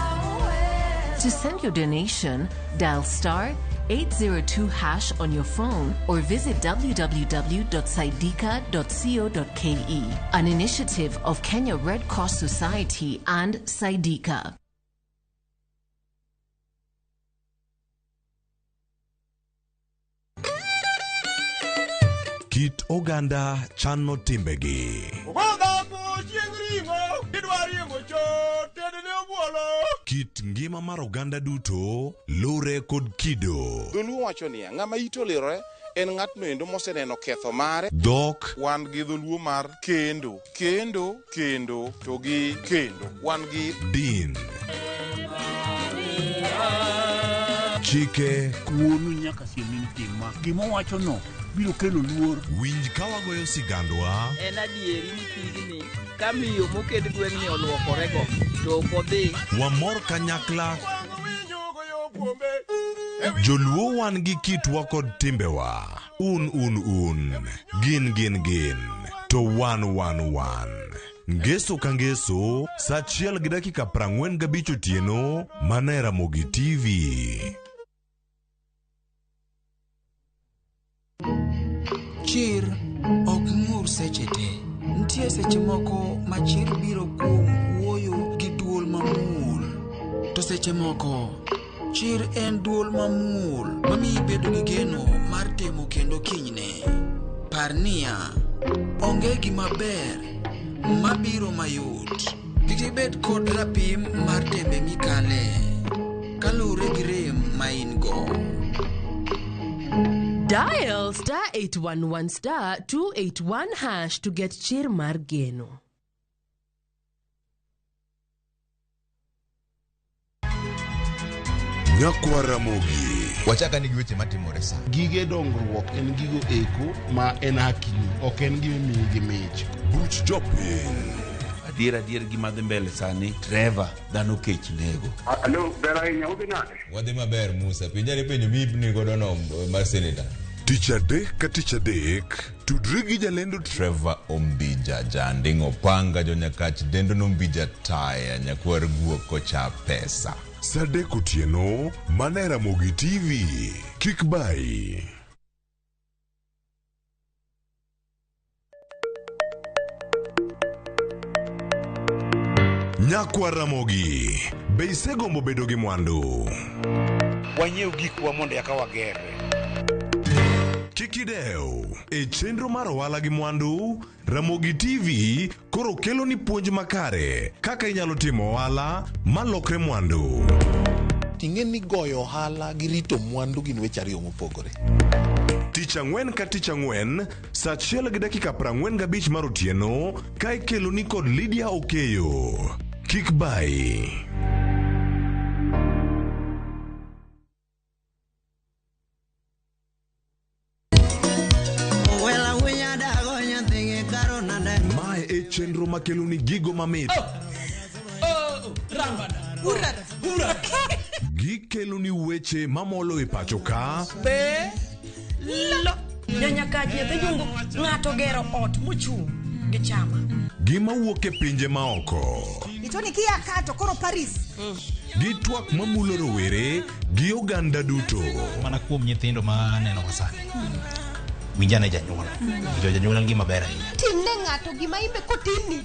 To send your donation, dial star 802 hash on your phone or visit www.saidika.co.ke. An initiative of Kenya Red Cross Society and Saidika. Kit oganda chano timbegi. Kit ngima mar oganda duto lure kod kido. Dholuo wacho niya, ng'ama ite olirore en ng'atno endo moseneno ketho mare. Dhok. Wan gi dholuo mar kendo, kendo, kendo, to gi kendo. Wan gi din. Chike. Wuonu nyaka siem ni tim ma. Gima owachono biro kelo luor. Winj ka wagoyo sigandwa. En adieri ni pigni ka miyo moked gweng'ni oluokorego to ok odhi. Wamor kanyakla. Joluo wan gi kitwa kod timbewa. Un un un. Gin gin gin. To wan wan wan. Ngeso ka ngeso, saa 1:45 otieno, mana e Ramogi TV. Chir ok ng'ur seche te. Nitie seche moko ma chir biro kuom wuoyo gi duol mamuol. To seche moko, chir en duol mamuol mamiyi bedo gi geno mar temo kendo kinyne. Par niya, onge gima ber mabiro mayot. Kik ibed kod rapim mar tembe mikale kaluwore gi rem ma in go. Dial star 811 star 281 hash to get chir mar geno. Nyakwa Ramogi. Wachaka ni gi weche matimore sa. Gige dongruok en gigo eko ma en hakini, ok en gima imiyi gi mich. Buch jopiny. Adier adier gima dhi mbele sani, Trevor, dhano kech nego. Alo, ber ahinya, udhi nade? Wadhi maber Musa, penjane penjo miipni godo no mar seneta. Tich adek ka tich adek, tudri gi jalendo Trevor Ombija, janding' opanga jonyakach dendo nombija taya nyakwar guok kocha pesa. Sa adek otieno, mana e Ramogi TV. Kik bayi. Nyakwa Ramogi, be isegombo bedo gi mwandu? Wanyiew gikwa mondo eka wagerre. Kik idew. E chenro mar ohala gi mwandu, Ramogi TV koro kelo ni puonj makare kaka inyalo timo ohala malokre mwandu. Ting'e ni goyo ohala gi rito mwandu gin weche ariyo mopogore. Tich ang'wen ka tich ang'wen, sa 1:45 mar otieno, ka ikelo ni kod Lydia Okeyo. Kik bayi. Mae e chenro makelo ni gigo mamit. Gikelo ni weche mamolo e pacho ka. Be lo Nyanyakach nyathi jungu ng'ato gero ot mochung' gi chama. Gima wuok e pinje maoko. Itoni kia ka to koro Paris. Gi twak mamulo rowere gi oganda duto. Mana kuom nyithindo ma aneno ka sani. Winjane janyuol. Jo janyuol en gima ber ahinya. Timne ng'ato gima imbe kotimni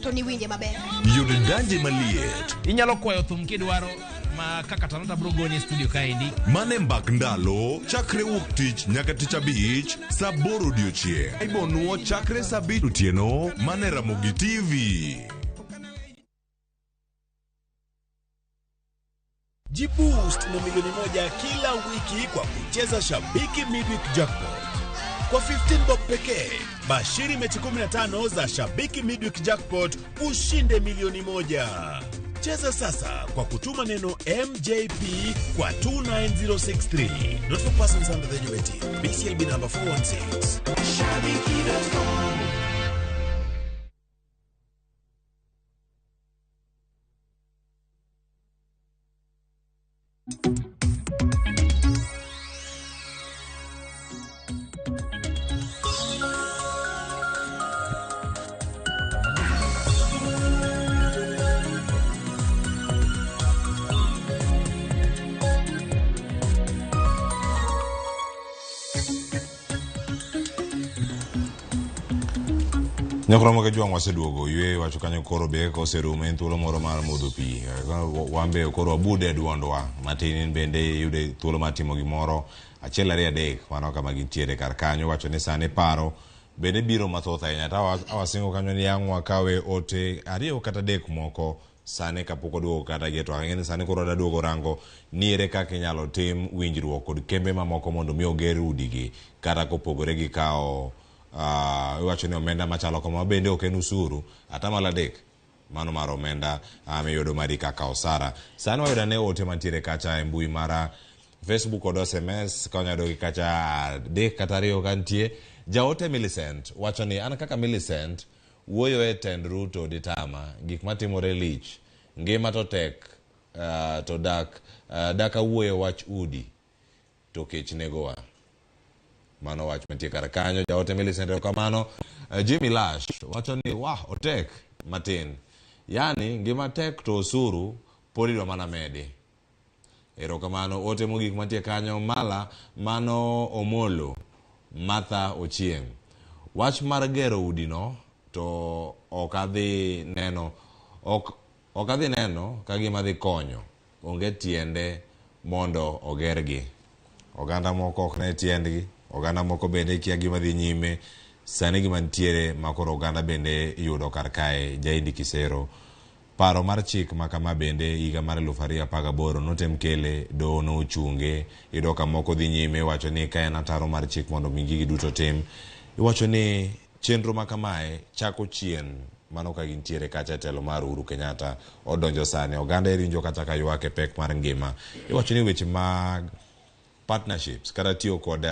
to niwinje maber. Yud danje maliet. Inyalo kwayo thum kidwaro ma kaka talanta bro goni e studio kaendi. Mane mbak ndalo chakre wuok tich nyaka tich abich sa 8 odiochieng'. Ibonuo chakre sa 5 otieno mane Ramogi TV. Jiboost na milioni 1 kila wiki kwa kucheza Shabiki Midweek Jackpot. Kwa 15 bob pekee, bashiri mechi 15 za Shabiki Midweek Jackpot ushinde milioni 1. Cheza sasa kwa kutuma neno MJP kwa 29063. Not for persons under the age of 18. BCLB number 416. Shabiki.com. Nyakoro mag jwang' waseduogo yweyo wacho kanyo koro be koserumo en thuolo moro mar modho pi. Wan be koro wabude e duondwa matin in bende iyude thuolo mar timo gimoro 1 2 3 mano kama gintiere kar kanyo wacho ni sani paro bende biro mathoth ahinya to awasingo kanyo ni ang' wakawe ote 2 kata 3 moko sani kapok oduogo kata gi twak. Ang'e ni sani koro adaduogo rango ni ere kaka inyalo tim winjruok kod kembe mamoko mondo mi oger udigi kata kopogore gi kawo iwacho ni omenda machalo kama bende ok en usuru 3% mano mar omenda miyudo mari kaka osara. Sani wayudo ane ote mantiere kacha e mbui mara Facebook kod SMS ka wanyalo gi kacha 3 kata 2 kantie. Jaote Millicent wacho ni an kaka Millicent wuoyo e tend Ruto ditama gik matimore lich ngima to tek to dak daka wuoyo wach udi to kech negowa. Mano wach mantie kar kanyo. Jaote Millicent erokamano. Jimmy Lash wacho ni wah otek matin yani ngima tek to osuru pod idwa mana medi. Erokamano. Ote mogik mantie kanyo mala mano Omolo Martha Ochieng wach mar gero udino to ok adhi neno ok adhi neno ka gima dhi konyo onge tiende mondo ogergi. Oganda moko ok ne tiendgi, oganda moko bende kia gima dhi nyime sani gima nitiere makoro oganda bende yudo kar kae. Jaindi Kisero Paro mar chik ma kama bende higa mar 2018 notem kele, doho nochunge. Iyudo ka moko dhi nyime wacho ni ka en ataro mar chik mondo mi gigi duto tim. Iwacho ni chenro ma kamae chako chien mano ka gintiere kacha e telo mar Uhuru Kenyatta odonjo sani. Oganda iwinjo kata ka ywak e pek mar ngima. Iwacho ni weche mag partnerships kata tiyo kod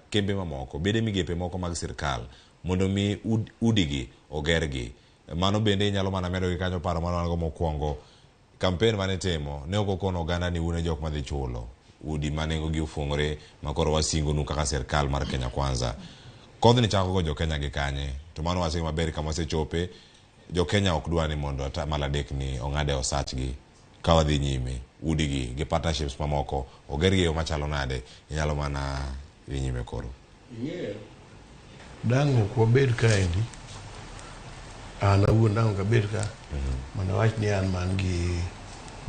kembe mamoko, bede migepe moko mag sirkal mondo mi udigi ogergi. Mano bende inyalo mana medo gi kanyo paro mane wan go mokwongo. Kampen mane itimo ne ok okono oganda ni un e jok madhi chulo udi ma nengogi ofuong'ore ma koro wasingonu kaka sirkal mar Kenya Kwanza. Kodhni chako go jo Kenya gi kanye? To mano wase maber kama wasechope. Jo Kenya ok dwa ni mondo atamalo adek ni ong'ad e osachgi ka wadhi nyime. Udigi gi partnerships mamoko ogergi e yo machalo nade? Inyalo mana dhi nyime koro. Ing'eyo, dang' ok wabed kaendi, an awuon dang' ok abed ka mondo awach ni an man gi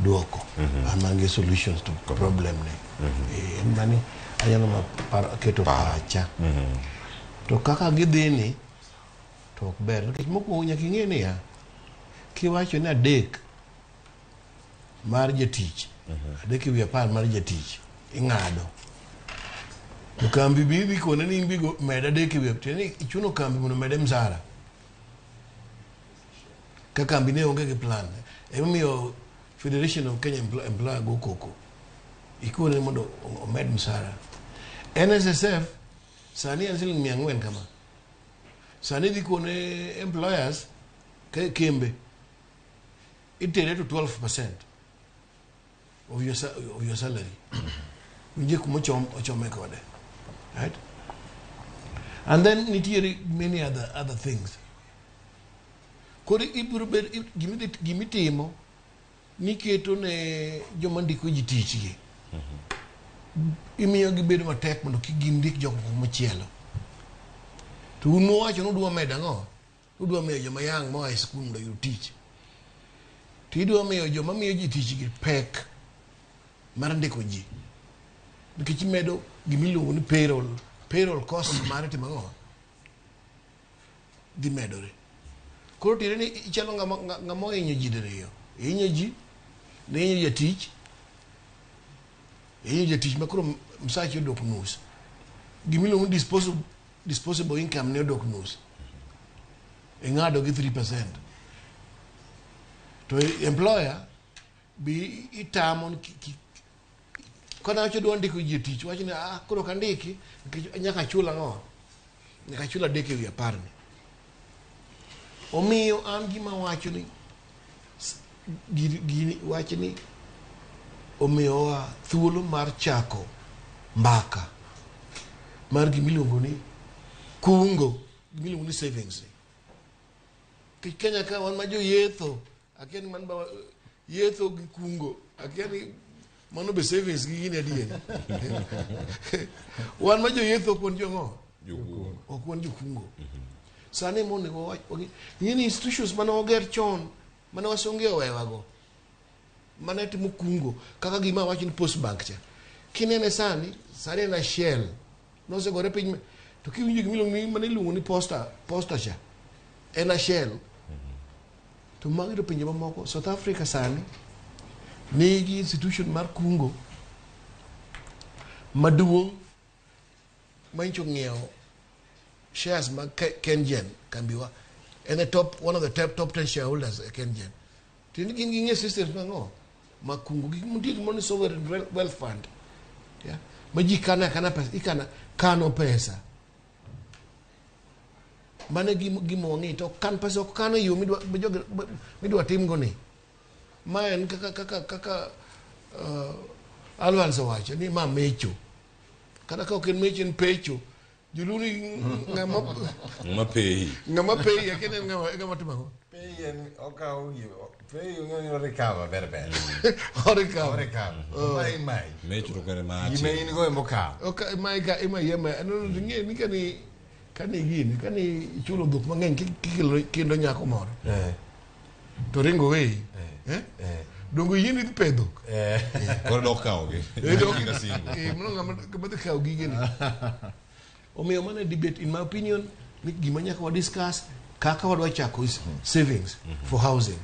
duoko, an man gi solutions to problem ni. En mani anyalo ma keto pacha. To kaka gidhi ni to ok ber nikech mokwongo nyaka ing'e niya, kiwacho ni adek mar jatich, 3 ewi 10 mar jatich ing'ado. To kambi bi idhi kone ni in bigo med 3 ewi, tiende ni ichuno kambi mondo omede msara. Ka kambi ne onge gi plan. Emomiyo Federation of Kenya Employer go koko. Ikone mondo omed msara. NSSF sani en siling 400 kama. Sani idhi kone employers kembe itere to 12% of your salary. Winje kuma ochome kode. Right? And then nitiere many other things. Koro ibiro bedo gimitimo niketo ne joma ndiko ji tich gi. Imiyo gibedo matek mondo kik gindik jok moko machielo. To un muwacho ni udwa medo ang'o? Udwa miyo joma yang' moa e skul mondo oyud tich. To idwa miyo joma miyo ji tich gi pek mar ndiko ji. Nikech imedo gimiluongo ni payroll, payroll cost mar timo ang'o? Dhi medore. Koro tiende ni ichalo ng'ama ohinyo ji diriyo. Ihinyo ji, ne ihinyo jatich, ihinyo jatich ma koro msache odok nus. Gimiluongo ni disposable income ne odok nus. Ing'ado gi 3%. To employer bi itamo ni kana wacho dwa ndiko ji e tich, wacho ni ah, koro ok andiki nikech nyaka achul ang'o? Nyaka achul 3 ewi 10 ni. Omiyo an gima wacho ni gini wach ni omiyowa thuolo mar chako mbaka mar gimiluongo ni kungo, gimiluongo ni savings. Nikech Kenya ka wan ma joyetho, akia ni man ba yetho gi kungo, akia ni mano be savings gi gini adier. Wan ma joyetho ok wan jong'o? Ok wan jokungo. Sani monego wawach, ing'e ni institutions mane oger chon, mane wasunge owewago, mane timo kungo, kaka gima awacho ni Post Bank cha. Kinene sani, sani en a shell. Nosegore piny, to kiwinjo gimiluongo ni mane iluongo ni posta, posta cha, en a shell. To magi to pinje mamoko, South Africa sani nigi institution mar kungo maduong' manyicho ng'iewo shares mag Kengen kambiwa en the top one of the top 10 shareholders e Kengen. Tiende gin ging'e systems mang'o mag kungo gik nitie gimoro ni sovereign wealth fund, yeah? Ma ji kano akana pesa, ikana kano pesa mano e gima wang'e to ok kan pesa ok kan e yo midwa ma midwa timgo ni ma en kaka Alvance owacho ni ma mecho kata ka ok en mecho en pecho joluo ni ng'ama Ng'ama peyi. Ng'ama peyi akia ni en ng'ama timo ang'o. Peyi en okawo gi peyi ong'eyo ni o-recover ber ber. O-recover. O-recover. Oh. Mai mai. Mecho to kare ma Gima in go ema okawo. Ok ma ika ima yema no no ng'e ni kani gini kani ichulo dhok mang'eny kikelo kendo nyako moro to ringo weyi eh dongo yieni dhi pe dhok. Koro dok kawogi. Eh, Ka singo. Mano ng'ama dhi kawo gigeni. Omiyo mano e debate in my opinion ni gima nyaka wa discuss kaka wadwa chako is savings for housing,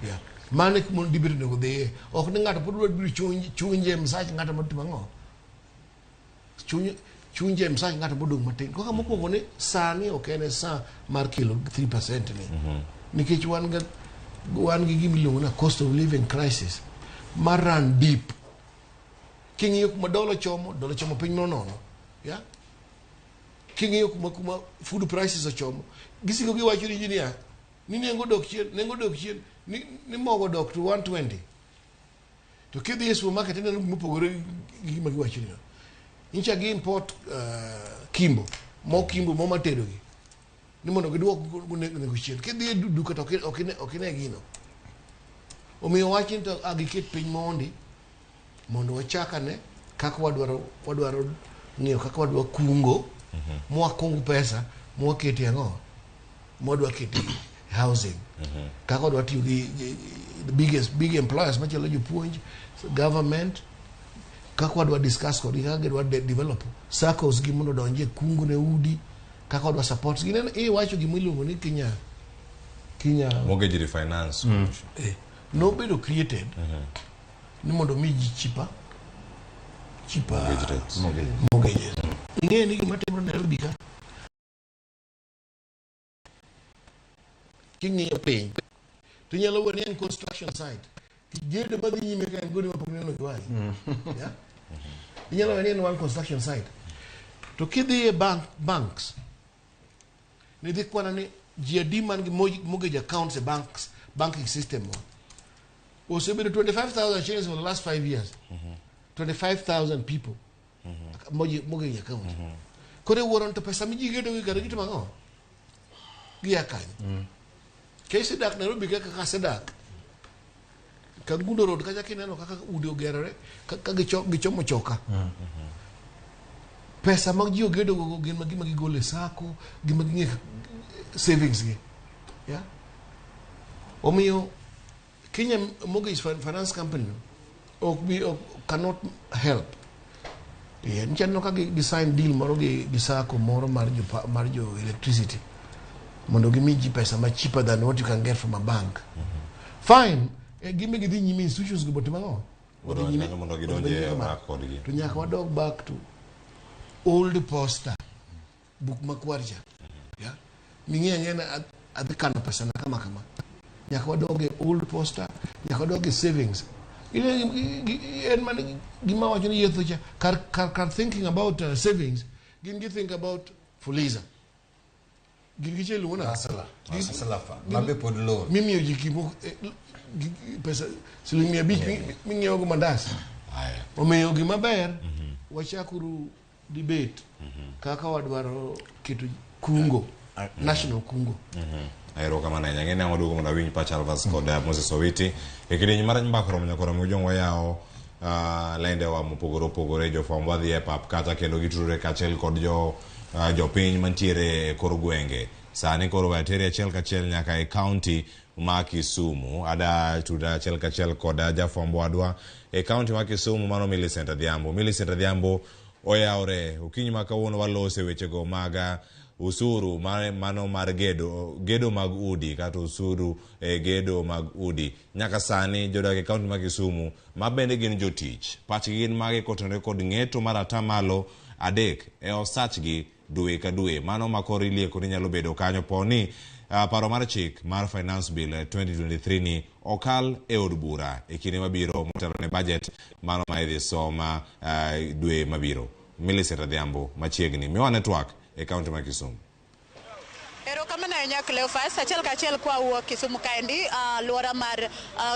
yeah. Mano e kuma debate onego dhiye. Ok ni ng'ato pod dwa biro chunje msach ng'ato motimo ang'o? Chunje msach ng'ato modong' matin. Kaka mokwongo ni sani ok en e sa mar kelo 3% ni. Nikech wan gi gima iluongo ni cost of living crisis ma run deep. King'iyo kuma dola chomo, dola chomo piny nono. Yeah? King'iyo kuma food prices ochomo, gisiko giwacho ni ji niya, ni nengo dok chien, nengo dok chien, ni mogo dok to 120. To kidhi e supermarket ineno gima opogore gi gima giwacho ni. Nyicha gi import kimbo, mo kimbo, mo matedo gi. Ni mondo giduok nengo chien. Kidhi e duka to ok ine gino. Omiyo wach ni to giket piny mondi mondo wachak ane kaka wadwaro ng'iyo kaka wadwa kungo, mwakung pesa, mwakete ang'o? Mwadwa kete housing. Kaka wadwa tiyo gi the biggest big employers machalo jopuonj, government, kaka wadwa discuss kodgi kaka gidwa develop SACCOs gi mondo odonji e kungo ne udi, kaka wadwa support gi. Ineno, iwacho gima iluongo ni Kenya Mortgage refinance. Nobedo created ni mondo mi ji cheaper Mortgage rates. Mortgages. Ing'eyo ni gima timore Nairobi ka, king'iyo piny to inyalo wuoyo ni en construction site, gedo madhi nyime ka en gode mapok ineno gi wang'i. Yeah? Inyalo wuoyo ni en one construction site, to kidhi e banks nidhi kwana ni ji adi man gi mortgage accounts e banks, banking system wa osebedo 25,000 shillings for the last 5 years. 25,000 people mortgage account. Koro iwuoro to pesa mi ji gedo gi kare gitimo ang'o? Gia kanye? Ka isedak Nairobi kaka asedak, Kangundo Road kacha kineno kaka udi ogerore ka gichomo choka. Pesa mag ji ogedo go gin ma gima gigolo e sacco, gima ging'e savings gi. Yeah? Omiyo Kenya Mortgage Finance Company ok bi ok, cannot help. Yeah, nitie aneno ka gi sign deal moro gi sacco moro mar jo electricity mondo gimi ji pesa ma cheaper than what you can get from a bank. Fine, gime gidhi nyime institutions go botim ang'o? Odhi Odhi nyime- kanyo mondo odhi gidonje nyime kamano. rak kodgi. To nyaka wadog back to old posta buk makwar cha. Yeah? Ming'e ang'e ni adhi kano pesa na kama kama. Nyaka wadog e old posta, nyaka wadog e savings. En mana gima wacho ni yetho cha kar thinking about savings, gin gi think about fuliza. Gin gi chelo na. Hustler. Hustler fund. Mabe pod loan. Mimiyo ji gimo pesa siling 500 ming'iewo go mandas. Omiyo gima ber wachakuru debate kaka wadwaro keto kungo, national kungo. Erokamano ahinya. Ng'e ni ang' waduogo mondo awinj pach Alvas kod Moses Owiti. E kidieny mar mbaka romo nyaka romo jong wayawo lendewa mopogore opogore, jofwambo wadhi e pap kacha kendo gitudore kaachiel kod jopiny mantiere e kor gwenge. Sani koro we ateri achiel kachiel nyaka e county ma Kisumu. Ada tuda achiel kachiel kod jafwambo wadwa e county ma Kisumu mano Millicent Adhiambo. Millicent Adhiambo oyawre okinyi ma kawuono walose wechego mag usuru mano mar gedo mag udi kata usuru e gedo mag udi. Nyaka sani jodak e county ma Kisumu ma bende gin jotich pachgi gin mage kotenore kod ng'eto mar atamalo 3 e osachgi dwe ka dwe. Mano ma koro ilieko ni nyalo bedo kanyo po ni paro mar chik mar Finance Bill 2023 ni okal e od bura e kinde mabiro motelo ne budget mano ma idhi soma dwe mabiro. Millicent Adhiambo machiegni miwa network e county ma Kisumu. Erokamano ahinya Cleophas, achiel kachiel kwa wuok Kisumu kaendi, alwora mar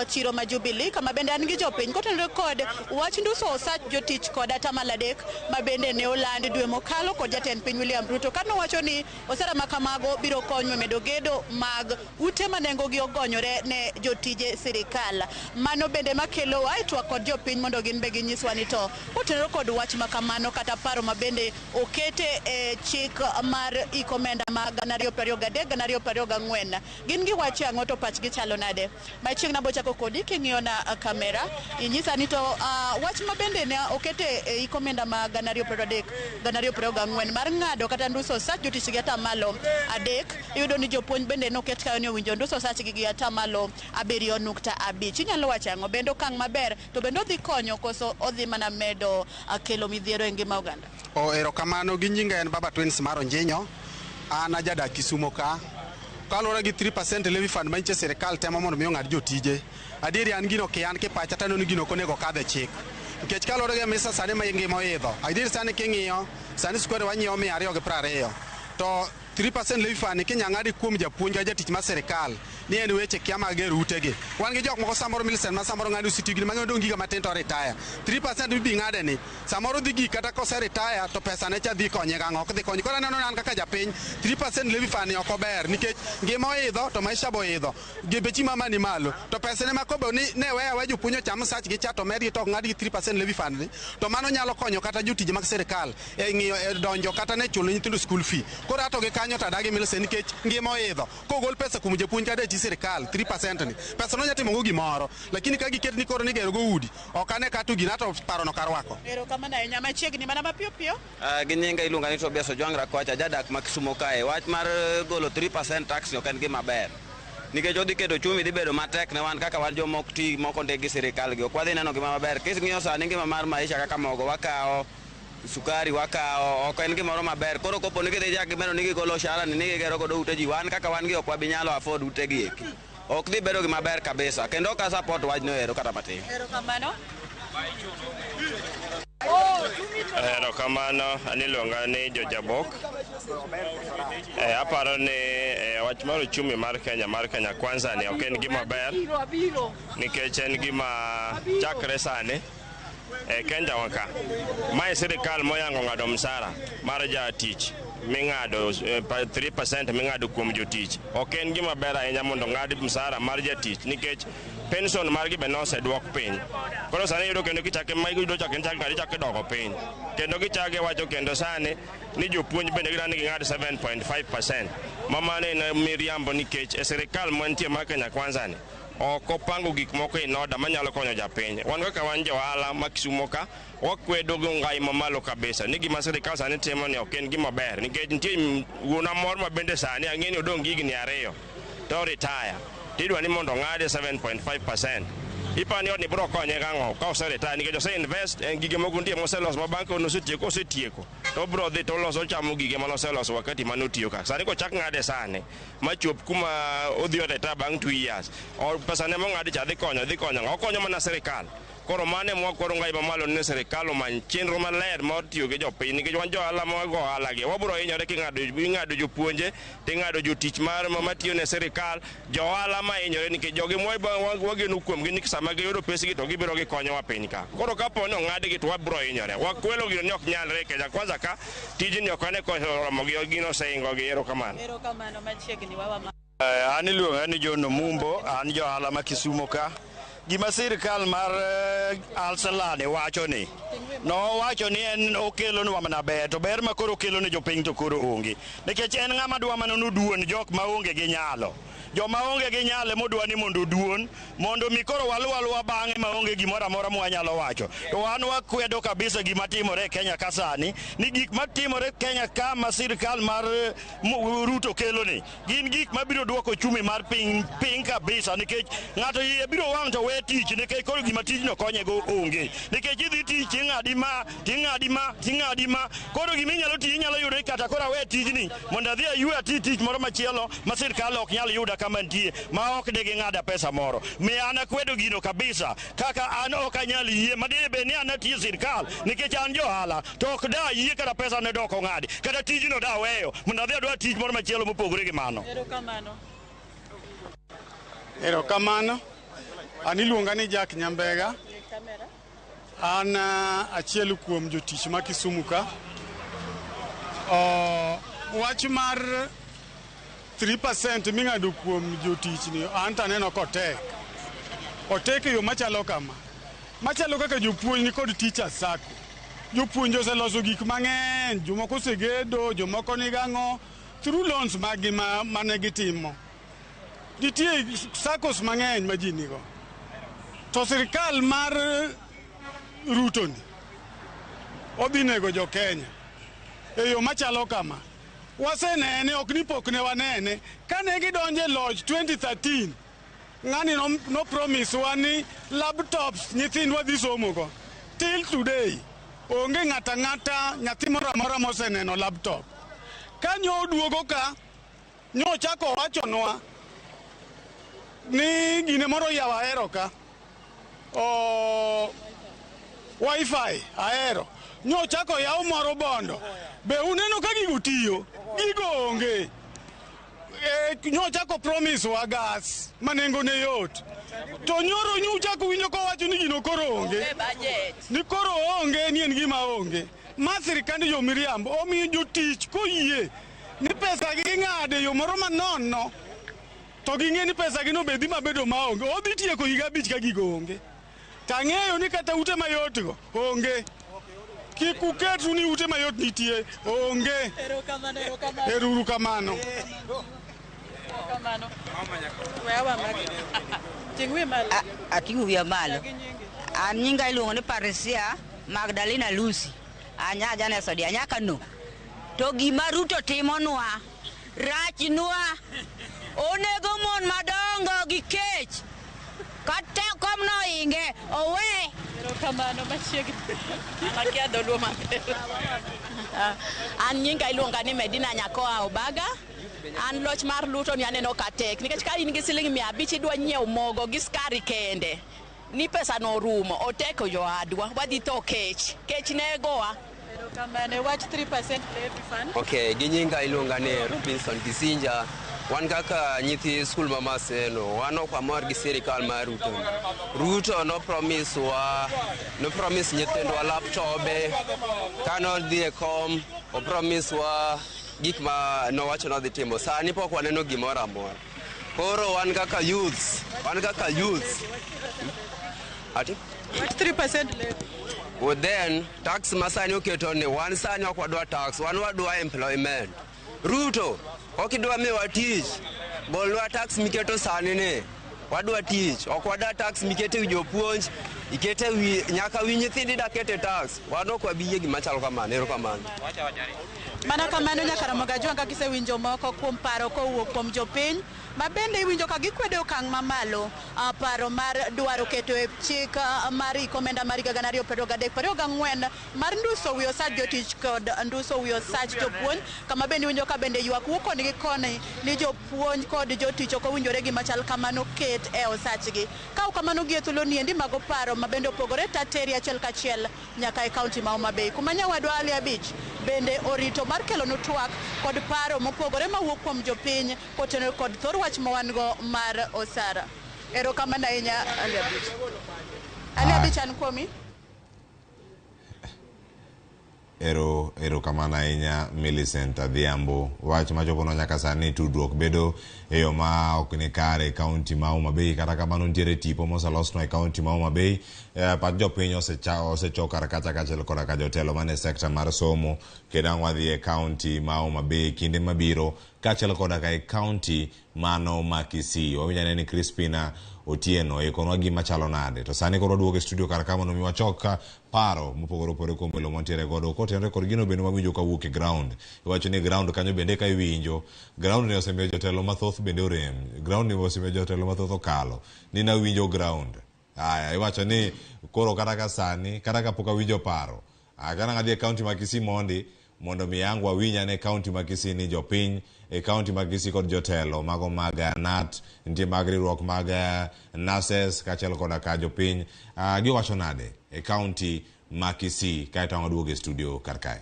chiro ma Jubilee, kama bende an gi jopiny kotenore kod wach nduso osach jotich kod atamalo 3 ma bende ne oland dwe mokalo kod jatend piny William Ruto kanowacho ni osara ma kamago biro konyo e medo gedo mag ute ma nengogi ogonyore ne jotije sirikal. Mano bende makelowa e twak kod jopiny mondo gin be ginyiswa ni to kotenore kod wach ma kamano kata paro ma bende okete e chik mar iko omenda ma gana ariyo 2023 2024. Gin giwacho ang'o to pachgi chalo nade? Machiegni abo chako kodi king'iyo na kamera, inyisa ni to wach ma bende ne okete e ik omenda ma 2023 2024 mar ng'ado kata nduso osach jotich gi 3%, iyudo ni jopuonj bende noket kayo ni owinjo nduso osachgi gi 7.5%. Inyalo wacho ang'o? Bende okang' maber to bende odhi konyo koso odhi mana medo kelo midhiero e ngima oganda? O erokamano, gi nyinga en Baba Twins mar Onjinyo. An ajadak Kisumo ka. Kaluwore gi 3% levy fund manyiche sirikal temo mondo mi ong'ad jotije. Adieri an gino kian kipacha taneno ni gino ok onego kadh e chik. Nikech kaluwore gi misa sani ma ngima oidho. Adieri sani king'iyo, sani sukari wanyiewo 220. To 3% levy fund kinya ng'adi kuom japuonj ka jatich mar sirikal ni en weche kia mag gero utegi. Wan gi jok moko samoro Millicent ma samoro ng'ado siti gini mang'eny odong' giga matin to retire. 3% mibi ng'ade ni samoro dhi gik kata kose retire to pesa ne cha dhi konye gang'o ok dhi konye. Koro aneno ni an kaka japiny 3% levy fund ni ok ober nikech ngima oidho to maisha bo oidho. Gi bech mama ni malo to pesa ne ma kobo ni ne weya aweya jopuonj ocham sachgi cha to medgi to ok ng'adgi 3% levy fund ni to mano nyalo konyo kata jotije mag sirikal e ng'iyo e donjo kata ne chulo nyithindo school fee. Koro ato gi kanyo to adagi Millicent nikech ngima oidho. Kogol pesa kuom japuonj kata jatij sirikal 3% ni pesa no nya timo go gimoro lakini ka giket ni koro ni gero go udi ok ane kata gina to paro no karwako. Erokamano ahinya. Machiegni mana mapiyo piyo. Gi nyinga iluonga ni Tobias Ojwang' Rakwach, ajadak ma Kisumo kae. Wach mar golo 3% tax ni ok en gima ber. Nikech odhi keto uchumi dhi bedo matek ne wan kaka wan joma ok ti mok ondik gi sirikal gi. Ok wadhi neno gima maber. King'iyo sani ngima mar maisha kaka mogo wakawo, sukari wakawo, ok en gimoro maber. Koro kopo ni gidhi chak gimedo ni gigolo osara ni gigero godo ute ji, wan kaka wan gi ok wabi nyalo afford ute gi eki. Ok dhi bedo gima ber kabisa. Kendo ok a support wachno ero kata matin. Erokamano. Erokamano, an iluonga ni Jojabok. Aparo ni wach mar uchumi mar Kenya Kwanza ni ok en gima ber nikech en gima chakre sani e Kenya wa ka. Mae sirikal moyango ng'ado msara mar jatich ming'ado 3% ming'ado kuom jotich. Ok en gima ber ahinya mondo ng'ad msara mar jatich nikech pension margi be noseduok piny. Koro sani iyudo kendo kichake ma iyudo chake chake chake doko piny. Kendo gichake wacho kendo sani ni jopuonj bende gidwa ni ging'ad 7.5%. Ma mano en miriambo nikech e sirikal mantie mar Kenya Kwanza ni ok opango gik moko in order manyalo konyo japiny. Wan kaka wan jo ohala ma Kisumo ka, wakwedo gi ngai mamalo kabisa ni gima sirikal sani timo ni ok en gima ber nikech nitie wuonwa moro ma bende sani ang'e ni odong' gi higni 2 to retire. Tidwa ni mondo ong'ade 7.5%. Iparo ni odni biro konye gang'o ka ose retire nikech ose invest en gige moko nitie moseloso ma bang' ka osetieko to obiro dhi to oloso ochamo gige manoseloso wakati manotiyo ka. Sani kochak ng'ade sani machop kuma odhi o retire bang' 2 years, pesa ne mong'adi cha dhi konyo ng'a? Okonyo mana sirikal. Koro mano ema wakwero ngai mamalo ni sirikal omany chenro maler mar tiyo gi jopiny nikech wan jo ohala ma wago ohala gi wabiro hinyore king'ado jopuonje ting'ado jotich mar matiyo ne sirikal, jo ohala ma hinyore nikech jogi wageno kuomgi ni sama giyudo pesgi to gibiro gikonyowa piny ka. Koro kapo ni ong'adgi to wabiro hinyore. Wakwelo gino ni ok nyalre e Kenya Kwanza ka tijni ok ane koromo gi gino oseingo gi. Erokamano. Erokamano. Machiegni wawa ma. An iluonga ni John Omumbo, an ja ohala ma Kisumo ka. Gima sirikal mar Alsalane wacho ni nowacho ni en okelonwa mana ber to ber ma koro okelo ne jopiny to koro onge nikech en ng'ama dwa mana noduon jok maonge gi nyalo. Joma onge gi nyalo emodwa ni mondo oduon mondo mi koro waluw aluwa bang'e maonge gimoro amora mwanyalo wacho. To wan wakwedo kabisa gima timore e Kenya ka sani ni gik matimore Kenya ka ma sirikal mar Ruto kelo ni gin gik mabiro duoko uchumi mar piny piny kabisa nikech ng'ato iye biro wang' to we tich nikech koro gima tijno konyego onge nikech idhi tich ting'adi ma ting'adi ma ting'adi ma koro gima inyalo tiyo inyalo yudo ni kata koro awe tijni mondo adhi aywe ati tich moro machielo ma sirikal ok nyal yuda kama nitie ma ok de ging'ada pesa moro. Mi an akwedo gino kabisa kaka an ok anyal yie madine bed ni an atiyo sirikal nikech an johala to ok da yie kata pesa ne dok ong'adi kata tijno da aweyo mondo adhi adwa tich moro machielo mopogore gi mano. Erokamano. Erokamano. An iluonga ni Jack Nyambega. An achiel kuom jotich ma Kisumu ka. Wach mar 3% ming'ado kuom jotich ni an to aneno kotek. Otek e yo machalo kama. Machalo kaka jopuonj ni kod teachers sacco. Jopuonj oseloso gik mang'eny, jomoko osegedo, jomoko nigi ang'o. through loans magi mane gitimo. Nitie SACCOs mang'eny ma ji nigo. To sirikal mar Ruto ni odhi nego jo Kenya e yo machalo kama. Wasenene, ok ni pok ne wanene. Kane gidonjo e loch 2013, ng'ani no promise wa ni laptops nyithindwa dhi somo go. Till today, onge ng'ata ng'ata nyathi moro amora moseneno laptop. Ka nyo oduogo ka, nyo ochako owachonwa ni gine moro yawo ahero ka. O wifi ahero. Nyo ochako yaw moro Bondo. Be uneno ka gigo tiyo? Gigo onge. Nyo ochako promise wa gas ma nengone yot. To nyoro nyu uchako winjo kowacho ni gino koro onge. Ni koro onge ni en gima onge. Ma sirikand jo miriambo omiyo jotich koyie ni pesa gi ng'ado e yo moro manono to ging'e ni pesa gi no be dhi mabedo maonge. Odhi tieko higa 5 ka gigo onge. Tang'eyo ni kata ute mayot go onge. Kik uketu ni ute mayot nitie onge. Erokamano, erokamano. Ero uru kamano. Erokamano. Wewa magi. Ting' wiyi malo. Ating'o wiya malo. An nyinga iluongo ni Patricia Magdalena Lucy. Anya Janes Odia, nyaka no. To gima Ruto timonwa rachnwa. Onego mon madongo gi kech. Kata kom no inge owe. Erokamano machiegni. Akia dholuo maber. An nyinga iluonga ni Medina Nyakoa Obaga. An loch mar Ruto ni aneno ka tek nikech ka in gi siling 500 idwa nyiewo mogo gi skari kende ni pesa no orumo oteko jowadwa wadhi tho kech kech negowa. Erokamano. Wach 3% levy fund. Okay, gi nyinga iluonga ni Robinson Kisinja. Wan kaka nyithi skul ma Maseno, wan ok wamor gi sirikal mar Ruto. Ruto no promise wa, no promise nyithindwa laptobe, kano odhi e kom, o promise wa gik ma nowacho nodhi timo. Sani pok waneno gimoro amora. Koro wan kaka youths, wan kaka youths. Ati? Wach 3% levy. Well, then tax ma sani oketo ni wan sani ok wadwa tax, wan wadwa employment. Ruto, ok idwa miwa tich, golnwa tax miketo sani ni. Wadwa tich, ok wadwa tax mikete wi jopuonj, ikete wi nyaka wi nyithindo ida kete tax. Wan ok wabi yie gima chalo kamano, erokamano. Mana kamano nyaka Ramogi Ajwang' kaka isewinjo moko kuom paro kowuok kuom jopiny ma bende iwinjo ka gikwedo okang' mamalo paro mar dwaro keto e chik mar iko omenda mar higa 2023-2024 mar nduso wi osach jotich kod nduso wi osach jopuonj, kama bende iwinjo ka bende ywak wuok koni gi koni ni jopuonj kod jotich ok owinjore gima chal kamano ket e osachgi. Ka ok kamano gi e thuolo niendi mago paro ma bende opogore tateri achiel kachiel nyaka e kaunti ma Homa Bay kuma nyawadwa Ali Abich bende orito mar kelonu twak kod paro mopogore mawuok kuom jopiny kotenore kod thor wach ma wan go mar osara. Erokamano ahinya Ali Abich. Ali Abich an kuomi. Erokamano ahinya Millicent Adhiambo. Wach machopono nyaka sani tudruok bedo e yo ma ok ni kare e kaunti ma Homa Bay. Kata kamano nitiere tipo moselosno e kaunti ma Homa Bay. Pach jopiny osechok kar kacha kaachiel koda ka jotelo mane sekta mar somo kendo ang' wadhi e kaunti ma Homa Bay kinde mabiro kaachiel koda ka e kaunti mano ma Kisii. Wawinjo ane ni Crispina Otieno ikonwa gima chalo nade. To sani koro waduogo e studio kar ka mondo mi wachok paro mopogore opogore kuom welo mantiere godo kotenore kod gino bende wawinjo kawuok e ground. Iwacho ni ground kanyo bende ka iwinjo, ground ni osemiyo jotelo mathoth bende orem. Ground ni osemiyo jotelo mathoth okalo. Ni nawinjo ground. Aya, iwacho ni koro kata ka sani, kata ka pok awinjo paro, kana adhi e kaunti ma Kisii mondi mondo mi ang' wawinj ane kaunti ma Kisii ni jopiny e kaunti ma Kisii kod jotelo mago mag KNUT, nitie mag riwruok mag nurses kaachiel koda ka jopiny giwacho nade e kaunti ma Kisii kaeto ang' waduogo e studio kar kae.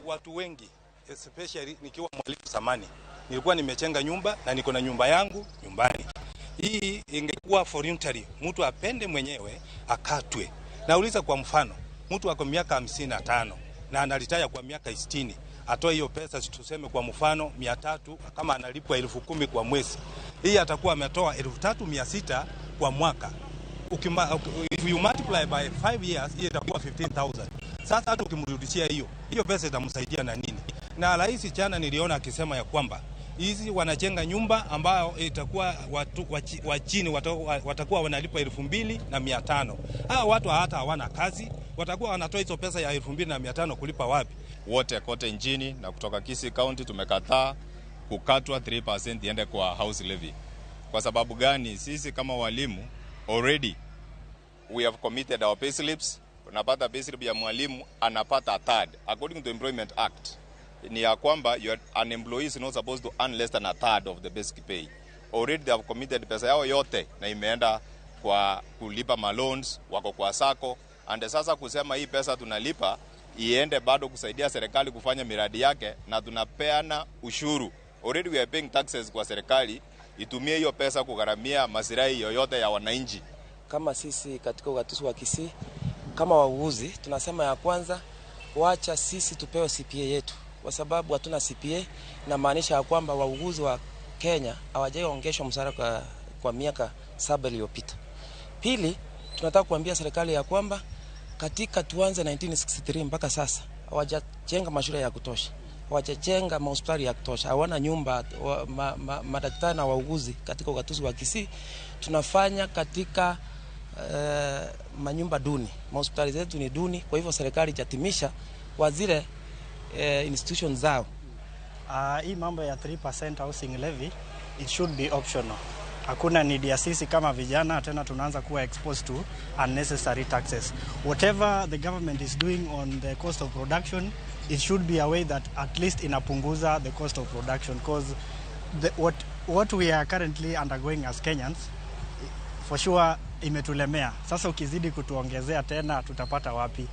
Watu wengi especially nikiwa mwalimu zamani nilikuwa nimejenga nyumba na niko na nyumba yangu nyumbani. Hii ingekuwa voluntary, mtu apende mwenyewe akatwe. Nauliza kwa mfano, mtu ako miaka 55 na anaretire kwa miaka 60, atoe hiyo pesa, tuseme kwa mfano 300, kama analipwa 10,000 kwa mwezi, hii atakuwa ametoa 3,600 kwa mwaka. If you multiply by 5 years, hiyo itakuwa 15,000. Sasa hata ukimrudishia hiyo hiyo pesa itamsaidia na nini? Na rais jana niliona akisema ya kwamba hizi wanajenga nyumba ambayo itakuwa watu wa chini watakuwa wanalipa 2,500. Hawa watu hata hawana kazi, watakuwa wanatoa hizo pesa ya 2,500 kulipa wapi? Wote kote nchini na kutoka Kisii County tumekataa kukatwa 3% iende kwa house levy. Kwa sababu gani? Sisi kama walimu already we have committed our payslips. Unapata payslip ya mwalimu anapata a third. According to Employment Act ni ya kwamba an employee is not supposed to earn less than a third of the basic pay. Already they have committed pesa yao yote na imeenda kwa kulipa maloans, wako kwa sako, and sasa kusema hii pesa tunalipa iende bado kusaidia serikali kufanya miradi yake, na tunapeana ushuru. Already we are paying taxes kwa serikali, itumie hiyo pesa kugharamia masilahi yoyote ya wananchi. Kama sisi katika ugatuzi wa Kisii, kama wauguzi, tunasema ya kwanza, wacha sisi tupewe CPA yetu. Kwa sababu hatuna CPA, na maanisha ya kwamba wauguzi wa Kenya hawajaongezwa mshahara kwa miaka 7 iliyopita. Pili, tunataka kuambia serikali ya kwamba katika tuanze 1963 mpaka sasa hawajajenga mashule ya kutosha, hawajajenga mahospitali ya kutosha, hawana nyumba madaktari na wauguzi katika ugatuzi wa Kisii. Tunafanya katika manyumba duni, mahospitali zetu ni duni. Kwa hivyo serikali itatimisha kwa zile institutions zao. Hii mambo ya 3% housing levy, it should be optional. Hakuna need ya sisi kama vijana tena tunaanza kuwa exposed to unnecessary taxes. Whatever the government is doing on the cost of production, it should be a way that at least inapunguza the cost of production, because what we are currently undergoing as Kenyans, for sure imetulemea. Sasa ukizidi kutuongezea tena tutapata wapi?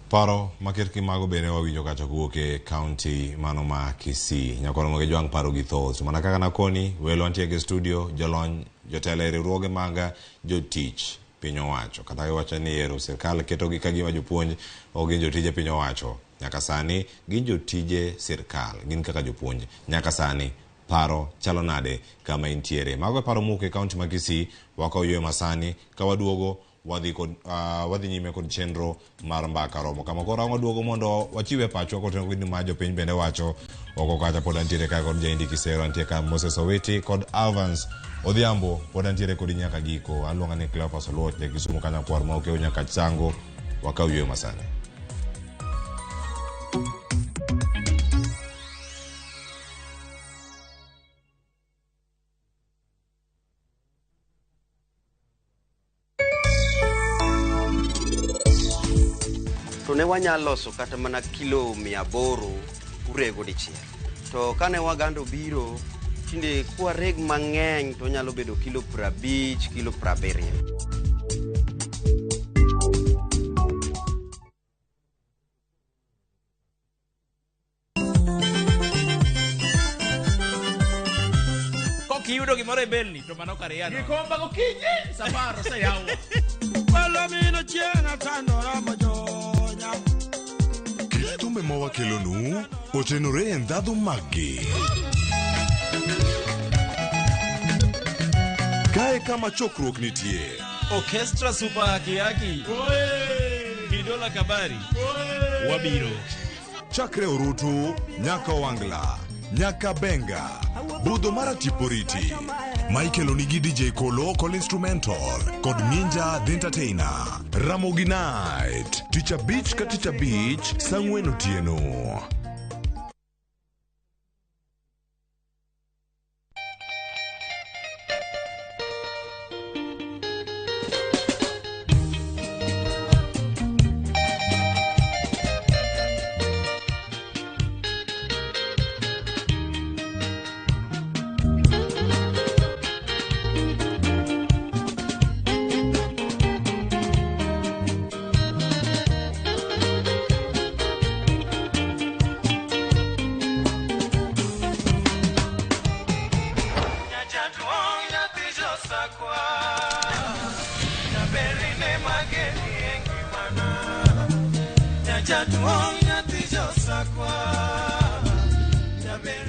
Paro maker kimago bende wawinjo kacha kowuok e county mano ma Kisii. Nyakoro moge jwang' paro gi thoth. Mana kaka nakoni, welo antie e studio, jolony, jotelo e riwruoge mag jotich piny owacho. Kata giwacho ni ero sirkal ketogi ka gima jopuonj ok gin jotije piny owacho. Nyaka sani gin jotije sirkal, gin kaka jopuonj. Nyaka sani paro chalo nade kama intiere. Mago e paro mowuok e county ma Kisii. Wakaw yweyo masani ka waduogo wadhi nyime kod chenro mar mbaka romo. Kama koro ang' waduogo mondo wachiwe pachwa kotenore kod gima jopiny bende wacho. Oko kacha pod antiere ka kod Jaindi Kisero, antie ka Moses Owiti kod Alvans Odhiambo pod antiere kodi nyaka giko. Aluonga ni Cleophas Oluoch, ja Kisumu kanya kwar ma okew nyaka Chango. Wakaw yweyo masani. To ne wanyalo loso kata mana kilo 800 urego dichiel. To kane waganda obiro, tinde kwareg mang'eny to nyalo bedo kilo 50, kilo 70. Kokiyudo gimoro e belni to mano kar yano. Gikomba gokinyi safar oseyaw. Palomino chieng' atandora mojonya. Thumbe ma wakelonu otenore e ndhadhu maggi. Kae kama chokruok nitie. Orchestra Super Haki Haki. Kidola Kabari. Wabiro. Chakre Orutu, nyaka Wangla, nyaka Benga, budho mara Tiporiti. Michael Onigi DJ Kolo Kol Instrumental kod Ninja The Entertainer. Ramogi Night, Tich Abich ka Tich Abich, saa 4 otieno.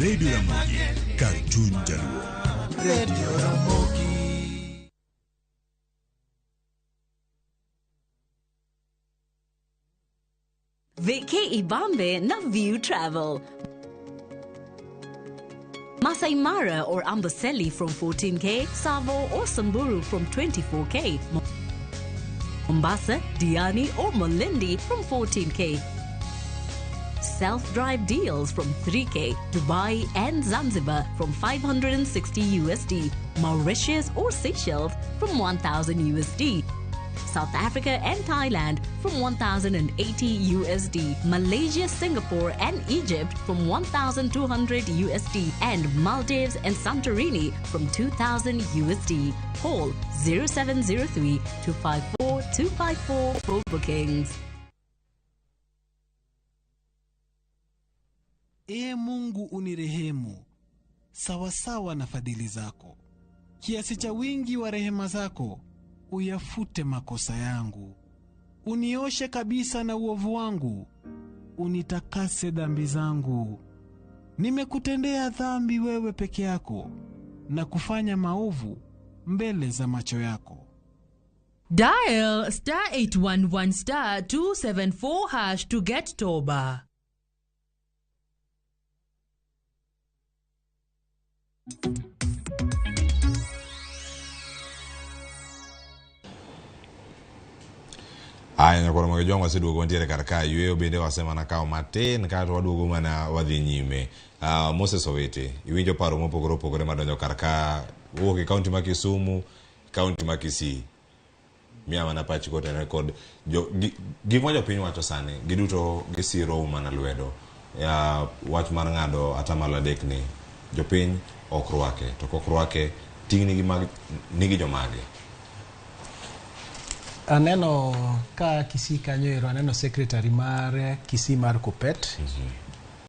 Radio Ramogi, kar chuny Jaluo. Radio Ramogi. Vacay Ibambe na View Travel. Masai Mara or Amboseli from 14K, Savo or Samburu from 24K. Mombasa, Diani or Malindi from 14K. Self-drive deals from 3K, Dubai and Zanzibar from 560 USD, Mauritius or Seychelles from 1000 USD. South Africa and Thailand from 1080 USD, Malaysia, Singapore and Egypt from 1200 USD, and Maldives and Santorini from 2000 USD. Call 0703 254 254 for bookings. Ee Mungu unirehemu sawasawa na fadhili zako, kiasi cha wingi wa rehema zako uyafute makosa yangu. Unioshe kabisa na uovu wangu, unitakase dhambi zangu. Nimekutendea dhambi wewe peke yako, na kufanya maovu mbele za macho yako. Dial star 811 star 274 hash to get Toba. Aya, nyakoro mag jwang' waseduogo wantiere kar ka yweyo bende wasemana kawo matin kato waduogo mana wadhi nyime. Moses Owete, iwinjo paro mopogore opogore madonjo kar ka wuok e kaunti ma Kisumu, kaunti ma Kisii. Miya mana pachi kotenore kod gik ma jopiny wacho sani, giduto gisiro mana lwedo. Wach mar ng'ado atamalo 3 ni jopiny ok rwake, to kok rwake ting' nigi jomage. Aneno ka Kisii kanyo ero, aneno secretary mar Kisii mar Kupet.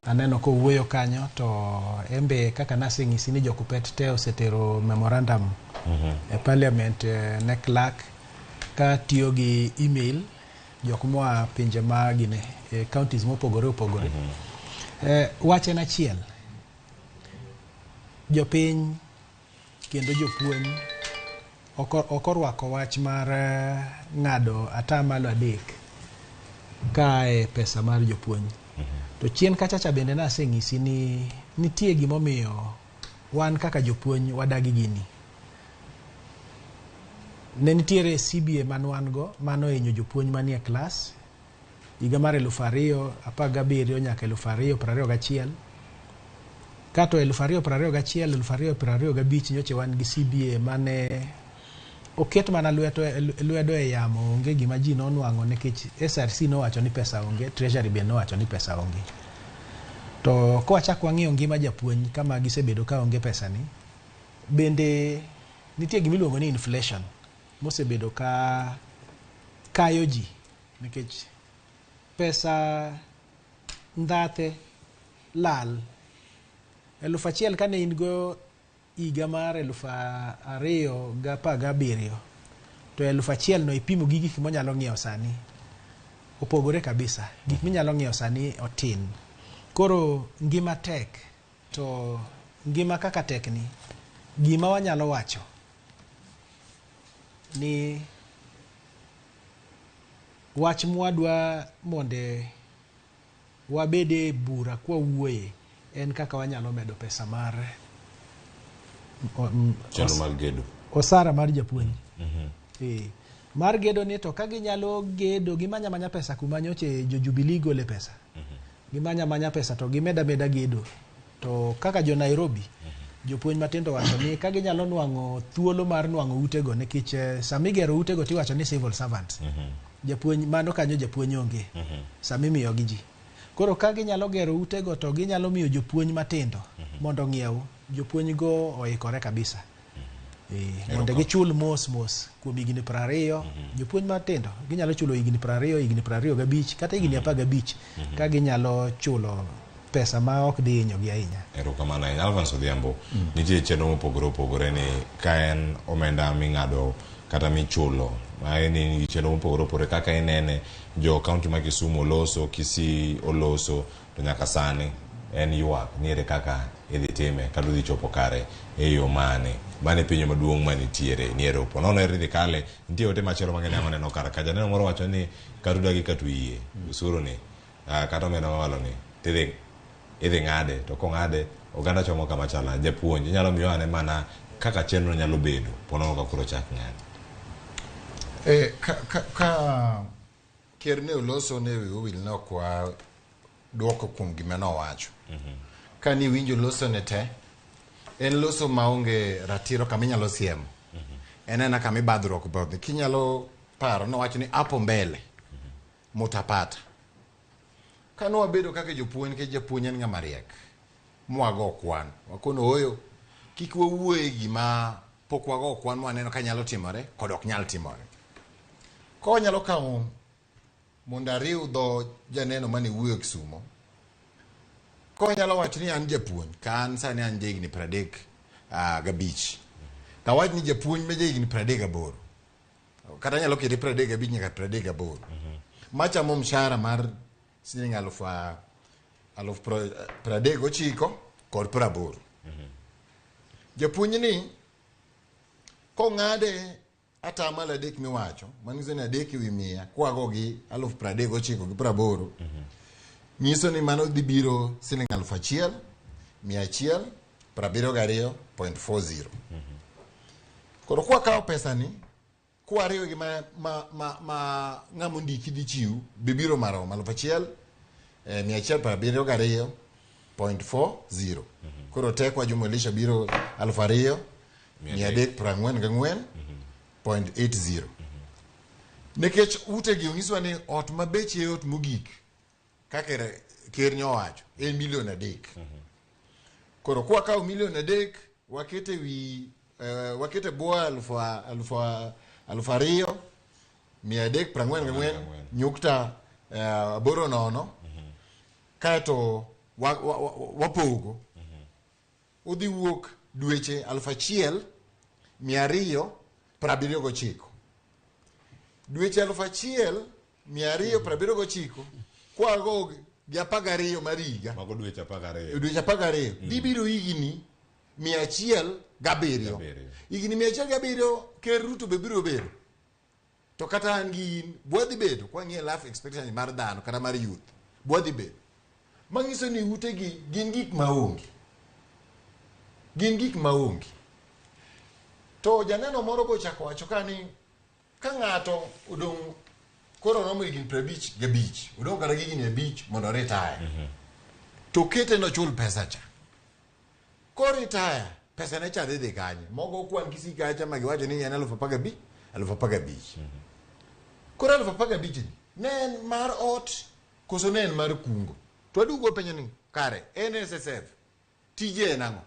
Aneno kowuoyo kanyo to embe kaka naseng'isi ni jo Kupet te osetero memorandum e parliament ne clerk ka tiyo gi email jok moa pinje ma gine e counties mopogore opogore. Wach en achiel, jopiny kendo jopuonj ok orwako wach mar ng'ado 3% kae pesa mar jopuonj. To chien kachacha bende naseng'isi ni nitie gimomiyo wan kaka jopuonj wadagi gini. Ne nitiere CBA man wan go mano hinyo jopuonj manie klas higa mar 2017 nyaka 2021. Kato 2021 2025 nyoche wan gi CBA mane oket mana lwedo e yamo, onge gima ji nonwang'o nikech SRC nowacho ni pesa onge, Treasury be nowacho ni pesa onge. To kowachak wang'iyo ngima japuonj kama gisebedo ka onge pesa ni, bende nitie gima iluongo ni inflation mosebedo ka kayo ji nikech pesa ndhathe lal. 1000 kane in go higa mar 2017 to 1000 no ipimo gi gik monyalo ng'iewo sani opogore kabisa. Gik minyalo ng'iewo sani otin. Koro ngima tek, to ngima kaka tek ni, gima wanyalo wacho ni wach mwadwa monde wabede bura kwa wuoye en kaka wanyalo medo pesa mar chenro mar gedo, osara mar japuonj. Mar gedo ni to ka ginyalo gedo gimanya manya pesa kuma nyoche jo Jubilee gole pesa. Gimanya manya pesa to gimeda meda gedo. To kaka jo Nairobi, jopuonj matindo wacho ni ka ginyalo nwang'o thuolo mar nwang'o utego nikech sama igero utego tiwacho ni civil servants. Japuonj mano kanyo japuonj onge sama imiyogi ji. Koro ka ginyalo gero utego to ginyalo miyo jopuonj matindo mondo ong'iew. Jopuonj go oikore kabisa. Mondo gichul mos mos kuom higni 20. Jopuonj matindo ginyalo chulo higni 20, higni 25 kata higni 15 ka ginyalo chulo pesa ma ok dhi hinyogi ahinya. Erokamano ahinya Alphonse Odhiambo. Nitie chenro mopogore opogore ni ka en omenda ming'ado kata michulo, ni chenro mopogore opogore kaka inene jo kaunti ma Kisumu oloso, Kisii oloso, to nyaka sani en ywak ni ere kaka idhi time kata idhi chopo kare e yo mane. Mano e penjo maduong' manitiere ni ere opo nono ere idhi kale. Nitie ote machielo mang'eny maneno kar ka. Janeno moro wacho ni kata udagi kata uyie, osuru ni Kata omenda mamalo ni tidhi idhi ng'ade to kong'ade oganda chomo kama chal nade. Japuonj inyalo miyo ane mana kaka chenro nyalo bedo ponono ka koro chak ng'adi. Ka ker ne oloso ne wiwa owil ne ok wadwoko kuom gima nowacho. Ka niwinjo loso ne te, en loso maonge ratiro kama inyalo siemo. En ena kama ibadhruok bodhi. Kinyalo paro nowacho ni hapo mbele mutapata. Ka nwabedo kaka jopuonj nikech japuonj en ng'ama riek, mwago kwan. Wakono ooyo, kik wawuo e gima pok wago kwan mwaneno ka nyalo timore kod ok nyal timore. Ka wanyalo kawo mondo ariw dho janeno mane wuoyo Kisumo, ka wanyalo wacho ni an japuonj, ka an sani an jahigni 35, to awach ni japuonj ma jahigni 38, kata anyalo kete 35 nyaka 38, machamo mshahara mar siling 39,000 kod 80. Japuonj ni kong'ade 3% miwacho, manyiso ni 3 e wi 100 kwago gi 39,000 gi 80, nyiso ni mano dhi biro siling 1,172.40. Koro kwakawo pesa ni kwariwo gi ma ng'ama ondiki dhi chiw, be biro marom 1,172.40. Koro te kwa jumulisha biro 2,344.80. Nikech utegi onyiswa ni ot ma beche yot mogik kaka ker nyowacho en milion 3. Koro kwakawo milion 3 wakete wi wakete bwo 2,344.80, kaeto wapogo odhi wuok dweche 1,279. Dweche 1,279 kwago gi 12 mar higa, Mago dweche 12. Dweche 12 dhi biro higni 107. Higni 107 ker Ruto be biro bedo, to kata an gi in bwadhi bedo kwang'iyo life expectancy mar dhano kata mar youth bwadhi bedo, manyiso ni utegi gin gik maonge, gin gik maonge. To janeno moro be ochako wacho ka ni ka ng'ato odong' koro romo higni 55, odong' kata gi higni 5 mondo retire, to kete nochul pesa cha koretire, pesa ne cha dhi dhi kanye? Mogo kwan Kisii kacha ma giwacho ni en 15,000, 15,000. Koro 15,000 ni ne en mar ot koso ne en mar kungo? To aduogo penjo ni kare NSSF tije en ang'o?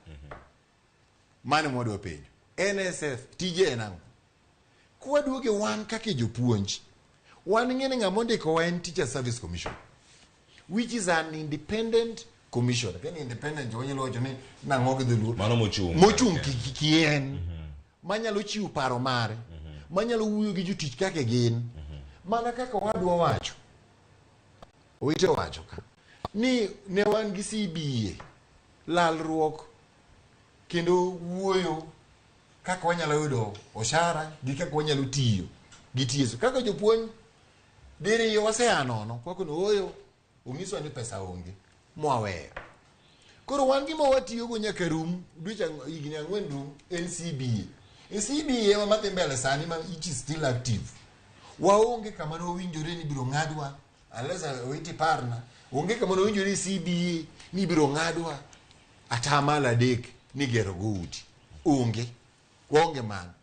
Mano mwadwa penjo, NSSF tije en ang'o? Kwaduoge wan kaka jopuonj, wan ng'e ni ng'ama ondikowa en Teacher Service Commission, which is an independent commission. Kani independent, wanyalo wacho ni nang'o gi dholuo? Mano mochung'. Mochung' kien, manyalo chiwo paro mare, manyalo wuoyo gi jotich kaka gin. Mana kaka wadwa wacho, owete wacho ka ni ne wan gi CBA lalruok kendo wuoyo kaka wanyalo yudo oshara gi kaka wanyalo tiyo gi TSC kaka jopuonj. Diriyo wasea nono kwakono ooyo onyiswa ni pesa onge mwaweyo. Koro wan gima watiyogo nyaka rum dweche higni 4 rum en CBA. E CBA ema madhi mbele sani ma it is still active. Waonge kama nowinjore ni ibiro ng'adwa, unless owiti parna, onge kama nowinjore e CBA ni ibiro ng'adwa 3% ni gero go udi. Onge, waonge mano.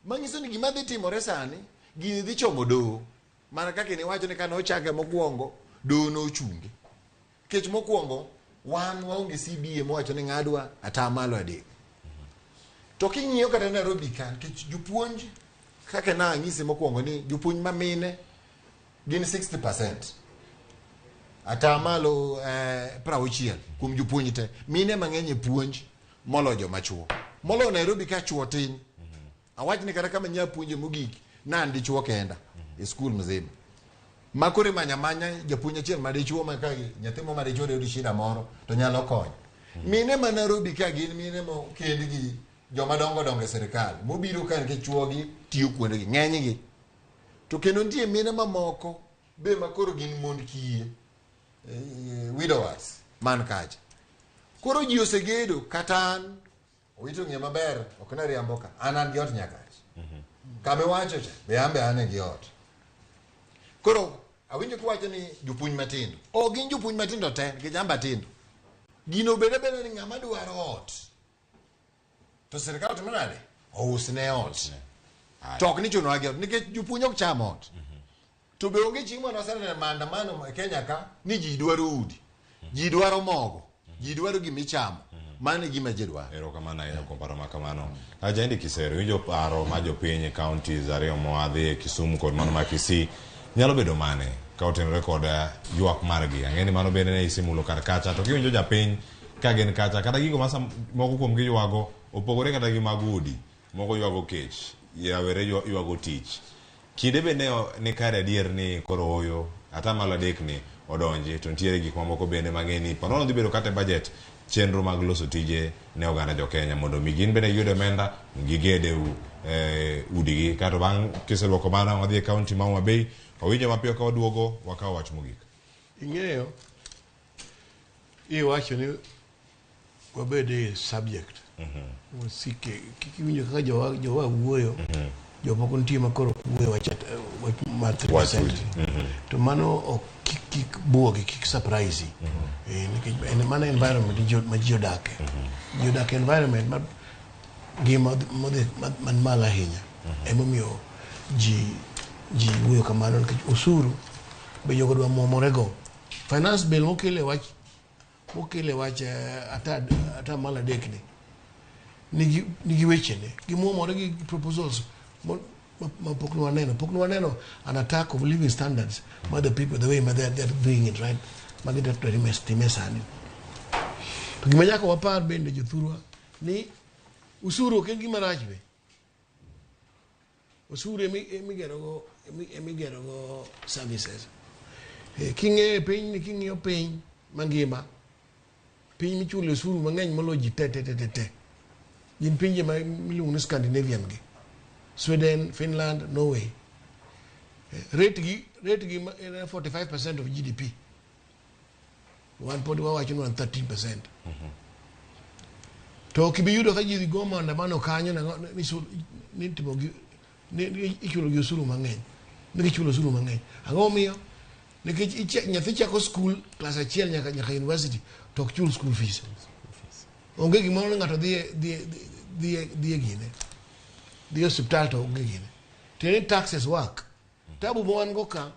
Manyiso ni gima dhi timore sani, gini dhi chomo doho. Mana kaka niwacho ni kane ochake mokwongo, doho nochunge. Nikech mokwongo, wan waonge CBA mowacho ni ng'adwa 3%. To king'iyo kata Nairobi ka, nikech jopuonj, kaka nanyisi mokwongo ni jopuonj ma mine gin 60%. 60% kuom jopuonj te. Mine mang'eny e puonj moloyo joma chuo. Moloyo Nairobi ka chuo tin. Awach ni kata kama nya puonje mogik, ne an dichuo kenda e skul mzima. Ma koro imanyo amanya japuonj achiel ma dichuo ma ka nyathi moro ma dichuo doyud shida moro to nyalo konyo. Mine ma Nairobi ka gin mine mokend gi joma dongo dongo e sirikal mobiro ka nikech chuogi tiyo kuondegi ng'enygi. To kendo nitie mine mamoko be ma koro gin mond kiye. Widowers man kacha. Koro ji osegedo kata an owito ng'e maber ok ne riambo ka an gi ot Nyakach. Kama iwacho cha be an be an gi ot. Koro awinjo kiwacho ni jopuonj matindo. Ok gin jopuonj matindo te nikech an be atindo. Gino bede bede ni ng'ama dwaro ot to sirikal timo nade? Ousne ot. To ok ni chunowa gi ot nikech jopuonj ok cham ot. To be onge chieng' mane waseneno maandamano e Kenya ka ni ji dwaro udi, ji dwaro mogo, ji dwaro gimichamo. Mano e gima ji dwaro. Erokamano ahinya kuom paro ma kamano. Jaindi Kisero, iwinjo paro ma jopiny e counties ariyo mowadhi Kisumu kod mano ma Kisii nyalo bedo mane ka otenore kod ywak margi? Ang'e ni mano bende ne isemulo kar kacha, to kiwinjo japiny ka gin kacha, kata gigo ma moko kuom gi ywago opogore kata gi mag udi, moko ywago kech, rawere ywago tich. Kinde bende ni kare adier ni koro oyo 3% ni odonji, to nitiere gik mamoko bende mang'e ni ponono dhi bedo kata e budget chenro mag loso tije ne oganda jo Kenya mondo mi gin bende giyud omenda gigede udigi. Kato bang' kiseluoko mano wadhi e county ma Homa Bay, wawinjo mapiyo ka waduogo wakawo wach mogik. Ing'eyo, iwacho ni wabed e subject. Wasike, kik iwinjo kaka jowa wuoyo. Jomoko nitie ma koro wuoyo wach mar 3%. To mano ok kik buogi, kik surprise. Nikech en mana environment ma ji odake. Ji odak e environment ma ngima modhi man malo ahinya. Emomiyo ji wuoyo kamano nikech osuru be jogo dwa muomorego. Finance bill mokele wach 3% ni nigi wechene. Gimuomore gi proposals ma pok nwaneno. Pok nwaneno an attack of living standards ma the people the way ma they are doing it right. Ma gidwa time sani. To gima nyaka wapar bende jothurwa ni usuru ok en gima rach be. Osuru emigerogo services. King'eyo piny, king'iyo piny mangima, piny michulo osuru mang'eny moloyo ji te te te te. Gin pinje ma miluongo ni Scandinavian gi. Sweden, Finland, Norway. Rate gi en 45% of GDP. Wan pod wawacho ni wan 13%. To ok ibi yudo ka ji go maandamano kanyo ni timo gi ni ichulo gi osuru mang'eny. Ni gichulo osuru mang'eny. Ang'o momiyo? Nikech nyathi chako school class 1 nyaka university to ok chul school fees. Onge gimoro ni ng'ato dhi gine. Dhi e osiptal to onge gine. Tiende ni taxes work. Tabu ma wan go ka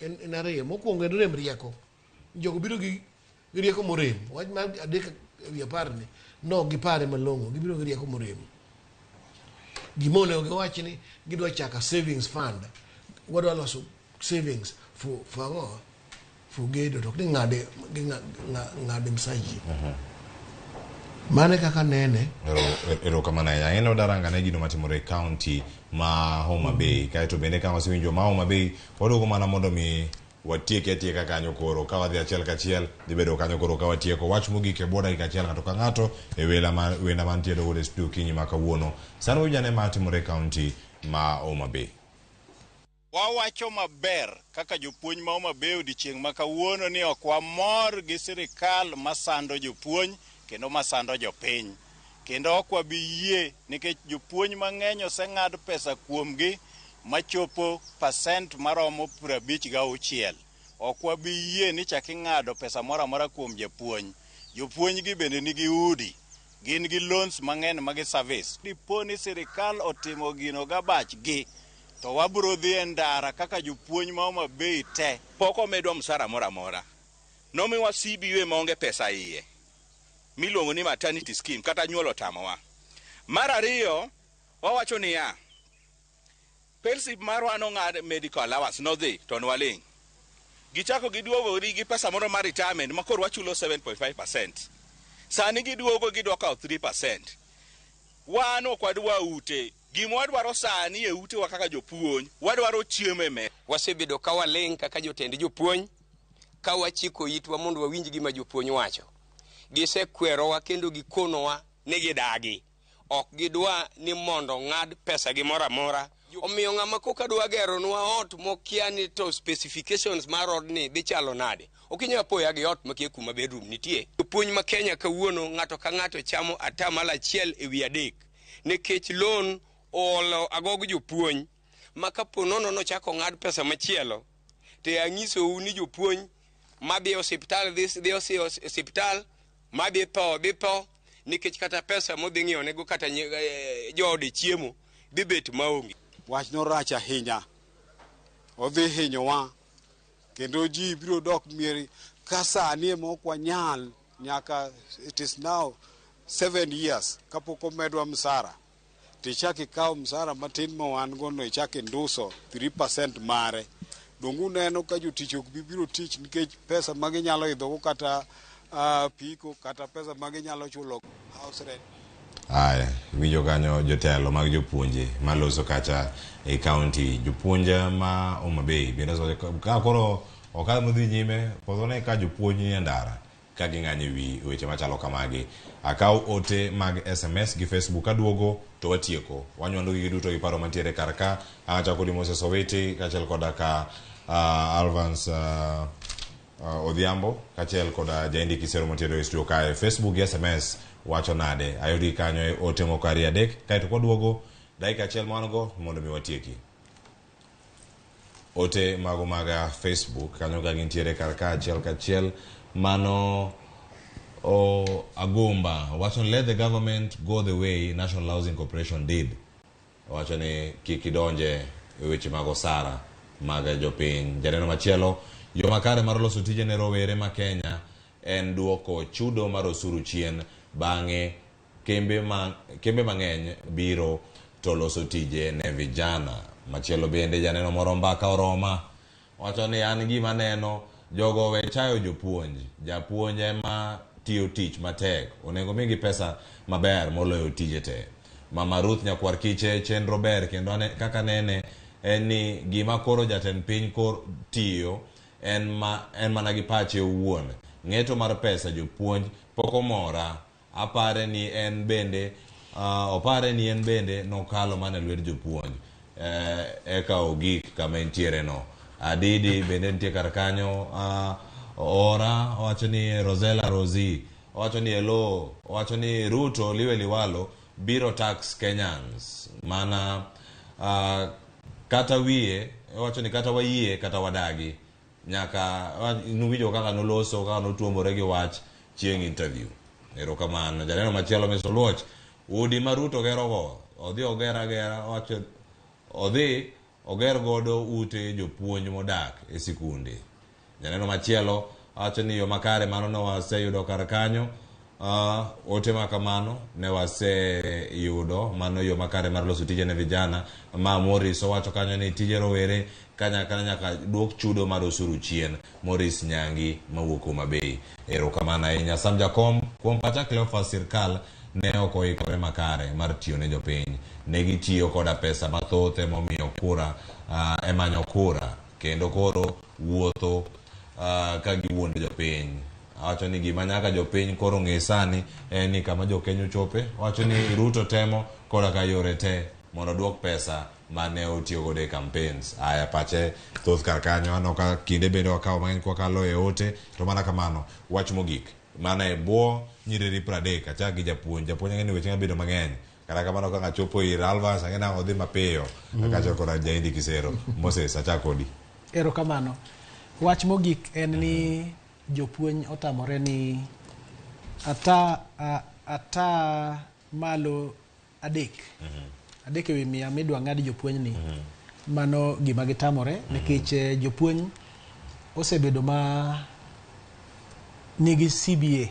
en ariyo. Mokwongo en rem rieko. Jogo biro gi rieko morem. Wach mar 3.10 ni no gipare malong'o. Gibiro gi rieko morem. Gima onego giwach ni gidwa chako savings fund. Wadwa loso savings for ang'o? For gedo to ok ni ng'ade msaji. Mane kaka nene. Erokamano ahinya. Ang'e ni wadaranga ne gino matimore e county ma Homa Bay. Kaeto bende ka wasewinjo ma Homa Bay, waduogo mana mondo mi watieke atieka kanyo koro. Ka wadhi achiel kachiel, dhi bedo kanyo koro ka watieko. Wach mogik e bwo dakika achiel ng'ato ka ng'ato e wenda mantie e godo e studio okinyi ma kawuono. Sani wawinjo ane matimore e county ma Homa Bay. Wawacho maber kaka jopuonj ma Homa Bay odiochieng' ma kawuono ni ok wamor gi sirikal masando jopuonj kendo masando jopiny. Kendo ok wabi yie nikech jopuonj mang'eny oseng'ad pesa kuomgi machopo percent maromo 56. Ok wabi yie ni chak ing'ado pesa moro amora kuom japuonj. Jopuonj gi bende nigi udi, gin gi loans mang'eny ma gi service. Dipo ni sirikal otimo gino gabachgi, to wabiro dhi e ndara kaka jopuonj ma Homa Bay te. Pok omedwa msara moro amora. Nomiwa CBA maonge pesa iye. Miluongo ni maternity scheme kata nyuol otamowa. Mar ariyo, wawacho niya, payslip marwa nong'ad medical allowance nodhi to nwaling'. Gichako giduogo gi pesa moro mar retirement ma koro wachulo 7.5%. Sani giduogo gidwa kawo 3%. Wan ok wadwa ute. Gima wadwaro sani e utewa kaka jopuonj, wadwaro chiemo e mesa. Wasebedo ka waling' kaka jotend jopuonj, ka wachiko itwa mondo wawinj gima jopuonj wacho. Gisekwerowa kendo gikonowa ni gidagi. Ok gidwa ni mondo ng'ad pesa gi moro amora Omiyo ng'ama koka dwa geronwa ot mokia ni to specifications mar odni dhi chalo nade. Ok inyal apoya gi ot makia kuma bedroom nitie. Jopuonj ma Kenya kawuono ng'ato ka ng'ato chamo atamalo 1/3 nikech loan oolo agog jopuonj ma kapo nono nochako ng'ad pesa machielo to anyisou ni jopuonj madhi e osiptal dhi osiptal madhi tho dhi tho nikech kata pesa modhi ng'iewonego kata joode chiemo dhi bet maonge. Wachno rach ahinya, odhi hinyowa kendo ji biro dok mier ka sani ema ok wanyal nyaka it is now 7 years kapok omedwa msara tichak ikaw msara matin ma wan go no ichak induso 3% mare. Donge uneno ka jotich ok bi biro tich nikech pesa ma ginyalo idhogo kata piko kata pesa ma ginyalo chulo house rent. Aya, winjo kanyo jotelo mag jopuonje maloso kacha e county. Jopuonj ma Homa Bay bende osewacho ka koro okang' modhi nyime podhone ka jopuonj nie ndara ka ging'anyo ewi weche machalo kamagi. Akaw ote mag SMS gi Facebook aduogo to watieko. Wanywando gigi duto gi paro mantiere kar ka. Ang' achako kodi Moses Owiti kaachiel koda ka Alvans Odhiambo kaachiel koda Jaindi Kisero mantiere e studio kae. Facebook gi SMS wacho nade? Ayudi kanyo e ote moko 2 3 kaeto kwaduogo dakika achiel ma wan go mondo mi watieki. Ote mago mag Facebook kanyo ka gintiere kar ka achiel kachiel. Mano o Agumba wacho ni let the government go the way National Housing Corporation did. Wacho ni kik idonje e weche mag osara mag jopiny. Janeno machielo, yo makare mar loso tije ne rowere ma Kenya en duoko chudo mar osuru chien, bang'e kembe mang'eny biro to loso tije ne vijana. Machielo bende janeno moro Mbaka Oroma wacho ni an gima neno jogo we chayo jopuonj. Japuonj ema tiyo tich matek, onego migi pesa maber moloyo tije te. Mama Ruth Nyakwar Kiche, chenro ber kendo kaka nene en ni gima koro jatend piny kor tiyo en mana gi pache owuon. Ng'eto mar pesa jopuonj pok omora. Apare ni en bende opare ni en bende nokalo mana e lwet jopuonj eka ogik kama entiere no. Adidi bende nitie kar kanyo. Ora owacho ni Rosella Rosi owacho ni hello, owacho ni Ruto liwe liwalo biro tax Kenyans mana kata wiye, owacho ni kata wayie kata wadagi nyaka nuwinjo kaka noloso kaka notuomore gi wach chieng' interview. Erokamano. Janeno machielo Mr. Oluoch, udi ma Ruto gerogo odhi oger agera, owacho odhi oger godo ute jopuonj modak e sikunde. Janeno machielo wacho ni yo makare mano ne waseyudo kar kanyo. Ote ma kamano ne waseyudo mano yo makare mar loso tije ne vijana. Ma Morris owacho kanyo ni tije rowere kanyakla nyaka duok chudo mar osuru chien. Morris Nyangi mawuok Homa Bay. Erokamano ahinya. Sam Jakom, kuom pacha Cleophas, sirkal ne ok oikore makare mar tiyo ne jopiny. Ne gitiyo koda pesa mathoth emomiyo kura emanyo kura kendo koro wuotho ka giwuondo jopiny. Awacho ni gima nyaka jopiny koro ng'e sani en ni kama jokenya ochope. Owacho ni Ruto temo koda ka yore te mondo oduok pesa mane otiyo godo e campaigns. Aya, pache thoth kar kanyo. Aneno ka kinde bende wakawo mang'eny kwakalo e ote. To mana kamano, wach mogik mana e bwo nyiriri 30 achak gi japuonj. Japuonj ang'e ni weche nyalo bedo mang'eny. Kata kamano ka ng'achopo ir Alvas ang'e ni odhi mapiyo. Kaachiel koda Jaindi Kisero. Moses, achak kodi. Erokamano. Wach mogik en ni jopuonj otamore ni ata malo 3. 3 e wi 100 midwa ng'ad jopuonj ni. Mano gima gitamore nikech jopuonj osebedo ma nigi CBA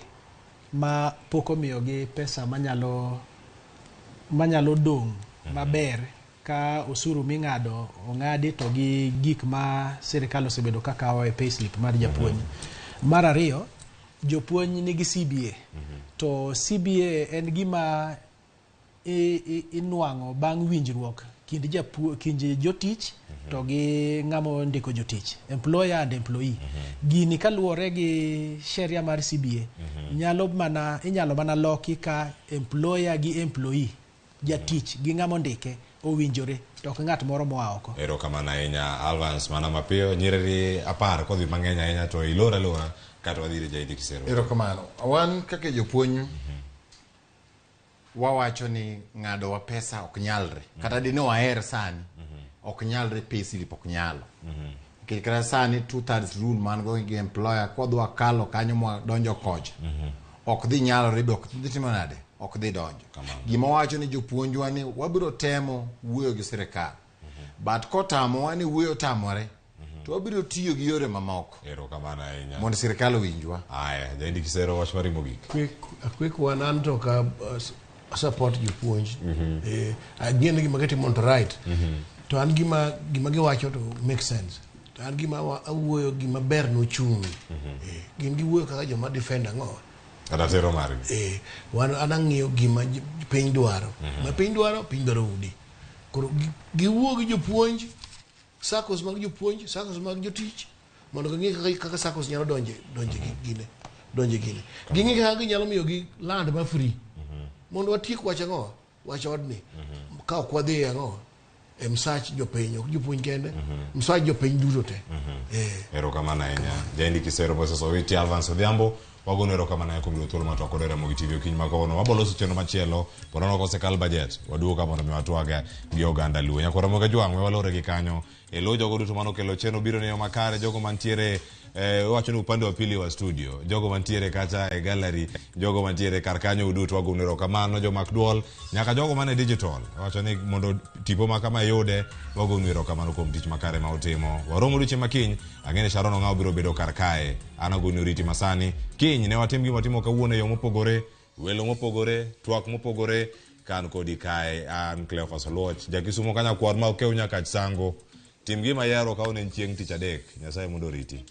ma pok omiyogi pesa manyalo dong' maber ka osuru ming'ado ong'adi to gi gik ma sirikal osebedo ka kawo e payslip mar japuonj. Mar ariyo, jopuonj nigi CBA. To CBA en gima inwang'o bang' winjruok kind jotich to gi ng'ama ondiko jotich, employer and employee. Gini kaluwore gi sheria mar CBA, inyalo mana loki ka employer gi employee, jatich gi ng'ama ondike owinjore to ok ng'at moro moa oko. Erokamano ahinya Alvans, mana mapiyo nyiriri 10 kodhi mang'eny ahinya to ilor alora kata wadhi ir Jaidi Kisero. Erokamano. Wan kaka jopuonj wawacho ni ng'adowa pesa ok nyalre. Kata dine waher sani, ok nyalre payslip ok nyalo. Nikech kata sani 2/3 rule man go gi employer kodwa kalo kanyo mwadonjo kocha. Ok dhi nyalore be ok dhi timo nade? Ok dhi donjo. Gima wacho ni jopuonjwa ni wabiro temo wuoyo gi sirikal. But kotamowa ni wuoyo otamore, to wabiro tiyo gi yore mamoko. Erokamano ahinya. Mondo sirikal owinjwa. Aya, Jaindi Kisero wach mari mogik. Quick, a quick one an to ka support jopuonj. Ang'e ni gima gitimo to right. To an gima giwacho to make sense. To an gima awuoyo gima ber ne ochumi. Gin giwuoyo kaka joma defend ang'o. Ratiro margi. Wan an ang'iyo gima piny dwaro. Ma piny dwaro, piny dwaro udi. Koro giwuo gi jopuonj, SACCOs mag jopuonj, SACCOs mag jotich, mondo ging'i kaka SACCOs nyalo donje gine, donje gine. Ging'i kaka ginyalo miyo gi land ma free. Mondo watiek wach ang'o? Wach odni. Ka ok wadhi e ang'o? E msach jopiny, ok jopuonj kende. Msach jopiny duto te. Erokamano ahinya. Jaindi Kisero Moses Owiti, Alvans Odhiambo, wagono erokamano ahinya kuom yudo thuolo mar twak kod Ramogi TV okinyi ma kawuono. Wabo loso chenro machielo, ponono kosekal budget, waduogo ka mondo mi watwag gi oganda Luo. Nyakwa Ramogi Ajwang', we walore gi kanyo. E lo jogo duto manokelo chenro biro ne yo makare, jogo mantiere wacho ni upande wa pili wa studio, jogo mantiere kacha e gallery, jogo mantiere kar kanyo uduto wagono erokamano, jomak duol, nyaka jogo mane digital. Wacho ni mondo tipo ma kama yude, wagono erokamano kuom tich makare ma utimo. Waromo odiochieng' ma kiny, ang'e ni Sharon Ong'awo biro bedo kar kae. An agoni oriti masani. Kiny ne watim gima watimo kawuono e yo mopogore, welo mopogore, twak mopogore, ka an kodi kae, an Cleophas Oluoch, jakisumo ka nyakwar ma okew nyaka Sango. Tim gima ihero ka en chieng' tich adek. Nyasaye mondo oriti.